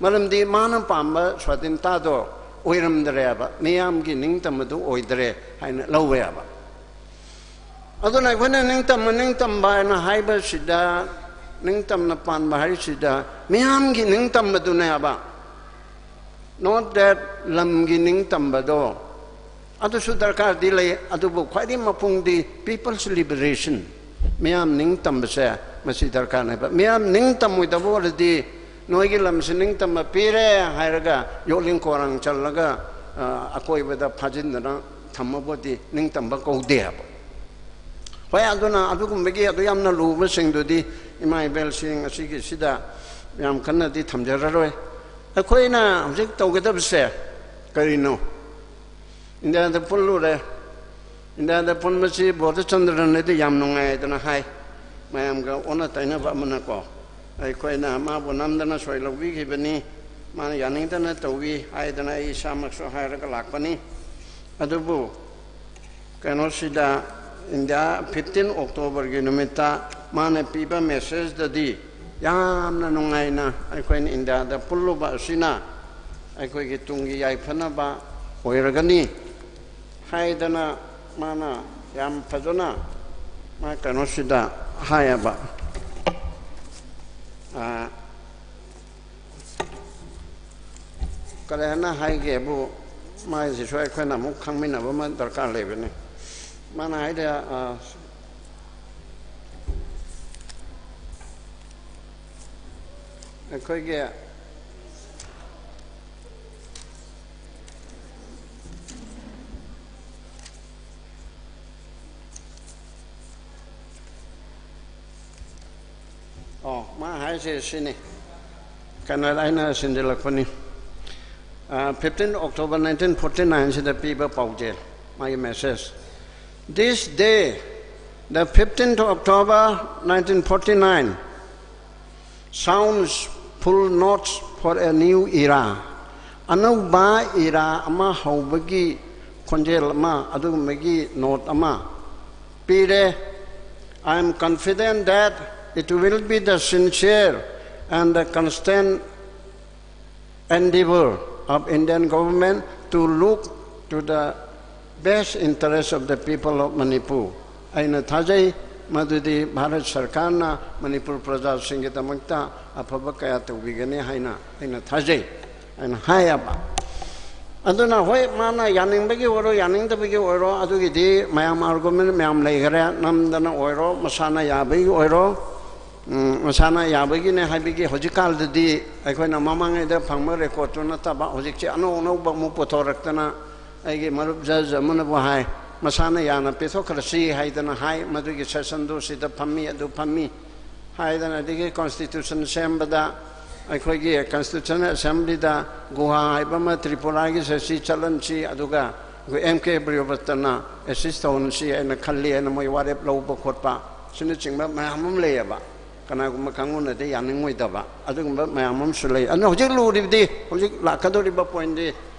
ꯃꯔꯝꯗꯤ ꯃꯥꯅ ꯄꯥꯝꯕ ꯁ꯭ꯋꯥꯙꯤꯟꯇꯥꯗꯣ ꯑꯣꯏꯔꯝꯗ꯭ꯔꯦꯕ, ꯃꯤꯌꯥꯝꯒꯤ ꯅꯤꯡꯇꯝꯕꯗꯨ ꯑꯣꯏꯗ꯭ꯔꯦ ꯍꯥꯏꯅ ꯂꯧꯋꯦꯕ꯫ ꯑꯗꯨꯅ ꯑꯩꯈꯣꯏꯅ ꯅꯤꯡꯇꯝꯕ, ꯅꯤꯡꯇꯝꯕ ꯍꯥꯏꯅ ꯍꯥꯏꯕꯁꯤꯗ, ꯅꯤꯡꯇꯝꯅ ꯄꯥꯟꯕ ꯍꯥꯏꯁꯤꯗ ꯃꯤꯌꯥꯝꯒꯤ ꯅꯤꯡꯇꯝꯕꯗꯨꯅꯦꯕ, not that ꯂꯝꯒꯤ ꯅꯤꯡꯇꯝꯕꯗꯣ꯫ ꯑꯗꯨꯁꯨ ꯗꯔꯀꯥꯔꯗꯤ ꯂꯩ, ꯑꯗꯨꯕꯨ ꯈ꯭ꯋꯥꯏꯗꯒꯤ ꯃꯄꯨꯡꯗꯤ people's liberation, ꯃꯤꯌꯥꯝ ꯅꯤꯡꯇꯝꯕꯁꯦ ꯃꯁꯤ ꯗꯔꯀꯥꯔꯅꯦꯕ꯫ ꯃꯤꯌꯥꯝ ꯅꯤꯡꯇꯝꯃꯣꯏꯗꯕ ꯑꯣꯏꯔꯗꯤ, ꯅꯣꯏꯒꯤ ꯂꯝꯁꯤ ꯅꯤꯡꯇꯝꯕ ꯄꯤꯔꯦ ꯍꯥꯏꯔꯒ ꯌꯣꯠꯂꯤꯡ ꯀꯣꯔꯥꯡ ꯆꯜꯂꯒ, ꯑ, ꯑꯀꯣꯏꯕꯗ ꯐꯥꯖꯤꯟꯗꯅ ꯊꯝꯃꯕꯨꯗꯤ ꯅꯤꯡꯇꯝꯕ ꯀꯧꯗꯦ ꯍꯥꯏꯕ꯫ ꯍꯣꯏ, ꯑꯗꯨꯅ ꯑꯗꯨꯒꯨꯝꯕꯒꯤ ꯑꯗꯨ ꯌꯥꯝꯅ ꯂꯨꯕꯁꯤꯡꯗꯨꯗꯤ ꯏꯃꯥ ꯏꯕꯦꯜꯁꯤꯡ ꯑꯁꯤꯒꯤꯁꯤꯗ ꯌꯥꯝ ꯀꯟꯅꯗꯤ ꯊꯝꯖꯔꯔꯣꯏ꯫ ꯑꯩꯈꯣꯏꯅ ꯍꯧꯖꯤꯛ ꯇꯧꯒꯗꯕꯁꯦ ꯀꯔꯤꯅꯣ? ꯏꯟꯗꯤꯌꯥꯗ ꯄꯨꯜꯂꯨꯔꯦ꯫ ꯏꯟꯗꯤꯌꯥꯗ ꯄꯨꯟꯕꯁꯤ ꯕꯣꯙꯆꯟꯗ꯭ꯔꯅꯗꯤ ꯌꯥꯝ ꯅꯨꯡꯉꯥꯏꯗꯅ ꯍꯥꯏ, ꯃꯌꯥꯝꯒ ꯑꯣꯟꯅ ꯇꯩꯅꯕ ꯑꯃꯅꯀꯣ꯫ ꯑꯩꯈꯣꯏꯅ ꯃꯥꯕꯨ ꯅꯝꯗꯅ ꯁꯣꯏ ꯂꯧꯕꯤꯈꯤꯕꯅꯤ, ꯃꯥꯅ ꯌꯥꯅꯤꯡꯗꯅ ꯇꯧꯏ ꯍꯥꯏꯗꯅ ꯑꯩ ꯏꯁꯥꯃꯛꯁꯨ ꯍꯥꯏꯔꯒ ꯂꯥꯛꯄꯅꯤ꯫ ꯑꯗꯨꯕꯨ ꯀꯩꯅꯣꯁꯤꯗ, ꯏꯟꯗꯤꯌꯥ, fifteen Octoberꯒꯤ ꯅꯨꯃꯤꯠꯇ ꯃꯥꯅ ꯄꯤꯕ messageꯇꯗꯤ ꯌꯥꯝꯅ ꯅꯨꯡꯉꯥꯏꯅ ꯑꯩꯈꯣꯏꯅ ꯏꯟꯗꯤꯌꯥꯗ ꯄꯨꯜꯂꯨꯕ ꯑꯁꯤꯅ ꯑꯩꯈꯣꯏꯒꯤ ꯇꯨꯡꯒꯤ ꯌꯥꯏꯐꯅꯕ ꯑꯣꯏꯔꯒꯅꯤ ꯍꯥꯏꯗꯅ ꯃꯥꯅ ꯌꯥꯝ ꯐꯖꯅ ꯃꯥ ꯀꯩꯅꯣꯁꯤꯗ ꯍꯥꯏꯌꯦꯕ꯫ ꯑꯥ, ꯀꯔꯤ ꯍꯥꯏꯅ ꯍꯥꯏꯒꯦꯕꯨ, ꯃꯥꯏꯁꯤꯁꯨ ꯑꯩꯈꯣꯏꯅ ꯑꯃꯨꯛ ꯈꯪꯃꯤꯟꯅꯕ ꯑꯃ ꯗꯔꯀꯥꯔ ꯂꯩꯕꯅꯤ꯫ ꯃꯥꯅ ꯍꯥꯏꯗ, ꯑꯥ, ꯑꯩꯈꯣꯏꯒꯤ ꯑꯣ, ꯃꯥ ꯍꯥꯏꯁꯦ ꯁꯤꯅꯤ꯫ ꯀꯩꯅꯣꯗ ꯑꯩꯅ ꯁꯤꯟꯖꯤꯜꯂꯛꯄꯅꯤ꯫ ꯑ, fifteen October nineteen forty nineꯁꯤꯗ ꯄꯤꯕ ꯄꯥꯎꯖꯦꯜ, ꯃꯥꯒꯤ message꯫ This day, the fifteenth October nineteen forty nine, sounds full notes for a new era. ꯑꯅꯧꯕ era ꯑꯃ ꯍꯧꯕꯒꯤ ꯈꯣꯟꯖꯦꯜ ꯑꯃ, ꯑꯗꯨꯒꯨꯝꯕꯒꯤ note ꯑꯃ ꯄꯤꯔꯦ꯫ I am confident that it will be the sincere and the constant endeavor of Indian government to look to the best interest of the people of Manipur. ꯑꯩꯅ ꯊꯥꯖꯩ ꯃꯗꯨꯗꯤ ꯚꯥꯔꯠ ꯁꯔꯀꯥꯔꯅ ꯃꯅꯤꯄꯨꯔ ꯄ꯭ꯔꯖꯥꯁꯤꯡꯒꯤꯗꯃꯛꯇ ꯑꯐꯕ ꯀꯌꯥ ꯇꯧꯕꯤꯒꯅꯤ ꯍꯥꯏꯅ ꯑꯩꯅ ꯊꯥꯖꯩ ꯍꯥꯏꯅ ꯍꯥꯏꯌꯦꯕ꯫ ꯑꯗꯨꯅ ꯍꯣꯏ, ꯃꯥꯅ ꯌꯥꯅꯤꯡꯕꯒꯤ ꯑꯣꯏꯔꯣ, ꯌꯥꯅꯤꯡꯗꯕꯒꯤ ꯑꯣꯏꯔꯣ, ꯑꯗꯨꯒꯤꯗꯤ ꯃꯌꯥꯝ ꯑꯥꯔꯒꯨꯃꯦꯟ ꯃꯌꯥꯝ ꯂꯩꯈꯔꯦ꯫ ꯅꯝꯗꯅ ꯑꯣꯏꯔꯣ, ꯃꯁꯥꯅ ꯌꯥꯕꯒꯤ ꯑꯣꯏꯔꯣ, ꯎꯝ, ꯃꯁꯥꯅ ꯌꯥꯕꯒꯤꯅꯦ ꯍꯥꯏꯕꯒꯤ ꯍꯧꯖꯤꯛꯀꯥꯜꯗꯗꯤ ꯑꯩꯈꯣꯏꯅ ꯃꯃꯥꯡꯉꯩꯗ ꯐꯪꯕ ꯔꯦꯀꯣꯔꯠꯇꯨ ꯅꯠꯇꯕ, ꯍꯧꯖꯤꯛꯁꯦ ꯑꯅꯧ ꯑꯅꯧꯕ ꯑꯃꯨꯛ ꯄꯨꯊꯣꯔꯛꯇꯅ, ꯑꯩꯒꯤ ꯃꯔꯨꯞ ꯖꯖ ꯑꯃꯅꯕꯨ ꯍꯥꯏ, ꯃꯁꯥꯅ ꯌꯥꯅ ꯄꯤꯊꯣꯛꯈ꯭ꯔꯁꯤ ꯍꯥꯏꯗꯅ ꯍꯥꯏ, ꯃꯗꯨꯒꯤ ꯁꯦꯁꯟꯗꯨ ꯁꯤꯗ ꯐꯝꯃꯤ, ꯑꯗꯨ ꯐꯝꯃꯤ ꯍꯥꯏꯗꯅ, ꯑꯗꯒꯤ ꯀꯣꯟꯁꯇꯤꯇ꯭ꯌꯨꯁꯟ ꯁꯦꯝꯕꯗ ꯑꯩꯈꯣꯏꯒꯤ ꯀꯟꯁꯇꯤꯇ꯭ꯌꯨꯁꯟ ꯑꯦꯁꯦꯝꯕ꯭ꯂꯤꯗ ꯒꯨꯍꯥ ꯍꯥꯏꯕ ꯑꯃ ꯇ꯭ꯔꯤꯄꯨꯔꯥꯒꯤꯁꯦ ꯁꯤ ꯆꯠꯍꯟꯁꯤ, ꯑꯗꯨꯒ ꯑꯩꯈꯣꯏ ꯑꯦꯝ ꯀꯦ ꯕ꯭ꯔꯤꯌꯣꯕꯠꯇꯅ ꯑꯦꯁꯤꯁ ꯇꯧꯍꯟꯁꯤ ꯍꯥꯏꯅ ꯈꯜꯂꯤ ꯍꯥꯏꯅ ꯃꯣꯏ ꯋꯥꯔꯦꯞ ꯂꯧꯕ ꯈꯣꯠꯄ ꯑꯁꯤꯅꯆꯤꯡꯕ ꯃꯌꯥꯝ ꯑꯃ ꯂꯩꯌꯦꯕ꯫ ꯀꯅꯥꯒꯨꯝꯕ ꯀꯥꯡꯕꯨꯅꯗꯤ ꯌꯥꯅꯤꯡꯉꯣꯏꯗꯕ ꯑꯗꯨꯒꯨꯝꯕ ꯃꯌꯥꯝ ꯑꯃꯁꯨ ꯂꯩ꯫ ꯑꯗꯨꯅ ꯍꯧꯖꯤꯛ ꯂꯨꯔꯤꯕꯗꯤ, ꯍꯧꯖꯤꯛ ꯂꯥꯛꯀꯗꯧꯔꯤꯕ ꯄꯣꯏꯟꯗꯤ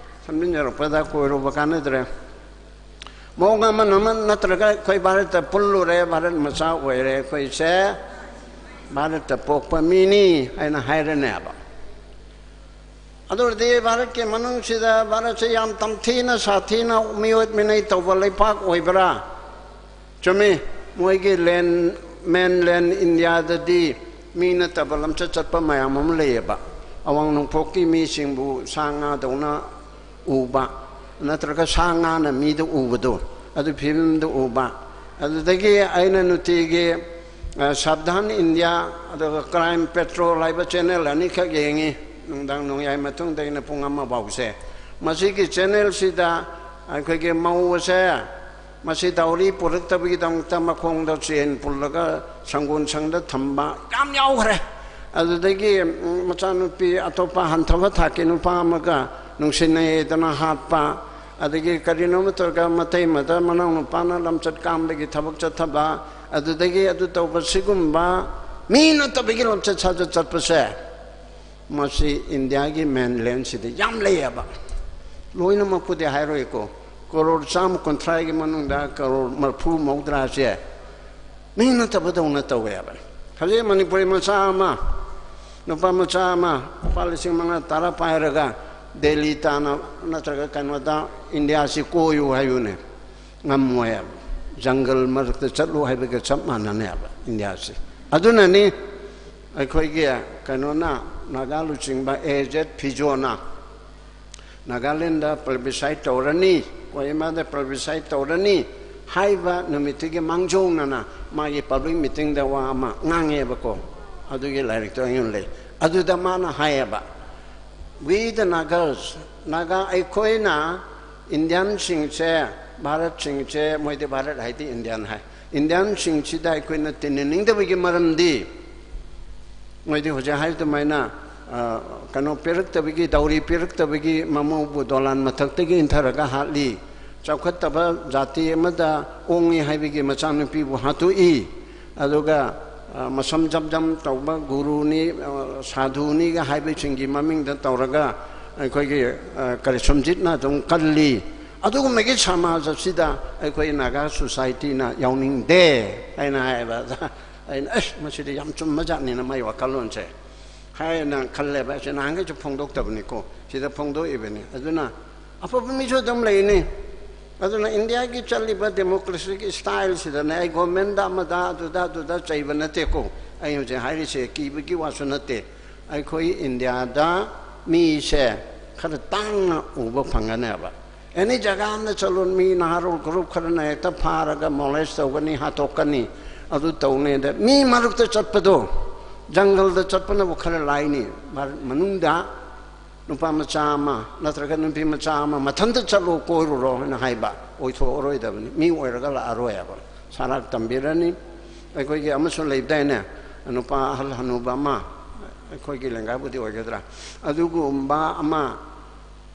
ꯁꯝꯖꯤꯟꯖꯔꯛꯄꯗ ꯀꯣꯏꯔꯨꯕ ꯀꯥꯟꯅꯗ꯭ꯔꯦ꯫ ꯃꯑꯣꯡ ꯑꯃꯅ ꯑꯃ ꯅꯠꯇ꯭ꯔꯒ ꯑꯩꯈꯣꯏ ꯚꯥꯔꯠꯇ ꯄꯨꯜꯂꯨꯔꯦ, ꯚꯥꯔꯠ ꯃꯆꯥ ꯑꯣꯏꯔꯦ, ꯑꯩꯈꯣꯏꯁꯦ ꯚꯥꯔꯠꯇ ꯄꯣꯛꯄ ꯃꯤꯅꯤ ꯍꯥꯏꯅ ꯍꯥꯏꯔꯅꯦꯕ꯫ ꯑꯗꯨ ꯑꯣꯏꯔꯗꯤ ꯚꯥꯔꯠꯀꯤ ꯃꯅꯨꯡꯁꯤꯗ ꯚꯥꯔꯠꯁꯦ ꯌꯥꯝ ꯇꯝꯊꯤꯅ ꯁꯥꯊꯤꯅ ꯃꯤꯑꯣꯠ ꯃꯤꯅꯩ ꯇꯧꯕ ꯂꯩꯄꯥꯛ ꯑꯣꯏꯕ꯭ꯔꯥ? ꯆꯨꯝꯃꯤ, ꯃꯣꯏꯒꯤ ꯂꯦꯟ, ꯃꯦꯟꯂꯦꯟ ꯏꯟꯗꯤꯌꯥꯗꯗꯤ ꯃꯤ ꯅꯠꯇꯕ ꯂꯝꯆꯠ ꯆꯠꯄ ꯃꯌꯥꯝ ꯑꯃ ꯂꯩꯌꯦꯕ꯫ ꯑꯋꯥꯡ ꯅꯣꯡꯄꯣꯛꯀꯤ ꯃꯤꯁꯤꯡꯕꯨ ꯁꯥ ꯉꯥꯗꯧꯅ ꯎꯕ, ꯅꯠꯇ꯭ꯔꯒ ꯁꯥ ꯉꯥꯅ ꯃꯤꯗ ꯎꯕꯗꯣ, ꯑꯗꯨ ꯐꯤꯕꯝꯗ ꯎꯕ꯫ ꯑꯗꯨꯗꯒꯤ ꯑꯩꯅ ꯅꯨꯡꯇꯤꯒꯤ, ꯑ, ꯁꯥꯕꯙꯥꯟ ꯏꯟꯗꯤꯌꯥ, ꯑꯗꯨꯒ ꯀ꯭ꯔꯥꯏꯝ ꯄꯦꯇ꯭ꯔꯣꯜ ꯍꯥꯏꯕ ꯆꯦꯅꯦꯜ ꯑꯅꯤꯈꯛ ꯌꯦꯡꯉꯤ, ꯅꯨꯡꯗꯥꯡ ꯅꯣꯡꯌꯥꯏ ꯃꯇꯨꯡꯗꯒꯤꯅ ꯄꯨꯡ ꯑꯃ ꯐꯥꯎꯁꯦ꯫ ꯃꯁꯤꯒꯤ ꯆꯦꯅꯦꯜꯁꯤꯗ ꯑꯩꯈꯣꯏꯒꯤ ꯃꯧ ꯑꯁꯦ, ꯃꯁꯤ ꯗꯥꯎꯔꯤ ꯄꯨꯔꯛꯇꯕꯒꯤꯗꯃꯛꯇ ꯃꯈꯣꯡꯗ ꯆꯦꯟ ꯄꯨꯜꯂꯒ ꯁꯪꯒꯣꯜ ꯁꯪꯗ ꯊꯝꯕ ꯌꯥꯝ ꯌꯥꯎꯈ꯭ꯔꯦ꯫ ꯑꯗꯨꯗꯒꯤ, ꯎꯝ, ꯃꯆꯥꯅꯨꯄꯤ ꯑꯇꯣꯞꯄ ꯍꯟꯊꯕ ꯊꯥꯛꯀꯤ ꯅꯨꯄꯥ ꯑꯃꯒ ꯅꯨꯡꯁꯤꯅꯩꯗꯅ ꯍꯥꯠꯄ, ꯑꯗꯒꯤ ꯀꯔꯤꯅꯣꯃ ꯇꯧꯔꯒ ꯃꯇꯩ ꯃꯗ ꯃꯅꯥꯎ ꯅꯨꯄꯥꯅ ꯂꯝꯆꯠ ꯀꯥꯝꯕꯒꯤ ꯊꯕꯛ ꯆꯠꯊꯕ, ꯑꯗꯨꯗꯒꯤ ꯑꯗꯨ ꯇꯧꯕ, ꯁꯤꯒꯨꯝꯕ ꯃꯤ ꯅꯠꯇꯕꯒꯤ ꯂꯝꯆꯠ ꯁꯥꯖꯠ ꯆꯠꯄꯁꯦ, ꯃꯁꯤ ꯏꯟꯗꯤꯌꯥꯒꯤ ꯃꯦꯟꯂꯦꯟꯁꯤꯗ ꯌꯥꯝ ꯂꯩꯌꯦꯕ꯫ ꯂꯣꯏꯅꯃꯛꯄꯨꯗꯤ ꯍꯥꯏꯔꯣꯏꯀꯣ, ꯀꯔꯣꯔ ꯆꯥꯝꯃ ꯀꯨꯟꯊ꯭ꯔꯥꯒꯤ ꯃꯅꯨꯡꯗ ꯀꯔꯣꯔ ꯃꯔꯐꯨ ꯃꯧꯗ꯭ꯔꯥꯁꯦ ꯃꯤ ꯅꯠꯇꯕꯗꯧꯅ ꯇꯧꯋꯦꯕ꯫ ꯍꯧꯖꯤꯛ ꯃꯅꯤꯄꯨꯔꯤ ꯃꯆꯥ ꯑꯃ, ꯅꯨꯄꯥ ꯃꯆꯥ ꯑꯃ ꯂꯨꯄꯥ ꯂꯤꯁꯤꯡ ꯃꯉꯥ ꯇꯔꯥ ꯄꯥꯏꯔꯒ ꯗꯦꯜꯂꯤ ꯇꯥꯅ ꯅꯠꯇ꯭ꯔꯒ ꯀꯩꯅꯣꯗ ꯏꯟꯗꯤꯌꯥꯁꯤ ꯀꯣꯏꯌꯨ ꯍꯥꯏꯌꯨꯅꯦ, ꯉꯝꯃꯣꯏꯕ꯫ ꯖꯪꯒꯜ ꯃꯔꯛꯇ ꯆꯠꯂꯨ ꯍꯥꯏꯕꯒ ꯆꯞ ꯃꯥꯟꯅꯅꯦꯕ ꯏꯟꯗꯤꯌꯥꯁꯤ꯫ ꯑꯗꯨꯅꯅꯤ ꯑꯩꯈꯣꯏꯒꯤ ꯀꯩꯅꯣꯅ, ꯅꯥꯒꯥ ꯂꯨꯆꯤꯡꯕ ꯑꯦ ꯖꯦꯠ ꯐꯤꯖꯣꯅ ꯅꯥꯒꯥꯂꯦꯟꯗ plebiscite ꯇꯧꯔꯅꯤ, ꯀꯣꯍꯤꯃꯥꯗ plebiscite ꯇꯧꯔꯅꯤ ꯍꯥꯏꯕ ꯅꯨꯃꯤꯠꯇꯨꯒꯤ ꯃꯥꯡꯖꯧꯅꯅ ꯃꯥꯒꯤ public meetingꯗ ꯋꯥ ꯑꯃ ꯉꯥꯡꯉꯦꯕꯀꯣ꯫ ꯑꯗꯨꯒꯤ ꯂꯥꯏꯔꯤꯛꯇꯣ ꯑꯩꯉꯣꯟꯗ ꯂꯩ꯫ ꯑꯗꯨꯗ ꯃꯥꯅ ꯍꯥꯏꯌꯦꯕ, "We the Nagas, ꯅꯥꯒꯥ ꯑꯩꯈꯣꯏꯅ ꯏꯟꯗꯤꯌꯟꯁꯤꯡꯁꯦ, ꯚꯥꯔꯠꯁꯤꯡꯁꯦ, ꯃꯣꯏꯗꯤ ꯚꯥꯔꯠ ꯍꯥꯏꯗꯤ ꯏꯟꯗꯤꯌꯟ ꯍꯥꯏ, ꯏꯟꯗꯤꯌꯟꯁꯤꯡꯁꯤꯗ ꯑꯩꯈꯣꯏꯅ ꯇꯤꯟꯅꯅꯤꯡꯗꯕꯒꯤ ꯃꯔꯝꯗꯤ ꯃꯣꯏꯗꯤ ꯍꯧꯖꯤꯛ ꯍꯥꯏ ꯑꯗꯨꯃꯥꯏꯅ, ꯑ, ꯀꯩꯅꯣ ꯄꯤꯔꯛꯇꯕꯒꯤ, ꯗꯥꯎꯔꯤ ꯄꯤꯔꯛꯇꯕꯒꯤ ꯃꯃꯧꯕꯨ ꯗꯣꯂꯥꯟ ꯃꯊꯛꯇꯒꯤ ꯏꯟꯊꯔꯒ ꯍꯥꯠꯂꯤ꯫ ꯆꯥꯎꯈꯠꯇꯕ ꯖꯥꯇꯤ ꯑꯃꯗ ꯑꯣꯡꯉꯤ ꯍꯥꯏꯕꯒꯤ ꯃꯆꯥꯅꯨꯄꯤꯕꯨ ꯍꯥꯠꯇꯣꯛꯏ꯫ ꯑꯗꯨꯒ, ꯑ, ꯃꯁꯝ ꯖꯝ ꯖꯝ ꯇꯧꯕ ꯒꯨꯔꯨꯅꯤ, ꯑ, ꯁꯥꯙꯨꯅꯤꯒ ꯍꯥꯏꯕꯁꯤꯡꯒꯤ ꯃꯃꯤꯡꯗ ꯇꯧꯔꯒ ꯑꯩꯈꯣꯏꯒꯤ, ꯑ, ꯀꯔꯤ, ꯁꯨꯝꯖꯤꯠꯅ ꯑꯗꯨꯝ ꯀꯜꯂꯤ꯫ ꯑꯗꯨꯒꯨꯝꯕꯒꯤ ꯁꯃꯥꯖ ꯑꯁꯤꯗ ꯑꯩꯈꯣꯏ ꯅꯥꯒꯥ societyꯅ ꯌꯥꯎꯅꯤꯡꯗꯦ" ꯍꯥꯏꯅ ꯍꯥꯏꯌꯦꯕ꯫ ꯑꯩꯅ, "ꯑꯁ, ꯃꯁꯤꯗꯤ ꯌꯥꯝ ꯆꯨꯝꯕ ꯖꯥꯠꯅꯤꯅ ꯃꯥꯏ ꯋꯥꯈꯜꯂꯣꯟꯁꯦ" ꯍꯥꯏꯅ ꯈꯜꯂꯦꯕ꯫ ꯑꯩꯁꯦ ꯅꯍꯥꯟꯈꯩꯁꯨ ꯐꯣꯡꯗꯣꯛꯇꯕꯅꯤꯀꯣ, ꯁꯤꯗ ꯐꯣꯡꯗꯣꯛꯏꯕꯅꯤ꯫ ꯑꯗꯨꯅ ꯑꯐꯕ ꯃꯤꯁꯨ ꯑꯗꯨꯝ ꯂꯩꯅꯤ꯫ ꯑꯗꯨꯅ ꯏꯟꯗꯤꯌꯥꯒꯤ ꯆꯠꯂꯤꯕ democracyꯒꯤ styleꯁꯤꯗꯅꯦ, ꯑꯩ governmentꯗ ꯑꯃꯗ ꯑꯗꯨꯗ ꯑꯗꯨꯗ ꯆꯩꯕ ꯅꯠꯇꯦꯀꯣ꯫ ꯑꯩ ꯍꯧꯖꯤꯛ ꯍꯥꯏꯔꯤꯁꯦ ꯀꯤꯕꯒꯤ ꯋꯥꯁꯨ ꯅꯠꯇꯦ꯫ ꯑꯩꯈꯣꯏ ꯏꯟꯗꯤꯌꯥꯗ ꯃꯤꯁꯦ ꯈꯔ ꯇꯥꯡꯅ ꯎꯕ ꯐꯪꯒꯅꯦꯕ꯫ Any ꯖꯒꯥ ꯑꯃꯗ ꯆꯠꯂꯨ, ꯃꯤ ꯅꯍꯥꯔꯣꯜ group ꯈꯔꯅ ꯍꯦꯛꯇ ꯐꯥꯔꯒ molest ꯇꯧꯒꯅꯤ, ꯍꯥꯠꯇꯣꯛꯀꯅꯤ, ꯑꯗꯨ ꯇꯧꯅꯤ꯫ ꯑꯗ ꯃꯤ ꯃꯔꯛꯇ ꯆꯠꯄꯗꯣ, ꯖꯪꯒꯜꯗ ꯆꯠꯄꯅꯕꯨ ꯈꯔ ꯂꯥꯏꯅꯤ꯫ ꯚꯥꯔꯠ ꯃꯅꯨꯡꯗ ꯅꯨꯄꯥ ꯃꯆꯥ ꯑꯃ ꯅꯠꯇ꯭ꯔꯒ ꯅꯨꯄꯤ ꯃꯆꯥ ꯑꯃ ꯃꯊꯟꯇ ꯆꯠꯂꯣ, ꯀꯣꯏꯔꯨꯔꯣ ꯍꯥꯏꯅ ꯍꯥꯏꯕ ꯑꯣꯏꯊꯣꯛꯑꯔꯣꯏꯗꯕꯅꯤ, ꯃꯤ ꯑꯣꯏꯔꯒ ꯂꯥꯛꯑꯔꯣꯏ ꯍꯥꯏꯕ꯫ ꯁꯔꯥꯛ ꯇꯝꯕꯤꯔꯅꯤ꯫ ꯑꯩꯈꯣꯏꯒꯤ ꯑꯃꯁꯨ ꯂꯩꯕꯗꯥꯏꯅꯦ, ꯅꯨꯄꯥ ꯑꯍꯜ ꯍꯅꯨꯕ ꯑꯃ, ꯑꯩꯈꯣꯏꯒꯤ ꯂꯦꯡꯒꯥꯕꯨꯗꯤ ꯑꯣꯏꯒꯗ꯭ꯔꯥ, ꯑꯗꯨꯒꯨꯝꯕ ꯑꯃ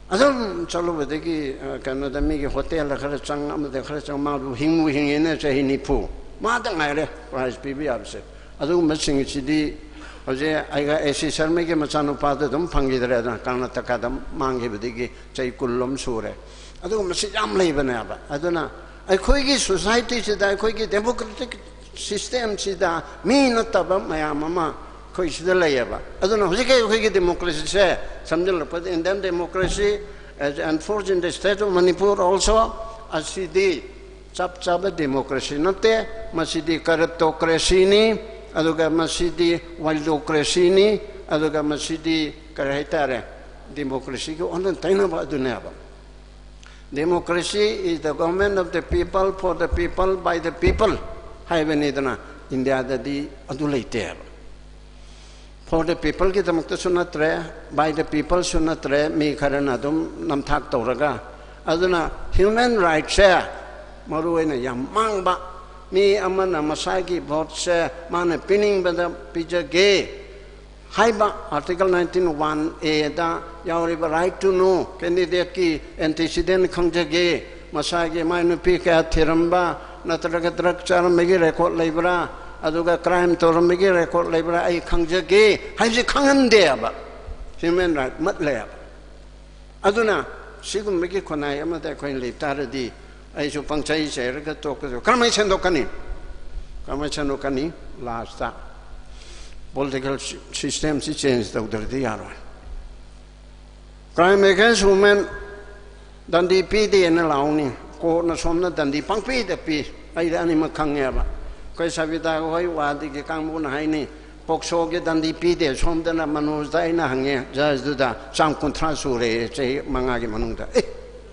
ꯑꯗꯨꯝ ꯆꯠꯂꯨꯕꯗꯒꯤ, ꯑ, ꯀꯩꯅꯣꯗ ꯃꯤꯒꯤ ꯍꯣꯇꯦꯜꯗ ꯈꯔ ꯆꯪ, ꯑꯃꯗ ꯈꯔ ꯆꯪ, ꯃꯥꯕꯨ ꯍꯤꯡꯕꯨ ꯍꯤꯡꯉꯦꯅ ꯆꯍꯤ ꯅꯤꯐꯨ, ꯃꯥꯗ ꯉꯥꯏꯔꯦ prize ꯄꯤꯕ ꯌꯥꯕꯁꯦ꯫ ꯑꯗꯨꯒꯨꯝꯕꯁꯤꯡꯁꯤꯗꯤ ꯍꯧꯖꯤꯛ ꯑꯩꯒ ꯑꯦ ꯁꯤ ꯁꯔꯃꯒꯤ ꯃꯆꯥꯅꯨꯄꯥꯗ ꯑꯗꯨꯝ ꯐꯪꯈꯤꯗ꯭ꯔꯦ, ꯑꯗꯨꯅ ꯀꯔꯅꯥꯇꯀꯥꯗ ꯃꯥꯡꯈꯤꯕꯗꯒꯤ ꯆꯍꯤ ꯀꯨꯟ ꯂꯣꯝ ꯁꯨꯔꯦ꯫ ꯑꯗꯨꯒꯨꯝꯕꯁꯤ ꯌꯥꯝ ꯂꯩꯕꯅꯦꯕ꯫ ꯑꯗꯨꯅ ꯑꯩꯈꯣꯏꯒꯤ societyꯁꯤꯗ, ꯑꯩꯈꯣꯏꯒꯤ democratic systemꯁꯤꯗ ꯃꯤ ꯅꯠꯇꯕ ꯃꯌꯥꯝ ꯑꯃ ꯑꯩꯈꯣꯏ ꯁꯤꯗ ꯂꯩꯌꯦꯕ꯫ ꯑꯗꯨꯅ ꯍꯧꯖꯤꯛꯀꯤ ꯑꯩꯈꯣꯏꯒꯤ ꯗꯦꯃꯣꯀ꯭ꯔꯦꯁꯤꯁꯦ ꯁꯝꯖꯤꯜꯂꯛꯄꯗ, Indian democracy as enforced in the state of Manipur also, ꯑꯁꯤꯗꯤ ꯆꯞ ꯆꯥꯕ ꯗꯦꯃꯣꯀ꯭ꯔꯦꯁꯤ ꯅꯠꯇꯦ꯫ ꯃꯁꯤꯗꯤ ꯀꯔꯞꯇꯣꯀ꯭ꯔꯦꯁꯤꯅꯤ, ꯑꯗꯨꯒ ꯃꯁꯤꯗꯤ ꯋꯥꯏꯜꯗꯣꯀ꯭ꯔꯦꯁꯤꯅꯤ, ꯑꯗꯨꯒ ꯃꯁꯤꯗꯤ ꯀꯔꯤ ꯍꯥꯏꯇꯥꯔꯦ, ꯗꯦꯃꯣꯀ꯭ꯔꯦꯁꯤꯒꯤ ꯑꯣꯟꯅ ꯇꯩꯅꯕ ꯑꯗꯨꯅꯦꯕ꯫ Democracy is the government of the people, for the people, by the people ꯍꯥꯏꯕꯅꯤꯗꯅ꯫ ꯏꯟꯗꯤꯌꯥꯗꯗꯤ ꯑꯗꯨ ꯂꯩꯇꯦꯕ꯫ For the peopleꯒꯤꯗꯃꯛꯇꯁꯨ ꯅꯠꯇ꯭ꯔꯦ, by the peopleꯁꯨ ꯅꯠꯇ꯭ꯔꯦ, ꯃꯤ ꯈꯔꯅ ꯑꯗꯨꯝ ꯅꯝꯊꯥꯛ ꯇꯧꯔꯒ꯫ ꯑꯗꯨꯅ human rightꯁꯦ ꯃꯔꯨ ꯑꯣꯏꯅ ꯌꯥꯝ ꯃꯥꯡꯕ, ꯃꯤ ꯑꯃꯅ ꯃꯁꯥꯒꯤ voteꯁꯦ ꯃꯥꯅ ꯄꯤꯅꯤꯡꯕꯗ ꯄꯤꯖꯒꯦ ꯍꯥꯏꯕ Article nineteen one Aꯗ ꯌꯥꯎꯔꯤꯕ right to know, candidateꯀꯤ antecedent ꯈꯪꯖꯒꯦ, ꯃꯁꯥꯒꯤ ꯃꯥꯏ ꯅꯨꯄꯤ ꯀꯌꯥ ꯊꯤꯔꯝꯕ, ꯅꯠꯇ꯭ꯔꯒ drug ꯆꯥꯔꯝꯕꯒꯤ record ꯂꯩꯕ꯭ꯔꯥ, ꯑꯗꯨꯒ crime ꯇꯧꯔꯝꯕꯒꯤ record ꯂꯩꯕ꯭ꯔꯥ, ꯑꯩ ꯈꯪꯖꯒꯦ ꯍꯥꯏꯕꯁꯤ ꯈꯪꯍꯟꯗꯦꯕ꯫ Human right ꯃꯠꯂꯦꯕ꯫ ꯑꯗꯨꯅ ꯁꯤꯒꯨꯝꯕꯒꯤ ꯈꯨꯟꯅꯥꯏ ꯑꯃꯗ ꯑꯩꯈꯣꯏꯅ ꯂꯩꯕ ꯇꯥꯔꯗꯤ, ꯑꯩꯁꯨ ꯄꯪꯆꯩ ꯆꯩꯔꯒ ꯇꯣꯛꯀꯗꯕ꯫ ꯀꯔꯝꯍꯥꯏꯅ ꯁꯦꯝꯗꯣꯛꯀꯅꯤ? ꯀꯔꯝꯍꯥꯏꯅ ꯁꯦꯝꯗꯣꯛꯀꯅꯤ? Lastꯇ political systemꯁꯤ change ꯇꯧꯗ꯭ꯔꯗꯤ ꯌꯥꯔꯣꯏ꯫ Crime against women ꯗꯟꯗꯤ ꯄꯤꯗꯦꯅ ꯂꯥꯎꯅꯤ, courtꯅ ꯁꯣꯝꯅ ꯗꯟꯗꯤ ꯄꯪꯄꯤꯗ ꯄꯤ꯫ ꯑꯩꯗꯤ ꯑꯅꯤꯃꯛ ꯈꯪꯉꯦꯕ꯫ ꯑꯩꯈꯣꯏ ꯁꯕꯤꯇꯥ ꯍꯣꯏ ꯋꯥꯗꯤꯒꯤ ꯀꯥꯡꯕꯨꯅ ꯍꯥꯏꯅꯤ, "POCSOꯒꯤ ꯗꯟꯗꯤ ꯄꯤꯗꯦ"꯫ ꯁꯣꯝꯗꯅ ꯃꯅꯣꯖꯇ ꯑꯩꯅ ꯍꯪꯉꯦ, judgeꯗꯨꯗ, "ꯆꯥꯝ ꯀꯨꯟꯊ꯭ꯔꯥ ꯁꯨꯔꯦ ꯆꯍꯤ ꯃꯉꯥꯒꯤ ꯃꯅꯨꯡꯗ"꯫ ꯑꯦ,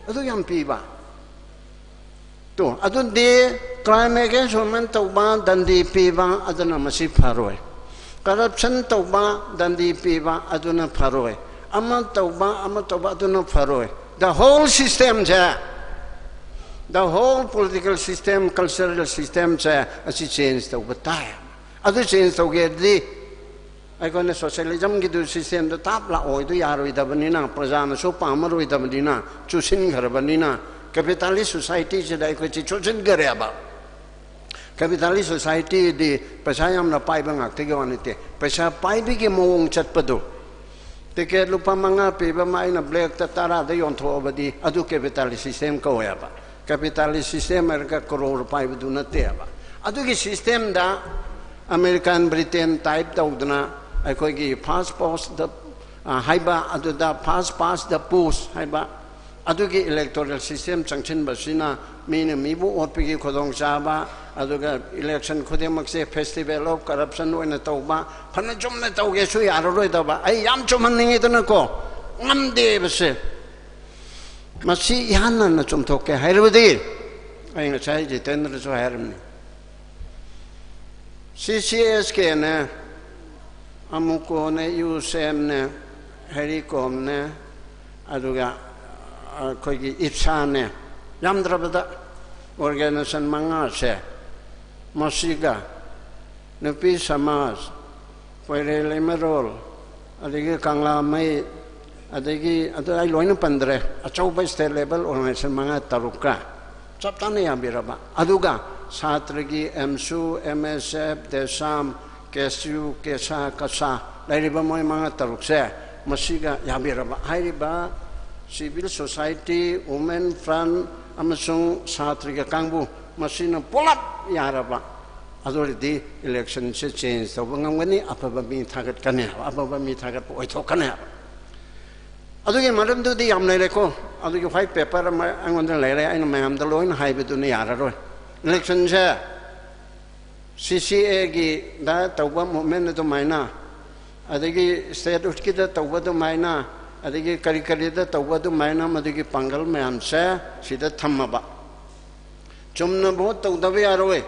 ꯑꯗꯨ ꯌꯥꯝ ꯄꯤꯕ꯫ ꯇꯣ, ꯑꯗꯨꯗꯤ crime against women ꯇꯧꯕ, ꯗꯟꯗꯤ ꯄꯤꯕ, ꯑꯗꯨꯅ ꯃꯁꯤ ꯐꯔꯣꯏ꯫ Corruption ꯇꯧꯕ, ꯗꯟꯗꯤ ꯄꯤꯕ, ꯑꯗꯨꯅ ꯐꯔꯣꯏ꯫ ꯑꯃ ꯇꯧꯕ, ꯑꯃ ꯇꯧꯕ, ꯑꯗꯨꯅ ꯐꯔꯣꯏ꯫ The whole systemꯁꯦ, the whole political system, cultural systemꯁꯦ ꯑꯁꯤ change ꯇꯧꯕ ꯇꯥꯏ꯫ ꯑꯗꯨ change ꯇꯧꯒꯦꯗꯤ ꯑꯩꯈꯣꯏꯅ socialismꯒꯤꯗꯨ systemꯗꯨ ꯇꯥꯞ ꯂꯥꯛꯑꯣꯏꯗꯨ ꯌꯥꯔꯣꯏꯗꯕꯅꯤꯅ, ꯄ꯭ꯔꯖꯥꯅꯁꯨ ꯄꯥꯝꯃꯔꯣꯏꯗꯕꯅꯤꯅ, ꯆꯨꯁꯤꯟꯈ꯭ꯔꯕꯅꯤꯅ, capitalist societyꯁꯤꯗ ꯑꯩꯈꯣꯏꯁꯤ ꯆꯨꯁꯤꯟꯈꯔꯦꯕ꯫ Capitalist societyꯗꯤ ꯄꯩꯁꯥ ꯌꯥꯝꯅ ꯄꯥꯏꯕ ꯉꯥꯛꯇꯒꯤ ꯋꯥ ꯅꯠꯇꯦ, ꯄꯩꯁꯥ ꯄꯥꯏꯕꯒꯤ ꯃꯑꯣꯡ ꯆꯠꯄꯗꯨ꯫ Ticket ꯂꯨꯄꯥ ꯃꯉꯥ ꯄꯤꯕ ꯑꯃ ꯑꯩꯅ blackꯇ ꯇꯔꯥꯗ ꯌꯣꯟꯊꯣꯛꯑꯕꯗꯤ ꯑꯗꯨ capitalist system ꯀꯧꯋꯦꯕ꯫ Capitalist system ꯍꯥꯏꯔꯒ crore ꯄꯥꯏꯕꯗꯨ ꯅꯠꯇꯦꯕ꯫ ꯑꯗꯨꯒꯤ systemꯗ ꯑꯃꯦꯔꯤꯀꯥꯟ ꯕ꯭ꯔꯤꯇꯦꯟ ꯇꯥꯏꯞ ꯇꯧꯗꯅ ꯑꯩꯈꯣꯏꯒꯤ first past the, ꯑ, ꯍꯥꯏꯕ, ꯑꯗꯨꯗ first past the post ꯍꯥꯏꯕ, ꯑꯗꯨꯒꯤ ꯏꯂꯦꯛꯇꯣꯔꯦꯜ ꯁꯤꯁꯇꯦꯝ ꯆꯪꯁꯤꯟꯕꯁꯤꯅ ꯃꯤꯅ ꯃꯤꯕꯨ ꯑꯣꯠꯄꯒꯤ ꯈꯨꯗꯣꯡꯆꯥꯕ, ꯑꯗꯨꯒ ꯏꯂꯦꯛꯁꯟ ꯈꯨꯗꯤꯡꯃꯛꯁꯦ festival of corruption ꯑꯣꯏꯅ ꯇꯧꯕ, ꯐꯅ ꯆꯨꯝꯅ ꯇꯧꯒꯦꯁꯨ ꯌꯥꯔꯔꯣꯏꯗꯕ꯫ ꯑꯩ ꯌꯥꯝ ꯆꯨꯝꯍꯟꯅꯤꯡꯉꯤꯗꯅꯀꯣ, ꯉꯝꯗꯦꯕꯁꯦ꯫ ꯃꯁꯤ ꯏꯍꯥꯟ ꯍꯥꯟꯅ ꯆꯨꯝꯊꯣꯛꯀꯦ ꯍꯥꯏꯔꯕꯗꯤ, ꯑꯩ ꯉꯁꯥꯏ ꯖꯤꯇꯦꯟꯗ꯭ꯔꯁꯨ ꯍꯥꯏꯔꯝꯅꯤ, ꯁꯤ ꯁꯤ ꯑꯦꯁ ꯀꯦꯅꯦ, ꯑꯃꯨꯀꯣꯅꯦ, ꯌꯨ ꯁꯦꯝꯅꯦ, ꯍꯦꯔꯤꯀꯣꯝꯅꯦ, ꯑꯗꯨꯒ ꯑꯩꯈꯣꯏꯒꯤ ꯏꯞꯁꯥꯅꯦ, ꯌꯥꯝꯗ꯭ꯔꯕꯗ ꯑꯣꯔꯒꯦꯅꯥꯏꯖꯦꯁꯟ ꯃꯉꯥꯁꯦ, ꯃꯁꯤꯒ ꯅꯨꯄꯤ ꯁꯃꯥꯖ, ꯀꯣꯏꯔꯦ ꯂꯩꯃꯔꯣꯜ, ꯑꯗꯒꯤ ꯀꯪꯂꯥꯃꯩ, ꯑꯗꯒꯤ ꯑꯗꯨ ꯑꯩ ꯂꯣꯏꯅ ꯄꯟꯗ꯭ꯔꯦ, ꯑꯆꯧꯕ state level organization ꯃꯉꯥ ꯇꯔꯨꯛꯀ ꯆꯞ ꯆꯥꯅ ꯌꯥꯕꯤꯔꯕ, ꯑꯗꯨꯒ ꯁꯥꯇ꯭ꯔꯒꯤ ꯑꯦꯝꯁꯨ, ꯑꯦꯝ ꯑꯦꯁ ꯑꯦꯐ, ꯗꯦꯁꯥꯝ, ꯀꯦ ꯑꯦꯁ ꯌꯨ, ꯀꯦꯁꯥ, ꯀꯁꯥ ꯂꯩꯔꯤꯕ ꯃꯣꯏ ꯃꯉꯥ ꯇꯔꯨꯛꯁꯦ ꯃꯁꯤꯒ ꯌꯥꯕꯤꯔꯕ, ꯍꯥꯏꯔꯤꯕ civil society, women front ꯑꯃꯁꯨꯡ ꯁꯥꯇ꯭ꯔꯒꯤ ꯀꯥꯡꯕꯨ, ꯃꯁꯤꯅ ꯄꯨꯂꯞ ꯌꯥꯔꯕ, ꯑꯗꯨ ꯑꯣꯏꯔꯗꯤ ꯏꯂꯦꯛꯁꯟꯁꯦ ꯆꯦꯟꯖ ꯇꯧꯕ ꯉꯝꯒꯅꯤ, ꯑꯐꯕ ꯃꯤ ꯊꯥꯒꯠꯀꯅꯤ ꯍꯥꯏꯕ, ꯑꯐꯕ ꯃꯤ ꯊꯥꯒꯠꯄ ꯑꯣꯏꯊꯣꯛꯀꯅꯤ ꯍꯥꯏꯕ꯫ ꯑꯗꯨꯒꯤ ꯃꯔꯝꯗꯨꯗꯤ ꯌꯥꯝ ꯂꯩꯔꯦꯀꯣ꯫ ꯑꯗꯨꯒꯤ ꯋꯥꯏꯠ ꯄꯦꯄꯔ ꯑꯃ ꯑꯩꯉꯣꯟꯗ ꯂꯩꯔꯦ, ꯑꯩꯅ ꯃꯌꯥꯝꯗ ꯂꯣꯏꯅ ꯍꯥꯏꯕꯗꯨꯅ ꯌꯥꯔꯔꯣꯏ꯫ ꯏꯂꯦꯛꯁꯟꯁꯦ ꯁꯤ ꯁꯤ ꯑꯦꯒꯤꯗ ꯇꯧꯕ ꯃꯨꯞꯃꯦꯟ ꯑꯗꯨꯃꯥꯏꯅ, ꯑꯗꯒꯤ ꯁ꯭ꯇꯦꯠꯍꯨꯗꯀꯤꯗ ꯇꯧꯕ ꯑꯗꯨꯃꯥꯏꯅ, ꯑꯗꯒꯤ ꯀꯔꯤ ꯀꯔꯤꯗ ꯇꯧꯕ ꯑꯗꯨꯃꯥꯏꯅ, ꯃꯗꯨꯒꯤ ꯄꯥꯡꯒꯜ ꯃꯌꯥꯝꯁꯦ ꯁꯤꯗ ꯊꯝꯃꯕ꯫ ꯆꯨꯝꯅ ꯚꯣꯠ ꯇꯧꯗꯕ ꯌꯥꯔꯣꯏ꯫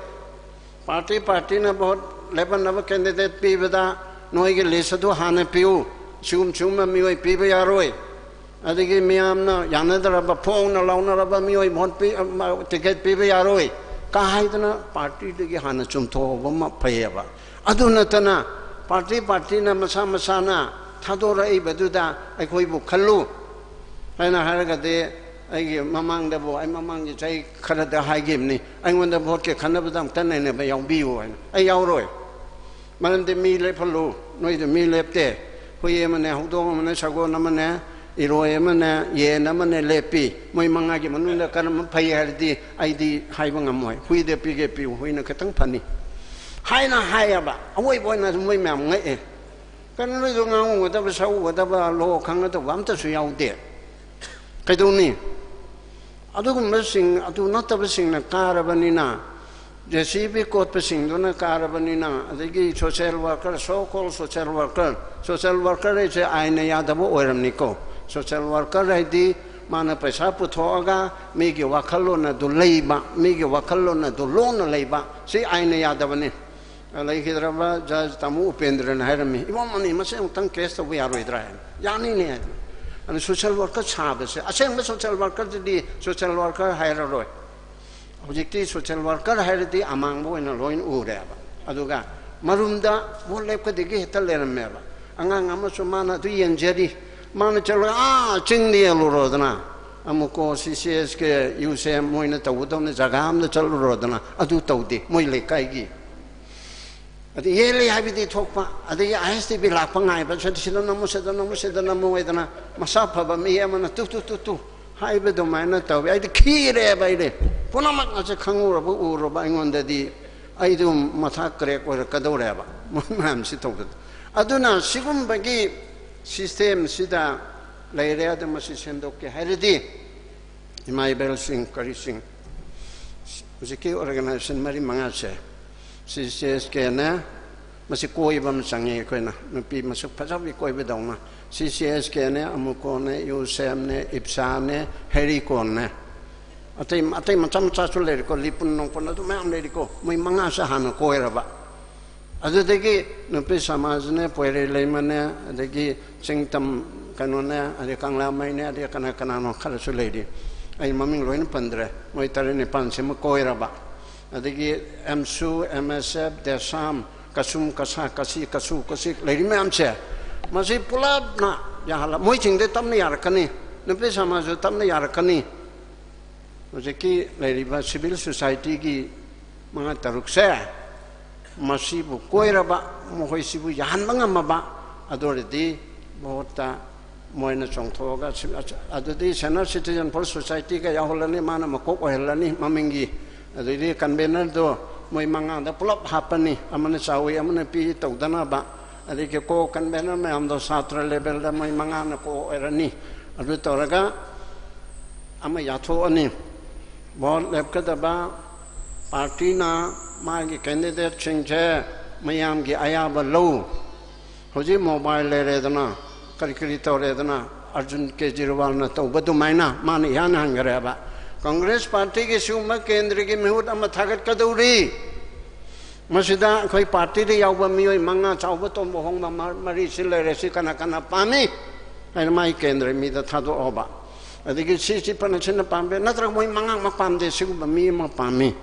ꯄꯥꯔꯇꯤ ꯄꯥꯔꯇꯤꯅ ꯚꯣꯠ ꯂꯦꯞꯍꯟꯅꯕ ꯀꯦꯟꯗꯤꯗꯦꯠ ꯄꯤꯕꯗ ꯅꯣꯏꯒꯤ ꯂꯤꯁ ꯑꯗꯨ ꯍꯥꯟꯅ ꯄꯤꯌꯨ, ꯁꯤꯒꯨꯝ ꯁꯤꯒꯨꯝꯕ ꯃꯤꯑꯣꯏ ꯄꯤꯕ ꯌꯥꯔꯣꯏ, ꯑꯗꯒꯤ ꯃꯤꯌꯥꯝꯅ ꯌꯥꯅꯗ꯭ꯔꯕ, ꯐꯣꯡꯅ ꯂꯥꯎꯅꯔꯕ ꯃꯤꯑꯣꯏ ꯚꯣꯠ ꯄꯤ-, ꯑꯃ, ꯇꯤꯀꯦꯠ ꯄꯤꯕ ꯌꯥꯔꯣꯏ ꯀ ꯍꯥꯏꯗꯅ ꯄꯥꯔꯇꯤꯗꯒꯤ ꯍꯥꯟꯅ ꯆꯨꯝꯊꯣꯛꯍꯧꯕ ꯑꯃ ꯐꯩꯌꯦꯕ꯫ ꯑꯗꯨ ꯅꯠꯇꯅ ꯄꯥꯔꯇꯤ ꯄꯥꯔꯇꯤꯅ ꯃꯁꯥ ꯃꯁꯥꯅ ꯊꯥꯗꯣꯔꯛꯏꯕꯗꯨꯗ ꯑꯩꯈꯣꯏꯕꯨ ꯈꯜꯂꯨ ꯍꯥꯏꯅ ꯍꯥꯏꯔꯒꯗꯤ, ꯑꯩꯒꯤ ꯃꯃꯥꯡꯗꯕꯨ, ꯑꯩ ꯃꯃꯥꯡꯒꯤ ꯆꯍꯤ ꯈꯔꯗ ꯍꯥꯏꯈꯤꯕꯅꯤ, "ꯑꯩꯉꯣꯟꯗ ꯚꯣꯠꯀꯤ ꯈꯟꯅꯕꯗ ꯑꯃꯨꯛꯇ ꯅꯩꯅꯕ ꯌꯥꯎꯕꯤꯌꯨ" ꯍꯥꯏꯅ꯫ ꯑꯩ ꯌꯥꯎꯔꯣꯏ꯫ ꯃꯔꯝꯗꯤ ꯃꯤ ꯂꯦꯞꯍꯜꯂꯨ, ꯅꯣꯏꯗ ꯃꯤ ꯂꯦꯞꯇꯦ꯫ ꯍꯨꯏ ꯑꯃꯅꯦ, ꯍꯧꯗꯣꯡ ꯑꯃꯅꯦ, ꯁꯒꯣꯜ ꯑꯃꯅꯦ, ꯏꯔꯣꯏ ꯑꯃꯅꯦ, ꯌꯦꯟ ꯑꯃꯅꯦ ꯂꯦꯞꯄꯤ꯫ ꯃꯣꯏ ꯃꯉꯥꯒꯤ ꯃꯅꯨꯡꯗ ꯀꯔꯝꯕ ꯐꯩ ꯍꯥꯏꯔꯗꯤ ꯑꯩꯗꯤ ꯍꯥꯏꯕ ꯉꯝꯃꯣꯏ꯫ ꯍꯨꯏꯗ ꯄꯤꯒꯦ ꯄꯤꯌꯨ, ꯍꯨꯏꯅ ꯈꯤꯇꯪ ꯐꯅꯤ꯫ ꯍꯥꯏꯅ ꯍꯥꯏꯌꯦꯕ꯫ ꯑꯋꯣꯏꯕ ꯑꯣꯏꯅ ꯃꯣꯏ ꯃꯌꯥꯝ ꯉꯛꯑꯦ꯫ ꯀꯩꯅꯣ, ꯅꯣꯏꯗꯣ ꯉꯥꯡꯉꯨꯒꯗꯕ, ꯁꯛꯎꯒꯗꯕ, ꯂꯣ ꯈꯪꯒꯗꯕ ꯑꯝꯇꯁꯨ ꯌꯥꯎꯗꯦ꯫ ꯀꯩꯗꯧꯅꯤ? ꯑꯗꯨꯒꯨꯝꯕꯁꯤꯡ, ꯑꯗꯨ ꯅꯠꯇꯕꯁꯤꯡꯅ ꯀꯥꯔꯕꯅꯤꯅ, ꯖꯦ ꯁꯤ ꯕꯤ ꯀꯣꯠꯄꯁꯤꯡꯗꯨꯅ ꯀꯥꯔꯕꯅꯤꯅ, ꯑꯗꯒꯤ social worker, so called social worker, social worker ꯍꯥꯏꯁꯦ ꯑꯥꯏꯟꯅ ꯌꯥꯗꯕ ꯑꯣꯏꯔꯝꯅꯤꯀꯣ꯫ Social worker ꯍꯥꯏꯗꯤ ꯃꯥꯅ ꯄꯩꯁꯥ ꯄꯨꯊꯣꯛꯑꯒ ꯃꯤꯒꯤ ꯋꯥꯈꯜꯂꯣꯟ ꯑꯗꯨ ꯂꯩꯕ, ꯃꯤꯒꯤ ꯋꯥꯈꯜꯂꯣꯟ ꯑꯗꯨ ꯂꯣꯟꯅ ꯂꯩꯕ, ꯁꯤ ꯑꯥꯏꯟꯅ ꯌꯥꯗꯕꯅꯤ꯫ ꯂꯩꯈꯤꯗ꯭ꯔꯕ ꯖꯖ ꯇꯥꯃꯣ ꯎꯄꯦꯟꯗ꯭ꯔꯅ ꯍꯥꯏꯔꯝꯃꯤ, "ꯏꯕꯣꯝ, ꯃꯅꯤ ꯃꯁꯤ ꯑꯃꯨꯛꯇꯪ ꯀꯦꯁ ꯇꯧꯕ ꯌꯥꯔꯣꯏꯗ꯭ꯔꯥ?" ꯍꯥꯏꯅ꯫ "ꯌꯥꯅꯤꯅꯦ" ꯍꯥꯏꯅ꯫ ꯑꯗꯨ social worker ꯁꯥꯕꯁꯦ, ꯑꯁꯦꯡꯕ social workerꯗꯨꯗꯤ social worker ꯍꯥꯏꯔꯔꯣꯏ꯫ ꯍꯧꯖꯤꯛꯇꯤ social worker ꯍꯥꯏꯔꯗꯤ ꯑꯃꯥꯡꯕ ꯑꯣꯏꯅ ꯂꯣꯏꯅ ꯎꯔꯦꯕ꯫ ꯑꯗꯨꯒ ꯃꯔꯨꯝꯗ ꯚꯣꯠ ꯂꯦꯞꯀꯗꯒꯤ ꯍꯦꯛꯇ ꯂꯩꯔꯝꯃꯦꯕ꯫ ꯑꯉꯥꯡ ꯑꯃꯁꯨ ꯃꯥꯅ ꯑꯗꯨ ꯌꯦꯟꯖꯔꯤ, ꯃꯥꯅ ꯆꯠꯂꯒ ꯑꯥ ꯆꯤꯡꯗ ꯌꯦꯜꯂꯨꯔꯣꯗꯅ, ꯑꯃꯨꯛꯀꯣ ꯁꯤ ꯁꯤ ꯑꯦꯁ ꯀꯦ ꯌꯨ ꯁꯤ ꯑꯦꯝ ꯃꯣꯏꯅ ꯇꯧꯒꯗꯧꯅꯤ, ꯖꯒꯥ ꯑꯃꯗ ꯆꯠꯂꯨꯔꯣꯗꯅ, ꯑꯗꯨ ꯇꯧꯗꯦ ꯃꯣꯏ ꯂꯩꯀꯥꯏꯒꯤ꯫ ꯑꯗ ꯌꯦꯜꯂꯤ ꯍꯥꯏꯕꯗꯤ ꯊꯣꯛꯄ, ꯑꯗꯒꯤ ꯑꯥꯏ ꯑꯦꯁ ꯇꯤ ꯚꯤ ꯂꯥꯛꯄ ꯉꯥꯏꯕ, ꯁꯤꯗ, ꯁꯤꯗ ꯅꯝꯃꯨ, ꯁꯤꯗ ꯅꯝꯃꯨ, ꯁꯤꯗ ꯅꯝꯃꯨ ꯍꯥꯏꯗꯅ ꯃꯁꯥ ꯐꯕ ꯃꯤ ꯑꯃꯅ ꯇꯨ, ꯇꯨ, ꯇꯨ, ꯇꯨ ꯍꯥꯏꯕ ꯑꯗꯨꯃꯥꯏꯅ ꯇꯧꯋꯤ꯫ ꯑꯩꯗꯤ ꯈꯤꯔꯦꯕ, ꯑꯩꯗꯤ ꯄꯨꯝꯅꯃꯛ ꯑꯁꯦ ꯈꯪꯉꯨꯔꯕ, ꯎꯔꯨꯔꯕ ꯑꯩꯉꯣꯟꯗꯗꯤ ꯑꯩꯗꯨ ꯃꯊꯥ ꯀ꯭ꯔꯦꯛ ꯑꯣꯏꯔꯛꯀꯗꯧꯔꯦꯕ, ꯃꯣꯏ ꯃꯌꯥꯝꯁꯤ ꯇꯧꯕꯗ꯫ ꯑꯗꯨꯅ ꯁꯤꯒꯨꯝꯕꯒꯤ ꯁꯤꯁꯇꯦꯝꯁꯤꯗ ꯂꯩꯔꯦ꯫ ꯑꯗꯨ ꯃꯁꯤ ꯁꯦꯝꯗꯣꯛꯀꯦ ꯍꯥꯏꯔꯗꯤ ꯏꯃꯥ ꯏꯕꯦꯜꯁꯤꯡ, ꯀꯔꯤꯁꯤꯡ, ꯍꯧꯖꯤꯛꯀꯤ ꯑꯣꯔꯒꯅꯥꯏꯖꯦꯁꯟ ꯃꯔꯤ ꯃꯉꯥꯁꯦ, ꯁꯤ ꯁꯤ ꯑꯦꯁ ꯀꯦꯅꯦ, ꯃꯁꯤ ꯀꯣꯏꯕ ꯑꯃ ꯆꯪꯉꯤ ꯑꯩꯈꯣꯏꯅ, ꯅꯨꯄꯤ ꯃꯁꯛ ꯐꯖꯕꯤ ꯀꯣꯏꯕꯗꯧꯅ꯫ ꯁꯤ ꯁꯤ ꯑꯦꯁ ꯀꯦꯅꯦ, ꯑꯃꯨꯀꯣꯅꯦ, ꯌꯨ ꯁꯤ ꯑꯦꯝꯅꯦ, ꯏꯞꯁꯥꯅꯦ, ꯍꯦꯔꯤꯀꯣꯟꯅꯦ, ꯑꯇꯩ, ꯑꯇꯩ ꯃꯆꯥ ꯃꯆꯥꯁꯨ ꯂꯩꯔꯤꯀꯣ, ꯂꯤꯄꯨꯟ ꯅꯣꯡꯄꯨꯟ ꯑꯗꯨ ꯃꯌꯥꯝ ꯂꯩꯔꯤꯀꯣ, ꯃꯣꯏ ꯃꯉꯥꯁꯦ ꯍꯥꯟꯅ ꯀꯣꯏꯔꯕ꯫ ꯑꯗꯨꯗꯒꯤ ꯅꯨꯄꯤ ꯁꯃꯥꯖꯅꯦ, ꯄꯣꯏꯔꯩ ꯂꯩꯃꯅꯦ, ꯑꯗꯒꯤ ꯆꯤꯡꯇꯝ ꯀꯩꯅꯣꯅꯦ, ꯑꯗꯩ ꯀꯪꯂꯥꯃꯩꯅꯦ, ꯑꯗꯩ ꯀꯅꯥ ꯀꯅꯥꯅꯣ ꯈꯔꯁꯨ ꯂꯩꯔꯤ, ꯑꯩ ꯃꯃꯤꯡ ꯂꯣꯏꯅ ꯄꯟꯗ꯭ꯔꯦ, ꯃꯣꯏ ꯇꯔꯦꯠ ꯅꯤꯄꯥꯜꯁꯤꯃ ꯀꯣꯏꯔꯕ꯫ ꯑꯗꯒꯤ ꯑꯦꯝꯁꯨ, ꯑꯦꯝ ꯑꯦꯁ ꯑꯦꯐ, ꯗꯦꯁꯥꯝ, ꯀꯁꯨꯝ ꯀꯁꯥ, ꯀꯁꯤ ꯀꯁꯨ ꯀꯁꯤ ꯂꯩꯔꯤ ꯃꯌꯥꯝꯁꯦ, ꯃꯁꯤ ꯄꯨꯂꯞꯅ ꯌꯥꯍꯜꯂ, ꯃꯣꯏꯁꯤꯡꯗꯩ ꯇꯞꯅ ꯌꯥꯔꯛꯀꯅꯤ, ꯅꯨꯄꯤ ꯁꯃꯥꯖꯁꯨ ꯇꯞꯅ ꯌꯥꯔꯛꯀꯅꯤ꯫ ꯍꯧꯖꯤꯛꯀꯤ ꯂꯩꯔꯤꯕ ꯁꯤꯚꯤꯜ ꯁꯣꯁꯥꯏꯇꯤꯒꯤ ꯃꯉꯥ ꯇꯔꯨꯛꯁꯦ, ꯃꯁꯤꯕꯨ ꯀꯣꯏꯔꯕ, ꯃꯈꯣꯏꯁꯤꯕꯨ ꯌꯥꯍꯟꯕ ꯉꯝꯃꯕ, ꯑꯗꯨ ꯑꯣꯏꯔꯗꯤ ꯚꯣꯠꯇ ꯃꯣꯏꯅ ꯆꯣꯡꯊꯣꯛꯑꯒ ꯁꯤ-, ꯑꯗꯨꯗꯤ Senior Citizen for Societyꯒ ꯌꯥꯎꯍꯜꯂꯅꯤ, ꯃꯥꯅ ꯃꯀꯣꯛ ꯑꯣꯏꯍꯜꯂꯅꯤ ꯃꯃꯤꯡꯒꯤ꯫ ꯑꯗꯨꯗꯤ ꯀꯟꯚꯦꯅꯔꯗꯣ ꯃꯣꯏ ꯃꯉꯥꯗ ꯄꯨꯂꯞ ꯍꯥꯞꯄꯅꯤ, ꯑꯃꯅ ꯆꯥꯎꯏ, ꯑꯃꯅ ꯄꯤꯛꯏ ꯇꯧꯗꯅꯕ꯫ ꯑꯗꯒꯤ ꯀꯣ ꯀꯟꯚꯦꯅꯔ ꯃꯌꯥꯝꯗꯣ ꯁꯥꯇ꯭ꯔ ꯂꯦꯚꯦꯜꯗ ꯃꯣꯏ ꯃꯉꯥꯅ ꯀꯣ ꯑꯣꯏꯔꯅꯤ꯫ ꯑꯗꯨ ꯇꯧꯔꯒ ꯑꯃ ꯌꯥꯊꯣꯛꯑꯅꯤ꯫ ꯚꯣꯠ ꯂꯦꯞꯀꯗꯕ ꯄꯥꯔꯇꯤꯅ ꯃꯥꯒꯤ ꯀꯦꯟꯗꯤꯗꯦꯠꯁꯤꯡꯁꯦ ꯃꯌꯥꯝꯒꯤ ꯑꯌꯥꯕ ꯂꯧ꯫ ꯍꯧꯖꯤꯛ ꯃꯣꯕꯥꯏꯜ ꯂꯩꯔꯦꯗꯅ, ꯀꯔꯤ ꯀꯔꯤ ꯇꯧꯔꯦꯗꯅ, ꯑꯔꯖꯨꯟ ꯀꯦꯖꯔꯤꯋꯥꯜꯅ ꯇꯧꯕ ꯑꯗꯨꯃꯥꯏꯅ ꯃꯥꯅ ꯏꯍꯥꯟ ꯍꯟꯈ꯭ꯔꯦꯕ꯫ ꯀꯪꯒ꯭ꯔꯦꯁ ꯄꯥꯔꯇꯤꯒꯤ ꯁꯤꯒꯨꯝꯕ ꯀꯦꯟꯗ꯭ꯔꯒꯤ ꯃꯤꯍꯨꯠ ꯑꯃ ꯊꯥꯒꯠꯀꯗꯧꯔꯤ꯫ ꯃꯁꯤꯗ ꯑꯩꯈꯣꯏ ꯄꯥꯔꯇꯤꯗ ꯌꯥꯎꯕ ꯃꯤꯑꯣꯏ ꯃꯉꯥ, ꯆꯥꯎꯕ ꯇꯣꯝꯕ ꯍꯣꯡꯕ ꯃ-, ꯃꯔꯤꯁꯤ ꯂꯩꯔꯦ, ꯁꯤ ꯀꯅꯥ ꯀꯅꯥ ꯄꯥꯝꯃꯤ ꯍꯥꯏꯅ ꯃꯥꯒꯤ ꯀꯦꯟꯗ꯭ꯔ ꯃꯤꯗ ꯊꯥꯗꯣꯛꯑꯣꯕ꯫ ꯑꯗꯒꯤ ꯁꯤ, ꯁꯤ ꯐꯅ ꯁꯤꯅ ꯄꯥꯝꯗꯦ, ꯅꯠꯇ꯭ꯔꯒ ꯃꯣꯏ ꯃꯉꯥꯃꯛ ꯄꯥꯝꯗꯦ, ꯁꯤꯒꯨꯝꯕ ꯃꯤ ꯑꯃ ꯄꯥꯝꯃꯤ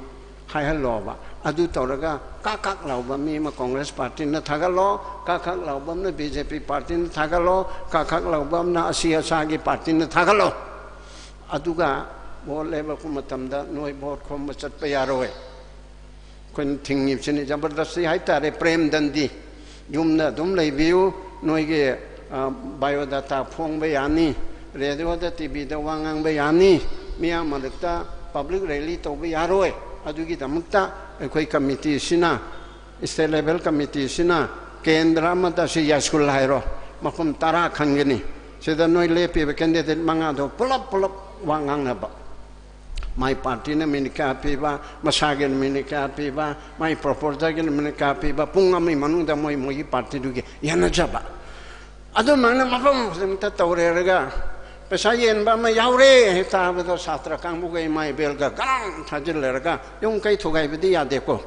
ꯍꯥꯏꯍꯜꯂꯣꯕ꯫ ꯑꯗꯨ ꯇꯧꯔꯒ ꯀꯥꯛ ꯀꯥꯛ ꯂꯥꯎꯕ ꯃꯤ ꯑꯃ ꯀꯣꯡꯒ꯭ꯔꯦꯁ ꯄꯥꯔꯇꯤꯅ ꯊꯥꯒꯠꯂꯣ, ꯀꯥꯛ ꯀꯥꯛ ꯂꯥꯎꯕ ꯑꯃꯅ ꯕꯤ ꯖꯦ ꯄꯤ ꯄꯥꯔꯇꯤꯅ ꯊꯥꯒꯠꯂꯣ, ꯀꯥꯛ ꯀꯥꯛ ꯂꯥꯎꯕ ꯑꯃꯅ ꯑꯁꯤ ꯑꯁꯥꯒꯤ ꯄꯥꯔꯇꯤꯅ ꯊꯥꯒꯠꯂꯣ꯫ ꯑꯗꯨꯒ ꯚꯣꯠ ꯂꯦꯞꯂꯛꯄ ꯃꯇꯝꯗ ꯅꯣꯏ ꯚꯣꯠ ꯈꯣꯝꯕ ꯆꯠꯄ ꯌꯥꯔꯣꯏ꯫ ꯑꯩꯈꯣꯏꯅ ꯊꯤꯡꯉꯤꯕꯁꯤꯅꯤ, ꯖꯕꯔꯗꯁꯇꯤ ꯍꯥꯏꯇꯥꯔꯦ, ꯄ꯭ꯔꯦꯝ ꯗꯟꯗꯤ꯫ ꯌꯨꯝꯗ ꯑꯗꯨꯝ ꯂꯩꯕꯤꯌꯨ, ꯅꯣꯏꯒꯤ, ꯑ, ꯕꯥꯏꯑꯣꯗꯥꯇꯥ ꯐꯣꯡꯕ ꯌꯥꯅꯤ, ꯔꯦꯗꯤꯑꯣꯗ, ꯇꯤ ꯚꯤꯗ ꯋꯥ ꯉꯥꯡꯕ ꯌꯥꯅꯤ, ꯃꯤꯌꯥꯝ ꯃꯔꯛꯇ ꯄꯕ꯭ꯂꯤꯛ ꯔꯦꯂꯤ ꯇꯧꯕ ꯌꯥꯔꯣꯏ꯫ ꯑꯗꯨꯒꯤꯗꯃꯛꯇ ꯑꯩꯈꯣꯏ ꯀꯃꯤꯇꯤꯁꯤꯅ, ꯁ꯭ꯇꯦꯠ ꯂꯦꯚꯦꯜ ꯀꯃꯤꯇꯤꯁꯤꯅ ꯀꯦꯟꯗ꯭ꯔ ꯑꯃꯗ ꯁꯤ ꯌꯥꯏꯁ꯭ꯀꯨꯜ ꯍꯥꯏꯔꯣ, ꯃꯐꯝ ꯇꯔꯥ ꯈꯟꯒꯅꯤ꯫ ꯁꯤꯗ ꯅꯣꯏ ꯂꯦꯞꯄꯤꯕ ꯀꯦꯟꯗꯤꯗꯦꯠ ꯃꯉꯥꯗꯣ ꯄꯨꯂꯞ ꯄꯨꯂꯞ ꯋꯥ ꯉꯥꯡꯅꯕ꯫ ꯃꯥꯏ ꯄꯥꯔꯇꯤꯅ ꯃꯤꯅꯤꯠ ꯀꯌꯥ ꯄꯤꯕ, ꯃꯁꯥꯒꯤꯅ ꯃꯤꯅꯤꯠ ꯀꯌꯥ ꯄꯤꯕ, ꯃꯥꯏ ꯄ꯭ꯔꯣꯄꯣꯖꯔꯒꯤꯅ ꯃꯤꯅꯤꯠ ꯀꯌꯥ ꯄꯤꯕ, ꯄꯨꯡ ꯑꯃꯒꯤ ꯃꯅꯨꯡꯗ ꯃꯣꯏ, ꯃꯣꯏꯒꯤ ꯄꯥꯔꯇꯤꯗꯨꯒꯤ ꯌꯥꯅꯖꯕ꯫ ꯑꯗꯨꯃꯥꯏꯅ ꯃꯐꯝ ꯈꯨꯗꯤꯡꯃꯛꯇ ꯇꯧꯔꯦꯔꯒ ꯄꯩꯁꯥ ꯌꯦꯟꯕ ꯑꯃ ꯌꯥꯎꯔꯦ ꯍꯦꯛ ꯇꯥꯕꯗ ꯁꯥꯇ꯭ꯔ ꯀꯥꯡꯕꯨꯒ ꯏꯃꯥ ꯏꯕꯦꯜꯒ ꯒ꯭ꯔꯥꯡ ꯊꯥꯖꯤꯜꯂꯔꯒ ꯌꯨꯝ ꯀꯩ ꯊꯨꯒꯥꯏꯕꯗꯤ ꯌꯥꯗꯦꯀꯣ꯫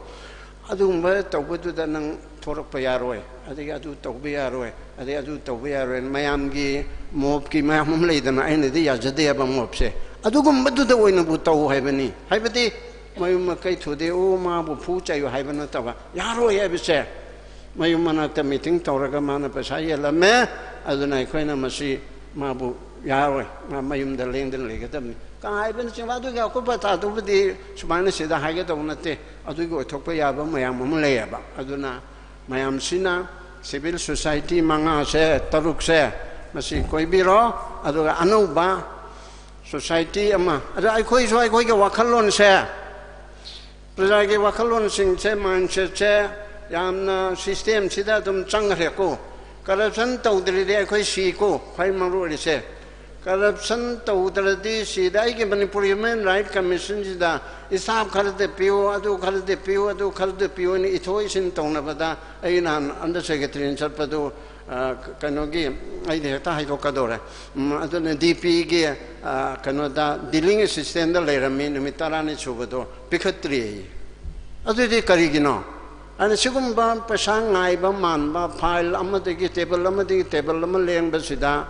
ꯑꯗꯨꯒꯨꯝꯕ ꯇꯧꯕꯗꯨꯗ ꯅꯪ ꯊꯣꯔꯛꯄ ꯌꯥꯔꯣꯏ, ꯑꯗꯒꯤ ꯑꯗꯨ ꯇꯧꯕ ꯌꯥꯔꯣꯏ, ꯑꯗꯩ ꯑꯗꯨ ꯇꯧꯕ ꯌꯥꯔꯣꯏ, ꯃꯌꯥꯝꯒꯤ ꯃꯣꯞꯀꯤ ꯃꯌꯥꯝ ꯑꯃ ꯂꯩꯗꯅ, ꯑꯩꯅꯗꯤ ꯌꯥꯖꯗꯦ ꯍꯥꯏꯕ ꯃꯣꯞꯁꯦ, ꯑꯗꯨꯒꯨꯝꯕꯗꯨꯗ ꯑꯣꯏꯅꯕꯨ ꯇꯧ ꯍꯥꯏꯕꯅꯤ꯫ ꯍꯥꯏꯕꯗꯤ ꯃꯌꯨꯝ ꯃꯀꯩ ꯊꯨꯗꯦ, ꯑꯣ, ꯃꯥꯕꯨ ꯐꯨ ꯆꯩꯌꯨ ꯍꯥꯏꯕ ꯅꯠꯇꯕ, ꯌꯥꯔꯣꯏ ꯍꯥꯏꯕꯁꯦ꯫ ꯃꯌꯨꯝ ꯃꯅꯥꯛꯇ ꯃꯤꯇꯤꯡ ꯇꯧꯔꯒ ꯃꯥꯅ ꯄꯩꯁꯥ ꯌꯦꯜꯂꯝꯃꯦ, ꯑꯗꯨꯅ ꯑꯩꯈꯣꯏꯅ ꯃꯁꯤ ꯃꯥꯕꯨ ꯌꯥꯔꯣꯏ, ꯃꯥ ꯃꯌꯨꯝꯗ ꯂꯦꯡꯗꯅ ꯂꯩꯒꯗꯕꯅꯤ ꯀꯥ ꯍꯥꯏꯕꯅꯆꯤꯡꯕ꯫ ꯑꯗꯨꯒꯤ ꯑꯀꯨꯞꯄ ꯑꯇꯥꯗꯨꯕꯨꯗꯤ ꯁꯨꯃꯥꯏꯅ ꯁꯤꯗ ꯍꯥꯏꯒꯗꯧꯕ ꯅꯠꯇꯦ, ꯑꯗꯨꯒꯤ ꯑꯣꯏꯊꯣꯛꯄ ꯌꯥꯕ ꯃꯌꯥꯝ ꯑꯃ ꯂꯩꯌꯦꯕ꯫ ꯑꯗꯨꯅ ꯃꯌꯥꯝꯁꯤꯅ, ꯁꯤꯚꯤꯜ ꯁꯣꯁꯥꯏꯇꯤ ꯃꯉꯥꯁꯦ, ꯇꯔꯨꯛꯁꯦ, ꯃꯁꯤ ꯀꯣꯏꯕꯤꯔꯣ꯫ ꯑꯗꯨꯒ ꯑꯅꯧꯕ ꯁꯣꯁꯥꯏꯇꯤ ꯑꯃ, ꯑꯗ ꯑꯩꯈꯣꯏꯁꯨ ꯑꯩꯈꯣꯏꯒꯤ ꯋꯥꯈꯜꯂꯣꯟꯁꯦ ꯄ꯭ꯔꯖꯥꯒꯤ ꯋꯥꯈꯜꯂꯣꯟꯁꯤꯡꯁꯦ, ꯃꯥꯏꯟꯁꯦꯠꯁꯦ ꯌꯥꯝꯅ ꯁꯤꯁꯇꯦꯝꯁꯤꯗ ꯑꯗꯨꯝ ꯆꯪꯈ꯭ꯔꯦꯀꯣ꯫ ꯀꯔꯞꯁꯟ ꯇꯧꯗ꯭ꯔꯗꯤ ꯑꯩꯈꯣꯏ ꯁꯤꯀꯣ, ꯈ꯭ꯋꯥꯏ ꯃꯔꯨ ꯑꯣꯏꯔꯤꯁꯦ꯫ ꯀꯔꯞꯁꯟ ꯇꯧꯗ꯭ꯔꯗꯤ ꯁꯤꯗ ꯑꯩꯒꯤ ꯃꯅꯤꯄꯨꯔ ꯍ꯭ꯌꯨꯃꯦꯟ ꯔꯥꯏꯠ ꯀꯃꯤꯁꯟꯁꯤꯗ ꯏꯁꯇꯥꯐ ꯈꯔꯗ ꯄꯤꯌꯨ, ꯑꯗꯨ ꯈꯔꯗ ꯄꯤꯌꯨ, ꯑꯗꯨ ꯈꯔꯗ ꯄꯤꯌꯨ ꯍꯥꯏꯅ ꯏꯊꯣꯛ ꯏꯁꯤꯟ ꯇꯧꯅꯕꯗ ꯑꯩ ꯅꯍꯥꯟ ꯑꯟꯗꯔ ꯁꯦꯀ꯭ꯔꯦꯇꯔꯤꯅ ꯆꯠꯄꯗꯨ, ꯑ, ꯀꯩꯅꯣꯒꯤ, ꯑꯩꯗꯤ ꯍꯦꯛꯇ ꯍꯥꯏꯗꯣꯛꯀꯗꯧꯔꯦ꯫ ꯎꯝ, ꯑꯗꯨꯅ ꯗꯤ ꯄꯤꯒꯤ, ꯑ, ꯀꯩꯅꯣꯗ ꯗꯤꯂꯤꯡ ꯑꯦꯁꯤꯁꯇꯦꯟꯗ ꯂꯩꯔꯝꯃꯤ, ꯅꯨꯃꯤꯠ ꯇꯔꯥꯅꯤ ꯁꯨꯕꯗꯣ ꯄꯤꯈꯠꯇ꯭ꯔꯤ꯫ ꯑꯗꯨꯗꯤ ꯀꯔꯤꯒꯤꯅꯣ? ꯑꯗꯨꯅ ꯁꯤꯒꯨꯝꯕ ꯄꯩꯁꯥ ꯉꯥꯏꯕ ꯃꯥꯟꯕ, ꯐꯥꯏꯜ ꯑꯃꯗꯒꯤ ꯇꯦꯕꯜ ꯑꯃꯗꯒꯤ ꯇꯦꯕꯜ ꯑꯃ ꯂꯦꯡꯕꯁꯤꯗ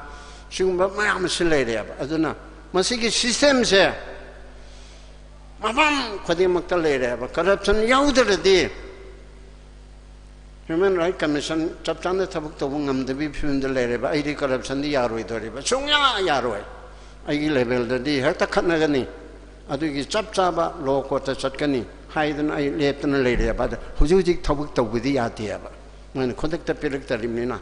ꯁꯤꯒꯨꯝꯕ ꯃꯌꯥꯝ ꯑꯁꯤ ꯂꯩꯔꯦꯕ꯫ ꯑꯗꯨꯅ ꯃꯁꯤꯒꯤ ꯁꯤꯁꯇꯦꯝꯁꯦ ꯃꯐꯝ ꯈꯨꯗꯤꯡꯃꯛꯇ ꯂꯩꯔꯦꯕ꯫ ꯀꯔꯞꯁꯟ ꯌꯥꯎꯗ꯭ꯔꯗꯤ ꯍ꯭ꯌꯨꯃꯦꯟ ꯔꯥꯏꯠ ꯀꯃꯤꯁꯟ ꯆꯞ ꯆꯥꯅ ꯊꯕꯛ ꯇꯧꯕ ꯉꯝꯗꯕꯒꯤ ꯐꯤꯕꯝꯗ ꯂꯩꯔꯦꯕ꯫ ꯑꯩꯗꯤ ꯀꯔꯞꯁꯟꯗꯤ ꯌꯥꯔꯣꯏꯗꯣꯔꯤꯕ, ꯁꯨꯡꯌꯥ ꯌꯥꯔꯣꯏ꯫ ꯑꯩꯒꯤ ꯂꯦꯚꯦꯜꯗꯗꯤ ꯍꯦꯛꯇ ꯈꯠꯅꯒꯅꯤ, ꯑꯗꯨꯒꯤ ꯆꯞ ꯆꯥꯕ ꯂꯣ ꯀꯣꯔꯠꯇ ꯆꯠꯀꯅꯤ ꯍꯥꯏꯗꯅ ꯑꯩ ꯂꯦꯞꯇꯅ ꯂꯩꯔꯦꯕ꯫ ꯑꯗ ꯍꯧꯖꯤꯛ ꯍꯧꯖꯤꯛ ꯊꯕꯛ ꯇꯧꯕꯗꯤ ꯌꯥꯗꯦꯕ, ꯃꯣꯏꯅ ꯈꯨꯗꯛꯇ ꯄꯤꯔꯛꯇꯔꯤꯕꯅꯤꯅ꯫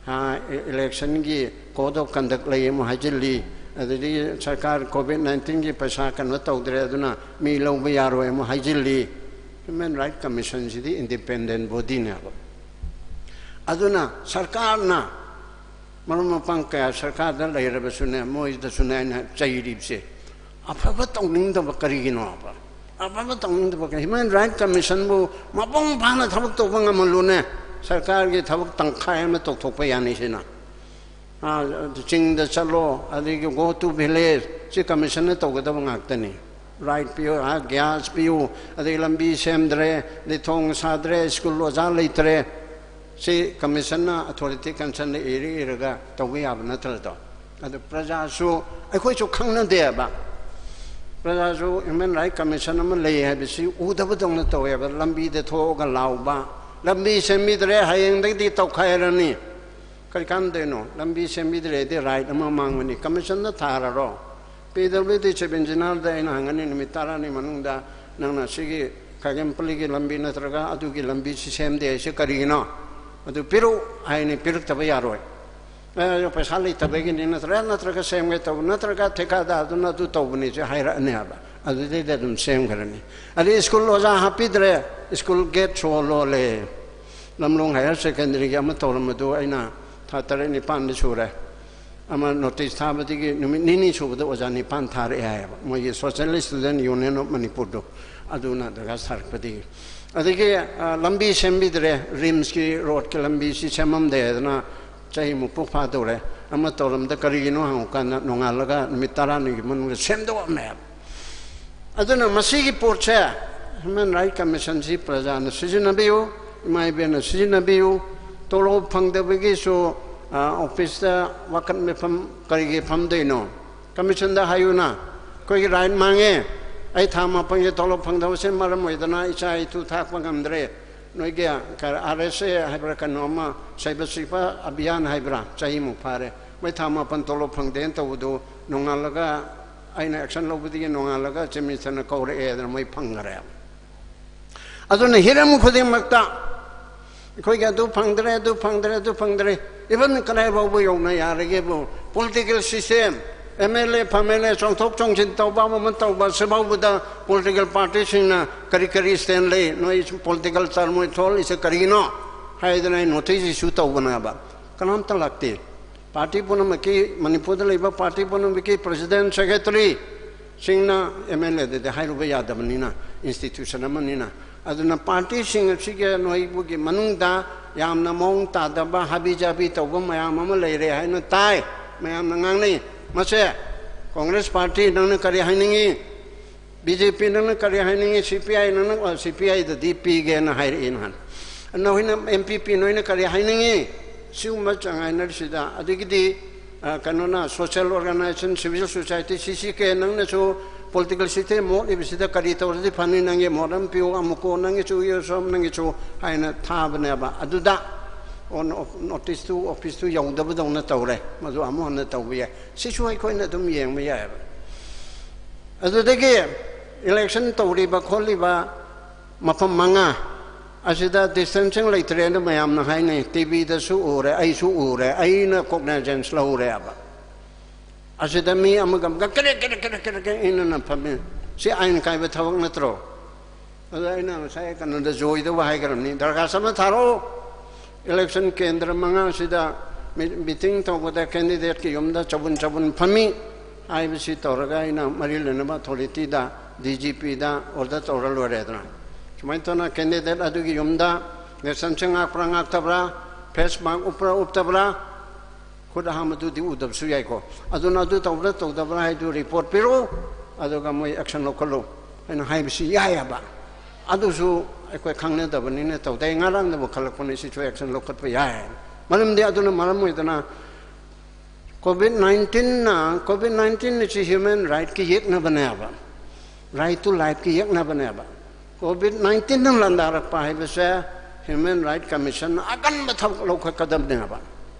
ꯑ, ꯏ-, ꯏꯂꯦꯛꯁꯟꯒꯤ ꯀꯣꯗ ꯑꯣꯐ ꯀꯟꯗꯛ ꯂꯩ ꯑꯃꯨꯛ ꯍꯥꯏꯖꯤꯜꯂꯤ, ꯑꯗꯨꯗꯒꯤ ꯁꯔꯀꯥꯔ ꯀꯣꯚꯤꯗ ꯅꯥꯏꯟꯇꯤꯟꯒꯤ ꯄꯩꯁꯥ ꯀꯩꯅꯣ ꯇꯧꯗ꯭ꯔꯦ, ꯑꯗꯨꯅ ꯃꯤ ꯂꯧꯕ ꯌꯥꯔꯣꯏ ꯑꯃꯨꯛ ꯍꯥꯏꯖꯤꯜꯂꯤ꯫ ꯍ꯭ꯌꯨꯃꯦꯟ ꯔꯥꯏꯠ ꯀꯃꯤꯁꯟꯁꯤꯗꯤ ꯏꯟꯗꯤꯄꯦꯟꯗꯦꯟ ꯕꯣꯗꯤꯅꯦꯕ꯫ ꯑꯗꯨꯅ ꯁꯔꯀꯥꯔꯅ ꯃꯔꯨꯞ ꯃꯄꯥꯡ ꯀꯌꯥ ꯁꯔꯀꯥꯔꯗ ꯂꯩꯔꯕꯁꯨꯅꯦ, ꯃꯣꯏꯗꯁꯨꯅꯦ ꯑꯩꯅ ꯆꯩꯔꯤꯕꯁꯦ, ꯑꯐꯕ ꯇꯧꯅꯤꯡꯗꯕ ꯀꯔꯤꯒꯤꯅꯣꯕ? ꯑꯐꯕ ꯇꯧꯅꯤꯡꯗꯕ ꯀꯔꯤ? ꯍ꯭ꯌꯨꯃꯦꯟ ꯔꯥꯏꯠ ꯀꯃꯤꯁꯟꯕꯨ ꯃꯄꯨꯡ ꯐꯥꯅ ꯊꯕꯛ ꯇꯧꯕ ꯉꯝꯍꯜꯂꯨꯅꯦ꯫ ꯁꯔꯀꯥꯔꯒꯤ ꯊꯕꯛ ꯇꯪꯈꯥꯏ ꯑꯃ ꯇꯧꯊꯣꯛꯄ ꯌꯥꯅꯤ ꯁꯤꯅ꯫ ꯑꯥ, ꯆꯤꯡꯗ ꯆꯠꯂꯣ, ꯑꯗꯒꯤ go to village, ꯁꯤ ꯀꯃꯤꯁꯟꯅ ꯇꯧꯒꯗꯕ ꯉꯥꯛꯇꯅꯤ꯫ ꯔꯥꯏꯠ ꯄꯤꯌꯨ, ꯑꯥ, ꯒ꯭ꯌꯥꯁ ꯄꯤꯌꯨ, ꯑꯗꯩ ꯂꯝꯕꯤ ꯁꯦꯝꯗ꯭ꯔꯦ, ꯑꯗꯩ ꯊꯣꯡ ꯁꯥꯗ꯭ꯔꯦ, ꯁ꯭ꯀꯨꯜ ꯑꯣꯖꯥ ꯂꯩꯇ꯭ꯔꯦ, ꯁꯤ ꯀꯃꯤꯁꯟꯅ ꯑꯣꯊꯣꯔꯤꯇꯤ ꯀꯟꯁꯔꯟꯗ ꯏꯔ ꯏꯔꯒ ꯇꯧꯕ ꯌꯥꯕ ꯅꯠꯇ꯭ꯔꯗꯣ? ꯑꯗꯨ ꯄ꯭ꯔꯖꯥꯁꯨ, ꯑꯩꯈꯣꯏꯁꯨ ꯈꯪꯅꯗꯦꯕ꯫ ꯄ꯭ꯔꯖꯥꯁꯨ ꯍ꯭ꯌꯨꯃꯦꯟ ꯔꯥꯏꯠ ꯀꯃꯤꯁꯟ ꯑꯃ ꯂꯩ ꯍꯥꯏꯕꯁꯤ ꯎꯗꯕꯗꯧꯅ ꯇꯧꯋꯦꯕ꯫ ꯂꯝꯕꯤꯗ ꯊꯣꯛꯑꯒ ꯂꯥꯎꯕ, "ꯂꯝꯕꯤ ꯁꯦꯝꯕꯤꯗ꯭ꯔꯦ, ꯍꯌꯦꯡꯗꯒꯤꯗꯤ ꯇꯧꯈꯥꯏꯔꯅꯤ"꯫ ꯀꯔꯤ ꯀꯥꯟꯗꯣꯏꯅꯣ? ꯂꯝꯕꯤ ꯁꯦꯝꯕꯤꯗ꯭ꯔꯦꯗꯤ ꯔꯥꯏꯠ ꯑꯃ ꯃꯥꯡꯕꯅꯤ꯫ ꯀꯃꯤꯁꯟꯗ ꯊꯥꯔꯔꯣ? ꯄꯤ ꯗꯕ꯭ꯂꯤꯎ ꯗꯤ ꯆꯤꯐ ꯏꯟꯖꯤꯅꯤꯌꯔꯗ ꯑꯩꯅ ꯍꯪꯒꯅꯤ, ꯅꯨꯃꯤꯠ ꯇꯔꯥꯅꯤ ꯃꯅꯨꯡꯗ ꯅꯪꯅ ꯁꯤꯒꯤ ꯈꯥꯒꯦꯝꯄꯜꯂꯤꯒꯤ ꯂꯝꯕꯤ ꯅꯠꯇ꯭ꯔꯒ ꯑꯗꯨꯒꯤ ꯂꯝꯕꯤ ꯁꯤ ꯁꯦꯝꯗꯦ ꯍꯥꯏꯁꯦ ꯀꯔꯤꯒꯤꯅꯣ? ꯑꯗꯨ ꯄꯤꯔꯛꯎ ꯍꯥꯏꯅꯤ, ꯄꯤꯔꯛꯇꯕ ꯌꯥꯔꯣꯏ꯫ ꯑꯦ, ꯄꯩꯁꯥ ꯂꯩꯇꯕꯒꯤꯅꯤ ꯅꯠꯇ꯭ꯔꯥ, ꯅꯠꯇ꯭ꯔꯒ ꯁꯦꯝꯒꯦ ꯇꯧꯕ, ꯅꯠꯇ꯭ꯔꯒ ꯊꯤꯀꯥꯗꯥꯔꯗꯨꯅ ꯑꯗꯨ ꯇꯧꯕꯅꯤꯁꯦ ꯍꯥꯏꯔꯛꯑꯅꯦꯕ꯫ ꯑꯗꯨꯗꯩꯗ ꯑꯗꯨꯝ ꯁꯦꯝꯈ꯭ꯔꯅꯤ꯫ ꯑꯗꯩ ꯁ꯭ꯀꯨꯜ ꯑꯣꯖꯥ ꯍꯥꯞꯄꯤꯗ꯭ꯔꯦ, ꯁ꯭ꯀꯨꯜ ꯒꯦꯠ ꯁꯣ ꯂꯣꯜꯂꯦ꯫ ꯂꯝꯂꯣꯡ ꯍꯥꯌꯔ ꯁꯦꯀꯦꯟꯗꯔꯤꯒꯤ ꯑꯃ ꯇꯧꯔꯝꯕꯗꯨ ꯑꯩꯅ ꯊꯥ ꯇꯔꯦꯠ ꯅꯤꯄꯥꯟꯗꯤ ꯁꯨꯔꯦ꯫ ꯑꯃ ꯅꯣꯇꯤꯁ ꯊꯥꯕꯗꯒꯤ ꯅꯨꯃꯤꯠ ꯅꯤꯅꯤ ꯁꯨꯕꯗ ꯑꯣꯖꯥ ꯅꯤꯄꯥꯟ ꯊꯥꯔꯛꯑꯦ ꯍꯥꯏꯌꯦꯕ, ꯃꯣꯏꯒꯤ Social Student Union of ꯃꯅꯤꯄꯨꯔꯗꯣ, ꯑꯗꯨꯅ ꯗꯔꯈꯥꯁ ꯊꯥꯔꯛꯄꯗꯒꯤ꯫ ꯑꯗꯒꯤ, ꯑ, ꯂꯝꯕꯤ ꯁꯦꯝꯕꯤꯗ꯭ꯔꯦ, ꯔꯤꯝꯁꯀꯤ ꯔꯣꯗꯀꯤ ꯂꯝꯕꯤꯁꯤ ꯁꯦꯝꯃꯝꯗꯦ ꯍꯥꯏꯗꯅ ꯆꯍꯤꯃꯨꯛꯄꯨ ꯐꯥꯗꯧꯔꯦ꯫ ꯑꯃ ꯇꯧꯔꯝꯗ ꯀꯔꯤꯒꯤꯅꯣ ꯍꯪꯉꯀꯥꯟꯗ ꯅꯣꯡꯉꯥꯜꯂꯒ ꯅꯨꯃꯤꯠ ꯇꯔꯥꯅꯤꯒꯤ ꯃꯅꯨꯡꯗ ꯁꯦꯝꯗꯣꯛꯑꯝꯃꯦꯕ꯫ ꯑꯗꯨꯅ ꯃꯁꯤꯒꯤ ꯄꯣꯠꯁꯦ Human Right Commissionꯁꯤ ꯄ꯭ꯔꯖꯥꯅ ꯁꯤꯖꯤꯟꯅꯕꯤꯌꯨ, ꯏꯃꯥ ꯏꯕꯦꯟꯅ ꯁꯤꯖꯤꯟꯅꯕꯤꯌꯨ꯫ ꯇꯣꯂꯣꯞ ꯐꯪꯗꯕꯒꯤꯁꯨ, ꯑ, ꯑꯣꯐꯤꯁꯇ ꯋꯥꯀꯠ ꯃꯤꯐꯝ ꯀꯔꯤꯒꯤ ꯐꯝꯗꯣꯏꯅꯣ? ꯀꯃꯤꯁꯟꯗ ꯍꯥꯏꯌꯨꯅ, "ꯑꯩꯈꯣꯏꯒꯤ ꯔꯥꯏꯠ ꯃꯥꯡꯉꯦ, ꯑꯩ ꯊꯥ ꯃꯥꯄꯟꯒꯤ ꯇꯣꯂꯣꯞ ꯐꯪꯗꯕꯁꯦ ꯃꯔꯝ ꯑꯣꯏꯗꯅ ꯏꯆꯥ ꯏꯇꯨ ꯊꯥꯛꯄ ꯉꯝꯗ꯭ꯔꯦ, ꯅꯣꯏꯒꯤ ꯑꯥꯔ ꯑꯦꯁ ꯑꯦ ꯍꯥꯏꯕ꯭ꯔꯥ ꯀꯩꯅꯣ ꯑꯃ, ꯁꯩꯕ ꯁꯤꯕ ꯑꯚꯤꯌꯥꯟ ꯍꯥꯏꯕ꯭ꯔꯥ, ꯆꯍꯤꯃꯨꯛ ꯐꯥꯔꯦ, ꯃꯣꯏ ꯊꯥ ꯃꯥꯄꯟ ꯇꯣꯂꯣꯞ ꯐꯪꯗꯦꯅ ꯇꯧꯕꯗꯨ ꯅꯣꯡꯉꯥꯜꯂꯒ ꯑꯩꯅ ꯑꯦꯛꯁꯟ ꯂꯧꯕꯗꯒꯤ ꯅꯣꯡꯉꯥꯜꯂꯒ ꯆꯤꯐ ꯃꯤꯅꯤꯁꯇꯔꯅ ꯀꯧꯔꯛꯑꯦꯗꯅ ꯃꯣꯏ ꯐꯪꯈꯔꯦ"꯫ ꯑꯗꯨꯅ ꯍꯤꯔꯝ ꯈꯨꯗꯤꯡꯃꯛꯇ ꯑꯩꯈꯣꯏꯒꯤ ꯑꯗꯨ ꯐꯪꯗ꯭ꯔꯦ, ꯑꯗꯨ ꯐꯪꯗ꯭ꯔꯦ, ꯑꯗꯨ ꯐꯪꯗ꯭ꯔꯦ, ꯏꯚꯟ ꯀꯗꯥꯏ ꯐꯥꯎꯕ ꯌꯧꯅ ꯌꯥꯔꯒꯦꯕꯨ, political system, M L A ꯐꯝ ꯑꯦꯜ ꯑꯦ ꯆꯣꯡꯊꯣꯛ ꯆꯣꯡꯁꯤꯟ ꯇꯧꯕ, ꯑꯃ ꯑꯃ ꯇꯧꯕ, ꯁꯤꯐꯥꯎꯕꯗ ꯄꯣꯂꯤꯇꯤꯀꯦꯜ ꯄꯥꯔꯇꯤꯁꯤꯡꯅ ꯀꯔꯤ ꯀꯔꯤ ꯁ꯭ꯇꯦꯟ ꯂꯩ, ꯅꯣꯏ ꯄꯣꯂꯤꯇꯤꯀꯦꯜ ꯇꯔꯃꯣꯏꯜ ꯊꯣꯛꯂꯤꯁꯦ ꯀꯔꯤꯒꯤꯅꯣ ꯍꯥꯏꯗꯅ ꯑꯩ ꯅꯣꯇꯤꯁ ꯏꯁꯨ ꯇꯧꯕꯅꯦꯕ꯫ ꯀꯅꯥꯝꯇ ꯂꯥꯛꯇꯦ꯫ ꯄꯥꯔꯇꯤ ꯄꯨꯝꯅꯃꯛꯀꯤ, ꯃꯅꯤꯄꯨꯔꯗ ꯂꯩꯕ ꯄꯥꯔꯇꯤ ꯄꯨꯝꯅꯃꯛꯀꯤ ꯄ꯭ꯔꯁꯤꯗꯦꯟ, ꯁꯦꯀ꯭ꯔꯦꯇꯔꯤꯁꯤꯡꯅ ꯑꯦꯝ ꯑꯦꯜ ꯑꯦꯗꯗꯤ ꯍꯥꯏꯔꯨꯕ ꯌꯥꯗꯕꯅꯤꯅ, ꯏꯟꯁꯇꯤꯇ꯭ꯌꯨꯁꯟ ꯑꯃꯅꯤꯅ꯫ ꯑꯗꯨꯅ ꯄꯥꯔꯇꯤꯁꯤꯡ ꯑꯁꯤꯒꯤ ꯅꯣꯏꯕꯨꯒꯤ ꯃꯅꯨꯡꯗ ꯌꯥꯝꯅ ꯃꯑꯣꯡ ꯇꯥꯗꯕ, ꯍꯥꯕꯤ ꯖꯥꯕꯤ ꯇꯧꯕ ꯃꯌꯥꯝ ꯑꯃ ꯂꯩꯔꯦ ꯍꯥꯏꯅ ꯇꯥꯏ, ꯃꯌꯥꯝꯅ ꯉꯥꯡꯅꯩ꯫ ꯃꯁꯦ ꯀꯣꯡꯒ꯭ꯔꯦꯁ ꯄꯥꯔꯇꯤ ꯅꯪꯅ ꯀꯔꯤ ꯍꯥꯏꯅꯤꯡꯉꯤ? ꯕꯤ ꯖꯦ ꯄꯤ ꯅꯪꯅ ꯀꯔꯤ ꯍꯥꯏꯅꯤꯡꯉꯤ? ꯁꯤ ꯄꯤ ꯑꯥꯏ ꯅꯪꯅ, ꯑ, ꯁꯤ ꯄꯤ ꯑꯥꯏꯗꯗꯤ ꯄꯤꯒꯦꯅ ꯍꯥꯏꯔꯛꯏ ꯅꯍꯥꯟ꯫ ꯅꯈꯣꯏꯅ ꯑꯦꯝ ꯄꯤ ꯄꯤ ꯅꯣꯏꯅ ꯀꯔꯤ ꯍꯥꯏꯅꯤꯡꯉꯤ? ꯁꯤꯒꯨꯝꯕ ꯆꯉꯥꯏꯅꯔꯤꯁꯤꯗ, ꯑꯗꯒꯤꯗꯤ, ꯑ, ꯀꯩꯅꯣꯅ, ꯁꯣꯁꯤꯌꯦꯜ ꯑꯣꯔꯒꯅꯥꯏꯖꯦꯁꯟ, ꯁꯤꯚꯤꯜ ꯁꯣꯁꯥꯏꯇꯤ, ꯁꯤ ꯁꯤ ꯀꯦ ꯅꯪꯅꯁꯨ ꯄꯣꯂꯤꯇꯤꯀꯦꯜ ꯁꯤꯁꯇꯦꯝ ꯃꯣꯠꯂꯤꯕꯁꯤꯗ ꯀꯔꯤ ꯇꯧꯔꯗꯤ ꯐꯅꯤ? ꯅꯪꯒꯤ ꯃꯣꯠ ꯑꯃ ꯄꯤꯌꯨ, ꯑꯃꯨꯛꯀꯣ ꯅꯪꯒꯤꯁꯨ, ꯌꯨ ꯑꯦꯁ ꯑꯣ ꯅꯪꯒꯤꯁꯨ ꯍꯥꯏꯅ ꯊꯥꯕꯅꯦꯕ꯫ ꯑꯗꯨꯗ ꯑꯣ-, ꯅꯣꯇꯤꯁꯇꯨ ꯑꯣꯐꯤꯁꯇꯨ ꯌꯧꯗꯕꯗꯧꯅ ꯇꯧꯔꯦ꯫ ꯃꯗꯨ ꯑꯃꯨꯛ ꯍꯟꯅ ꯇꯧꯕ ꯌꯥꯏ꯫ ꯁꯤꯁꯨ ꯑꯩꯈꯣꯏꯅ ꯑꯗꯨꯝ ꯌꯦꯡꯕ ꯌꯥꯏꯑꯕ꯫ ꯑꯗꯨꯗꯒꯤ ꯏꯂꯦꯛꯁꯟ ꯇꯧꯔꯤꯕ ꯈꯣꯠꯂꯤꯕ ꯃꯐꯝ ꯃꯉꯥ, ꯑꯁꯤꯗ ꯗꯤꯁꯇꯦꯟꯁꯤꯡ ꯂꯩꯇ꯭ꯔꯦꯅ ꯃꯌꯥꯝꯅ ꯍꯥꯏꯅꯩ, ꯇꯤꯚꯤꯗꯁꯨ ꯎꯔꯦ, ꯑꯩꯁꯨ ꯎꯔꯦ, ꯑꯩꯅ ꯀꯣꯛꯅꯥꯏꯖꯦꯟꯁ ꯂꯧꯔꯦꯕ꯫ ꯑꯁꯤꯗ ꯃꯤ ꯑꯃꯒ ꯑꯃꯒ ꯀꯔꯦꯛ ꯀꯔꯦꯛ ꯀꯔꯦꯛ ꯀꯔꯦꯛ ꯀꯔꯦꯛ ꯏꯟꯅꯅ ꯐꯝꯃꯤ꯫ ꯁꯤ ꯑꯥꯏꯟ ꯀꯥꯏꯕ ꯊꯕꯛ ꯅꯠꯇ꯭ꯔꯣ? ꯑꯗꯣ ꯑꯩꯅ ꯉꯁꯥꯏ ꯀꯩꯅꯣꯗ ꯖꯣꯏꯗꯕꯨ ꯍꯥꯏꯈ꯭ꯔꯕꯅꯤ, ꯗꯔꯈꯥꯁ ꯑꯃ ꯊꯥꯔꯛꯑꯣ, ꯏꯂꯦꯛꯁꯟ ꯀꯦꯟꯗ꯭ꯔ ꯃꯉꯥꯁꯤꯗ ꯃꯤ-, ꯃꯤꯇꯤꯡ ꯇꯧꯕꯗ ꯀꯦꯟꯗꯤꯗꯦꯠꯀꯤ ꯌꯨꯝꯗ ꯆꯕꯨꯟ ꯆꯕꯨꯟ ꯐꯝꯃꯤ ꯍꯥꯏꯕꯁꯤ ꯇꯧꯔꯒ ꯑꯩꯅ ꯃꯔꯤ ꯂꯩꯅꯕ ꯑꯣꯊꯣꯔꯤꯇꯤꯗ, ꯗꯤ ꯖꯤ ꯄꯤꯗ ꯑꯣꯔꯗꯔ ꯇꯧꯔ ꯂꯣꯏꯔꯦꯗꯅ꯫ ꯁꯨꯃꯥꯏꯅ ꯇꯧꯅ ꯀꯦꯟꯗꯤꯗꯦꯠ ꯑꯗꯨꯒꯤ ꯌꯨꯝꯗ ꯗꯤꯁꯇꯦꯟꯁꯤꯡ ꯉꯥꯛꯄ꯭ꯔꯥ ꯉꯥꯛꯇꯕ꯭ꯔꯥ, ꯐꯦꯁ ꯃꯥꯛ ꯎꯞꯄ꯭ꯔꯥ ꯎꯞꯇꯕ꯭ꯔꯥ, ꯈꯨꯠ ꯍꯥꯝꯕꯗꯨꯗꯤ ꯎꯗꯕꯁꯨ ꯌꯥꯏꯀꯣ꯫ ꯑꯗꯨꯅ ꯑꯗꯨ ꯇꯧꯕ꯭ꯔꯥ ꯇꯧꯗꯕ꯭ꯔꯥ ꯍꯥꯏꯗꯨ ꯔꯤꯄꯣꯔꯠ ꯄꯤꯔꯛꯎ, ꯑꯗꯨꯒ ꯃꯣꯏ ꯑꯦꯛꯁꯟ ꯂꯧꯈꯠꯂꯨ ꯍꯥꯏꯅ ꯍꯥꯏꯕꯁꯤ ꯌꯥꯏꯑꯕ꯫ ꯑꯗꯨꯁꯨ ꯑꯩꯈꯣꯏ ꯈꯪꯅꯗꯕꯅꯤꯅ ꯇꯧꯗꯦ꯫ ꯑꯩ ꯉꯔꯥꯡꯗꯕꯨ ꯈꯜꯂꯛꯄꯅꯤ ꯁꯤꯁꯨ ꯑꯦꯛꯁꯟ ꯂꯧꯈꯠꯄ ꯌꯥꯏ꯫ ꯃꯔꯝꯗꯤ ꯑꯗꯨꯅ ꯃꯔꯝ ꯑꯣꯏꯗꯅ ꯀꯣꯚꯤꯗ ꯅꯥꯏꯟꯇꯤꯟꯅ, ꯀꯣꯚꯤꯗ ꯅꯥꯏꯟꯇꯤꯟ ꯑꯁꯤ ꯍ꯭ꯌꯨꯃꯦꯟ ꯔꯥꯏꯠꯀꯤ ꯌꯦꯛꯅꯕꯅꯦꯕ, ꯔꯥꯏꯠ ꯇꯨ ꯂꯥꯏꯐꯀꯤ ꯌꯦꯛꯅꯕꯅꯦꯕ꯫ ꯀꯣꯚꯤꯗ ꯅꯥꯏꯟꯇꯤꯟꯅ ꯂꯥꯟꯗꯥꯔꯛꯄ ꯍꯥꯏꯕꯁꯦ ꯍ꯭ꯌꯨꯃꯦꯟ ꯔꯥꯏꯠ ꯀꯃꯤꯁꯟꯅ ꯑꯀꯟꯕ ꯊꯕꯛ ꯂꯧꯈꯠꯀꯗꯕꯅꯦꯕ꯫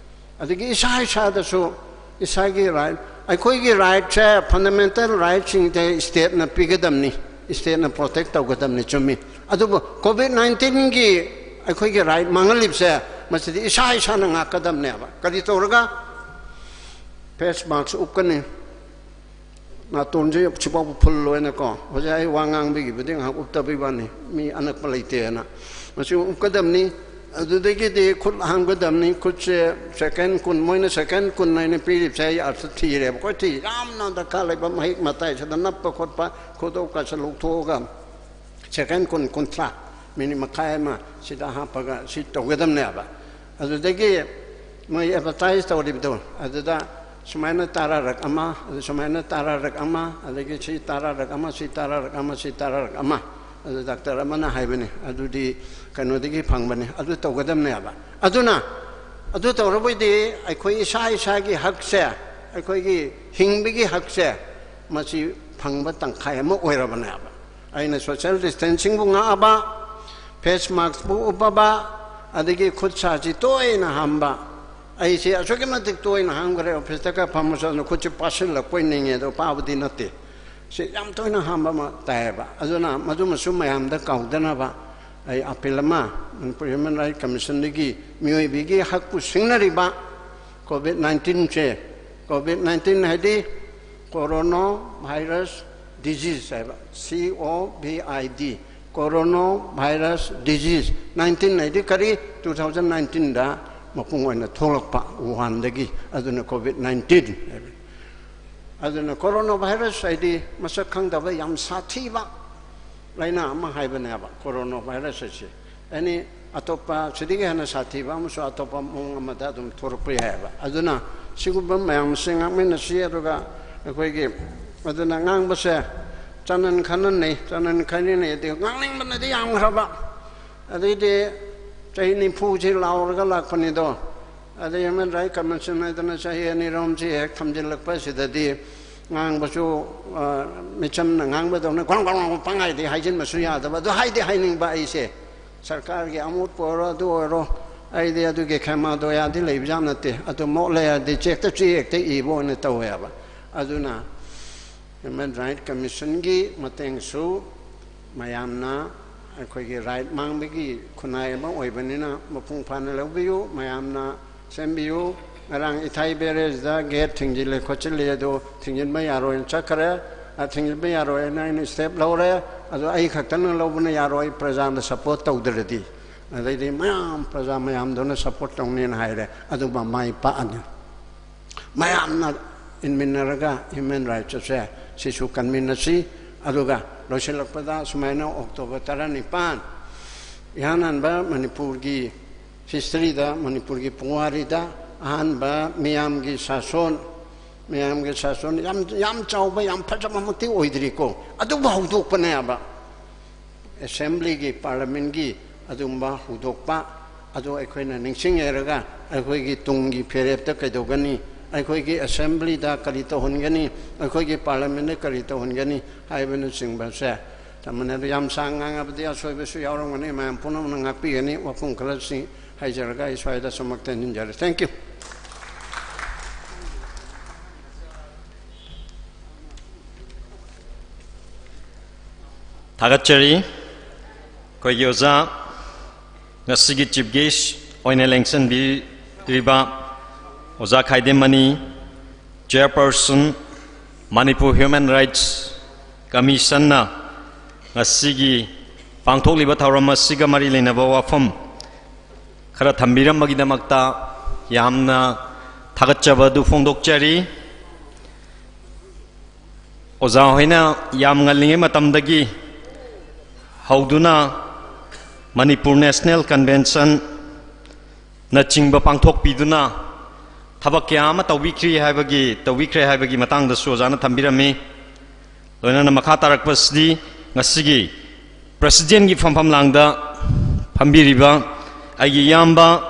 ꯑꯗꯒꯤ ꯏꯁꯥ ꯏꯁꯥꯗꯁꯨ ꯏꯁꯥꯒꯤ ꯔꯥꯏꯠ, ꯑꯩꯈꯣꯏꯒꯤ ꯔꯥꯏꯠꯁꯦ, ꯐꯟꯗꯥꯃꯦꯟꯇꯦꯜ ꯔꯥꯏꯠꯁꯤꯡꯁꯦ ꯁ꯭ꯇꯦꯠꯅ ꯄꯤꯒꯗꯕꯅꯤ, ꯁ꯭ꯇꯦꯠꯅ ꯄ꯭ꯔꯣꯇꯦꯛ ꯇꯧꯒꯗꯕꯅꯤ, ꯆꯨꯝꯃꯤ꯫ ꯑꯗꯨꯕꯨ ꯀꯣꯚꯤꯗ ꯅꯥꯏꯟꯇꯤꯟꯒꯤ ꯑꯩꯈꯣꯏꯒꯤ ꯔꯥꯏꯠ ꯃꯥꯡꯍꯜꯂꯤꯕꯁꯦ, ꯃꯁꯤꯗꯤ ꯏꯁꯥ ꯏꯁꯥꯅ ꯉꯥꯛꯀꯗꯕꯅꯦꯕ꯫ ꯀꯔꯤ ꯇꯧꯔꯒ? ꯐꯦꯁ ꯃꯥꯛꯁ ꯎꯞꯀꯅꯤ, ꯅꯥꯇꯣꯟꯁꯦ ꯁꯤꯐꯥꯎꯕ ꯐꯨꯜ ꯑꯣꯏꯅꯀꯣ꯫ ꯍꯧꯖꯤꯛ ꯑꯩ ꯋꯥ ꯉꯥꯡꯕꯒꯤꯕꯨꯗꯤ ꯉꯥꯏꯍꯥꯛ ꯎꯞꯇꯕꯩ ꯋꯥꯅꯤ, ꯃꯤ ꯑꯅꯛꯄ ꯂꯩꯇꯦꯅ꯫ ꯃꯁꯤ ꯎꯞꯀꯗꯕꯅꯤ꯫ ꯑꯗꯨꯗꯒꯤꯗꯤ ꯈꯨꯠ ꯍꯥꯝꯒꯗꯕꯅꯤ꯫ ꯈꯨꯠꯁꯦ ꯁꯦꯀꯦꯟ ꯀꯨꯟ, ꯃꯣꯏꯅ ꯁꯦꯀꯦꯟ ꯀꯨꯟ ꯍꯥꯏꯅ ꯄꯤꯔꯤꯕꯁꯦ ꯑꯩ ꯑꯥꯔꯊ ꯊꯤꯔꯦꯕ꯫ ꯑꯩꯈꯣꯏ ꯊꯤ ꯌꯥꯝꯅ ꯗꯔꯀꯥꯔ ꯂꯩꯕ ꯃꯍꯤꯛ ꯃꯇꯥꯏꯁꯤꯗ ꯅꯞꯄ ꯈꯣꯠꯄ, ꯈꯨꯗꯣꯞꯀꯁꯦ ꯂꯧꯊꯣꯛꯑꯒ ꯁꯦꯀꯦꯟ ꯀꯨꯟ, ꯀꯨꯟꯊ꯭ꯔꯥ, ꯃꯤꯅꯤꯠ ꯃꯈꯥꯏ ꯑꯃ ꯁꯤꯗ ꯍꯥꯞꯄꯒ ꯁꯤ ꯇꯧꯒꯗꯕꯅꯦꯕ꯫ ꯑꯗꯨꯗꯒꯤ ꯃꯣꯏ ꯑꯦꯗꯚꯔꯇꯥꯏꯁ ꯇꯧꯔꯤꯕꯗꯣ, ꯑꯗꯨꯗ ꯁꯨꯃꯥꯏꯅ ꯇꯔꯥꯔꯛ ꯑꯃ, ꯑꯗꯨ ꯁꯨꯃꯥꯏꯅ ꯇꯔꯥꯔꯛ ꯑꯃ, ꯑꯗꯒꯤ ꯁꯤ ꯇꯔꯥꯔꯛ ꯑꯃ, ꯁꯤ ꯇꯔꯥꯔꯛ ꯑꯃ, ꯁꯤ ꯇꯔꯥꯔꯛ ꯑꯃ, ꯑꯗꯨ ꯗꯥꯛꯇꯔ ꯑꯃꯅ ꯍꯥꯏꯕꯅꯤ, ꯑꯗꯨꯗꯤ ꯀꯩꯅꯣꯗꯒꯤ ꯐꯪꯕꯅꯤ, ꯑꯗꯨ ꯇꯧꯒꯗꯕꯅꯦꯕ꯫ ꯑꯗꯨꯅ ꯑꯗꯨ ꯇꯧꯔꯕꯣꯏꯗꯤ ꯑꯩꯈꯣꯏ ꯏꯁꯥ ꯏꯁꯥꯒꯤ ꯍꯛꯁꯦ, ꯑꯩꯈꯣꯏꯒꯤ ꯍꯤꯡꯕꯒꯤ ꯍꯛꯁꯦ, ꯃꯁꯤ ꯐꯪꯕ ꯇꯪꯈꯥꯏ ꯑꯃ ꯑꯣꯏꯔꯕꯅꯦꯕ꯫ ꯑꯩꯅ ꯁꯣꯁꯤꯌꯦꯜ ꯗꯤꯁꯇꯦꯟꯁꯤꯡꯕꯨ ꯉꯥꯛꯑꯕ, ꯐꯦꯁ ꯃꯥꯛꯁꯄꯨ ꯎꯞꯄꯕ, ꯑꯗꯒꯤ ꯈꯨꯠ ꯁꯥꯁꯤ ꯇꯣꯏꯅ ꯍꯥꯝꯕ꯫ ꯑꯩꯁꯦ ꯑꯁꯨꯛꯀꯤ ꯃꯇꯤꯛ ꯇꯣꯏꯅ ꯍꯥꯝꯈ꯭ꯔꯦ, ꯑꯣꯐꯤꯁꯇꯒ ꯐꯝꯃꯁꯨ ꯑꯗꯨꯅ ꯈꯨꯠꯁꯤ ꯄꯥꯁꯤꯜꯂꯛꯄꯣꯏ ꯅꯤꯡꯉꯦ, ꯑꯗꯣ ꯄꯥꯕꯗꯤ ꯅꯠꯇꯦ꯫ ꯁꯤ ꯌꯥꯝ ꯇꯣꯏꯅ ꯍꯥꯝꯕ ꯑꯃ ꯇꯥꯏꯌꯦꯕ꯫ ꯑꯗꯨꯅ ꯃꯗꯨꯃꯁꯨ ꯃꯌꯥꯝꯗ ꯀꯥꯎꯗꯅꯕ ꯑꯩ ꯑꯄꯤꯜ ꯑꯃ ꯃꯅꯤꯄꯨꯔ ꯍ꯭ꯌꯨꯃꯦꯟ ꯔꯥꯏꯠ ꯀꯃꯤꯁꯟꯗꯒꯤ ꯃꯤꯑꯣꯏꯕꯒꯤ ꯍꯛꯄꯨ ꯁꯤꯡꯅꯔꯤꯕ ꯀꯣꯚꯤꯗ ꯅꯥꯏꯟꯇꯤꯟꯁꯦ, ꯀꯣꯚꯤꯗ ꯅꯥꯏꯟꯇꯤꯟ ꯍꯥꯏꯗꯤ ꯀꯣꯔꯣꯅꯥ ꯚꯥꯏꯔꯁ ꯗꯤꯖꯤꯁ ꯍꯥꯏꯕ, ꯁꯤ O V I D, corona virus disease nineteen ꯍꯥꯏꯗꯤ ꯀꯔꯤ? ꯇꯨ ꯊꯥꯎꯖꯟ ꯅꯥꯏꯟꯇꯤꯟꯗ ꯃꯄꯨꯡ ꯑꯣꯏꯅ ꯊꯣꯛꯂꯛꯄ ꯋꯨꯍꯥꯟꯗꯒꯤ, ꯑꯗꯨꯅ ꯀꯣꯚꯤꯗ ꯅꯥꯏꯟꯇꯤꯟ ꯍꯥꯏꯕ꯫ ꯑꯗꯨꯅ ꯀꯣꯔꯣꯅꯥ ꯚꯥꯏꯔꯁ ꯍꯥꯏꯗꯤ ꯃꯁꯛ ꯈꯪꯗꯕ ꯌꯥꯝ ꯁꯥꯊꯤꯕ ꯂꯥꯏꯅꯥ ꯑꯃ ꯍꯥꯏꯕꯅꯦꯕ ꯀꯣꯔꯣꯅꯥ ꯚꯥꯏꯔꯁ ꯑꯁꯤ꯫ ꯑꯦꯅꯤ ꯑꯇꯣꯞꯄ, ꯁꯤꯗꯒꯤ ꯍꯦꯟꯅ ꯁꯥꯊꯤꯕ ꯑꯃꯁꯨ ꯑꯇꯣꯞꯄ ꯃꯑꯣꯡ ꯑꯃꯗ ꯑꯗꯨꯝ ꯊꯣꯔꯛꯄ ꯌꯥꯏꯑꯕ꯫ ꯑꯗꯨꯅ ꯁꯤꯒꯨꯝꯕ ꯃꯌꯥꯝꯁꯦ ꯉꯥꯛꯃꯤꯟꯅꯁꯤ꯫ ꯑꯗꯨꯒ ꯑꯩꯈꯣꯏꯒꯤ, ꯑꯗꯨꯅ ꯉꯥꯡꯕꯁꯦ ꯆꯅꯟ ꯈꯅꯟꯅꯩ, ꯆꯅꯟ ꯈꯅꯤꯟꯅꯩ, ꯑꯗꯨ ꯉꯥꯡꯅꯤꯡꯕꯅꯗꯤ ꯌꯥꯝꯈ꯭ꯔꯕ꯫ ꯑꯗꯩꯗꯤ ꯆꯍꯤ ꯅꯤꯐꯨꯁꯤ ꯂꯥꯎꯔꯒ ꯂꯥꯛꯄꯅꯤꯗꯣ꯫ ꯑꯗꯩ ꯍ꯭ꯌꯨꯃꯦꯟ ꯔꯥꯏꯠ ꯀꯃꯤꯁꯟ ꯍꯥꯏꯗꯅ ꯆꯍꯤ ꯑꯅꯤ ꯑꯍꯨꯝꯁꯤ ꯍꯦꯛ ꯊꯝꯖꯤꯜꯂꯛꯄ ꯑꯁꯤꯗꯗꯤ ꯉꯥꯡꯕꯁꯨ, ꯑ, ꯃꯤꯆꯝꯅ ꯉꯥꯡꯕꯗꯧꯅ ꯒ꯭ꯔꯣꯡ ꯒ꯭ꯔꯣꯡ ꯒ꯭ꯔꯣꯡ ꯄꯪꯍꯥꯏꯗꯤ ꯍꯥꯏꯖꯤꯟꯕꯁꯨ ꯌꯥꯗꯕ꯫ ꯑꯗꯨ ꯍꯥꯏꯗꯤ ꯍꯥꯏꯅꯤꯡꯕ ꯑꯩꯁꯦ, ꯁꯔꯀꯥꯔꯒꯤ ꯑꯃꯣꯠꯄ ꯑꯣꯏꯔꯣ, ꯑꯗꯨ ꯑꯣꯏꯔꯣ, ꯑꯩꯗꯤ ꯑꯗꯨꯒꯤ ꯈꯦꯃꯥ ꯗꯣꯌꯥꯗꯤ ꯂꯩꯕꯖꯥꯠ ꯅꯠꯇꯦ꯫ ꯑꯗꯨ ꯃꯣꯠꯂꯦ ꯍꯥꯏꯔꯗꯤ ꯆꯦꯛꯇ ꯆꯦ ꯍꯦꯛꯇ ꯏꯕ ꯑꯣꯏꯅ ꯇꯧꯋꯦꯕ꯫ ꯑꯗꯨꯅ ꯍ꯭ꯌꯨꯃꯦꯟ ꯔꯥꯏꯠ ꯀꯃꯤꯁꯟꯒꯤ ꯃꯇꯦꯡꯁꯨ ꯃꯌꯥꯝꯅ ꯑꯩꯈꯣꯏꯒꯤ ꯔꯥꯏꯠ ꯃꯥꯡꯕꯒꯤ ꯈꯨꯟꯅꯥꯏ ꯑꯃ ꯑꯣꯏꯕꯅꯤꯅ ꯃꯄꯨꯡ ꯐꯥꯅ ꯂꯧꯕꯤꯌꯨ꯫ ꯃꯌꯥꯝꯅ ꯁꯦꯝꯕꯤꯌꯨ꯫ ꯉꯔꯥꯡ ꯏꯊꯥꯏ ꯕꯦꯔꯦꯖꯇ ꯒꯦꯠ ꯊꯤꯡꯖꯤꯜꯂꯦ ꯈꯣꯠꯆꯤꯜꯂꯦ, ꯑꯗꯨ ꯊꯤꯡꯖꯤꯟꯕ ꯌꯥꯔꯣꯏꯅ ꯆꯠꯈ꯭ꯔꯦ꯫ ꯑ, ꯊꯤꯡꯖꯤꯟꯕ ꯌꯥꯔꯣꯏꯅ ꯑꯩꯅ ꯁ꯭ꯇꯦꯞ ꯂꯧꯔꯦ꯫ ꯑꯗꯣ ꯑꯩ ꯈꯛꯇꯅ ꯂꯧꯕꯅ ꯌꯥꯔꯣꯏ, ꯄ꯭ꯔꯖꯥꯅ ꯁꯞꯄꯣꯔꯠ ꯇꯧꯗ꯭ꯔꯗꯤ꯫ ꯑꯗꯩꯗꯤ ꯃꯌꯥꯝ, ꯄ꯭ꯔꯖꯥ ꯃꯌꯥꯝꯗꯨꯅ ꯁꯞꯄꯣꯔꯠ ꯇꯧꯅꯤꯅ ꯍꯥꯏꯔꯦ꯫ ꯑꯗꯨꯃ ꯃꯥꯏ ꯄꯥꯛꯑꯅꯤ꯫ ꯃꯌꯥꯝꯅ ꯏꯟꯃꯤꯟꯅꯔꯒ ꯍ꯭ꯌꯨꯃꯦꯟ ꯔꯥꯏꯠꯁ ꯑꯁꯦ ꯁꯤꯁꯨ ꯀꯟꯃꯤꯟꯅꯁꯤ꯫ ꯑꯗꯨꯒ ꯂꯣꯏꯁꯤꯜꯂꯛꯄꯗ ꯁꯨꯃꯥꯏꯅ ꯑꯣꯛꯇꯣꯕꯔ ꯇꯔꯥꯅꯤꯄꯥꯟ, ꯏꯍꯥꯟ ꯍꯥꯟꯕ ꯃꯅꯤꯄꯨꯔꯒꯤ ꯍꯤꯁꯇ꯭ꯔꯤꯗ, ꯃꯅꯤꯄꯨꯔꯒꯤ ꯄꯨꯋꯥꯔꯤꯗ ꯑꯍꯥꯟꯕ ꯃꯤꯌꯥꯝꯒꯤ ꯁꯥꯁꯣꯟ, ꯃꯤꯌꯥꯝꯒꯤ ꯁꯥꯁꯣꯟ ꯌꯥꯝ, ꯌꯥꯝ ꯆꯥꯎꯕ, ꯌꯥꯝ ꯐꯖꯕꯃꯛꯇꯤ ꯑꯣꯏꯗ꯭ꯔꯤꯀꯣ, ꯑꯗꯨꯕꯨ ꯍꯧꯗꯣꯛꯄꯅꯦꯕ꯫ ꯑꯦꯁꯦꯝꯕ꯭ꯂꯤꯒꯤ, ꯄꯥꯔꯂꯤꯌꯥꯃꯦꯟꯒꯤ ꯑꯗꯨꯒꯨꯝꯕ ꯍꯧꯗꯣꯛꯄ ꯑꯗꯨ ꯑꯩꯈꯣꯏꯅ ꯅꯤꯡꯁꯤꯡꯉꯦꯔꯒ ꯑꯩꯈꯣꯏꯒꯤ ꯇꯨꯡꯒꯤ ꯐꯤꯔꯦꯞꯇ ꯀꯩꯗꯧꯒꯅꯤ, ꯑꯩꯈꯣꯏꯒꯤ ꯑꯦꯁꯦꯝꯕ꯭ꯂꯤꯗ ꯀꯔꯤ ꯇꯧꯍꯟꯒꯅꯤ, ꯑꯩꯈꯣꯏꯒꯤ ꯄꯥꯔꯂꯤꯌꯥꯃꯦꯟꯗ ꯀꯔꯤ ꯇꯧꯍꯟꯒꯅꯤ ꯍꯥꯏꯕꯅꯆꯤꯡꯕꯁꯦ ꯇꯝꯕꯅꯦ꯫ ꯑꯗꯨ ꯌꯥꯝ ꯁꯥꯡ ꯉꯥꯡꯉꯕꯗꯤ ꯑꯁꯣꯏꯕꯁꯨ ꯌꯥꯎꯔꯝꯒꯅꯤ, ꯃꯌꯥꯝ ꯄꯨꯝꯅꯃꯛꯅ ꯉꯥꯛꯄꯤꯒꯅꯤ꯫ ꯋꯥꯐꯝ ꯈꯔꯁꯤ ꯍꯥꯏꯖꯔꯒ ꯑꯩ ꯁ꯭ꯋꯥꯏꯗ ꯁꯨꯃꯛ ꯇꯦꯟꯁꯤꯟꯖꯔꯦ꯫ Thank you꯫ ꯊꯥꯒꯠꯆꯔꯤ꯫ ꯑꯩꯈꯣꯏꯒꯤ ꯑꯣꯖꯥ, ꯉꯁꯤꯒꯤ chief guest ꯑꯣꯏꯅ ꯂꯦꯡꯁꯤꯟꯕꯤꯔꯤꯕ ꯑꯣꯖꯥ ꯈꯥꯏꯗꯦꯝꯃꯅꯤ, chairperson, Manipur Human Rights Commissionꯅ ꯉꯁꯤꯒꯤ ꯄꯥꯡꯊꯣꯛꯂꯤꯕ ꯊꯧꯔꯝ ꯑꯁꯤꯒ ꯃꯔꯤ ꯂꯩꯅꯕ ꯋꯥꯐꯝ ꯈꯔ ꯊꯝꯕꯤꯔꯝꯕꯒꯤꯗꯃꯛꯇ ꯌꯥꯝꯅ ꯊꯥꯒꯠꯆꯕ ꯑꯗꯨ ꯐꯣꯡꯗꯣꯛꯆꯔꯤ꯫ ꯑꯣꯖꯥ ꯍꯣꯏꯅ ꯌꯥꯝ ꯉꯜꯂꯤꯉꯩ ꯃꯇꯝꯗꯒꯤ ꯍꯧꯗꯨꯅ ꯃꯅꯤꯄꯨꯔ National Conventionꯅꯆꯤꯡꯕ ꯄꯥꯡꯊꯣꯛꯄꯤꯗꯨꯅ ꯊꯕꯛ ꯀꯌꯥ ꯑꯃ ꯇꯧꯕꯤꯈ꯭ꯔꯤ ꯍꯥꯏꯕꯒꯤ, ꯇꯧꯕꯤꯈ꯭ꯔꯦ ꯍꯥꯏꯕꯒꯤ ꯃꯇꯥꯡꯗꯁꯨ ꯑꯣꯖꯥꯅ ꯊꯝꯕꯤꯔꯝꯃꯤ꯫ ꯂꯣꯏꯅꯅ ꯃꯈꯥ ꯇꯥꯔꯛꯄꯁꯤꯗꯤ ꯉꯁꯤꯒꯤ Presidentꯀꯤ ꯐꯝꯐꯝ ꯂꯥꯡꯗ ꯐꯝꯕꯤꯔꯤꯕ ꯑꯩꯒꯤ ꯏꯌꯥꯝꯕ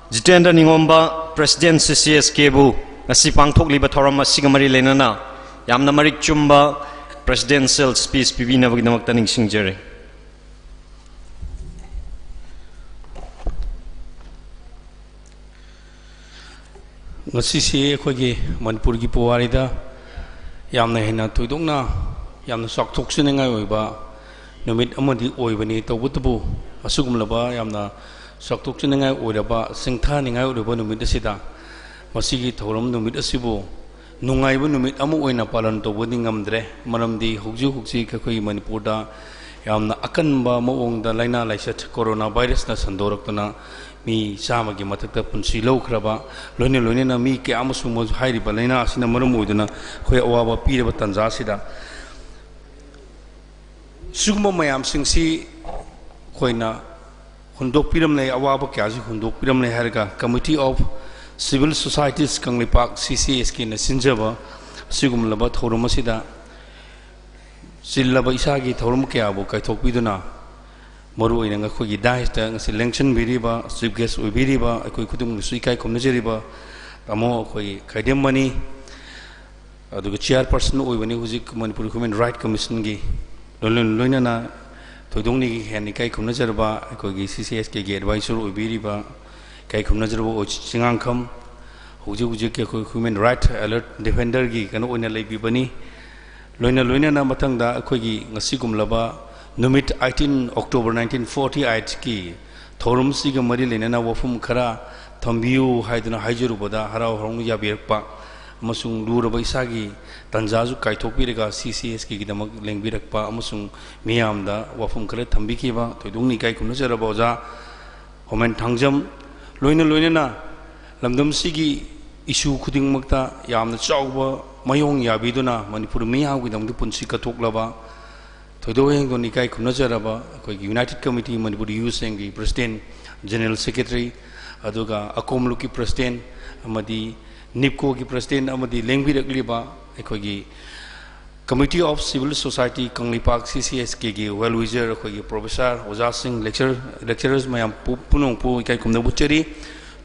ꯖꯤꯇꯦꯟꯗ꯭ꯔ ꯅꯤꯉꯣꯝꯕ, President CCSKꯕꯨ ꯉꯁꯤ ꯄꯥꯡꯊꯣꯛꯂꯤꯕ ꯊꯧꯔꯝ ꯑꯁꯤꯒ ꯃꯔꯤ ꯂꯩꯅꯅ ꯌꯥꯝꯅ ꯃꯔꯤꯛ ꯆꯨꯝꯕ presidential speech ꯄꯤꯕꯤꯅꯕꯒꯤꯗꯃꯛꯇ ꯅꯤꯡꯁꯤꯡꯖꯔꯤ꯫ ꯉꯁꯤꯁꯤ ꯑꯩꯈꯣꯏꯒꯤ ꯃꯅꯤꯄꯨꯔꯒꯤ ꯄꯨꯋꯥꯔꯤꯗ ꯌꯥꯝꯅ ꯍꯦꯟꯅ ꯊꯣꯏꯗꯣꯛꯅ ꯌꯥꯝꯅ ꯆꯥꯎꯊꯣꯛꯆꯅꯤꯡꯉꯥꯏ ꯑꯣꯏꯕ ꯅꯨꯃꯤꯠ ꯑꯃꯗꯤ ꯑꯣꯏꯕꯅꯤ꯫ ꯇꯧꯕꯇꯕꯨ, ꯑꯁꯤꯒꯨꯝꯂꯕ ꯌꯥꯝꯅ ꯆꯥꯎꯊꯣꯛꯆꯅꯤꯡꯉꯥꯏ ꯑꯣꯏꯔꯕ, ꯁꯤꯡꯊꯥꯅꯤꯡꯉꯥꯏ ꯑꯣꯏꯔꯕ ꯅꯨꯃꯤꯠ ꯑꯁꯤꯗ, ꯃꯁꯤꯒꯤ ꯊꯧꯔꯝ ꯅꯨꯃꯤꯠ ꯑꯁꯤꯕꯨ ꯅꯨꯡꯉꯥꯏꯕ ꯅꯨꯃꯤꯠ ꯑꯃ ꯑꯣꯏꯅ ꯄꯥꯂꯟ ꯇꯧꯕꯗꯤ ꯉꯝꯗ꯭ꯔꯦ꯫ ꯃꯔꯝꯗꯤ ꯍꯧꯖꯤꯛ ꯍꯧꯖꯤꯛ ꯑꯩꯈꯣꯏꯒꯤ ꯃꯅꯤꯄꯨꯔꯗ ꯌꯥꯝꯅ ꯑꯀꯟꯕ ꯃꯑꯣꯡꯗ ꯂꯥꯏꯅꯥ ꯂꯥꯏꯆꯠ corona virusꯅ ꯁꯟꯗꯣꯔꯛꯇꯨꯅ ꯃꯤ ꯆꯥꯝꯃꯒꯤ ꯃꯊꯛꯇ ꯄꯨꯟꯁꯤ ꯂꯧꯈ꯭ꯔꯕ, ꯂꯣꯏꯅ ꯂꯣꯏꯅꯅ ꯃꯤ ꯀꯌꯥ ꯑꯃꯁꯨ ꯃꯣꯏ ꯍꯥꯏꯔꯤꯕ ꯂꯥꯏꯅꯥ ꯑꯁꯤꯅ ꯃꯔꯝ ꯑꯣꯏꯗꯨꯅ ꯑꯩꯈꯣꯏ ꯑꯋꯥꯕ ꯄꯤꯔꯕ ꯇꯥꯟꯖꯥ ꯑꯁꯤꯗ, ꯁꯤꯒꯨꯝꯕ ꯃꯌꯥꯝꯁꯤꯡꯁꯤ ꯑꯩꯈꯣꯏꯅ ꯍꯨꯟꯗꯣꯛꯄꯤꯔꯝꯂꯦ, ꯑꯋꯥꯕ ꯀꯌꯥꯁꯤ ꯍꯨꯟꯗꯣꯛꯄꯤꯔꯝꯂꯦ ꯍꯥꯏꯔꯒ Committee of Civil Societies Kangleipak, CCSKꯅ ꯁꯤꯟꯖꯕ ꯑꯁꯤꯒꯨꯝꯂꯕ ꯊꯧꯔꯝ ꯑꯁꯤꯗ ꯆꯤꯜꯂꯕ ꯏꯁꯥꯒꯤ ꯊꯧꯔꯝ ꯀꯌꯥꯕꯨ ꯀꯥꯏꯊꯣꯛꯄꯤꯗꯨꯅ ꯃꯔꯨꯑꯣꯏꯅ ꯑꯩꯈꯣꯏꯒꯤ daisꯇ ꯉꯁꯤ ꯂꯦꯡꯁꯤꯟꯕꯤꯔꯤꯕ, chief guest ꯑꯣꯏꯕꯤꯔꯤꯕ ꯑꯩꯈꯣꯏ ꯈꯨꯗꯤꯡꯃꯛꯁꯨ ꯏꯀꯥꯏ ꯈꯨꯝꯅꯖꯔꯤꯕ ꯇꯥꯃꯣ ꯑꯩꯈꯣꯏ ꯈꯥꯏꯗꯦꯝꯃꯅꯤ, ꯑꯗꯨꯒ chairperson ꯑꯣꯏꯕꯅꯤ ꯍꯧꯖꯤꯛ ꯃꯅꯤꯄꯨꯔ Human Rights Commissionꯒꯤ, ꯂꯣꯏꯅ ꯂꯣꯏꯅꯅ ꯊꯣꯏꯗꯣꯛꯅꯤꯒꯤ ꯍꯦꯟꯅ ꯏꯀꯥꯏ ꯈꯨꯝꯅꯖꯔꯕ ꯑꯩꯈꯣꯏꯒꯤ CCSKꯒꯤ advisor ꯑꯣꯏꯕꯤꯔꯤꯕ ꯏꯀꯥꯏ ꯈꯨꯝꯅꯖꯔꯕ ꯑꯣ ꯆꯤꯉꯥꯡꯈꯝ, ꯍꯧꯖꯤꯛ ꯍꯧꯖꯤꯛꯀꯤ ꯑꯩꯈꯣꯏ Human Rights Alert Defenderꯒꯤ ꯀꯩꯅꯣ ꯑꯣꯏꯅ ꯂꯩꯕꯤꯕꯅꯤ꯫ ꯂꯣꯏꯅ ꯂꯣꯏꯅꯅ ꯃꯊꯪꯗ ꯑꯩꯈꯣꯏꯒꯤ ꯉꯁꯤꯒꯨꯝꯂꯕ ꯅꯨꯃꯤꯠ eighteen October nineteen forty eight ꯀꯤ ꯊꯧꯔꯝꯁꯤꯒ ꯃꯔꯤ ꯂꯩꯅꯅ ꯋꯥꯐꯝ ꯈꯔ ꯊꯝꯕꯤꯌꯨ ꯍꯥꯏꯗꯨꯅ ꯍꯥꯏꯖꯔꯨꯕꯗ ꯍꯔꯥꯎ ꯍꯔꯥꯎꯅ ꯌꯥꯕꯤꯔꯛꯄ ꯑꯃꯁꯨꯡ ꯂꯨꯔꯕ ꯏꯁꯥꯒꯤ ꯇꯥꯟꯖꯥꯁꯨ ꯀꯥꯏꯊꯣꯛꯄꯤꯔꯒ C C S K ꯒꯤꯗꯃꯛ ꯂꯦꯡꯕꯤꯔꯛꯄ ꯑꯃꯁꯨꯡ ꯃꯤꯌꯥꯝꯗ ꯋꯥꯐꯝ ꯈꯔ ꯊꯝꯕꯤꯈꯤꯕ ꯊꯣꯏꯗꯣꯛꯅ ꯏꯀꯥꯏ ꯈꯨꯝꯅꯖꯔꯕ ꯑꯣꯖꯥ ꯍꯣꯃꯦꯟ ꯊꯥꯡꯖꯝ, ꯂꯣꯏꯅ ꯂꯣꯏꯅꯅ ꯂꯝꯗꯝꯁꯤꯒꯤ issue ꯈꯨꯗꯤꯡꯃꯛꯇ ꯌꯥꯝꯅ ꯆꯥꯎꯕ ꯃꯥꯌꯣꯡ ꯌꯥꯕꯤꯗꯨꯅ ꯃꯅꯤꯄꯨꯔ ꯃꯤꯌꯥꯝꯒꯤꯗꯃꯛꯇ ꯄꯨꯟꯁꯤ ꯀꯠꯊꯣꯛꯂꯕ, ꯊꯣꯏꯗꯣꯛ ꯍꯦꯟꯗꯣꯛꯅ ꯏꯀꯥꯏ ꯈꯨꯝꯅꯖꯔꯕ ꯑꯩꯈꯣꯏꯒꯤ United Committee Manipur Youth Wing ꯒꯤ President, General Secretary, ꯑꯗꯨꯒ ꯑꯀꯣꯝꯂꯨꯞꯀꯤ President ꯑꯃꯗꯤ NIPCO ꯒꯤ President ꯑꯃꯗꯤ ꯂꯦꯡꯕꯤꯔꯛꯂꯤꯕ ꯑꯩꯈꯣꯏꯒꯤ Committee of Civil Society Kangleipak C C S K ꯒꯤ well wisher ꯑꯩꯈꯣꯏꯒꯤ professor, ꯑꯣꯖꯥꯁꯤꯡ, lecturer, lecturers ꯃꯌꯥꯝ ꯄꯨ-, ꯄꯨꯝꯅꯃꯛꯄꯨ ꯏꯀꯥꯏ ꯈꯨꯝꯅꯕ ꯎꯠꯆꯔꯤ꯫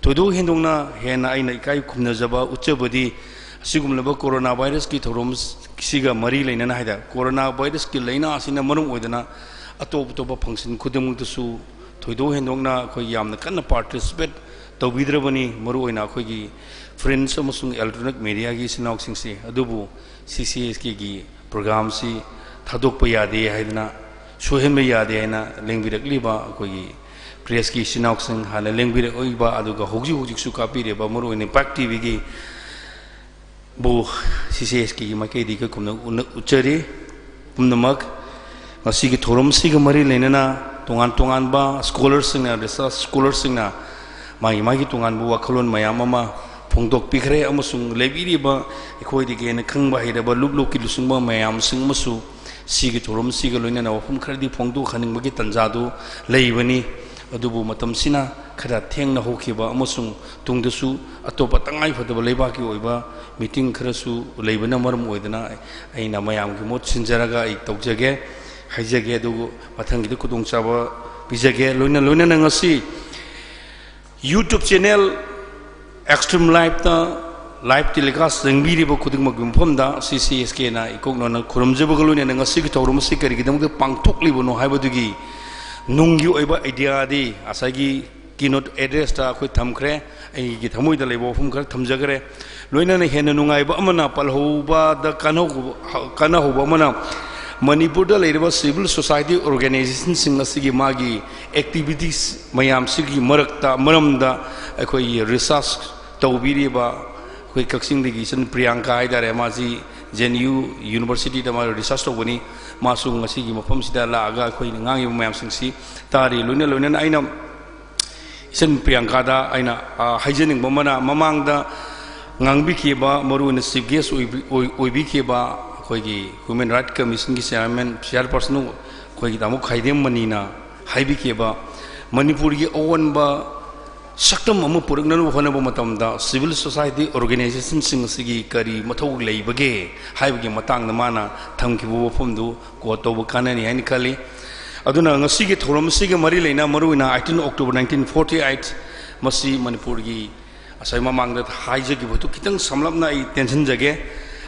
ꯊꯣꯏꯗꯣꯛ ꯍꯦꯟꯗꯣꯛꯅ ꯍꯦꯟꯅ ꯑꯩꯅ ꯏꯀꯥꯏ ꯈꯨꯝꯅꯖꯕ ꯎꯠꯆꯕꯗꯤ ꯑꯁꯤꯒꯨꯝꯂꯕ corona virus ꯀꯤ ꯊꯧꯔꯝꯁꯤꯒ ꯃꯔꯤ ꯂꯩꯅꯅ ꯍꯥꯏꯇꯥꯔꯦ, corona virus ꯀꯤ ꯂꯥꯏꯅꯥ ꯑꯁꯤꯅ ꯃꯔꯝ ꯑꯣꯏꯗꯅ ꯑꯇꯣꯞ ꯑꯇꯣꯞꯄ function ꯈꯨꯗꯤꯡꯃꯛꯇꯁꯨ ꯊꯣꯏꯗꯣꯛ ꯍꯦꯟꯗꯣꯛꯅ ꯑꯩꯈꯣꯏ ꯌꯥꯝꯅ ꯀꯟꯅ participate ꯇꯧꯕꯤꯗ꯭ꯔꯕꯅꯤ꯫ ꯃꯔꯨꯑꯣꯏꯅ ꯑꯩꯈꯣꯏꯒꯤ print ꯑꯃꯁꯨꯡ electronic media ꯒꯤ ꯏꯆꯤꯟ ꯏꯅꯥꯎꯁꯤꯡꯁꯦ, ꯑꯗꯨꯕꯨ C C S K ꯒꯤ program ꯁꯤ ꯊꯥꯗꯣꯛꯄ ꯌꯥꯗꯦ ꯍꯥꯏꯗꯅ, ꯁꯣꯏꯍꯟꯕ ꯌꯥꯗꯦ ꯍꯥꯏꯅ ꯂꯦꯡꯕꯤꯔꯛꯂꯤꯕ ꯑꯩꯈꯣꯏꯒꯤ press ꯀꯤ ꯏꯆꯤꯟ ꯏꯅꯥꯎꯁꯤꯡ, ꯍꯥꯟꯅ ꯂꯦꯡꯕꯤꯔꯛꯂꯤꯕ ꯑꯗꯨꯒ ꯍꯧꯖꯤꯛ ꯍꯧꯖꯤꯛꯁꯨ ꯀꯥꯞꯄꯤꯔꯤꯕ ꯃꯔꯨꯑꯣꯏꯅ ꯏꯝꯄꯦꯛ T V ꯒꯤ ꯕꯨ C C S K ꯒꯤ ꯃꯥꯏꯀꯩꯗꯒꯤ ꯀꯨꯝꯅ ꯎꯠꯆꯔꯤ꯫ ꯄꯨꯝꯅꯃꯛ ꯉꯁꯤꯒꯤ ꯊꯧꯔꯝꯁꯤꯒ ꯃꯔꯤ ꯂꯩꯅꯅ ꯇꯣꯉꯥꯟ ꯇꯣꯉꯥꯟꯕ scholar ꯁꯤꯡꯅ, research scholar ꯁꯤꯡꯅ ꯃꯥꯒꯤ ꯃꯥꯒꯤ ꯇꯣꯉꯥꯟꯕ ꯋꯥꯈꯜꯂꯣꯟ ꯃꯌꯥꯝ ꯑꯃ ꯐꯣꯡꯗꯣꯛꯄꯤꯈ꯭ꯔꯦ, ꯑꯃꯁꯨꯡ ꯂꯩꯕꯤꯔꯤꯕ ꯑꯩꯈꯣꯏꯗꯒꯤ ꯍꯦꯟꯅ ꯈꯪꯕ ꯍꯩꯔꯕ ꯂꯨꯞ ꯂꯨꯞꯀꯤ ꯂꯨꯆꯤꯡꯕ ꯃꯌꯥꯝꯁꯤꯡ ꯑꯃꯁꯨ ꯁꯤꯒꯤ ꯊꯧꯔꯝꯁꯤꯒ ꯂꯣꯏꯅꯅ ꯋꯥꯐꯝ ꯈꯔꯗꯤ ꯐꯣꯡꯗꯣꯛꯍꯟꯅꯤꯡꯕꯒꯤ ꯇꯥꯟꯖꯥꯗꯨ ꯂꯩꯕꯅꯤ꯫ ꯑꯗꯨꯕꯨ ꯃꯇꯝꯁꯤꯅ ꯈꯔ ꯊꯦꯡꯅ ꯍꯧꯈꯤꯕ ꯑꯃꯁꯨꯡ ꯇꯨꯡꯗꯁꯨ ꯑꯇꯣꯞꯄ ꯇꯉꯥꯏ ꯐꯗꯕ ꯂꯩꯕꯥꯛꯀꯤ ꯑꯣꯏꯕ meeting ꯈꯔꯁꯨ ꯂꯩꯕꯅ ꯃꯔꯝ ꯑꯣꯏꯗꯅ ꯑꯩꯅ ꯃꯌꯥꯝꯒꯤ ꯃꯍꯨꯠ ꯁꯤꯟꯖꯔꯒ ꯑꯩ ꯇꯧꯖꯒꯦ, ꯍꯥꯏꯖꯒꯦ꯫ ꯑꯗꯨꯕꯨ ꯃꯊꯪꯒꯤꯗ ꯈꯨꯗꯣꯡꯆꯥꯕ ꯄꯤꯖꯒꯦ꯫ ꯂꯣꯏꯅ ꯂꯣꯏꯅꯅ ꯉꯁꯤ YouTube channel Extreme Live ꯇ live telecast ꯌꯦꯡꯕꯤꯔꯤꯕ ꯈꯨꯗꯤꯡꯃꯛꯀꯤ ꯃꯐꯝꯗ C C S K ꯅ ꯏꯀꯣꯛ ꯅꯣꯟꯅ ꯈꯨꯔꯨꯝꯖꯕꯒ ꯂꯣꯏꯅꯅ ꯉꯁꯤꯒꯤ ꯊꯧꯔꯝ ꯑꯁꯤ ꯀꯔꯤꯒꯤꯗꯃꯛꯇ ꯄꯥꯡꯊꯣꯛꯂꯤꯕꯅꯣ ꯍꯥꯏꯕꯗꯨꯒꯤ ꯅꯨꯡꯒꯤ ꯑꯣꯏꯕ idea ꯗꯤ ꯉꯁꯥꯏꯒꯤ keynote address ꯇ ꯑꯩꯈꯣꯏ ꯊꯝꯈ꯭ꯔꯦ꯫ ꯑꯩꯒꯤ ꯊꯃꯣꯏꯗ ꯂꯩꯕ ꯋꯥꯐꯝ ꯈꯔ ꯊꯝꯖꯈ꯭ꯔꯦ꯫ ꯂꯣꯏꯅꯅ ꯍꯦꯟꯅ ꯅꯨꯡꯉꯥꯏꯕ ꯑꯃꯅ ꯄꯜꯍꯧꯕꯗ ꯀꯥꯟꯅꯍꯧꯕ, ꯀꯥꯟꯅꯍꯧꯕ ꯑꯃꯅ ꯃꯅꯤꯄꯨꯔꯗ ꯂꯩꯔꯤꯕ civil society organizationꯁꯤꯡ ꯑꯁꯤꯒꯤ ꯃꯥꯒꯤ activities ꯃꯌꯥꯝꯁꯤꯒꯤ ꯃꯔꯛꯇ, ꯃꯔꯝꯗ ꯑꯩꯈꯣꯏꯒꯤ research ꯇꯧꯕꯤꯔꯤꯕ ꯑꯩꯈꯣꯏ ꯀꯛꯆꯤꯡꯗꯒꯤ ꯏꯆꯟ ꯄ꯭ꯔꯤꯌꯥꯡꯀꯥ ꯍꯥꯏꯇꯥꯔꯦ, ꯃꯥꯁꯤ J N U Universityꯗ ꯃꯥ research ꯇꯧꯕꯅꯤ꯫ ꯃꯥꯁꯨ ꯉꯁꯤꯒꯤ ꯃꯐꯝꯁꯤꯗ ꯂꯥꯛꯑꯒ ꯑꯩꯈꯣꯏꯅ ꯉꯥꯡꯉꯤꯕ ꯃꯌꯥꯝꯁꯤꯡꯁꯤ ꯇꯥꯔꯤ꯫ ꯂꯣꯏꯅ ꯂꯣꯏꯅꯅ ꯑꯩꯅ ꯏꯆꯟ ꯄ꯭ꯔꯤꯌꯥꯡꯀꯥꯗ ꯑꯩꯅ, ꯑ, ꯍꯥꯏꯖꯅꯤꯡꯕ ꯑꯃꯅ, ꯃꯃꯥꯡꯗ ꯉꯥꯡꯕꯤꯈꯤꯕ, ꯃꯔꯨꯑꯣꯏꯅ chief guest ꯑꯣꯏꯕꯤ-, ꯑꯣꯏ-, ꯑꯣꯏꯕꯤꯈꯤꯕ ꯑꯩꯈꯣꯏꯒꯤ Human Rights Commissionꯒꯤ chairman, chairperson ꯑꯩꯈꯣꯏꯒꯤ ꯇꯥꯃꯣ ꯈꯥꯏꯗꯦꯝ ꯃꯅꯤꯅ ꯍꯥꯏꯕꯤꯈꯤꯕ, ꯃꯅꯤꯄꯨꯔꯒꯤ ꯑꯑꯣꯟꯕ ꯁꯛꯇꯝ ꯑꯃ ꯄꯨꯔꯛꯅꯕ ꯍꯣꯠꯅꯕ ꯃꯇꯝꯗ civil society organizationꯁꯤꯡ ꯑꯁꯤꯒꯤ ꯀꯔꯤ ꯃꯊꯧ ꯂꯩꯕꯒꯦ ꯍꯥꯏꯕꯒꯤ ꯃꯇꯥꯡꯗ ꯃꯥꯅ ꯊꯝꯈꯤꯕ ꯋꯥꯐꯝꯗꯨ quote ꯇꯧꯕ ꯀꯥꯟꯅꯅꯤ ꯍꯥꯏꯅ ꯈꯜꯂꯤ꯫ ꯑꯗꯨꯅ ꯉꯁꯤꯒꯤ ꯊꯧꯔꯝ ꯑꯁꯤꯒ ꯃꯔꯤ ꯂꯩꯅ, ꯃꯔꯨꯑꯣꯏꯅ eighteen October nineteen forty eight, ꯃꯁꯤ ꯃꯅꯤꯄꯨꯔꯒꯤ ꯉꯁꯥꯏ ꯃꯃꯥꯡꯗ ꯍꯥꯏꯖꯈꯤꯕꯗꯨ ꯈꯤꯇꯪ ꯁꯝꯂꯞꯅ ꯑꯩ ꯇꯦꯟꯁꯤꯟꯖꯒꯦ꯫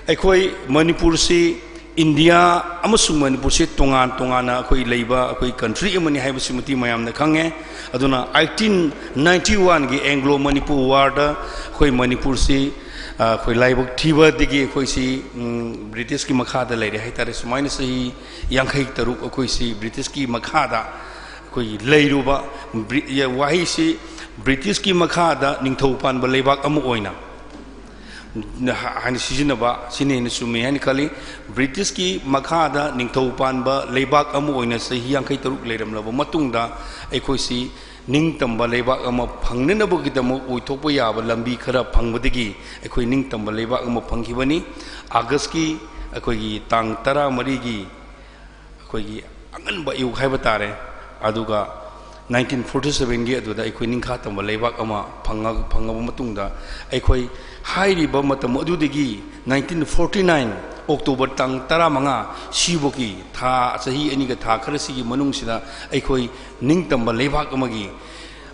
ꯑꯩꯈꯣꯏ ꯃꯅꯤꯄꯨꯔꯁꯤ ꯏꯟꯗꯤꯌꯥ ꯑꯃꯁꯨꯡ ꯃꯅꯤꯄꯨꯔꯁꯤ ꯇꯣꯉꯥꯟ ꯇꯣꯉꯥꯟꯅ ꯑꯩꯈꯣꯏ ꯂꯩꯕ ꯑꯩꯈꯣꯏ country ꯑꯃꯅꯤ ꯍꯥꯏꯕꯁꯤꯃꯗꯤ ꯃꯌꯥꯝꯅ ꯈꯪꯉꯦ꯫ ꯑꯗꯨꯅ eighteen ninety oneꯒꯤ Anglo Manipur Warꯗ ꯑꯩꯈꯣꯏ ꯃꯅꯤꯄꯨꯔꯁꯤ, ꯑ, ꯑꯩꯈꯣꯏ ꯂꯥꯏꯕꯛ ꯊꯤꯕꯗꯒꯤ ꯑꯩꯈꯣꯏꯁꯤ, ꯎꯝ, Britishꯀꯤ ꯃꯈꯥꯗ ꯂꯩꯔꯦ ꯍꯥꯏꯇꯥꯔꯦ꯫ ꯁꯨꯃꯥꯏꯅ ꯆꯍꯤ ꯌꯥꯡꯈꯩ ꯇꯔꯨꯛ ꯑꯩꯈꯣꯏꯁꯤ Britishꯀꯤ ꯃꯈꯥꯗ ꯑꯩꯈꯣꯏꯒꯤ ꯂꯩꯔꯨꯕ, ꯕ꯭ꯔꯤ-, ꯋꯥꯍꯩꯁꯤ Britishꯀꯤ ꯃꯈꯥꯗ ꯅꯤꯡꯊꯧ ꯄꯥꯟꯕ ꯂꯩꯕꯥꯛ ꯑꯃ ꯑꯣꯏꯅ ꯍꯥꯏꯅ ꯁꯤꯖꯤꯟꯅꯕ, ꯁꯤꯅ ꯍꯦꯟꯅ ꯆꯨꯝꯃꯤ ꯍꯥꯏꯅ ꯈꯜꯂꯤ꯫ Britishꯀꯤ ꯃꯈꯥꯗ ꯅꯤꯡꯊꯧ ꯄꯥꯟꯕ ꯂꯩꯕꯥꯛ ꯑꯃ ꯑꯣꯏꯅ ꯆꯍꯤ ꯌꯥꯡꯈꯩ ꯇꯔꯨꯛ ꯂꯩꯔꯝꯂꯕ ꯃꯇꯨꯡꯗ, ꯑꯩꯈꯣꯏꯁꯤ ꯅꯤꯡꯇꯝꯕ ꯂꯩꯕꯥꯛ ꯑꯃ ꯐꯪꯅꯅꯕꯒꯤꯗꯃꯛ ꯑꯣꯏꯊꯣꯛꯄ ꯌꯥꯕ ꯂꯝꯕꯤ ꯈꯔ ꯐꯪꯕꯗꯒꯤ ꯑꯩꯈꯣꯏ ꯅꯤꯡꯇꯝꯕ ꯂꯩꯕꯥꯛ ꯑꯃ ꯐꯪꯈꯤꯕꯅꯤ꯫ Augustꯀꯤ ꯑꯩꯈꯣꯏꯒꯤ ꯇꯥꯡ ꯇꯔꯥꯃꯔꯤꯒꯤ ꯑꯩꯈꯣꯏꯒꯤ ꯑꯉꯟꯕ ꯑꯌꯨꯛ ꯍꯥꯏꯕ ꯇꯥꯔꯦ꯫ ꯑꯗꯨꯒ nineteen forty sevenꯒꯤ ꯑꯗꯨꯗ ꯑꯩꯈꯣꯏ ꯅꯤꯡꯈꯥ ꯇꯝꯕ ꯂꯩꯕꯥꯛ ꯑꯃ ꯐꯪꯉ-, ꯐꯪꯉꯕ ꯃꯇꯨꯡꯗ, ꯑꯩꯈꯣꯏ ꯍꯥꯏꯔꯤꯕ ꯃꯇꯝ ꯑꯗꯨꯗꯒꯤ nineteen forty nine October ꯇꯥꯡ ꯇꯔꯥꯃꯉꯥ ꯁꯤꯐꯥꯎꯒꯤ ꯊꯥ, ꯆꯍꯤ ꯑꯅꯤꯒ ꯊꯥ ꯈꯔꯁꯤꯒꯤ ꯃꯅꯨꯡꯁꯤꯗ ꯑꯩꯈꯣꯏ ꯅꯤꯡꯇꯝꯕ ꯂꯩꯕꯥꯛ ꯑꯃꯒꯤ,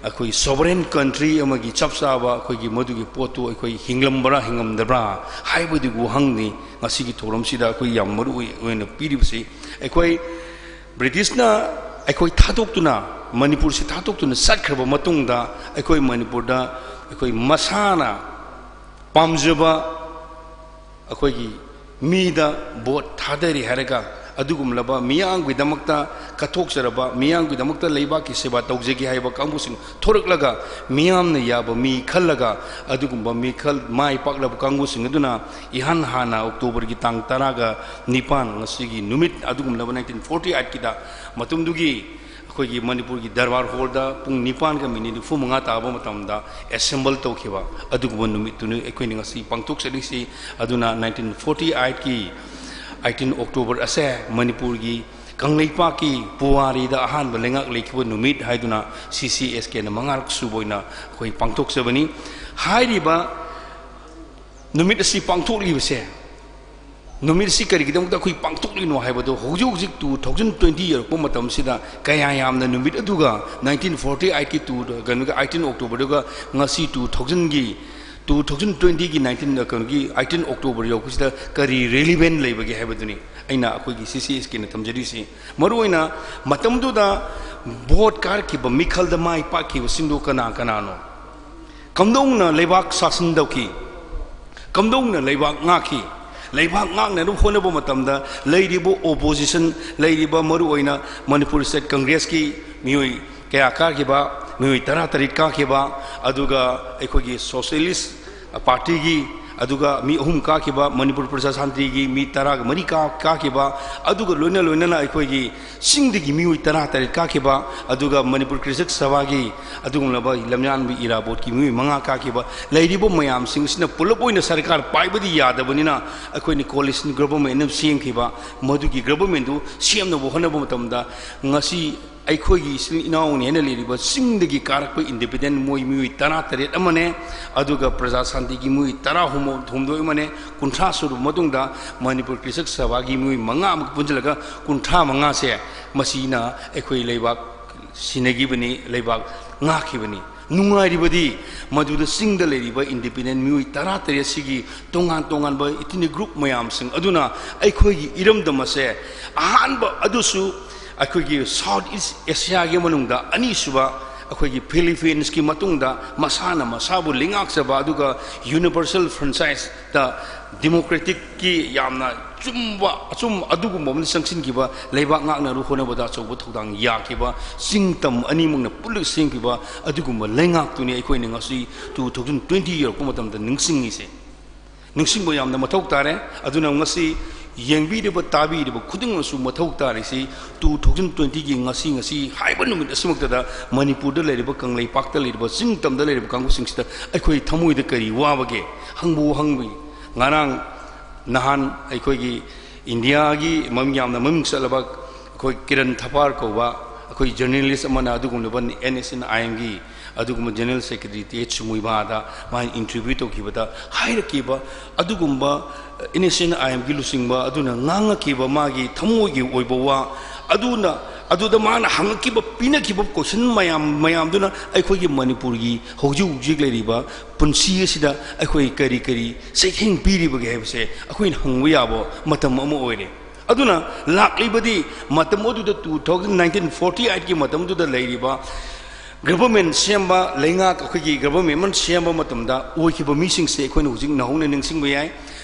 ꯑꯩꯈꯣꯏ sovereign country ꯑꯃꯒꯤ ꯆꯞ ꯆꯥꯕ ꯑꯩꯈꯣꯏꯒꯤ ꯃꯗꯨꯒꯤ ꯄꯣꯠꯇꯨ ꯑꯩꯈꯣꯏ ꯍꯤꯡꯂꯝꯕ꯭ꯔꯥ ꯍꯤꯡꯉꯝꯗꯕ꯭ꯔꯥ ꯍꯥꯏꯕꯗꯨꯒꯤ ꯋꯥꯍꯪꯅꯤ ꯉꯁꯤꯒꯤ ꯊꯧꯔꯝꯁꯤꯗ ꯑꯩꯈꯣꯏ ꯌꯥꯝ ꯃꯔꯨ ꯑꯣꯏ-, ꯑꯣꯏꯅ ꯄꯤꯔꯤꯕꯁꯤ꯫ ꯑꯩꯈꯣꯏ Britishꯅ ꯑꯩꯈꯣꯏ ꯊꯥꯗꯣꯛꯇꯨꯅ, ꯃꯅꯤꯄꯨꯔꯁꯤ ꯊꯥꯗꯣꯛꯇꯨꯅ ꯆꯠꯈ꯭ꯔꯕ ꯃꯇꯨꯡꯗ, ꯑꯩꯈꯣꯏ ꯃꯅꯤꯄꯨꯔꯗ ꯑꯩꯈꯣꯏ ꯃꯁꯥꯅ ꯄꯥꯝꯖꯕ ꯑꯩꯈꯣꯏꯒꯤ ꯃꯤꯗ vote ꯊꯥꯗꯔꯤ ꯍꯥꯏꯔꯒ ꯑꯗꯨꯒꯨꯝꯂꯕ ꯃꯤꯌꯥꯝꯒꯤꯗꯃꯛꯇ ꯀꯠꯊꯣꯛꯆꯔꯕ, ꯃꯤꯌꯥꯝꯒꯤꯗꯃꯛꯇ ꯂꯩꯕꯥꯛꯀꯤ ꯁꯦꯕꯥ ꯇꯧꯖꯒꯦ ꯍꯥꯏꯕ ꯀꯥꯡꯕꯨꯁꯤꯡ ꯊꯣꯔꯛꯂꯒ, ꯃꯤꯌꯥꯝꯅ ꯌꯥꯕ ꯃꯤ ꯈꯜꯂꯒ, ꯑꯗꯨꯒꯨꯝꯕ ꯃꯤꯈꯜ ꯃꯥꯏ ꯄꯥꯛꯂꯕ ꯀꯥꯡꯕꯨꯁꯤꯡ ꯑꯗꯨꯅ ꯏꯍꯥꯟ ꯍꯥꯟꯅ ꯑꯣꯛꯇꯣꯕꯔꯒꯤ ꯇꯥꯡ ꯇꯔꯥꯒ ꯅꯤꯄꯥꯟ, ꯉꯁꯤꯒꯤ ꯅꯨꯃꯤꯠ ꯑꯗꯨꯒꯨꯝꯂꯕ ꯅꯥꯏꯟꯇꯤꯟ ꯐꯣꯔꯇꯤ ꯑꯩꯠꯀꯤꯗ, ꯃꯇꯝꯗꯨꯒꯤ ꯑꯩꯈꯣꯏꯒꯤ ꯃꯅꯤꯄꯨꯔꯒꯤ ꯗꯔꯕꯥꯔ ꯍꯣꯜꯗ ꯄꯨꯡ ꯅꯤꯄꯥꯟꯒ ꯃꯤꯅꯤꯠ ꯅꯤꯐꯨ ꯃꯉꯥ ꯇꯥꯕ ꯃꯇꯝꯗ ꯑꯦꯁꯦꯝꯕꯜ ꯇꯧꯈꯤꯕ ꯑꯗꯨꯒꯨꯝꯕ ꯅꯨꯃꯤꯠꯇꯨꯅꯤ ꯑꯩꯈꯣꯏꯅ ꯉꯁꯤ ꯄꯥꯡꯊꯣꯛꯆꯔꯤꯁꯤ꯫ ꯑꯗꯨꯅ ꯅꯥꯏꯟꯇꯤꯟ ꯐꯣꯔꯇꯤ ꯑꯩꯠꯀꯤ ꯑꯩꯠꯇꯤꯟ ꯑꯣꯛꯇꯣꯕꯔ ꯑꯁꯦ ꯃꯅꯤꯄꯨꯔꯒꯤ ꯀꯪꯂꯩꯄꯥꯛꯀꯤ ꯄꯨꯋꯥꯔꯤꯗ ꯑꯍꯥꯟꯕ ꯂꯩꯉꯥꯛ ꯂꯩꯈꯤꯕ ꯅꯨꯃꯤꯠ ꯍꯥꯏꯗꯨꯅ ꯁꯤ ꯁꯤ ꯑꯦꯁ ꯀꯦꯅ ꯃꯉꯥꯔꯛ ꯁꯨꯕ ꯑꯣꯏꯅ ꯑꯩꯈꯣꯏ ꯄꯥꯡꯊꯣꯛꯆꯕꯅꯤ꯫ ꯍꯥꯏꯔꯤꯕ ꯅꯨꯃꯤꯠ ꯑꯁꯤ ꯄꯥꯡꯊꯣꯛꯂꯤꯕꯁꯦ, ꯅꯨꯃꯤꯠ ꯑꯁꯤ ꯀꯔꯤꯒꯤꯗꯃꯛꯇ ꯑꯩꯈꯣꯏ ꯄꯥꯡꯊꯣꯛꯂꯤꯅꯣ ꯍꯥꯏꯕꯗꯣ, ꯍꯧꯖꯤꯛ ꯍꯧꯖꯤꯛ ꯇꯨ ꯊꯥꯎꯖꯟ ꯇ꯭ꯋꯦꯟꯇꯤ ꯌꯧꯔꯛꯄ ꯃꯇꯝꯁꯤꯗ ꯀꯌꯥ ꯌꯥꯝꯅ ꯅꯨꯃꯤꯠ ꯑꯗꯨꯒ ꯅꯥꯏꯟꯇꯤꯟ ꯐꯣꯔꯇꯤ ꯑꯩꯠꯀꯤ ꯇꯨ, ꯀꯩꯅꯣꯒꯤ ꯑꯩꯠꯇꯤꯟ ꯑꯣꯛꯇꯣꯕꯔꯗꯨꯒ ꯉꯁꯤ ꯇꯨ ꯊꯥꯎꯖꯟꯒꯤ, ꯇꯨ ꯊꯥꯎꯖꯟ ꯇ꯭ꯋꯦꯟꯇꯤꯒꯤ ꯅꯥꯏꯟꯇꯤꯟ, ꯀꯩꯅꯣꯒꯤ ꯑꯩꯠꯇꯤꯟ ꯑꯣꯛꯇꯣꯕꯔ ꯌꯧꯔꯛꯄꯁꯤꯗ ꯀꯔꯤ ꯔꯤꯂꯤꯚꯦꯟ ꯂꯩꯕꯒꯦ ꯍꯥꯏꯕꯗꯨꯅꯤ ꯑꯩꯅ ꯑꯩꯈꯣꯏꯒꯤ ꯁꯤ ꯁꯤ ꯑꯦꯁ ꯀꯦꯅ ꯊꯝꯖꯔꯤꯁꯤ꯫ ꯃꯔꯨꯑꯣꯏꯅ ꯃꯇꯝꯗꯨꯗ ꯚꯣꯠ ꯀꯥꯔꯛꯈꯤꯕ, ꯃꯤꯈꯜꯗ ꯃꯥꯏ ꯄꯥꯛꯈꯤꯕꯁꯤꯡꯗꯨ ꯀꯅꯥ ꯀꯅꯥꯅꯣ? ꯀꯝꯗꯧꯅ ꯂꯩꯕꯥꯛ ꯁꯥꯁꯟ ꯇꯧꯈꯤ? ꯀꯝꯗꯧꯅ ꯂꯩꯕꯥꯛ ꯉꯥꯛꯈꯤ? ꯂꯩꯕꯥꯛ ꯉꯥꯛꯅꯅꯕ ꯍꯣꯠꯅꯕ ꯃꯇꯝꯗ ꯂꯩꯔꯤꯕ ꯑꯣꯄꯣꯖꯤꯁꯟ, ꯂꯩꯔꯤꯕ ꯃꯔꯨꯑꯣꯏꯅ ꯃꯅꯤꯄꯨꯔ ꯁ꯭ꯇꯦꯠ ꯀꯪꯒ꯭ꯔꯦꯁꯀꯤ ꯃꯤꯑꯣꯏ ꯀꯌꯥ ꯀꯥꯈꯤꯕ, ꯃꯤꯑꯣꯏ ꯇꯔꯥꯇꯔꯦꯠ ꯀꯥꯈꯤꯕ, ꯑꯗꯨꯒ ꯑꯩꯈꯣꯏꯒꯤ ꯁꯣꯁꯤꯌꯦꯂꯤꯁ ꯄꯥꯔꯇꯤꯒꯤ, ꯑꯗꯨꯒ ꯃꯤ ꯑꯍꯨꯝ ꯀꯥꯈꯤꯕ, ꯃꯅꯤꯄꯨꯔ ꯄ꯭ꯔꯖꯥ ꯁꯥꯟꯇꯤꯒꯤ ꯃꯤ ꯇꯔꯥꯒ ꯃꯔꯤ ꯀꯥ-, ꯀꯥꯈꯤꯕ, ꯑꯗꯨꯒ ꯂꯣꯏꯅ ꯂꯣꯏꯅꯅ ꯑꯩꯈꯣꯏꯒꯤ ꯆꯤꯡꯗꯒꯤ ꯃꯤꯑꯣꯏ ꯇꯔꯥꯇꯔꯦꯠ ꯀꯥꯈꯤꯕ, ꯑꯗꯨꯒ ꯃꯅꯤꯄꯨꯔ ꯀ꯭ꯔꯤꯁꯛ ꯁꯚꯥꯒꯤ ꯑꯗꯨꯒꯨꯝꯂꯕ ꯂꯝꯌꯥꯟꯕ ꯏꯔꯥꯕꯣꯠꯀꯤ ꯃꯤꯑꯣꯏ ꯃꯉꯥ ꯀꯥꯈꯤꯕ, ꯂꯩꯔꯤꯕ ꯃꯌꯥꯝꯁꯤꯡ ꯑꯁꯤꯅ ꯄꯨꯂꯞ ꯑꯣꯏꯅ ꯁꯔꯀꯥꯔ ꯄꯥꯏꯕꯗꯤ ꯌꯥꯗꯕꯅꯤꯅ, ꯑꯩꯈꯣꯏꯅ ꯀꯣꯂꯤꯁꯟ ꯒꯚꯔꯟꯃꯦꯟ ꯑꯃ ꯁꯦꯝꯈꯤꯕ, ꯃꯗꯨꯒꯤ ꯒꯚꯔꯟꯃꯦꯟꯗꯨ ꯁꯦꯝꯅꯕ ꯍꯣꯠꯅꯕ ꯃꯇꯝꯗ, ꯉꯁꯤ ꯑꯩꯈꯣꯏꯒꯤ ꯏꯆꯤꯜ ꯏꯅꯥꯎꯅꯤ ꯍꯥꯏꯅ ꯂꯩꯔꯤꯕ ꯆꯤꯡꯗꯒꯤ ꯀꯥꯔꯛꯄ ꯏꯟꯗꯤꯄꯦꯟꯗꯦꯟ ꯃꯣꯏ ꯃꯤꯑꯣꯏ ꯇꯔꯥꯇꯔꯦꯠ ꯑꯃꯅꯦ, ꯑꯗꯨꯒ ꯄ꯭ꯔꯖꯥ ꯁꯥꯟꯇꯤꯒꯤ ꯃꯤꯑꯣꯏ ꯇꯔꯥꯍꯨꯝꯗꯣꯏ ꯑꯃꯅꯦ, ꯀꯨꯟꯊ꯭ꯔꯥ ꯁꯨꯔꯕ ꯃꯇꯨꯡꯗ ꯃꯅꯤꯄꯨꯔ ꯀ꯭ꯔꯤꯁꯛ ꯁꯚꯥꯒꯤ ꯃꯤꯑꯣꯏ ꯃꯉꯥ ꯑꯃꯒ ꯄꯨꯟꯁꯤꯜꯂꯒ ꯀꯨꯟꯊ꯭ꯔꯥ ꯃꯉꯥꯁꯦ, ꯃꯁꯤꯅ ꯑꯩꯈꯣꯏ ꯂꯩꯕꯥꯛ ꯁꯤꯟꯅꯈꯤꯕꯅꯤ, ꯂꯩꯕꯥꯛ ꯉꯥꯛꯈꯤꯕꯅꯤ꯫ ꯅꯨꯡꯉꯥꯏꯔꯤꯕꯗꯤ ꯃꯗꯨꯗ ꯆꯤꯡꯗ ꯂꯩꯔꯤꯕ ꯏꯟꯗꯤꯄꯦꯟꯗꯦꯟ ꯃꯤꯑꯣꯏ ꯇꯔꯥꯇꯔꯦꯠꯁꯤꯒꯤ ꯇꯣꯉꯥꯟ ꯇꯣꯉꯥꯟꯕ ꯏꯊꯅꯤꯛ ꯒ꯭ꯔꯨꯞ ꯃꯌꯥꯝꯁꯤꯡ ꯑꯗꯨꯅ ꯑꯩꯈꯣꯏꯒꯤ ꯏꯔꯝꯗꯝ ꯑꯁꯦ ꯑꯍꯥꯟꯕ, ꯑꯗꯨꯁꯨ ꯑꯩꯈꯣꯏꯒꯤ ꯁꯥꯎꯠ ꯏꯁ ꯑꯦꯁꯤꯌꯥꯒꯤ ꯃꯅꯨꯡꯗ ꯑꯅꯤꯁꯨꯕ ꯑꯩꯈꯣꯏꯒꯤ ꯐꯤꯂꯤꯄꯤꯟꯁꯀꯤ ꯃꯇꯨꯡꯗ ꯃꯁꯥꯅ ꯃꯁꯥꯕꯨ ꯂꯩꯉꯥꯛꯆꯕ, ꯑꯗꯨꯒ ꯌꯨꯅꯤꯚꯔꯁꯦꯜ ꯐ꯭ꯔꯦꯟꯆꯥꯏꯁꯇ ꯗꯦꯃꯣꯀ꯭ꯔꯦꯇꯤꯛꯀꯤ ꯌꯥꯝꯅ ꯆꯨꯝꯕ, ꯑꯆꯨꯝ, ꯑꯗꯨꯒꯨꯝꯕ ꯑꯃꯗ ꯆꯪꯁꯤꯟꯈꯤꯕ, ꯂꯩꯕꯥꯛ ꯉꯥꯛꯅꯕ ꯍꯣꯠꯅꯕꯗ ꯑꯆꯧꯕ ꯊꯧꯗꯥꯡ ꯌꯥꯈꯤꯕ, ꯆꯤꯡ ꯇꯝ ꯑꯅꯤꯃꯛꯅ ꯄꯨꯜꯂꯒ ꯁꯦꯝꯈꯤꯕ ꯑꯗꯨꯒꯨꯝꯕ ꯂꯩꯉꯥꯛꯇꯨꯅꯤ ꯑꯩꯈꯣꯏꯅ ꯉꯁꯤ ꯇꯨ ꯊꯥꯎꯖꯟ ꯇ꯭ꯋꯦꯟꯇꯤ ꯌꯧꯔꯛꯄ ꯃꯇꯝꯗ ꯅꯤꯡꯁꯤꯡꯉꯤꯁꯦ꯫ ꯅꯤꯡꯁꯤꯡꯕ ꯌꯥꯝꯅ ꯃꯊꯧ ꯇꯥꯔꯦ꯫ ꯑꯗꯨꯅ ꯉꯁꯤ ꯌꯦꯡꯕꯤꯔꯤꯕ, ꯇꯥꯕꯤꯔꯤꯕ ꯈꯨꯗꯤꯡꯃꯛꯁꯨ ꯃꯊꯧ ꯇꯥꯔꯤꯁꯤ, ꯇꯨ ꯊꯥꯎꯖꯟ ꯇ꯭ꯋꯦꯟꯇꯤꯒꯤ ꯉꯁꯤ, ꯉꯁꯤ ꯍꯥꯏꯕ ꯅꯨꯃꯤꯠ ꯑꯁꯤꯃꯛꯇꯗ ꯃꯅꯤꯄꯨꯔꯗ ꯂꯩꯔꯤꯕ, ꯀꯪꯂꯩꯄꯥꯛꯇ ꯂꯩꯔꯤꯕ, ꯆꯤꯡ ꯇꯝꯗ ꯂꯩꯔꯤꯕ ꯀꯥꯡꯕꯨꯁꯤꯡꯁꯤꯗ ꯑꯩꯈꯣꯏ ꯊꯃꯣꯏꯗ ꯀꯔꯤ ꯋꯥꯕꯒꯦ? ꯍꯪꯕꯨ ꯍꯪꯕꯤ꯫ ꯉꯔꯥꯡ ꯅꯍꯥꯟ ꯑꯩꯈꯣꯏꯒꯤ ꯏꯟꯗꯤꯌꯥꯒꯤ ꯃꯃꯤꯡ ꯌꯥꯝꯅ ꯃꯃꯤꯡ ꯆꯠꯂꯕ ꯑꯩꯈꯣꯏ ꯀꯤꯔꯟ ꯊꯄꯥꯔ ꯀꯧꯕ ꯑꯩꯈꯣꯏ ꯖꯔꯅꯦꯂꯤꯁ ꯑꯃꯅ ꯑꯗꯨꯒꯨꯝꯂꯕ ꯑꯦꯟ ꯑꯦꯁ ꯑꯦꯟ ꯑꯥꯏ ꯑꯦꯝꯒꯤ ꯑꯗꯨꯒꯨꯝꯕ ꯖꯦꯅꯔꯦꯜ ꯁꯦꯀ꯭ꯔꯦꯇꯔꯤ ꯇꯤ ꯑꯩꯆ ꯁꯨꯃꯨꯏꯕꯥꯗ ꯃꯥꯅ ꯏꯟꯇꯔꯚ꯭ꯌꯨ ꯇꯧꯈꯤꯕꯗ ꯍꯥꯏꯔꯛꯈꯤꯕ ꯑꯗꯨꯒꯨꯝꯕ ꯑꯦꯟ ꯑꯦꯁ ꯑꯦꯟ ꯑꯥꯏ ꯑꯦꯝꯒꯤ ꯂꯨꯆꯤꯡꯕ ꯑꯗꯨꯅ ꯉꯥꯡꯉꯛꯈꯤꯕ ꯃꯥꯒꯤ ꯊꯃꯣꯏꯒꯤ ꯑꯣꯏꯕ ꯋꯥ ꯑꯗꯨꯅ, ꯑꯗꯨꯗ ꯃꯥꯅ ꯍꯪꯉꯛꯈꯤꯕ, ꯄꯤꯅꯈꯤꯕ ꯀꯣꯏꯁꯟ ꯃꯌꯥꯝ ꯃꯌꯥꯝꯗꯨꯅ ꯑꯩꯈꯣꯏꯒꯤ ꯃꯅꯤꯄꯨꯔꯒꯤ ꯍꯧꯖꯤꯛ ꯍꯧꯖꯤꯛ ꯂꯩꯔꯤꯕ ꯄꯨꯟꯁꯤ ꯑꯁꯤꯗ ꯑꯩꯈꯣꯏ ꯀꯔꯤ ꯀꯔꯤ ꯆꯩꯊꯦꯡ ꯄꯤꯔꯤꯕꯒꯦ ꯍꯥꯏꯕꯁꯦ ꯑꯩꯈꯣꯏꯅ ꯍꯪꯕ ꯌꯥꯕ ꯃꯇꯝ ꯑꯃ ꯑꯣꯏꯔꯦ꯫ ꯑꯗꯨꯅ ꯂꯥꯛꯂꯤꯕꯗꯤ ꯃꯇꯝ ꯑꯗꯨꯗ, ꯇꯨ ꯊꯥꯎꯖꯟ ꯅꯥꯏꯟꯇꯤꯟ ꯐꯣꯔꯇꯤ ꯑꯩꯠꯀꯤ ꯃꯇꯝꯗꯨꯗ ꯂꯩꯔꯤꯕ ꯒꯚꯔꯟꯃꯦꯟ ꯁꯦꯝꯕ, ꯂꯩꯉꯥꯛ ꯑꯩꯈꯣꯏꯒꯤ ꯒꯚꯔꯟꯃꯦꯟ ꯑꯃ ꯁꯦꯝꯕ ꯃꯇꯝꯗ ꯑꯣꯏꯈꯤꯕ ꯃꯤꯁꯤꯡꯁꯦ ꯑꯩꯈꯣꯏꯅ ꯍꯧꯖꯤꯛ ꯅꯧꯍꯧꯅ ꯅꯤꯡꯁꯤꯡꯕ ꯌꯥꯏ꯫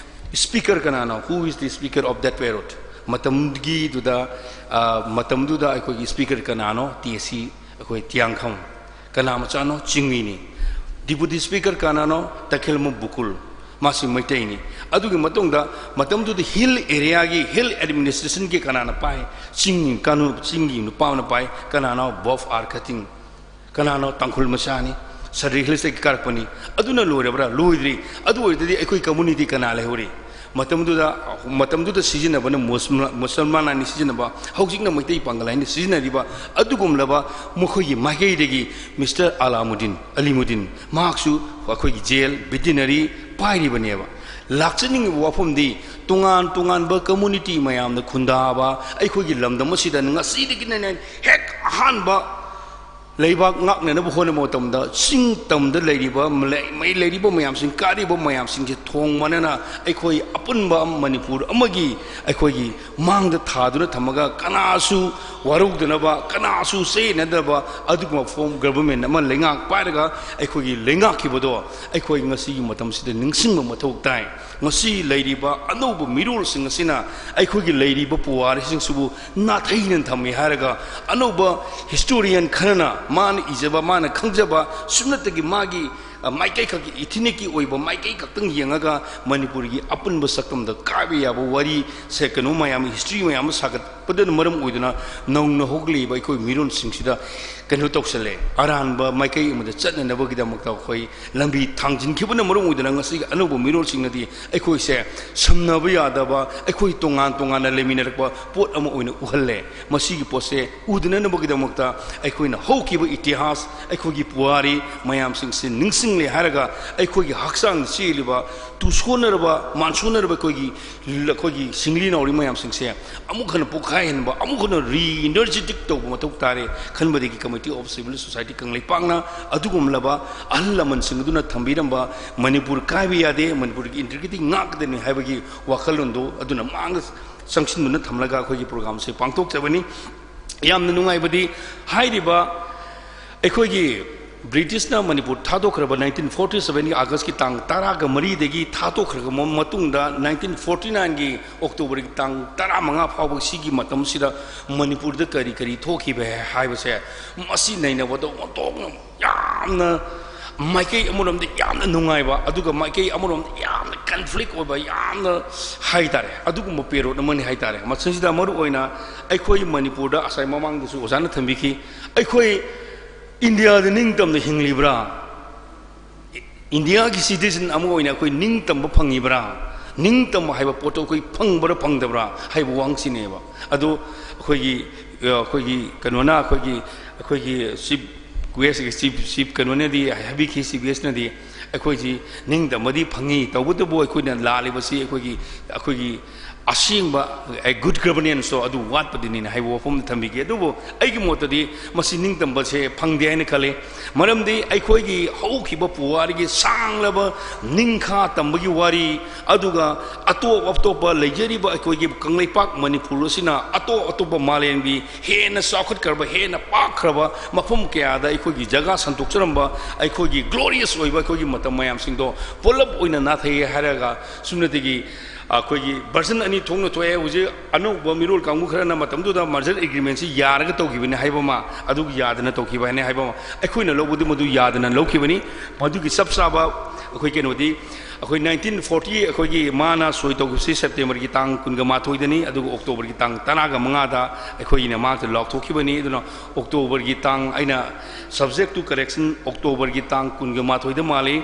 ꯁ꯭ꯄꯤꯀꯔ ꯀꯅꯥꯅꯣ? Who is the speaker of that period? ꯃꯇꯝꯒꯤꯗꯨꯗ, ꯑ, ꯃꯇꯝꯗꯨꯗ ꯑꯩꯈꯣꯏꯒꯤ ꯁ꯭ꯄꯤꯀꯔ ꯀꯅꯥꯅꯣ? ꯇꯤ ꯑꯦꯁ ꯁꯤ, ꯑꯩꯈꯣꯏ ꯇꯤꯌꯥꯡꯈꯪ꯫ ꯀꯅꯥ ꯃꯆꯥꯅꯣ? ꯆꯤꯡꯃꯤꯅꯤ꯫ ꯗꯤꯄꯨꯇꯤ ꯁ꯭ꯄꯤꯀꯔ ꯀꯅꯥꯅꯣ? ꯇꯈꯦꯜꯃꯨ ꯕꯨꯀꯨꯜ꯫ ꯃꯥꯁꯤ ꯃꯩꯇꯩꯅꯤ꯫ ꯑꯗꯨꯒꯤ ꯃꯇꯨꯡꯗ ꯃꯇꯝꯗꯨꯗ ꯍꯤꯜ ꯑꯦꯔꯤꯌꯥꯒꯤ, ꯍꯤꯜ ꯑꯦꯗꯃꯤꯅꯤꯁꯇ꯭ꯔꯦꯁꯟꯒꯤ ꯀꯅꯥꯅ ꯄꯥꯏ? ꯆꯤꯡ ꯀꯥꯅꯨ-, ꯆꯤꯡꯒꯤ ꯅꯨꯄꯥ ꯑꯃꯅ ꯄꯥꯏ꯫ ꯀꯅꯥꯅꯣ? Bob R cutting. ꯀꯅꯥꯅꯣ? ꯇꯥꯡꯈꯨꯜ ꯃꯆꯥꯅꯤ꯫ ꯁꯗꯔꯤ ꯍꯤꯜꯁꯇꯒꯤ ꯀꯥꯔꯛꯄꯅꯤ꯫ ꯑꯗꯨꯅ ꯂꯣꯏꯔꯕ꯭ꯔꯥ? ꯂꯣꯏꯗ꯭ꯔꯤ꯫ ꯑꯗꯨ ꯑꯣꯏꯔꯗꯤ ꯑꯩꯈꯣꯏ ꯀꯝꯃꯨꯅꯤꯇꯤ ꯀꯅꯥ ꯂꯩꯍꯧꯔꯤ? ꯃꯇꯝꯗꯨꯗ, ꯃꯇꯝꯗꯨꯗ ꯁꯤꯖꯤꯟꯅꯕꯅ ꯃꯨꯁꯜꯃꯥꯟ, ꯃꯨꯁꯜꯃꯥꯟ ꯍꯥꯏꯅ ꯁꯤꯖꯤꯟꯅꯕ, ꯍꯧꯖꯤꯛꯅ ꯃꯩꯇꯩ ꯄꯥꯡꯒꯜ ꯍꯥꯏꯅ ꯁꯤꯖꯤꯟꯅꯔꯤꯕ ꯑꯗꯨꯒꯨꯝꯂꯕ ꯃꯈꯣꯏꯒꯤ ꯃꯥꯏꯀꯩꯗꯒꯤ ꯃꯤꯁꯇꯔ ꯑꯂꯥꯃꯨꯗꯤꯟ, ꯑꯂꯤꯃꯨꯗꯤꯟ, ꯃꯍꯥꯛꯁꯨ ꯑꯩꯈꯣꯏꯒꯤ ꯖꯦꯜ, ꯚꯦꯇꯤꯅꯔꯤ ꯄꯥꯏꯔꯤꯕꯅꯦꯕ꯫ ꯂꯥꯛꯆꯅꯤꯡꯉꯤꯕ ꯋꯥꯐꯝꯗꯤ ꯇꯣꯉꯥꯟ ꯇꯣꯉꯥꯟꯕ ꯀꯝꯃꯨꯅꯤꯇꯤ ꯃꯌꯥꯝꯅ ꯈꯨꯟꯗꯥꯕ ꯑꯩꯈꯣꯏꯒꯤ ꯂꯝꯗꯝ ꯑꯁꯤꯗ ꯉꯁꯤꯗꯒꯤꯅꯅꯦ ꯍꯦꯛ ꯑꯍꯥꯟꯕ ꯂꯩꯕꯥꯛ ꯉꯥꯛꯅꯅꯕ ꯍꯣꯠꯅꯕ ꯃꯇꯝꯗ ꯆꯤꯡ ꯇꯝꯗ ꯂꯩꯔꯤꯕ, ꯂꯩ-, ꯂꯩꯔꯤꯕ ꯃꯌꯥꯝꯁꯤꯡ, ꯀꯥꯔꯤꯕ ꯃꯌꯥꯝꯁꯤꯡꯁꯦ ꯊꯣꯡ ꯃꯥꯟꯅꯅ ꯑꯩꯈꯣꯏ ꯑꯄꯨꯟꯕ ꯃꯅꯤꯄꯨꯔ ꯑꯃꯒꯤ ꯑꯩꯈꯣꯏꯒꯤ ꯃꯥꯡꯗ ꯊꯥꯗꯨꯅ ꯊꯝꯃꯒ, ꯀꯅꯥꯁꯨ ꯋꯥꯔꯧꯗꯅꯕ, ꯀꯅꯥꯁꯨ ꯆꯌꯦꯠꯅꯗꯕ ꯑꯗꯨꯒꯨꯝꯕ form government ꯑꯃ ꯂꯩꯉꯥꯛ ꯄꯥꯏꯔꯒ ꯑꯩꯈꯣꯏꯒꯤ ꯂꯩꯉꯥꯛꯈꯤꯕꯗꯣ ꯑꯩꯈꯣꯏ ꯉꯁꯤꯒꯤ ꯃꯇꯝꯁꯤꯗ ꯅꯤꯡꯁꯤꯡꯕ ꯃꯊꯧ ꯇꯥꯏ꯫ ꯉꯁꯤ ꯂꯩꯔꯤꯕ ꯑꯅꯧꯕ ꯃꯤꯔꯣꯜꯁꯤꯡ ꯑꯁꯤꯅ ꯑꯩꯈꯣꯏꯒꯤ ꯂꯩꯔꯤꯕ ꯄꯨꯋꯥꯔꯤꯁꯤꯡꯁꯤꯕꯨ ꯅꯥꯊꯩꯅ ꯊꯝꯃꯤ ꯍꯥꯏꯔꯒ, ꯑꯅꯧꯕ historian ꯈꯔꯅ ꯃꯥꯅ ꯏꯖꯕ, ꯃꯥꯅ ꯈꯪꯖꯕ, ꯁꯨꯞꯅꯇꯒꯤ ꯃꯥꯒꯤ, ꯑ, ꯃꯥꯏꯀꯩ ꯈꯛꯀꯤ, ethnicꯀꯤ ꯑꯣꯏꯕ ꯃꯥꯏꯀꯩ ꯈꯛꯇꯪ ꯌꯦꯡꯉꯒ ꯃꯅꯤꯄꯨꯔꯒꯤ ꯑꯄꯨꯟꯕ ꯁꯛꯇꯝꯗ ꯀꯥꯏꯕ ꯌꯥꯕ ꯋꯥꯔꯤꯁꯦ, ꯀꯩꯅꯣ ꯃꯌꯥꯝ, history ꯃꯌꯥꯝ ꯑꯃ ꯁꯥꯒꯠꯄꯗꯨꯅ ꯃꯔꯝ ꯑꯣꯏꯗꯨꯅ ꯅꯧꯅ ꯍꯧꯒꯠꯂꯛꯏꯕ ꯑꯩꯈꯣꯏ ꯃꯤꯔꯣꯜꯁꯤꯡꯁꯤꯗ ꯀꯩꯅꯣ ꯇꯧꯁꯜꯂꯦ꯫ ꯑꯔꯥꯟꯕ ꯃꯥꯏꯀꯩ ꯑꯃꯗ ꯆꯠꯅꯅꯕꯒꯤꯗꯃꯛꯇ ꯑꯩꯈꯣꯏ ꯂꯝꯕꯤ ꯊꯥꯡꯖꯤꯟꯈꯤꯕꯅ ꯃꯔꯝ ꯑꯣꯏꯗꯨꯅ ꯉꯁꯤꯒꯤ ꯑꯅꯧꯕ ꯃꯤꯔꯣꯜꯁꯤꯡꯅꯗꯤ ꯑꯩꯈꯣꯏꯁꯦ ꯁꯝꯅꯕ ꯌꯥꯗꯕ, ꯑꯩꯈꯣꯏ ꯇꯣꯉꯥꯟ ꯇꯣꯉꯥꯟꯅ ꯂꯩꯃꯤꯟꯅꯔꯛꯄ ꯄꯣꯠ ꯑꯃ ꯑꯣꯏꯅ ꯎꯍꯜꯂꯦ꯫ ꯃꯁꯤꯒꯤ ꯄꯣꯠꯁꯦ ꯎꯗꯅꯅꯕꯒꯤꯗꯃꯛꯇ ꯑꯩꯈꯣꯏꯅ ꯍꯧꯈꯤꯕ ꯏꯇꯤꯍꯥꯁ, ꯑꯩꯈꯣꯏꯒꯤ ꯄꯨꯋꯥꯔꯤ ꯃꯌꯥꯝꯁꯤꯡꯁꯦ ꯅꯤꯡꯁꯤꯡꯂꯦ ꯍꯥꯏꯔꯒ, ꯑꯩꯈꯣꯏꯒꯤ ꯍꯛꯆꯥꯡꯗ ꯆꯦꯜꯂꯤꯕ ꯇꯨꯁꯣꯟꯅꯔꯕ, ꯃꯥꯟꯁꯣꯟꯅꯔꯕ ꯑꯩꯈꯣꯏꯒꯤ, ꯑꯩꯈꯣꯏꯒꯤ ꯁꯤꯡꯂꯤ ꯅꯥꯎꯔꯤ ꯃꯌꯥꯝꯁꯤꯡꯁꯦ ꯑꯃꯨꯛ ꯍꯟꯅ ꯄꯣꯛꯈꯥꯏꯍꯟꯕ, ꯑꯃꯨꯛ ꯍꯟꯅ re-energetic ꯇꯧꯕ ꯃꯊꯧ ꯇꯥꯔꯦ ꯈꯟꯕꯗꯒꯤ Committee of Civil Society ꯀꯪꯂꯩꯄꯥꯛꯅ ꯑꯗꯨꯒꯨꯝꯂꯕ ꯑꯍꯜ ꯂꯃꯟꯁꯤꯡ ꯑꯗꯨꯅ ꯊꯝꯕꯤꯔꯝꯕ "ꯃꯅꯤꯄꯨꯔ ꯀꯥꯏꯕ ꯌꯥꯗꯦ, ꯃꯅꯤꯄꯨꯔꯒꯤ integrity ꯉꯥꯛꯀꯗꯕꯅꯤ" ꯍꯥꯏꯕꯒꯤ ꯋꯥꯈꯜꯂꯣꯟꯗꯣ ꯑꯗꯨꯅ ꯃꯥꯡꯗ ꯆꯪꯁꯤꯟꯗꯨꯅ ꯊꯝꯂꯒ ꯑꯩꯈꯣꯏꯒꯤ programꯁꯦ ꯄꯥꯡꯊꯣꯛꯆꯕꯅꯤ꯫ ꯌꯥꯝꯅ ꯅꯨꯡꯉꯥꯏꯕꯗꯤ, ꯍꯥꯏꯔꯤꯕ ꯑꯩꯈꯣꯏꯒꯤ ꯕ꯭ꯔꯤꯇꯤꯁꯅ ꯃꯅꯤꯄꯨꯔ ꯊꯥꯗꯣꯛꯈ꯭ꯔꯕ nineteen forty sevenꯒꯤ Augustꯀꯤ ꯇꯥꯡ ꯇꯔꯥꯒ ꯃꯔꯤꯗꯒꯤ ꯊꯥꯗꯣꯛꯈ꯭ꯔꯕ ꯃꯇꯨꯡꯗ, nineteen forty nineꯒꯤ Octoberꯒꯤ ꯇꯥꯡ ꯇꯔꯥꯃꯉꯥ ꯐꯥꯎꯕ ꯁꯤꯒꯤ ꯃꯇꯝꯁꯤꯗ ꯃꯅꯤꯄꯨꯔꯗ ꯀꯔꯤ ꯀꯔꯤ ꯊꯣꯛꯈꯤꯕ ꯍꯥꯏꯕꯁꯦ, ꯃꯁꯤ ꯅꯩꯅꯕꯗ ꯑꯣꯟꯊꯣꯛꯅ ꯌꯥꯝꯅ, ꯃꯥꯏꯀꯩ ꯑꯃꯔꯣꯝꯗ ꯌꯥꯝꯅ ꯅꯨꯡꯉꯥꯏꯕ, ꯑꯗꯨꯒ ꯃꯥꯏꯀꯩ ꯑꯃꯔꯣꯝꯗ ꯌꯥꯝꯅ conflict ꯑꯣꯏꯕ, ꯌꯥꯝꯅ ꯍꯥꯏꯇꯥꯔꯦ, ꯑꯗꯨꯒꯨꯝꯕ period ꯑꯃꯅꯤ ꯍꯥꯏꯇꯥꯔꯦ꯫ ꯃꯁꯤꯗ ꯃꯔꯨ ꯑꯣꯏꯅ ꯑꯩꯈꯣꯏ ꯃꯅꯤꯄꯨꯔꯗ, ꯉꯁꯥꯏ ꯃꯃꯥꯡꯗꯁꯨ ꯑꯣꯖꯥꯅ ꯊꯝꯕꯤꯈꯤ, ꯑꯩꯈꯣꯏ ꯏꯟꯗꯤꯌꯥꯗ ꯅꯤꯡꯇꯝꯅ ꯍꯤꯡꯂꯤꯕ꯭ꯔꯥ? ꯏꯟꯗꯤꯌꯥꯒꯤ citizen ꯑꯃ ꯑꯣꯏꯅ ꯑꯩꯈꯣꯏ ꯅꯤꯡꯇꯝꯕ ꯐꯪꯉꯤꯕ꯭ꯔꯥ? ꯅꯤꯡꯇꯝꯕ ꯍꯥꯏꯕ ꯄꯣꯠꯇꯣ ꯑꯩꯈꯣꯏ ꯐꯪꯕ꯭ꯔꯥ ꯐꯪꯗꯕ꯭ꯔꯥ ꯍꯥꯏꯕ ꯋꯥꯍꯪꯁꯤꯅꯦꯕ꯫ ꯑꯗꯣ ꯑꯩꯈꯣꯏꯒꯤ, ꯑ, ꯑꯩꯈꯣꯏꯒꯤ ꯀꯩꯅꯣꯅ, ꯑꯩꯈꯣꯏꯒꯤ, ꯑꯩꯈꯣꯏꯒꯤ chief guest, chief, chief ꯀꯩꯅꯣꯅꯗꯤ ꯍꯥꯏꯕꯤꯈꯤ, chief guestꯅꯗꯤ ꯑꯩꯈꯣꯏꯁꯤ ꯅꯤꯡꯇꯝꯕꯗꯤ ꯐꯪꯉꯤ, ꯇꯧꯕꯇꯕꯨ ꯑꯩꯈꯣꯏꯅ ꯂꯥꯜꯂꯤꯕꯁꯤ ꯑꯩꯈꯣꯏꯒꯤ, ꯑꯩꯈꯣꯏꯒꯤ ꯑꯁꯦꯡꯕ, ꯑꯦ, good governance ꯇꯣ ꯑꯗꯨ ꯋꯥꯠꯄꯗꯨꯅꯤꯅ ꯍꯥꯏꯕ ꯋꯥꯐꯝ ꯊꯝꯕꯤꯒꯦ꯫ ꯑꯗꯨꯕꯨ ꯑꯩꯒꯤ ꯃꯣꯠꯇꯗꯤ ꯃꯁꯤ ꯅꯤꯡꯇꯝꯕꯁꯦ ꯐꯪꯗꯦ ꯍꯥꯏꯅ ꯈꯜꯂꯤ꯫ ꯃꯔꯝꯗꯤ ꯑꯩꯈꯣꯏꯒꯤ ꯍꯧꯈꯤꯕ ꯄꯨꯋꯥꯔꯤꯒꯤ ꯁꯥꯡꯂꯕ ꯅꯤꯡꯈꯥ ꯇꯝꯕꯒꯤ ꯋꯥꯔꯤ, ꯑꯗꯨꯒ ꯑꯇꯣꯞ ꯑꯇꯣꯞꯄ ꯂꯩꯖꯔꯤꯕ ꯑꯩꯈꯣꯏꯒꯤ ꯀꯪꯂꯩꯄꯥꯛ ꯃꯅꯤꯄꯨꯔ ꯑꯁꯤꯅ ꯑꯇꯣꯞ ꯑꯇꯣꯞꯄ ꯃꯥꯂꯦꯝꯒꯤ ꯍꯦꯟꯅ ꯆꯥꯎꯈꯠꯈ꯭ꯔꯕ, ꯍꯦꯟꯅ ꯄꯥꯛꯈ꯭ꯔꯕ ꯃꯐꯝ ꯀꯌꯥꯗ ꯑꯩꯈꯣꯏꯒꯤ ꯖꯒꯥ ꯁꯟꯗꯣꯛꯆꯔꯝꯕ, ꯑꯩꯈꯣꯏꯒꯤ glorious ꯑꯣꯏꯕ ꯑꯩꯈꯣꯏꯒꯤ ꯃꯇꯝ ꯃꯌꯥꯝꯁꯤꯡꯗꯣ ꯄꯨꯂꯞ ꯑꯣꯏꯅ ꯅꯥꯊꯩꯌꯦ ꯍꯥꯏꯔꯒ ꯁꯨꯞꯅꯇꯒꯤ ꯑꯩꯈꯣꯏꯒꯤ version ꯑꯅꯤ ꯊꯣꯛꯅ ꯊꯣꯛꯑꯦ꯫ ꯍꯧꯖꯤꯛ ꯑꯅꯧꯕ ꯃꯤꯔꯣꯜ ꯀꯥꯡꯕꯨ ꯈꯔꯅ ꯃꯇꯝꯗꯨꯗ merger agreement ꯁꯤ ꯌꯥꯔꯒ ꯇꯧꯈꯤꯕꯅꯤ ꯍꯥꯏꯕ ꯑꯃ, ꯑꯗꯨꯒꯤ ꯌꯥꯗꯅ ꯇꯧꯈꯤꯕꯅꯤ ꯍꯥꯏꯕ ꯑꯃ꯫ ꯑꯩꯈꯣꯏꯅ ꯂꯧꯕꯗꯤ ꯃꯗꯨ ꯌꯥꯗꯅ ꯂꯧꯈꯤꯕꯅꯤ꯫ ꯃꯗꯨꯒꯤ ꯆꯞ ꯆꯥꯕ ꯑꯩꯈꯣꯏ ꯀꯩꯅꯣꯗꯤ, ꯑꯩꯈꯣꯏ nineteen forty ꯑꯩꯈꯣꯏꯒꯤ ꯃꯥꯅ ꯁꯣꯏ ꯇꯧꯈꯤꯕꯁꯤ September ꯒꯤ ꯇꯥꯡ ꯀꯨꯟꯒ ꯃꯥꯊꯣꯏꯗꯅꯤ, ꯑꯗꯨꯒ October ꯒꯤ ꯇꯥꯡ ꯇꯔꯥꯒ ꯃꯉꯥꯗ ꯑꯩꯈꯣꯏꯒꯤꯅ ꯃꯥꯁꯦ ꯂꯥꯎꯊꯣꯛꯈꯤꯕꯅꯤ꯫ ꯑꯗꯨꯅ October ꯒꯤ ꯇꯥꯡ, ꯑꯩꯅ subject to correction, October ꯒꯤ ꯇꯥꯡ ꯀꯨꯟꯒ ꯃꯥꯊꯣꯏꯗ ꯃꯥꯜꯂꯤ꯫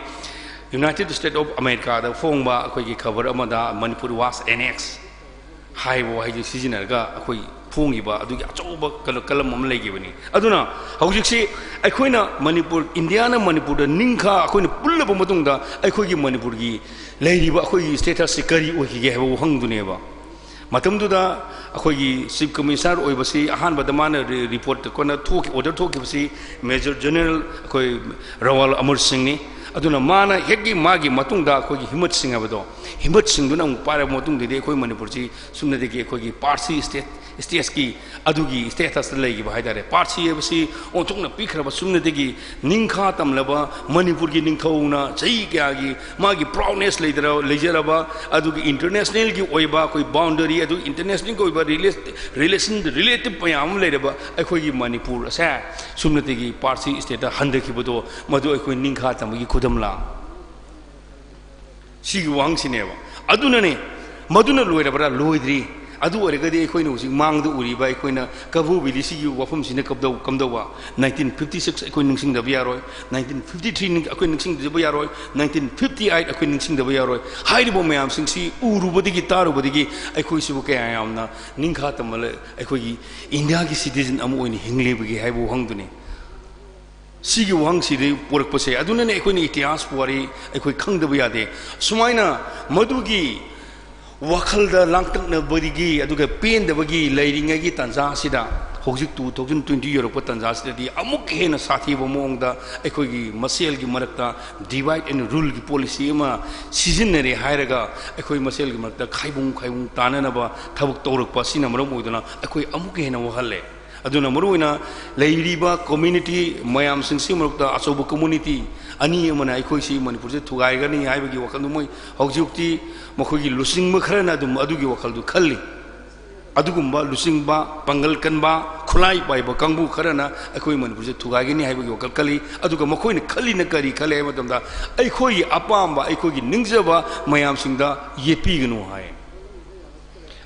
United States of America ꯗ ꯐꯣꯡꯕ ꯑꯩꯈꯣꯏꯒꯤ ꯈꯕꯔ ꯑꯃꯗ Manipur was annexed ꯍꯥꯏꯕ ꯋꯥꯍꯩꯁꯦ ꯁꯤꯖꯤꯟꯅꯔꯒ ꯑꯩꯈꯣꯏ ꯐꯣꯡꯈꯤꯕ ꯑꯗꯨꯒꯤ ꯑꯆꯧꯕ ꯀꯂꯝ ꯑꯃ ꯂꯩꯈꯤꯕꯅꯤ꯫ ꯑꯗꯨꯅ ꯍꯧꯖꯤꯛꯁꯤ ꯑꯩꯈꯣꯏꯅ ꯃꯅꯤꯄꯨꯔ, ꯏꯟꯗꯤꯌꯥꯅ ꯃꯅꯤꯄꯨꯔꯗ ꯅꯤꯡꯈꯥ, ꯑꯩꯈꯣꯏꯅ ꯄꯨꯜꯂꯕ ꯃꯇꯨꯡꯗ ꯑꯩꯈꯣꯏꯒꯤ ꯃꯅꯤꯄꯨꯔꯒꯤ ꯂꯩꯔꯤꯕ ꯑꯩꯈꯣꯏꯒꯤ status ꯁꯤ ꯀꯔꯤ ꯑꯣꯏꯈꯤꯒꯦ ꯍꯥꯏꯕ ꯋꯥꯍꯪꯗꯨꯅꯦꯕ꯫ ꯃꯇꯝꯗꯨꯗ ꯑꯩꯈꯣꯏꯒꯤ Chief Commissioner ꯑꯣꯏꯕꯁꯤ ꯑꯍꯥꯟꯕꯗ ꯃꯥꯅ ꯔꯤ-, report ꯀꯣꯟꯅ ꯊꯣꯛꯈꯤ, order ꯊꯣꯛꯈꯤꯕꯁꯤ Major General ꯑꯩꯈꯣꯏ ꯔꯋꯥꯜ ꯑꯃꯔ ꯁꯤꯡꯅꯤ꯫ ꯑꯗꯨꯅ ꯃꯥꯅ ꯍꯦꯛꯀꯤ ꯃꯥꯒꯤ ꯃꯇꯨꯡꯗ ꯑꯩꯈꯣꯏꯒꯤ ꯍꯤꯃꯠ ꯁꯤꯡ ꯍꯥꯏꯕꯗꯣ, ꯍꯤꯃꯠ ꯁꯤꯡꯗꯨꯅ ꯑꯃꯨꯛ ꯄꯥꯏꯔꯕ ꯃꯇꯨꯡꯗꯗꯤ ꯑꯩꯈꯣꯏ ꯃꯅꯤꯄꯨꯔꯁꯤ ꯁꯨꯞꯅꯇꯒꯤ ꯑꯩꯈꯣꯏꯒꯤ ꯄꯥꯔꯁꯤ state, states ꯀꯤ ꯑꯗꯨꯒꯤ status ꯇ ꯂꯩꯈꯤꯕ ꯍꯥꯏꯇꯥꯔꯦ꯫ ꯄꯥꯔꯁꯤ ꯍꯥꯏꯕꯁꯤ ꯑꯣꯟꯊꯣꯛꯅ ꯄꯤꯛꯈ꯭ꯔꯕ, ꯁꯨꯞꯅꯇꯒꯤ ꯅꯤꯡꯈꯥ ꯇꯝꯂꯕ ꯃꯅꯤꯄꯨꯔꯒꯤ ꯅꯤꯡꯊꯧꯅ ꯆꯍꯤ ꯀꯌꯥꯒꯤ ꯃꯥꯒꯤ proudness ꯂꯩꯖꯔ-, ꯂꯩꯖꯔꯕ, ꯑꯗꯨꯒꯤ international ꯒꯤ ꯑꯣꯏꯕ ꯑꯩꯈꯣꯏ boundary, ꯑꯗꯨꯒꯤ international ꯒꯤ ꯑꯣꯏꯕ rela-, relation, relative ꯃꯌꯥꯝ ꯑꯃ ꯂꯩꯔꯕ ꯑꯩꯈꯣꯏꯒꯤ ꯃꯅꯤꯄꯨꯔ ꯑꯁꯦ ꯁꯨꯞꯅꯇꯒꯤ ꯄꯥꯔꯁꯤ state ꯇ ꯍꯟꯊꯈꯤꯕꯗꯣ, ꯃꯗꯨ ꯑꯩꯈꯣꯏ ꯅꯤꯡꯈꯥ ꯇꯝꯕꯒꯤ ꯈꯨꯗꯝꯂꯥ? ꯁꯤꯒꯤ ꯋꯥꯍꯪꯁꯤꯅꯦꯕ꯫ ꯑꯗꯨꯅꯅꯦ, ꯃꯗꯨꯅ ꯂꯣꯏꯔꯕ꯭ꯔꯥ? ꯂꯣꯏꯗ꯭ꯔꯤ꯫ ꯑꯗꯨ ꯑꯣꯏꯔꯒꯗꯤ ꯑꯩꯈꯣꯏꯅ ꯍꯧꯖꯤꯛ ꯃꯥꯡꯗ ꯎꯔꯤꯕ ꯑꯩꯈꯣꯏꯅ ꯀꯕꯨ ꯚꯦꯂꯤ ꯁꯤꯒꯤ ꯋꯥꯐꯝꯁꯤꯅ ꯀꯝꯗꯧ-, ꯀꯝꯗꯧꯕ? Nineteen fifty six ꯑꯩꯈꯣꯏ ꯅꯤꯡꯁꯤꯡꯗꯕ ꯌꯥꯔꯣꯏ, nineteen fifty three ꯅꯤꯡ-, ꯑꯩꯈꯣꯏ ꯅꯤꯡꯁꯤꯡꯗꯕ ꯌꯥꯔꯣꯏ, nineteen fifty eight ꯑꯩꯈꯣꯏ ꯅꯤꯡꯁꯤꯡꯗꯕ ꯌꯥꯔꯣꯏ꯫ ꯍꯥꯏꯔꯤꯕ ꯃꯌꯥꯝꯁꯤꯡꯁꯤ ꯎꯔꯨꯕꯗꯒꯤ, ꯇꯥꯔꯨꯕꯗꯒꯤ ꯑꯩꯈꯣꯏꯁꯤꯕꯨ ꯀꯌꯥ ꯌꯥꯝꯅ ꯅꯤꯡꯈꯥ ꯇꯝꯕ ꯂꯩ-, ꯑꯩꯈꯣꯏꯒꯤ ꯏꯟꯗꯤꯌꯥꯒꯤ citizen ꯑꯃ ꯑꯣꯏꯅ ꯍꯤꯡꯂꯤꯕꯒꯦ ꯍꯥꯏꯕ ꯋꯥꯍꯪꯗꯨꯅꯤ꯫ ꯁꯤꯒꯤ ꯋꯥꯍꯪꯁꯤꯗꯤ ꯄꯣꯔꯛꯄꯁꯦ, ꯑꯗꯨꯅꯅꯦ ꯑꯩꯈꯣꯏꯅ ꯏꯇꯤꯍꯥꯁ ꯄꯨꯋꯥꯔꯤ ꯑꯩꯈꯣꯏ ꯈꯪꯗꯕ ꯌꯥꯗꯦ꯫ ꯁꯨꯃꯥꯏꯅ ꯃꯗꯨꯒꯤ ꯋꯥꯈꯜꯗ ꯂꯥꯡꯇꯛꯅꯕꯗꯒꯤ ꯑꯗꯨꯒ ꯄꯦꯟꯗꯕꯒꯤ ꯂꯩꯔꯤꯉꯩꯒꯤ ꯇꯥꯟꯖꯥ ꯑꯁꯤꯗ, ꯍꯧꯖꯤꯛ two thousand twenty ꯌꯧꯔꯛꯄ ꯇꯥꯟꯖꯥ ꯑꯁꯤꯗꯗꯤ ꯑꯃꯨꯛꯀ ꯍꯦꯟꯅ ꯁꯥꯊꯤꯕ ꯃꯑꯣꯡꯗ ꯑꯩꯈꯣꯏꯒꯤ ꯃꯁꯦꯜꯒꯤ ꯃꯔꯛꯇ divide and ruleꯒꯤ policy ꯑꯃ ꯁꯤꯖꯤꯟꯅꯔꯦ ꯍꯥꯏꯔꯒ, ꯑꯩꯈꯣꯏ ꯃꯁꯦꯜꯒꯤ ꯃꯔꯛꯇ ꯈꯥꯏꯕꯨꯡ ꯈꯥꯏꯕꯨꯡ ꯇꯥꯅꯅꯕ ꯊꯕꯛ ꯇꯧꯔꯛꯄ ꯑꯁꯤꯅ ꯃꯔꯝ ꯑꯣꯏꯗꯨꯅ ꯑꯩꯈꯣꯏ ꯑꯃꯨꯛꯀ ꯍꯦꯟꯅ ꯋꯥꯍꯜꯂꯦ꯫ ꯑꯗꯨꯅ ꯃꯔꯨꯑꯣꯏꯅ ꯂꯩꯔꯤꯕ community ꯃꯌꯥꯝꯁꯤꯡꯁꯤ ꯃꯔꯛꯇ ꯑꯆꯧꯕ community ꯑꯅꯤ ꯑꯃꯅ ꯑꯩꯈꯣꯏꯁꯤ ꯃꯅꯤꯄꯨꯔꯁꯦ ꯊꯨꯒꯥꯏꯒꯅꯤ ꯍꯥꯏꯕꯒꯤ ꯋꯥꯈꯜꯗꯨ ꯃꯣꯏ ꯍꯧꯖꯤꯛ ꯍꯧꯖꯤꯛꯇꯤ ꯃꯈꯣꯏꯒꯤ ꯂꯨꯆꯤꯡꯕ ꯈꯔꯅ ꯑꯗꯨꯝ ꯑꯗꯨꯒꯤ ꯋꯥꯈꯜꯗꯨ ꯈꯜꯂꯤ꯫ ꯑꯗꯨꯒꯨꯝꯕ ꯂꯨꯆꯤꯡꯕ, ꯄꯥꯡꯒꯜ ꯀꯟꯕ, ꯈꯨꯠꯂꯥꯏ ꯄꯥꯏꯕ ꯀꯥꯡꯕꯨ ꯈꯔꯅ ꯑꯩꯈꯣꯏ ꯃꯅꯤꯄꯨꯔꯁꯦ ꯊꯨꯒꯥꯏꯒꯅꯤ ꯍꯥꯏꯕꯒꯤ ꯋꯥꯈꯜ ꯈꯜꯂꯤ꯫ ꯑꯗꯨꯒ ꯃꯈꯣꯏꯅ ꯈꯜꯂꯤꯅ ꯀꯔꯤ ꯈꯜꯂꯤ ꯍꯥꯏꯕ ꯃꯇꯝꯗ, ꯑꯩꯈꯣꯏꯒꯤ ꯑꯄꯥꯝꯕ, ꯑꯩꯈꯣꯏꯒꯤ ꯅꯤꯡꯖꯕ ꯃꯌꯥꯝꯁꯤꯡꯗ ꯌꯦꯠꯄꯤꯒꯅꯨ ꯍꯥꯏ꯫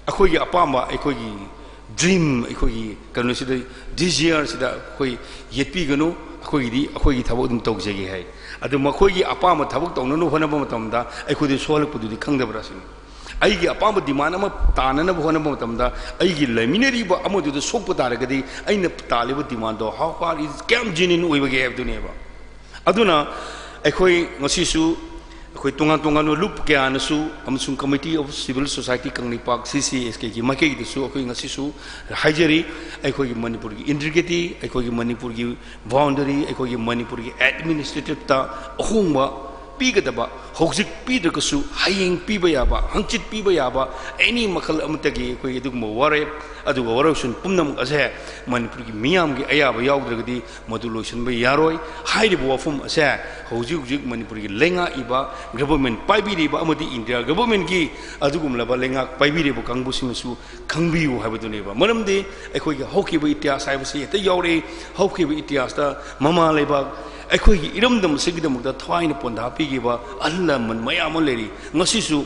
ꯑꯩꯈꯣꯏꯒꯤ ꯑꯄꯥꯝꯕ, ꯑꯩꯈꯣꯏꯒꯤ dream, ꯑꯩꯈꯣꯏꯒꯤ ꯀꯩꯅꯣꯁꯤꯗ, desireꯁꯤꯗ ꯑꯩꯈꯣꯏ ꯌꯦꯠꯄꯤꯒꯅꯨ, ꯑꯩꯈꯣꯏꯒꯤꯗꯤ ꯑꯩꯈꯣꯏꯒꯤ ꯊꯕꯛ ꯑꯗꯨꯝ ꯇꯧꯖꯒꯦ ꯍꯥꯏ꯫ ꯑꯗꯨ ꯃꯈꯣꯏꯒꯤ ꯑꯄꯥꯝꯕ ꯊꯕꯛ ꯇꯧꯅꯅꯕ ꯍꯣꯠꯅꯕ ꯃꯇꯝꯗ ꯑꯩꯈꯣꯏꯗ ꯁꯣꯛꯍꯜꯂꯛꯄꯗꯨꯗꯤ ꯈꯪꯗꯕ꯭ꯔꯥ ꯁꯤꯅꯤ꯫ ꯑꯩꯒꯤ ꯑꯄꯥꯝꯕ demand ꯑꯃ ꯇꯥꯅꯅꯕ ꯍꯣꯠꯅꯕ ꯃꯇꯝꯗ ꯑꯩꯒꯤ ꯂꯩꯃꯤꯟꯅꯔꯤꯕ ꯑꯃꯗꯨꯗ ꯁꯣꯛꯄ ꯇꯥꯔꯒꯗꯤ ꯑꯩꯅ ꯇꯥꯜꯂꯤꯕ demandꯗꯣ how far is ꯀꯌꯥꯝ genuine ꯑꯣꯏꯕꯒꯦ ꯍꯥꯏꯕꯗꯨꯅꯦꯕ꯫ ꯑꯗꯨꯅ ꯑꯩꯈꯣꯏ ꯉꯁꯤꯁꯨ ꯑꯩꯈꯣꯏ ꯇꯣꯉꯥꯟ ꯇꯣꯉꯥꯟꯕ ꯂꯨꯞ ꯀꯌꯥꯅꯁꯨ ꯑꯃꯁꯨꯡ Committee of Civil Society Kangleipak, CCSKꯒꯤ ꯃꯥꯏꯀꯩꯗꯁꯨ ꯑꯩꯈꯣꯏ ꯉꯁꯤꯁꯨ ꯍꯥꯏꯖꯔꯤ, ꯑꯩꯈꯣꯏꯒꯤ ꯃꯅꯤꯄꯨꯔꯒꯤ integrity, ꯑꯩꯈꯣꯏꯒꯤ ꯃꯅꯤꯄꯨꯔꯒꯤ boundary, ꯑꯩꯈꯣꯏꯒꯤ ꯃꯅꯤꯄꯨꯔꯒꯤ administrativeꯇ ꯑꯍꯣꯡꯕ ꯄꯤꯒꯗꯕ, ꯍꯧꯖꯤꯛ ꯄꯤꯗ꯭ꯔꯒꯁꯨ ꯍꯌꯦꯡ ꯄꯤꯕ ꯌꯥꯕ, ꯍꯪꯆꯤꯠ ꯄꯤꯕ ꯌꯥꯕ, any ꯃꯈꯜ ꯑꯃꯠꯇꯒꯤ ꯑꯩꯈꯣꯏ ꯑꯗꯨꯒꯨꯝꯕ ꯋꯥꯔꯦꯞ, ꯑꯗꯨꯒ ꯋꯥꯔꯧꯁꯤꯟ ꯄꯨꯝꯅꯃꯛ ꯑꯁꯦ ꯃꯅꯤꯄꯨꯔꯒꯤ ꯃꯤꯌꯥꯝꯒꯤ ꯑꯌꯥꯕ ꯌꯥꯎꯗ꯭ꯔꯒꯗꯤ ꯃꯗꯨ ꯂꯣꯏꯁꯤꯟꯕ ꯌꯥꯔꯣꯏ꯫ ꯍꯥꯏꯔꯤꯕ ꯋꯥꯐꯝ ꯑꯁꯦ ꯍꯧꯖꯤꯛ ꯍꯧꯖꯤꯛ ꯃꯅꯤꯄꯨꯔꯒꯤ ꯂꯩꯉꯥꯛꯏꯕ government ꯄꯥꯏꯕꯤꯔꯤꯕ ꯑꯃꯗꯤ India governmentꯀꯤ ꯑꯗꯨꯒꯨꯝꯂꯕ ꯂꯩꯉꯥꯛ ꯄꯥꯏꯕꯤꯔꯤꯕ ꯀꯥꯡꯕꯨꯁꯤꯡꯅꯁꯨ ꯈꯪꯕꯤꯌꯨ ꯍꯥꯏꯕꯗꯨꯅꯦꯕ꯫ ꯃꯔꯝꯗꯤ ꯑꯩꯈꯣꯏꯒꯤ ꯍꯧꯈꯤꯕ ꯏꯇꯤꯍꯥꯁ ꯍꯥꯏꯕꯁꯤ ꯍꯦꯛꯇ ꯌꯥꯎꯔꯛꯏ꯫ ꯍꯧꯈꯤꯕ ꯏꯇꯤꯍꯥꯁꯇ ꯃꯃꯥ ꯂꯩꯕꯥꯛ ꯑꯩꯈꯣꯏꯒꯤ ꯏꯔꯝꯗꯝ ꯑꯁꯤꯒꯤꯗꯃꯛꯇ ꯊꯋꯥꯏꯅ ꯄꯣꯟꯊꯥ ꯄꯤꯈꯤꯕ ꯑꯍꯜ ꯂꯃꯟ ꯃꯌꯥꯝ ꯑꯃ ꯂꯩꯔꯤ꯫ ꯉꯁꯤꯁꯨ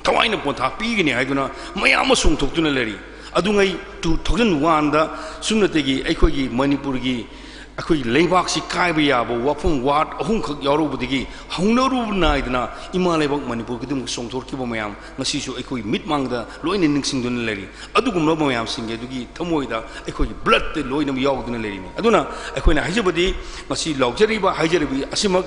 ꯊꯋꯥꯏꯅ ꯄꯣꯟꯊꯥ ꯄꯤꯒꯅꯤ ꯍꯥꯏꯗꯨꯅ ꯃꯌꯥꯝ ꯑꯃ ꯆꯣꯡꯊꯣꯛꯇꯨꯅ ꯂꯩꯔꯤ꯫ ꯑꯗꯨꯉꯩ two thousand oneꯗ ꯁꯨꯞꯅꯇꯒꯤ ꯑꯩꯈꯣꯏꯒꯤ ꯃꯅꯤꯄꯨꯔꯒꯤ ꯑꯩꯈꯣꯏꯒꯤ ꯂꯩꯕꯥꯛꯁꯤ ꯀꯥꯏꯕ ꯌꯥꯕ ꯋꯥꯐꯝ ꯋꯥꯔꯗ ꯑꯍꯨꯝꯈꯛ ꯌꯥꯎꯔꯨꯕꯗꯒꯤ ꯍꯧꯅꯔꯨꯕ ꯅꯥꯏꯗꯅ ꯏꯃꯥ ꯂꯩꯕꯥꯛ ꯃꯅꯤꯄꯨꯔ ꯈꯨꯗꯤꯡꯃꯛ ꯆꯣꯡꯊꯣꯔꯛꯈꯤꯕ ꯃꯌꯥꯝ ꯉꯁꯤꯁꯨ ꯑꯩꯈꯣꯏ ꯃꯤꯠ ꯃꯥꯡꯗ ꯂꯣꯏꯅ ꯅꯤꯡꯁꯤꯡꯗꯨꯅ ꯂꯩꯔꯤ꯫ ꯑꯗꯨꯒꯨꯝꯂꯕ ꯃꯌꯥꯝꯁꯤꯡꯒꯤ ꯑꯗꯨꯒꯤ ꯊꯃꯣꯏꯗ ꯑꯩꯈꯣꯏꯒꯤ ꯕ꯭ꯂꯠꯇ ꯂꯣꯏꯅꯃꯛ ꯌꯥꯎꯗꯨꯅ ꯂꯩꯔꯤꯅꯤ꯫ ꯑꯗꯨꯅ ꯑꯩꯈꯣꯏꯅ ꯍꯥꯏꯖꯕꯗꯤ ꯉꯁꯤ ꯂꯥꯎꯖꯔꯤꯕ ꯍꯥꯏꯖꯔꯤꯕ ꯑꯁꯤꯃꯛ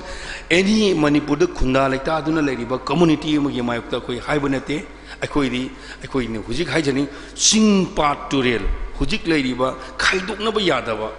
ꯑꯦꯅꯤ ꯃꯅꯤꯄꯨꯔꯗ ꯈꯨꯟꯗꯥ ꯂꯩꯇꯥꯗꯨꯅ ꯂꯩꯔꯤꯕ ꯀꯝꯃꯨꯅꯤꯇꯤ ꯑꯃꯒꯤ ꯃꯥꯌꯣꯛꯇ ꯑꯩꯈꯣꯏ ꯍꯥꯏꯕ ꯅꯠꯇꯦ꯫ ꯑꯩꯈꯣꯏꯗꯤ ꯑꯩꯈꯣꯏꯅ ꯍꯧꯖꯤꯛ ꯍꯥꯏꯖꯅꯤꯡ, ꯆꯤꯡ ꯄꯥꯠ ꯇꯨꯔꯦꯜ ꯍꯧꯖꯤꯛ ꯂꯩꯔꯤꯕ ꯈꯥꯏꯗꯣꯛꯅꯕ ꯌꯥꯗꯕ,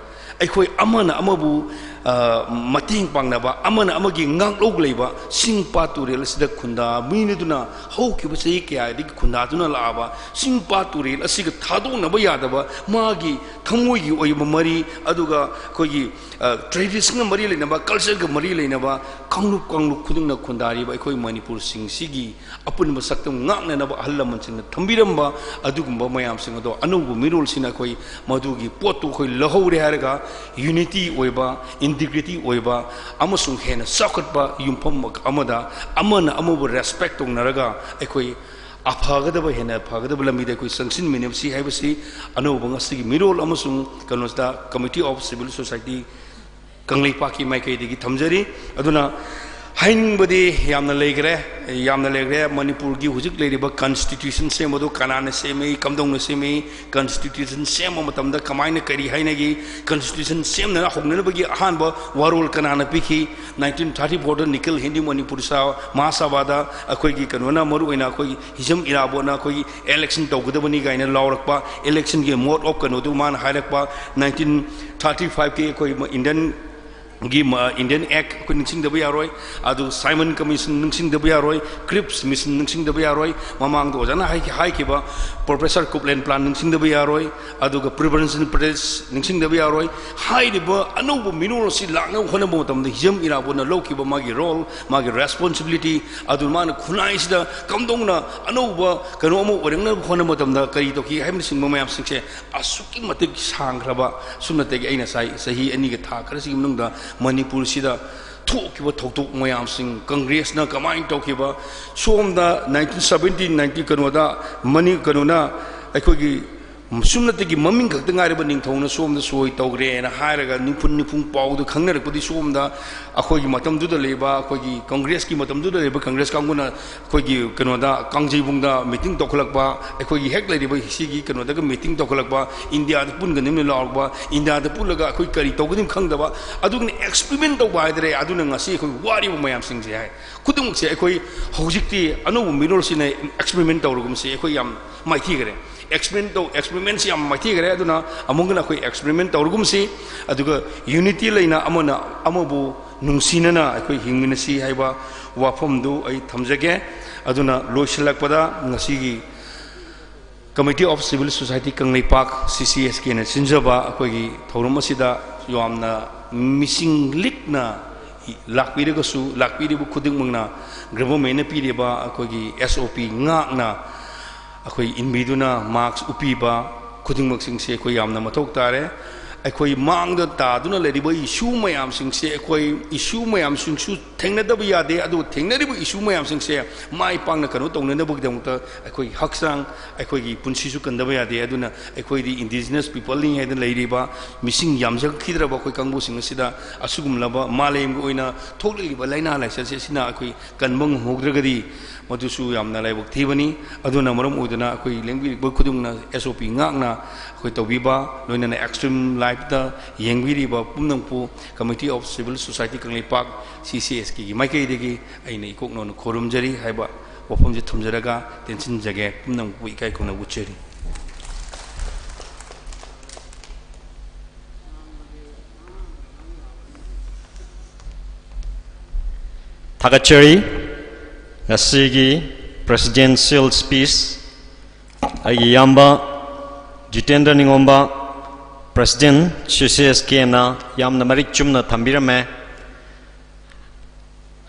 ꯑꯩꯈꯣꯏ ꯑꯃꯅ ꯑꯃꯕꯨ, ꯑ, ꯃꯇꯦꯡ ꯄꯥꯡꯅꯕ, ꯑꯃꯅ ꯑꯃꯒꯤ ꯉꯥꯛꯂꯧ ꯂꯩꯕ ꯆꯤꯡ ꯄꯥꯠ ꯇꯨꯔꯦꯜ ꯑꯁꯤꯗ ꯈꯨꯟꯗꯥꯃꯤꯟꯅꯗꯨꯅ ꯍꯧꯈꯤꯕ ꯆꯍꯤ ꯀꯌꯥꯗꯒꯤ ꯈꯨꯟꯗꯥꯗꯨꯅ ꯂꯥꯛꯑꯕ ꯆꯤꯡ ꯄꯥꯠ ꯇꯨꯔꯦꯜ ꯑꯁꯤꯒ ꯊꯥꯗꯣꯛꯅꯕ ꯌꯥꯗꯕ ꯃꯥꯒꯤ ꯊꯃꯣꯏꯒꯤ ꯑꯣꯏꯕ ꯃꯔꯤ, ꯑꯗꯨꯒ ꯑꯩꯈꯣꯏꯒꯤ, ꯑ, ꯇ꯭ꯔꯦꯗꯤꯁꯟꯒ ꯃꯔꯤ ꯂꯩꯅꯕ, ꯀꯜꯆꯔꯒ ꯃꯔꯤ ꯂꯩꯅꯕ ꯀꯥꯡꯂꯨꯞ ꯀꯥꯡꯂꯨꯞ ꯈꯨꯗꯤꯡꯅ ꯈꯨꯟꯗꯥꯔꯤꯕ ꯑꯩꯈꯣꯏ ꯃꯅꯤꯄꯨꯔꯁꯤꯡꯁꯤꯒꯤ ꯑꯄꯨꯟꯕ ꯁꯛꯇꯝ ꯉꯥꯛꯅꯅꯕ ꯑꯍꯜ ꯂꯃꯟꯁꯤꯡꯅ ꯊꯝꯕꯤꯔꯝꯕ ꯑꯗꯨꯒꯨꯝꯕ ꯃꯌꯥꯝꯁꯤꯡ ꯑꯗꯣ ꯑꯅꯧꯕ ꯃꯤꯔꯣꯜꯁꯤꯅ ꯑꯩꯈꯣꯏ ꯃꯗꯨꯒꯤ ꯄꯣꯠꯇꯨ ꯑꯩꯈꯣꯏ ꯂꯧꯍꯧꯔꯦ ꯍꯥꯏꯔꯒ ꯌꯨꯅꯤꯇꯤ ꯑꯣꯏꯕ, ꯏꯟꯇꯤꯒ꯭ꯔꯤꯇꯤ ꯑꯣꯏꯕ ꯑꯃꯁꯨꯡ ꯍꯦꯟꯅ ꯆꯥꯎꯈꯠꯄ ꯌꯨꯝꯐꯝ ꯑꯃꯗ ꯑꯃꯅ ꯑꯃꯕꯨ ꯔꯦꯁꯄꯦꯛ ꯇꯧꯅꯔꯒ ꯑꯩꯈꯣꯏ ꯑꯐꯒꯗꯕ, ꯍꯦꯟꯅ ꯐꯒꯗꯕ ꯂꯝꯕꯤꯗ ꯑꯩꯈꯣꯏ ꯆꯪꯁꯤꯟꯃꯤꯟꯅꯕꯁꯤ ꯍꯥꯏꯕꯁꯤ ꯑꯅꯧꯕ ꯉꯁꯤꯒꯤ ꯃꯤꯔꯣꯜ ꯑꯃꯁꯨꯡ ꯀꯩꯅꯣꯁꯤꯗ Committee of Civil Society ꯀꯪꯂꯩꯄꯥꯛꯀꯤ ꯃꯥꯏꯀꯩꯗꯒꯤ ꯊꯝꯖꯔꯤ꯫ ꯑꯗꯨꯅ ꯍꯥꯏꯅꯤꯡꯕꯗꯤ ꯌꯥꯝꯅ ꯂꯩꯈ꯭ꯔꯦ, ꯌꯥꯝꯅ ꯂꯩꯈ꯭ꯔꯦ꯫ ꯃꯅꯤꯄꯨꯔꯒꯤ ꯍꯧꯖꯤꯛ ꯂꯩꯔꯤꯕ ꯀꯟꯁꯇꯤꯇ꯭ꯌꯨꯁꯟ ꯁꯦꯝꯕꯗꯨ ꯀꯅꯥꯅ ꯁꯦꯝꯃꯤ, ꯀꯝꯗꯧꯅ ꯁꯦꯝꯃꯤ, ꯀꯟꯁꯇꯤꯇ꯭ꯌꯨꯁꯟ ꯁꯦꯝꯕ ꯃꯇꯝꯗ ꯀꯃꯥꯏꯅ ꯀꯔꯤ ꯍꯥꯏꯅꯈꯤ, ꯀꯟꯁꯇꯤꯇ꯭ꯌꯨꯁꯟ ꯁꯦꯝꯅꯅ ꯍꯧꯅꯅꯕꯒꯤ ꯑꯍꯥꯟꯕ ꯋꯥꯔꯣꯜ ꯀꯅꯥꯅ ꯄꯤꯈꯤ? ꯅꯥꯏꯟꯇꯤꯟ ꯊꯥꯔꯇꯤ ꯐꯣꯔꯗ ꯅꯤꯈꯤꯜ ꯍꯤꯟꯗꯨ ꯃꯅꯤꯄꯨꯔ ꯁꯥ-, ꯃꯍꯥꯁꯥꯚꯥꯗ ꯑꯩꯈꯣꯏꯒꯤ ꯀꯩꯅꯣꯅ, ꯃꯔꯨꯑꯣꯏꯅ ꯑꯩꯈꯣꯏꯒꯤ ꯍꯤꯖꯝ ꯏꯔꯥꯕꯣꯠꯅ ꯑꯩꯈꯣꯏꯒꯤ ꯏꯂꯦꯛꯁꯟ ꯇꯧꯒꯗꯕꯅꯤ ꯀꯥꯏꯅ ꯂꯥꯎꯔꯛꯄ, ꯏꯂꯦꯛꯁꯟꯒꯤ ꯃꯣꯗ ꯑꯣꯐ ꯀꯩꯅꯣꯗꯨ ꯃꯥꯅ ꯍꯥꯏꯔꯛꯄ, ꯅꯥꯏꯟꯇꯤꯟ ꯊꯥꯔꯇꯤ ꯐꯥꯏꯚꯀꯤ ꯑꯩꯈꯣꯏ ꯏꯟꯗꯤꯌꯟꯒꯤ ꯃ-, ꯏꯟꯗꯤꯌꯟ ꯑꯦꯛ ꯑꯩꯈꯣꯏ ꯅꯤꯡꯁꯤꯡꯗꯕ ꯌꯥꯔꯣꯏ꯫ ꯑꯗꯨ ꯁꯥꯏꯃꯟ ꯀꯃꯤꯁꯟ ꯅꯤꯡꯁꯤꯡꯗꯕ ꯌꯥꯔꯣꯏ, ꯀ꯭ꯔꯤꯞꯁ ꯃꯤꯁꯟ ꯅꯤꯡꯁꯤꯡꯗꯕ ꯌꯥꯔꯣꯏ, ꯃꯃꯥꯡꯗ ꯑꯣꯖꯥꯅ ꯍꯥꯏꯈꯤ-, ꯍꯥꯏꯈꯤꯕ ꯄ꯭ꯔꯣꯐꯦꯁꯔ ꯀꯨꯞꯂꯦꯟ ꯄ꯭ꯂꯥꯟ ꯅꯤꯡꯁꯤꯡꯗꯕ ꯌꯥꯔꯣꯏ, ꯑꯗꯨꯒ ꯄ꯭ꯔꯤꯚꯦꯟꯁꯟ ꯄ꯭ꯔꯦꯁ ꯅꯤꯡꯁꯤꯡꯗꯕ ꯌꯥꯔꯣꯏ꯫ ꯍꯥꯏꯔꯤꯕ ꯑꯅꯧꯕ ꯃꯤꯔꯣꯜ ꯑꯁꯤ ꯂꯥꯛꯅꯕ ꯍꯣꯠꯅꯕ ꯃꯇꯝꯗ ꯍꯤꯖꯝ ꯏꯔꯥꯕꯣꯠꯅ ꯂꯧꯈꯤꯕ ꯃꯥꯒꯤ ꯔꯣꯜ, ꯃꯥꯒꯤ ꯔꯦꯁꯄꯣꯟꯁꯤꯕꯤꯂꯤꯇꯤ, ꯑꯗꯨ ꯃꯥꯅ ꯈꯨꯟꯅꯥꯏꯁꯤꯗ ꯀꯝꯗꯧꯅ ꯑꯅꯧꯕ ꯀꯩꯅꯣ ꯑꯃ ꯑꯣꯏꯔꯛꯅꯕ ꯍꯣꯠꯅꯕ ꯃꯇꯝꯗ ꯀꯔꯤ ꯇꯧꯈꯤ ꯍꯥꯏꯕꯅꯆꯤꯡꯕ ꯃꯌꯥꯝꯁꯤꯡꯁꯦ ꯑꯁꯨꯛꯀꯤ ꯃꯇꯤꯛ ꯁꯥꯡꯈ꯭ꯔꯕ, ꯁꯨꯞꯅꯇꯒꯤ ꯑꯩ ꯉꯁꯥꯏ ꯆꯍꯤ ꯑꯅꯤꯒ ꯊꯥ ꯈꯔꯁꯤꯒꯤ ꯃꯅꯨꯡꯗ ꯃꯅꯤꯄꯨꯔꯁꯤꯗ ꯊꯣꯛꯈꯤꯕ ꯊꯧꯗꯣꯛ ꯃꯌꯥꯝꯁꯤꯡ, ꯀꯪꯒ꯭ꯔꯦꯁꯅ ꯀꯃꯥꯏꯅ ꯇꯧꯈꯤꯕ, ꯁꯣꯝꯗ ꯅꯥꯏꯟꯇꯤꯟ ꯁꯕꯦꯟꯇꯤꯟ ꯅꯥꯏꯟꯇꯤ ꯀꯩꯅꯣꯗ ꯃꯅꯤ-, ꯀꯩꯅꯣꯅ ꯑꯩꯈꯣꯏꯒꯤ ꯁꯨꯞꯅꯇꯒꯤ ꯃꯃꯤꯡ ꯈꯛꯇ ꯉꯥꯏꯔꯕ ꯅꯤꯡꯊꯧꯅ ꯁꯣꯝꯗ ꯁꯣꯏ ꯇꯧꯈ꯭ꯔꯦꯅ ꯍꯥꯏꯔꯒ ꯅꯤꯡꯐꯨꯟ ꯅꯤꯡꯐꯨꯡ ꯄꯥꯎꯗ ꯈꯪꯅꯔꯛꯄꯗꯤ ꯁꯣꯝꯗ ꯑꯩꯈꯣꯏꯒꯤ ꯃꯇꯝꯗꯨꯗ ꯂꯩꯕ, ꯑꯩꯈꯣꯏꯒꯤ ꯀꯪꯒ꯭ꯔꯦꯁꯀꯤ ꯃꯇꯝꯗꯨꯗ ꯂꯩꯕ ꯀꯪꯒ꯭ꯔꯦꯁ ꯀꯥꯡꯕꯨꯅ ꯑꯩꯈꯣꯏꯒꯤ ꯀꯩꯅꯣꯗ, ꯀꯥꯡꯖꯩꯕꯨꯡꯗ ꯃꯤꯇꯤꯡ ꯇꯧꯈꯠꯂꯛꯄ, ꯑꯩꯈꯣꯏꯒꯤ ꯍꯦꯛ ꯂꯩꯔꯤꯕ ꯁꯤꯒꯤ ꯀꯩꯅꯣꯗꯒ ꯃꯤꯇꯤꯡ ꯇꯧꯈꯠꯂꯛꯄ, ꯏꯟꯗꯤꯌꯥꯗ ꯄꯨꯟꯒꯅꯤꯅ ꯂꯥꯎꯔꯛꯄ, ꯏꯟꯗꯤꯌꯥꯗ ꯄꯨꯜꯂꯒ ꯑꯩꯈꯣꯏ ꯀꯔꯤ ꯇꯧꯒꯅꯤ ꯈꯪꯗꯕ, ꯑꯗꯨꯒꯤꯅ ꯑꯦꯛꯁꯄꯤꯔꯤꯃꯦꯟ ꯇꯧꯕ ꯍꯥꯏꯗꯔꯦ꯫ ꯑꯗꯨꯅ ꯉꯁꯤ ꯑꯩꯈꯣꯏ ꯋꯥꯔꯤꯕ ꯃꯌꯥꯝꯁꯤꯡꯁꯦ ꯍꯥꯏ ꯈꯨꯗꯤꯡꯃꯛꯁꯦ ꯑꯩꯈꯣꯏ ꯍꯧꯖꯤꯛꯇꯤ ꯑꯅꯧꯕ ꯃꯤꯔꯣꯜꯁꯤꯅ ꯑꯦꯛꯁꯄꯤꯔꯤꯃꯦꯟ ꯇꯧꯔꯒꯨꯝꯁꯤ꯫ ꯑꯩꯈꯣꯏ ꯌꯥꯝ ꯃꯥꯏꯊꯤꯈ꯭ꯔꯦ꯫ ꯑꯦꯛꯁꯄꯤꯔꯤꯃꯦꯟ ꯇꯧ ꯑꯦꯛꯁꯄꯤꯔꯤꯃꯦꯟꯁꯤ ꯌꯥꯝ ꯃꯥꯏꯊꯤꯈ꯭ꯔꯦ꯫ ꯑꯗꯨꯅ ꯑꯃꯨꯛ ꯍꯟꯅ ꯑꯩꯈꯣꯏ ꯑꯦꯛꯁꯄꯤꯔꯤꯃꯦꯟ ꯇꯧꯔꯒꯨꯝꯁꯤ, ꯑꯗꯨꯒ ꯌꯨꯅꯤꯇꯤ ꯂꯩꯅ ꯑꯃꯅ ꯑꯃꯕꯨ ꯅꯨꯡꯁꯤꯅꯅ ꯑꯩꯈꯣꯏ ꯍꯤꯡꯃꯤꯟꯅꯁꯤ ꯍꯥꯏꯕ ꯋꯥꯐꯝꯗꯨ ꯑꯩ ꯊꯝꯖꯒꯦ꯫ ꯑꯗꯨꯅ ꯂꯣꯏꯁꯤꯜꯂꯛꯄꯗ, ꯉꯁꯤꯒꯤ Committee of Civil Society Kangleipak, ꯁꯤ ꯁꯤ ꯑꯦꯁ ꯀꯦꯅ ꯁꯤꯟꯖꯕ ꯑꯩꯈꯣꯏꯒꯤ ꯊꯧꯔꯝ ꯑꯁꯤꯗ ꯌꯥꯝꯅ ꯃꯤꯁꯤꯡ ꯂꯤꯛꯅ ꯂꯥꯛꯄꯤꯔꯒꯁꯨ, ꯂꯥꯛꯄꯤꯔꯤꯕ ꯈꯨꯗꯤꯡꯃꯛꯅ ꯒꯚꯔꯟꯃꯦꯟꯅ ꯄꯤꯔꯤꯕ ꯑꯩꯈꯣꯏꯒꯤ ꯑꯦꯁ ꯑꯣ ꯄꯤ ꯉꯥꯛꯅ ꯑꯩꯈꯣꯏ ꯏꯟꯕꯤꯗꯨꯅ ꯃꯥꯛꯁ ꯎꯞꯄꯤꯕ ꯈꯨꯗꯤꯡꯃꯛꯁꯤꯡꯁꯦ ꯑꯩꯈꯣꯏ ꯌꯥꯝꯅ ꯃꯊꯧ ꯇꯥꯔꯦ꯫ ꯑꯩꯈꯣꯏ ꯃꯥꯡꯗ ꯇꯥꯗꯨꯅ ꯂꯩꯔꯤꯕ ꯏꯁꯨ ꯃꯌꯥꯝꯁꯤꯡꯁꯦ, ꯑꯩꯈꯣꯏ ꯏꯁꯨ ꯃꯌꯥꯝꯁꯤꯡꯁꯨ ꯊꯦꯡꯅꯗꯕ ꯌꯥꯗꯦ꯫ ꯑꯗꯨꯒ ꯊꯦꯡꯅꯔꯤꯕ ꯏꯁꯨ ꯃꯌꯥꯝꯁꯤꯡꯁꯦ ꯃꯥꯏ ꯄꯥꯛꯅ ꯀꯩꯅꯣ ꯇꯧꯅꯅꯕꯒꯤꯗꯃꯛꯇ ꯑꯩꯈꯣꯏ ꯍꯛꯆꯥꯡ, ꯑꯩꯈꯣꯏꯒꯤ ꯄꯨꯟꯁꯤꯁꯨ ꯀꯟꯗꯕ ꯌꯥꯗꯦ꯫ ꯑꯗꯨꯅ ꯑꯩꯈꯣꯏꯗꯤ ꯏꯟꯗꯤꯖꯤꯅꯁ ꯄꯤꯄꯜꯅꯤ ꯍꯥꯏꯗꯅ ꯂꯩꯔꯤꯕ ꯃꯤꯁꯤꯡ ꯌꯥꯝꯖꯈꯤꯗ꯭ꯔꯕ ꯑꯩꯈꯣꯏ ꯀꯥꯡꯕꯨꯁꯤꯡ ꯑꯁꯤꯗ ꯑꯁꯤꯒꯨꯝꯂꯕ ꯃꯥꯂꯦꯝꯒꯤ ꯑꯣꯏꯅ ꯊꯣꯛꯂꯛꯂꯤꯕ ꯂꯥꯏꯅꯥ ꯂꯥꯏꯆꯠꯁꯦ ꯑꯁꯤꯅ ꯑꯩꯈꯣꯏ ꯀꯟꯕ ꯉꯝꯍꯧꯗ꯭ꯔꯒꯗꯤ ꯃꯗꯨꯁꯨ ꯌꯥꯝꯅ ꯂꯥꯏꯕꯛ ꯊꯤꯕꯅꯤ꯫ ꯑꯗꯨꯅ ꯃꯔꯝ ꯑꯣꯏꯗꯨꯅ ꯑꯩꯈꯣꯏ ꯂꯦꯡꯕꯤꯔꯤꯕ ꯈꯨꯗꯤꯡꯃꯛꯅ ꯑꯦꯁ ꯑꯣ ꯄꯤ ꯉꯥꯛꯅ ꯑꯩꯈꯣꯏ ꯇꯧꯕꯤꯕ, ꯂꯣꯏꯅꯅ ꯑꯦꯛꯁꯇ꯭ꯔꯤꯝ ꯂꯥꯏꯐꯇ ꯌꯦꯡꯕꯤꯔꯤꯕ ꯄꯨꯝꯅꯃꯛꯄꯨ Committee of Civil Society Kangleipak, ꯁꯤ ꯁꯤ ꯑꯦꯁ ꯀꯦꯒꯤ ꯃꯥꯏꯀꯩꯗꯒꯤ ꯑꯩꯅ ꯏꯀꯣꯛꯅꯧꯅ ꯈꯨꯔꯨꯝꯖꯔꯤ ꯍꯥꯏꯕ ꯋꯥꯐꯝꯁꯦ ꯊꯝꯖꯔꯒ ꯇꯦꯟꯁꯤꯟꯖꯒꯦ꯫ ꯄꯨꯝꯅꯃꯛꯄꯨ ꯏꯀꯥꯏ ꯈꯨꯝꯅꯕ ꯎꯠꯆꯔꯤ꯫ ꯊꯥꯒꯠꯆꯔꯤ꯫ ꯉꯁꯤꯒꯤ presidential speech ꯑꯩꯒꯤ ꯏꯌꯥꯝꯕ ꯖꯤꯇꯦꯟꯗ꯭ꯔ ꯅꯤꯉꯣꯝꯕ, President, ꯁꯤ ꯁꯤ ꯑꯦꯁ ꯀꯦꯅ ꯌꯥꯝꯅ ꯃꯔꯤꯛ ꯆꯨꯝꯅ ꯊꯝꯕꯤꯔꯝꯃꯦ꯫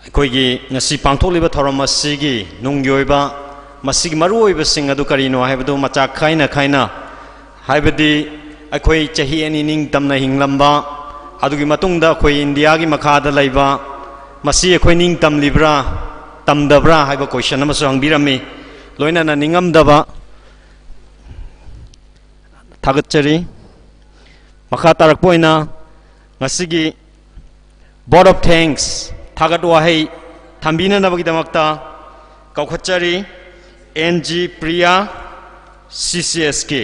ꯑꯩꯈꯣꯏꯒꯤ ꯉꯁꯤ ꯄꯥꯡꯊꯣꯛꯂꯤꯕ ꯊꯧꯔꯝ ꯑꯁꯤꯒꯤ ꯅꯨꯡꯒꯤ ꯑꯣꯏꯕ ꯃꯁꯤꯒꯤ ꯃꯔꯨꯑꯣꯏꯕꯁꯤꯡ ꯑꯗꯨ ꯀꯔꯤꯅꯣ ꯍꯥꯏꯕꯗꯨ ꯃꯆꯥꯛ ꯈꯥꯏꯅ ꯈꯥꯏꯅ, ꯍꯥꯏꯕꯗꯤ ꯑꯩꯈꯣꯏ ꯆꯍꯤ ꯑꯅꯤ ꯅꯤꯡꯇꯝꯅ ꯍꯤꯡꯂꯝꯕ, ꯑꯗꯨꯒꯤ ꯃꯇꯨꯡꯗ ꯑꯩꯈꯣꯏ ꯏꯟꯗꯤꯌꯥꯒꯤ ꯃꯈꯥꯗ ꯂꯩꯕ, ꯃꯁꯤ ꯑꯩꯈꯣꯏ ꯅꯤꯡꯇꯝꯂꯤꯕ꯭ꯔꯥ, ꯇꯝꯗꯕ꯭ꯔꯥ ꯍꯥꯏꯕ question ꯑꯃꯁꯨ ꯍꯪꯕꯤꯔꯝꯃꯤ꯫ ꯂꯣꯏꯅꯅ ꯅꯤꯡꯉꯝꯗꯕ, ꯊꯥꯒꯠꯆꯔꯤ꯫ ꯃꯈꯥ ꯇꯥꯔꯛꯄ ꯑꯣꯏꯅ ꯉꯁꯤꯒꯤ vote of thanks, ꯊꯥꯒꯠ ꯋꯥꯍꯩ ꯊꯝꯕꯤꯅꯅꯕꯒꯤꯗꯃꯛꯇ ꯀꯧꯈꯠꯆꯔꯤ ꯑꯦꯟ ꯖꯤ ꯄ꯭ꯔꯤꯌꯥ, ꯁꯤ C S K.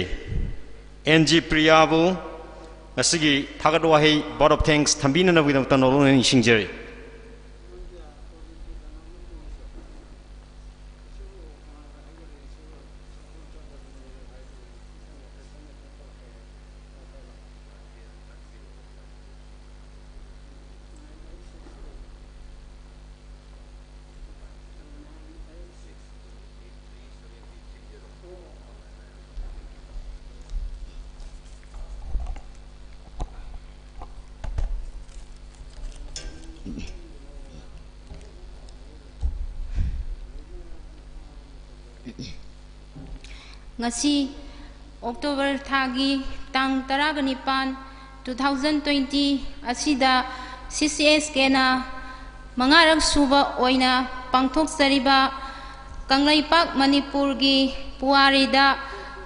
And G ꯄ꯭ꯔꯤꯌꯥꯕꯨ ꯉꯁꯤꯒꯤ ꯊꯥꯒꯠ ꯋꯥꯍꯩ vote of thanks ꯊꯝꯕꯤꯅꯅꯕꯒꯤꯗꯃꯛꯇ ꯅꯧꯅ ꯅꯤꯡꯁꯤꯡꯖꯔꯤ꯫ ꯉꯁꯤ ꯑꯣꯛꯇꯣꯕꯔ ꯊꯥꯒꯤ ꯇꯥꯡ ꯇꯔꯥꯒ ꯅꯤꯄꯥꯟ, two thousand twenty ꯑꯁꯤꯗ ꯁꯤ ꯁꯤ ꯑꯦꯁ ꯀꯦꯅ ꯃꯉꯥꯔꯛ ꯁꯨꯕ ꯑꯣꯏꯅ ꯄꯥꯡꯊꯣꯛꯆꯔꯤꯕ ꯀꯪꯂꯩꯄꯥꯛ ꯃꯅꯤꯄꯨꯔꯒꯤ ꯄꯨꯋꯥꯔꯤꯗ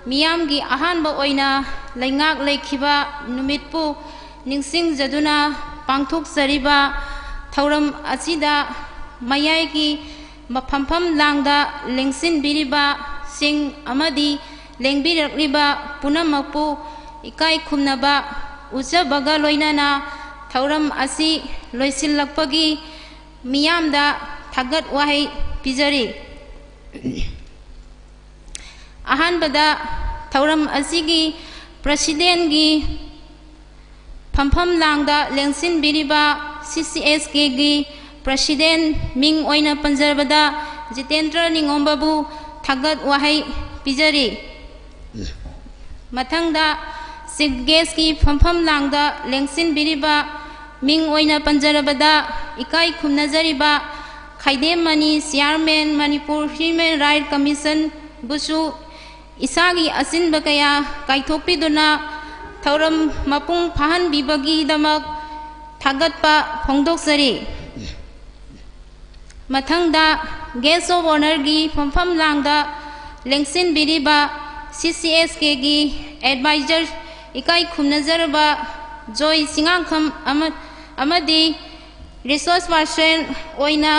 ꯃꯤꯌꯥꯝꯒꯤ ꯑꯍꯥꯟꯕ ꯑꯣꯏꯅ ꯂꯩꯉꯥꯛ ꯂꯩꯈꯤꯕ ꯅꯨꯃꯤꯠꯄꯨ ꯅꯤꯡꯁꯤꯡꯖꯗꯨꯅ ꯄꯥꯡꯊꯣꯛꯆꯔꯤꯕ ꯊꯧꯔꯝ ꯑꯁꯤꯗ ꯃꯌꯥꯏꯒꯤ ꯐꯝꯐꯝ ꯂꯥꯡꯗ ꯂꯦꯡꯁꯤꯟꯕꯤꯔꯤꯕꯁꯤꯡ ꯑꯃꯗꯤ ꯂꯦꯡꯕꯤꯔꯛꯂꯤꯕ ꯄꯨꯝꯅꯃꯛꯄꯨ ꯏꯀꯥꯏ ꯈꯨꯝꯅꯕ ꯎꯠꯆꯕꯒ ꯂꯣꯏꯅꯅ ꯊꯧꯔꯝ ꯑꯁꯤ ꯂꯣꯏꯁꯤꯜꯂꯛꯄꯒꯤ ꯃꯤꯌꯥꯝꯗ ꯊꯥꯒꯠ ꯋꯥꯍꯩ ꯄꯤꯖꯔꯤ꯫ ꯑꯍꯥꯟꯕꯗ ꯊꯧꯔꯝ ꯑꯁꯤꯒꯤ ꯄ꯭ꯔꯁꯤꯗꯦꯟꯒꯤ ꯐꯝꯐꯝ ꯂꯥꯡꯗ ꯂꯦꯡꯁꯤꯟꯕꯤꯔꯤꯕ ꯁꯤ ꯁꯤ ꯑꯦꯁ ꯀꯦꯒꯤ ꯄ꯭ꯔꯁꯤꯗꯦꯟ ꯃꯤꯡ ꯑꯣꯏꯅ ꯄꯟꯖꯕꯗ ꯖꯤꯇꯦꯟꯗ꯭ꯔ ꯅꯤꯉꯣꯝꯕꯕꯨ ꯊꯥꯒꯠ ꯋꯥꯍꯩ ꯄꯤꯖꯔꯤ꯫ ꯃꯊꯪꯗ ꯆꯤꯐ ꯒꯦꯁꯀꯤ ꯐꯝꯐꯝ ꯂꯥꯡꯗ ꯂꯦꯡꯁꯤꯟꯕꯤꯔꯤꯕ ꯃꯤꯡ ꯑꯣꯏꯅ ꯄꯟꯖꯔꯕꯗ ꯏꯀꯥꯏ ꯈꯨꯝꯅꯖꯔꯤꯕ Khaidem Mani chairman Manipur human right ꯀꯃꯤꯁꯟꯕꯨꯁꯨ ꯏꯁꯥꯒꯤ ꯑꯆꯤꯟꯕ ꯀꯌꯥ ꯀꯥꯏꯊꯣꯛꯄꯤꯗꯨꯅ ꯊꯧꯔꯝ ꯃꯄꯨꯡ ꯐꯥꯍꯟꯕꯤꯕꯒꯤꯗꯃꯛ ꯊꯥꯒꯠꯄ ꯐꯣꯡꯗꯣꯛꯆꯔꯤ꯫ ꯃꯊꯪꯗ ꯒꯦꯁ ꯑꯣꯐ ꯑꯣꯅꯔꯒꯤ ꯐꯝꯐꯝ ꯂꯥꯡꯗ ꯂꯦꯡꯁꯤꯟꯕꯤꯔꯤꯕ C C S Kꯒꯤ advisor ꯏꯀꯥꯏ ꯈꯨꯝꯅꯖꯔꯕ ꯖꯣꯏ ꯆꯤꯉꯥꯡꯈꯝ ꯑꯃ-, ꯑꯃꯗꯤ resource person ꯑꯣꯏꯅ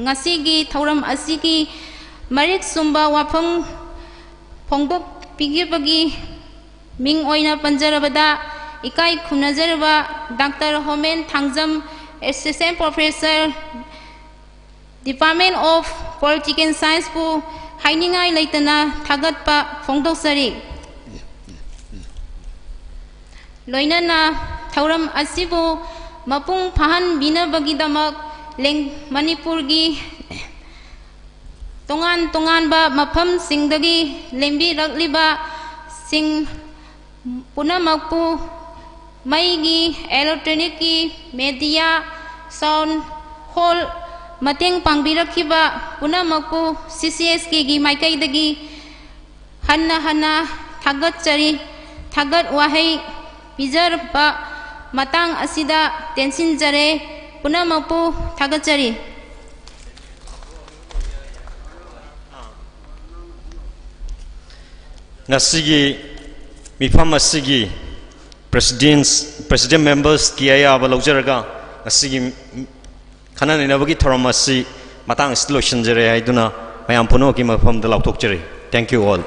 ꯉꯁꯤꯒꯤ ꯊꯧꯔꯝ ꯑꯁꯤꯒꯤ ꯃꯔꯤꯛ ꯆꯨꯝꯕ ꯋꯥꯐꯝ ꯐꯣꯡꯗꯣꯛꯄꯤꯈꯤꯕꯒꯤ ꯃꯤꯡ ꯑꯣꯏꯅ ꯄꯟꯖꯔꯕꯗ, ꯏꯀꯥꯏ ꯈꯨꯝꯅꯖꯔꯕ doctor Homen Thangjam, Assistant Professor, Department of Political Scienceꯄꯨ ꯍꯥꯏꯅꯤꯡꯉꯥꯏ ꯂꯩꯇꯅ ꯊꯥꯒꯠꯄ ꯐꯣꯡꯗꯣꯛꯆꯔꯤ꯫ ꯂꯣꯏꯅꯅ ꯊꯧꯔꯝ ꯑꯁꯤꯕꯨ ꯃꯄꯨꯡ ꯐꯥꯍꯟꯕꯤꯅꯕꯒꯤꯗꯃꯛ ꯂꯦꯡ-, ꯃꯅꯤꯄꯨꯔꯒꯤ ꯇꯣꯉꯥꯟ ꯇꯣꯉꯥꯟꯕ ꯃꯐꯝꯁꯤꯡꯗꯒꯤ ꯂꯦꯡꯕꯤꯔꯛꯂꯤꯕꯁꯤꯡ ꯄꯨꯝꯅꯃꯛꯄꯨ ꯃꯩꯒꯤ, electronic media, sound hall ꯃꯇꯦꯡ ꯄꯥꯡꯕꯤꯔꯛꯈꯤꯕ ꯄꯨꯝꯅꯃꯛꯄꯨ C C S Kꯒꯤ ꯃꯥꯏꯀꯩꯗꯒꯤ ꯍꯟꯅ ꯍꯟꯅ ꯊꯥꯒꯠꯆꯔꯤ꯫ ꯊꯥꯒꯠ ꯋꯥꯍꯩ ꯄꯤꯖꯔꯛꯄ ꯃꯇꯥꯡ ꯑꯁꯤꯗ ꯇꯦꯟꯁꯤꯟꯖꯔꯦ꯫ ꯄꯨꯝꯅꯃꯛꯄꯨ ꯊꯥꯒꯠꯆꯔꯤ꯫ ꯉꯁꯤꯒꯤ ꯃꯤꯐꯝ ꯑꯁꯤꯒꯤ presidents, president members ꯀꯤ ꯑꯌꯥꯕ ꯂꯧꯖꯔꯒ ꯉꯁꯤꯒꯤ ꯈꯟꯅ ꯅꯩꯅꯕꯒꯤ ꯊꯧꯔꯝ ꯑꯁꯤ ꯃꯇꯥꯡ ꯑꯁꯤꯗ ꯂꯣꯏꯁꯤꯟꯖꯔꯦ ꯍꯥꯏꯗꯨꯅ ꯃꯌꯥꯝ ꯄꯨꯝꯅꯃꯛꯀꯤ ꯃꯐꯝꯗ ꯂꯥꯎꯊꯣꯛꯆꯔꯤ꯫ Thank you all.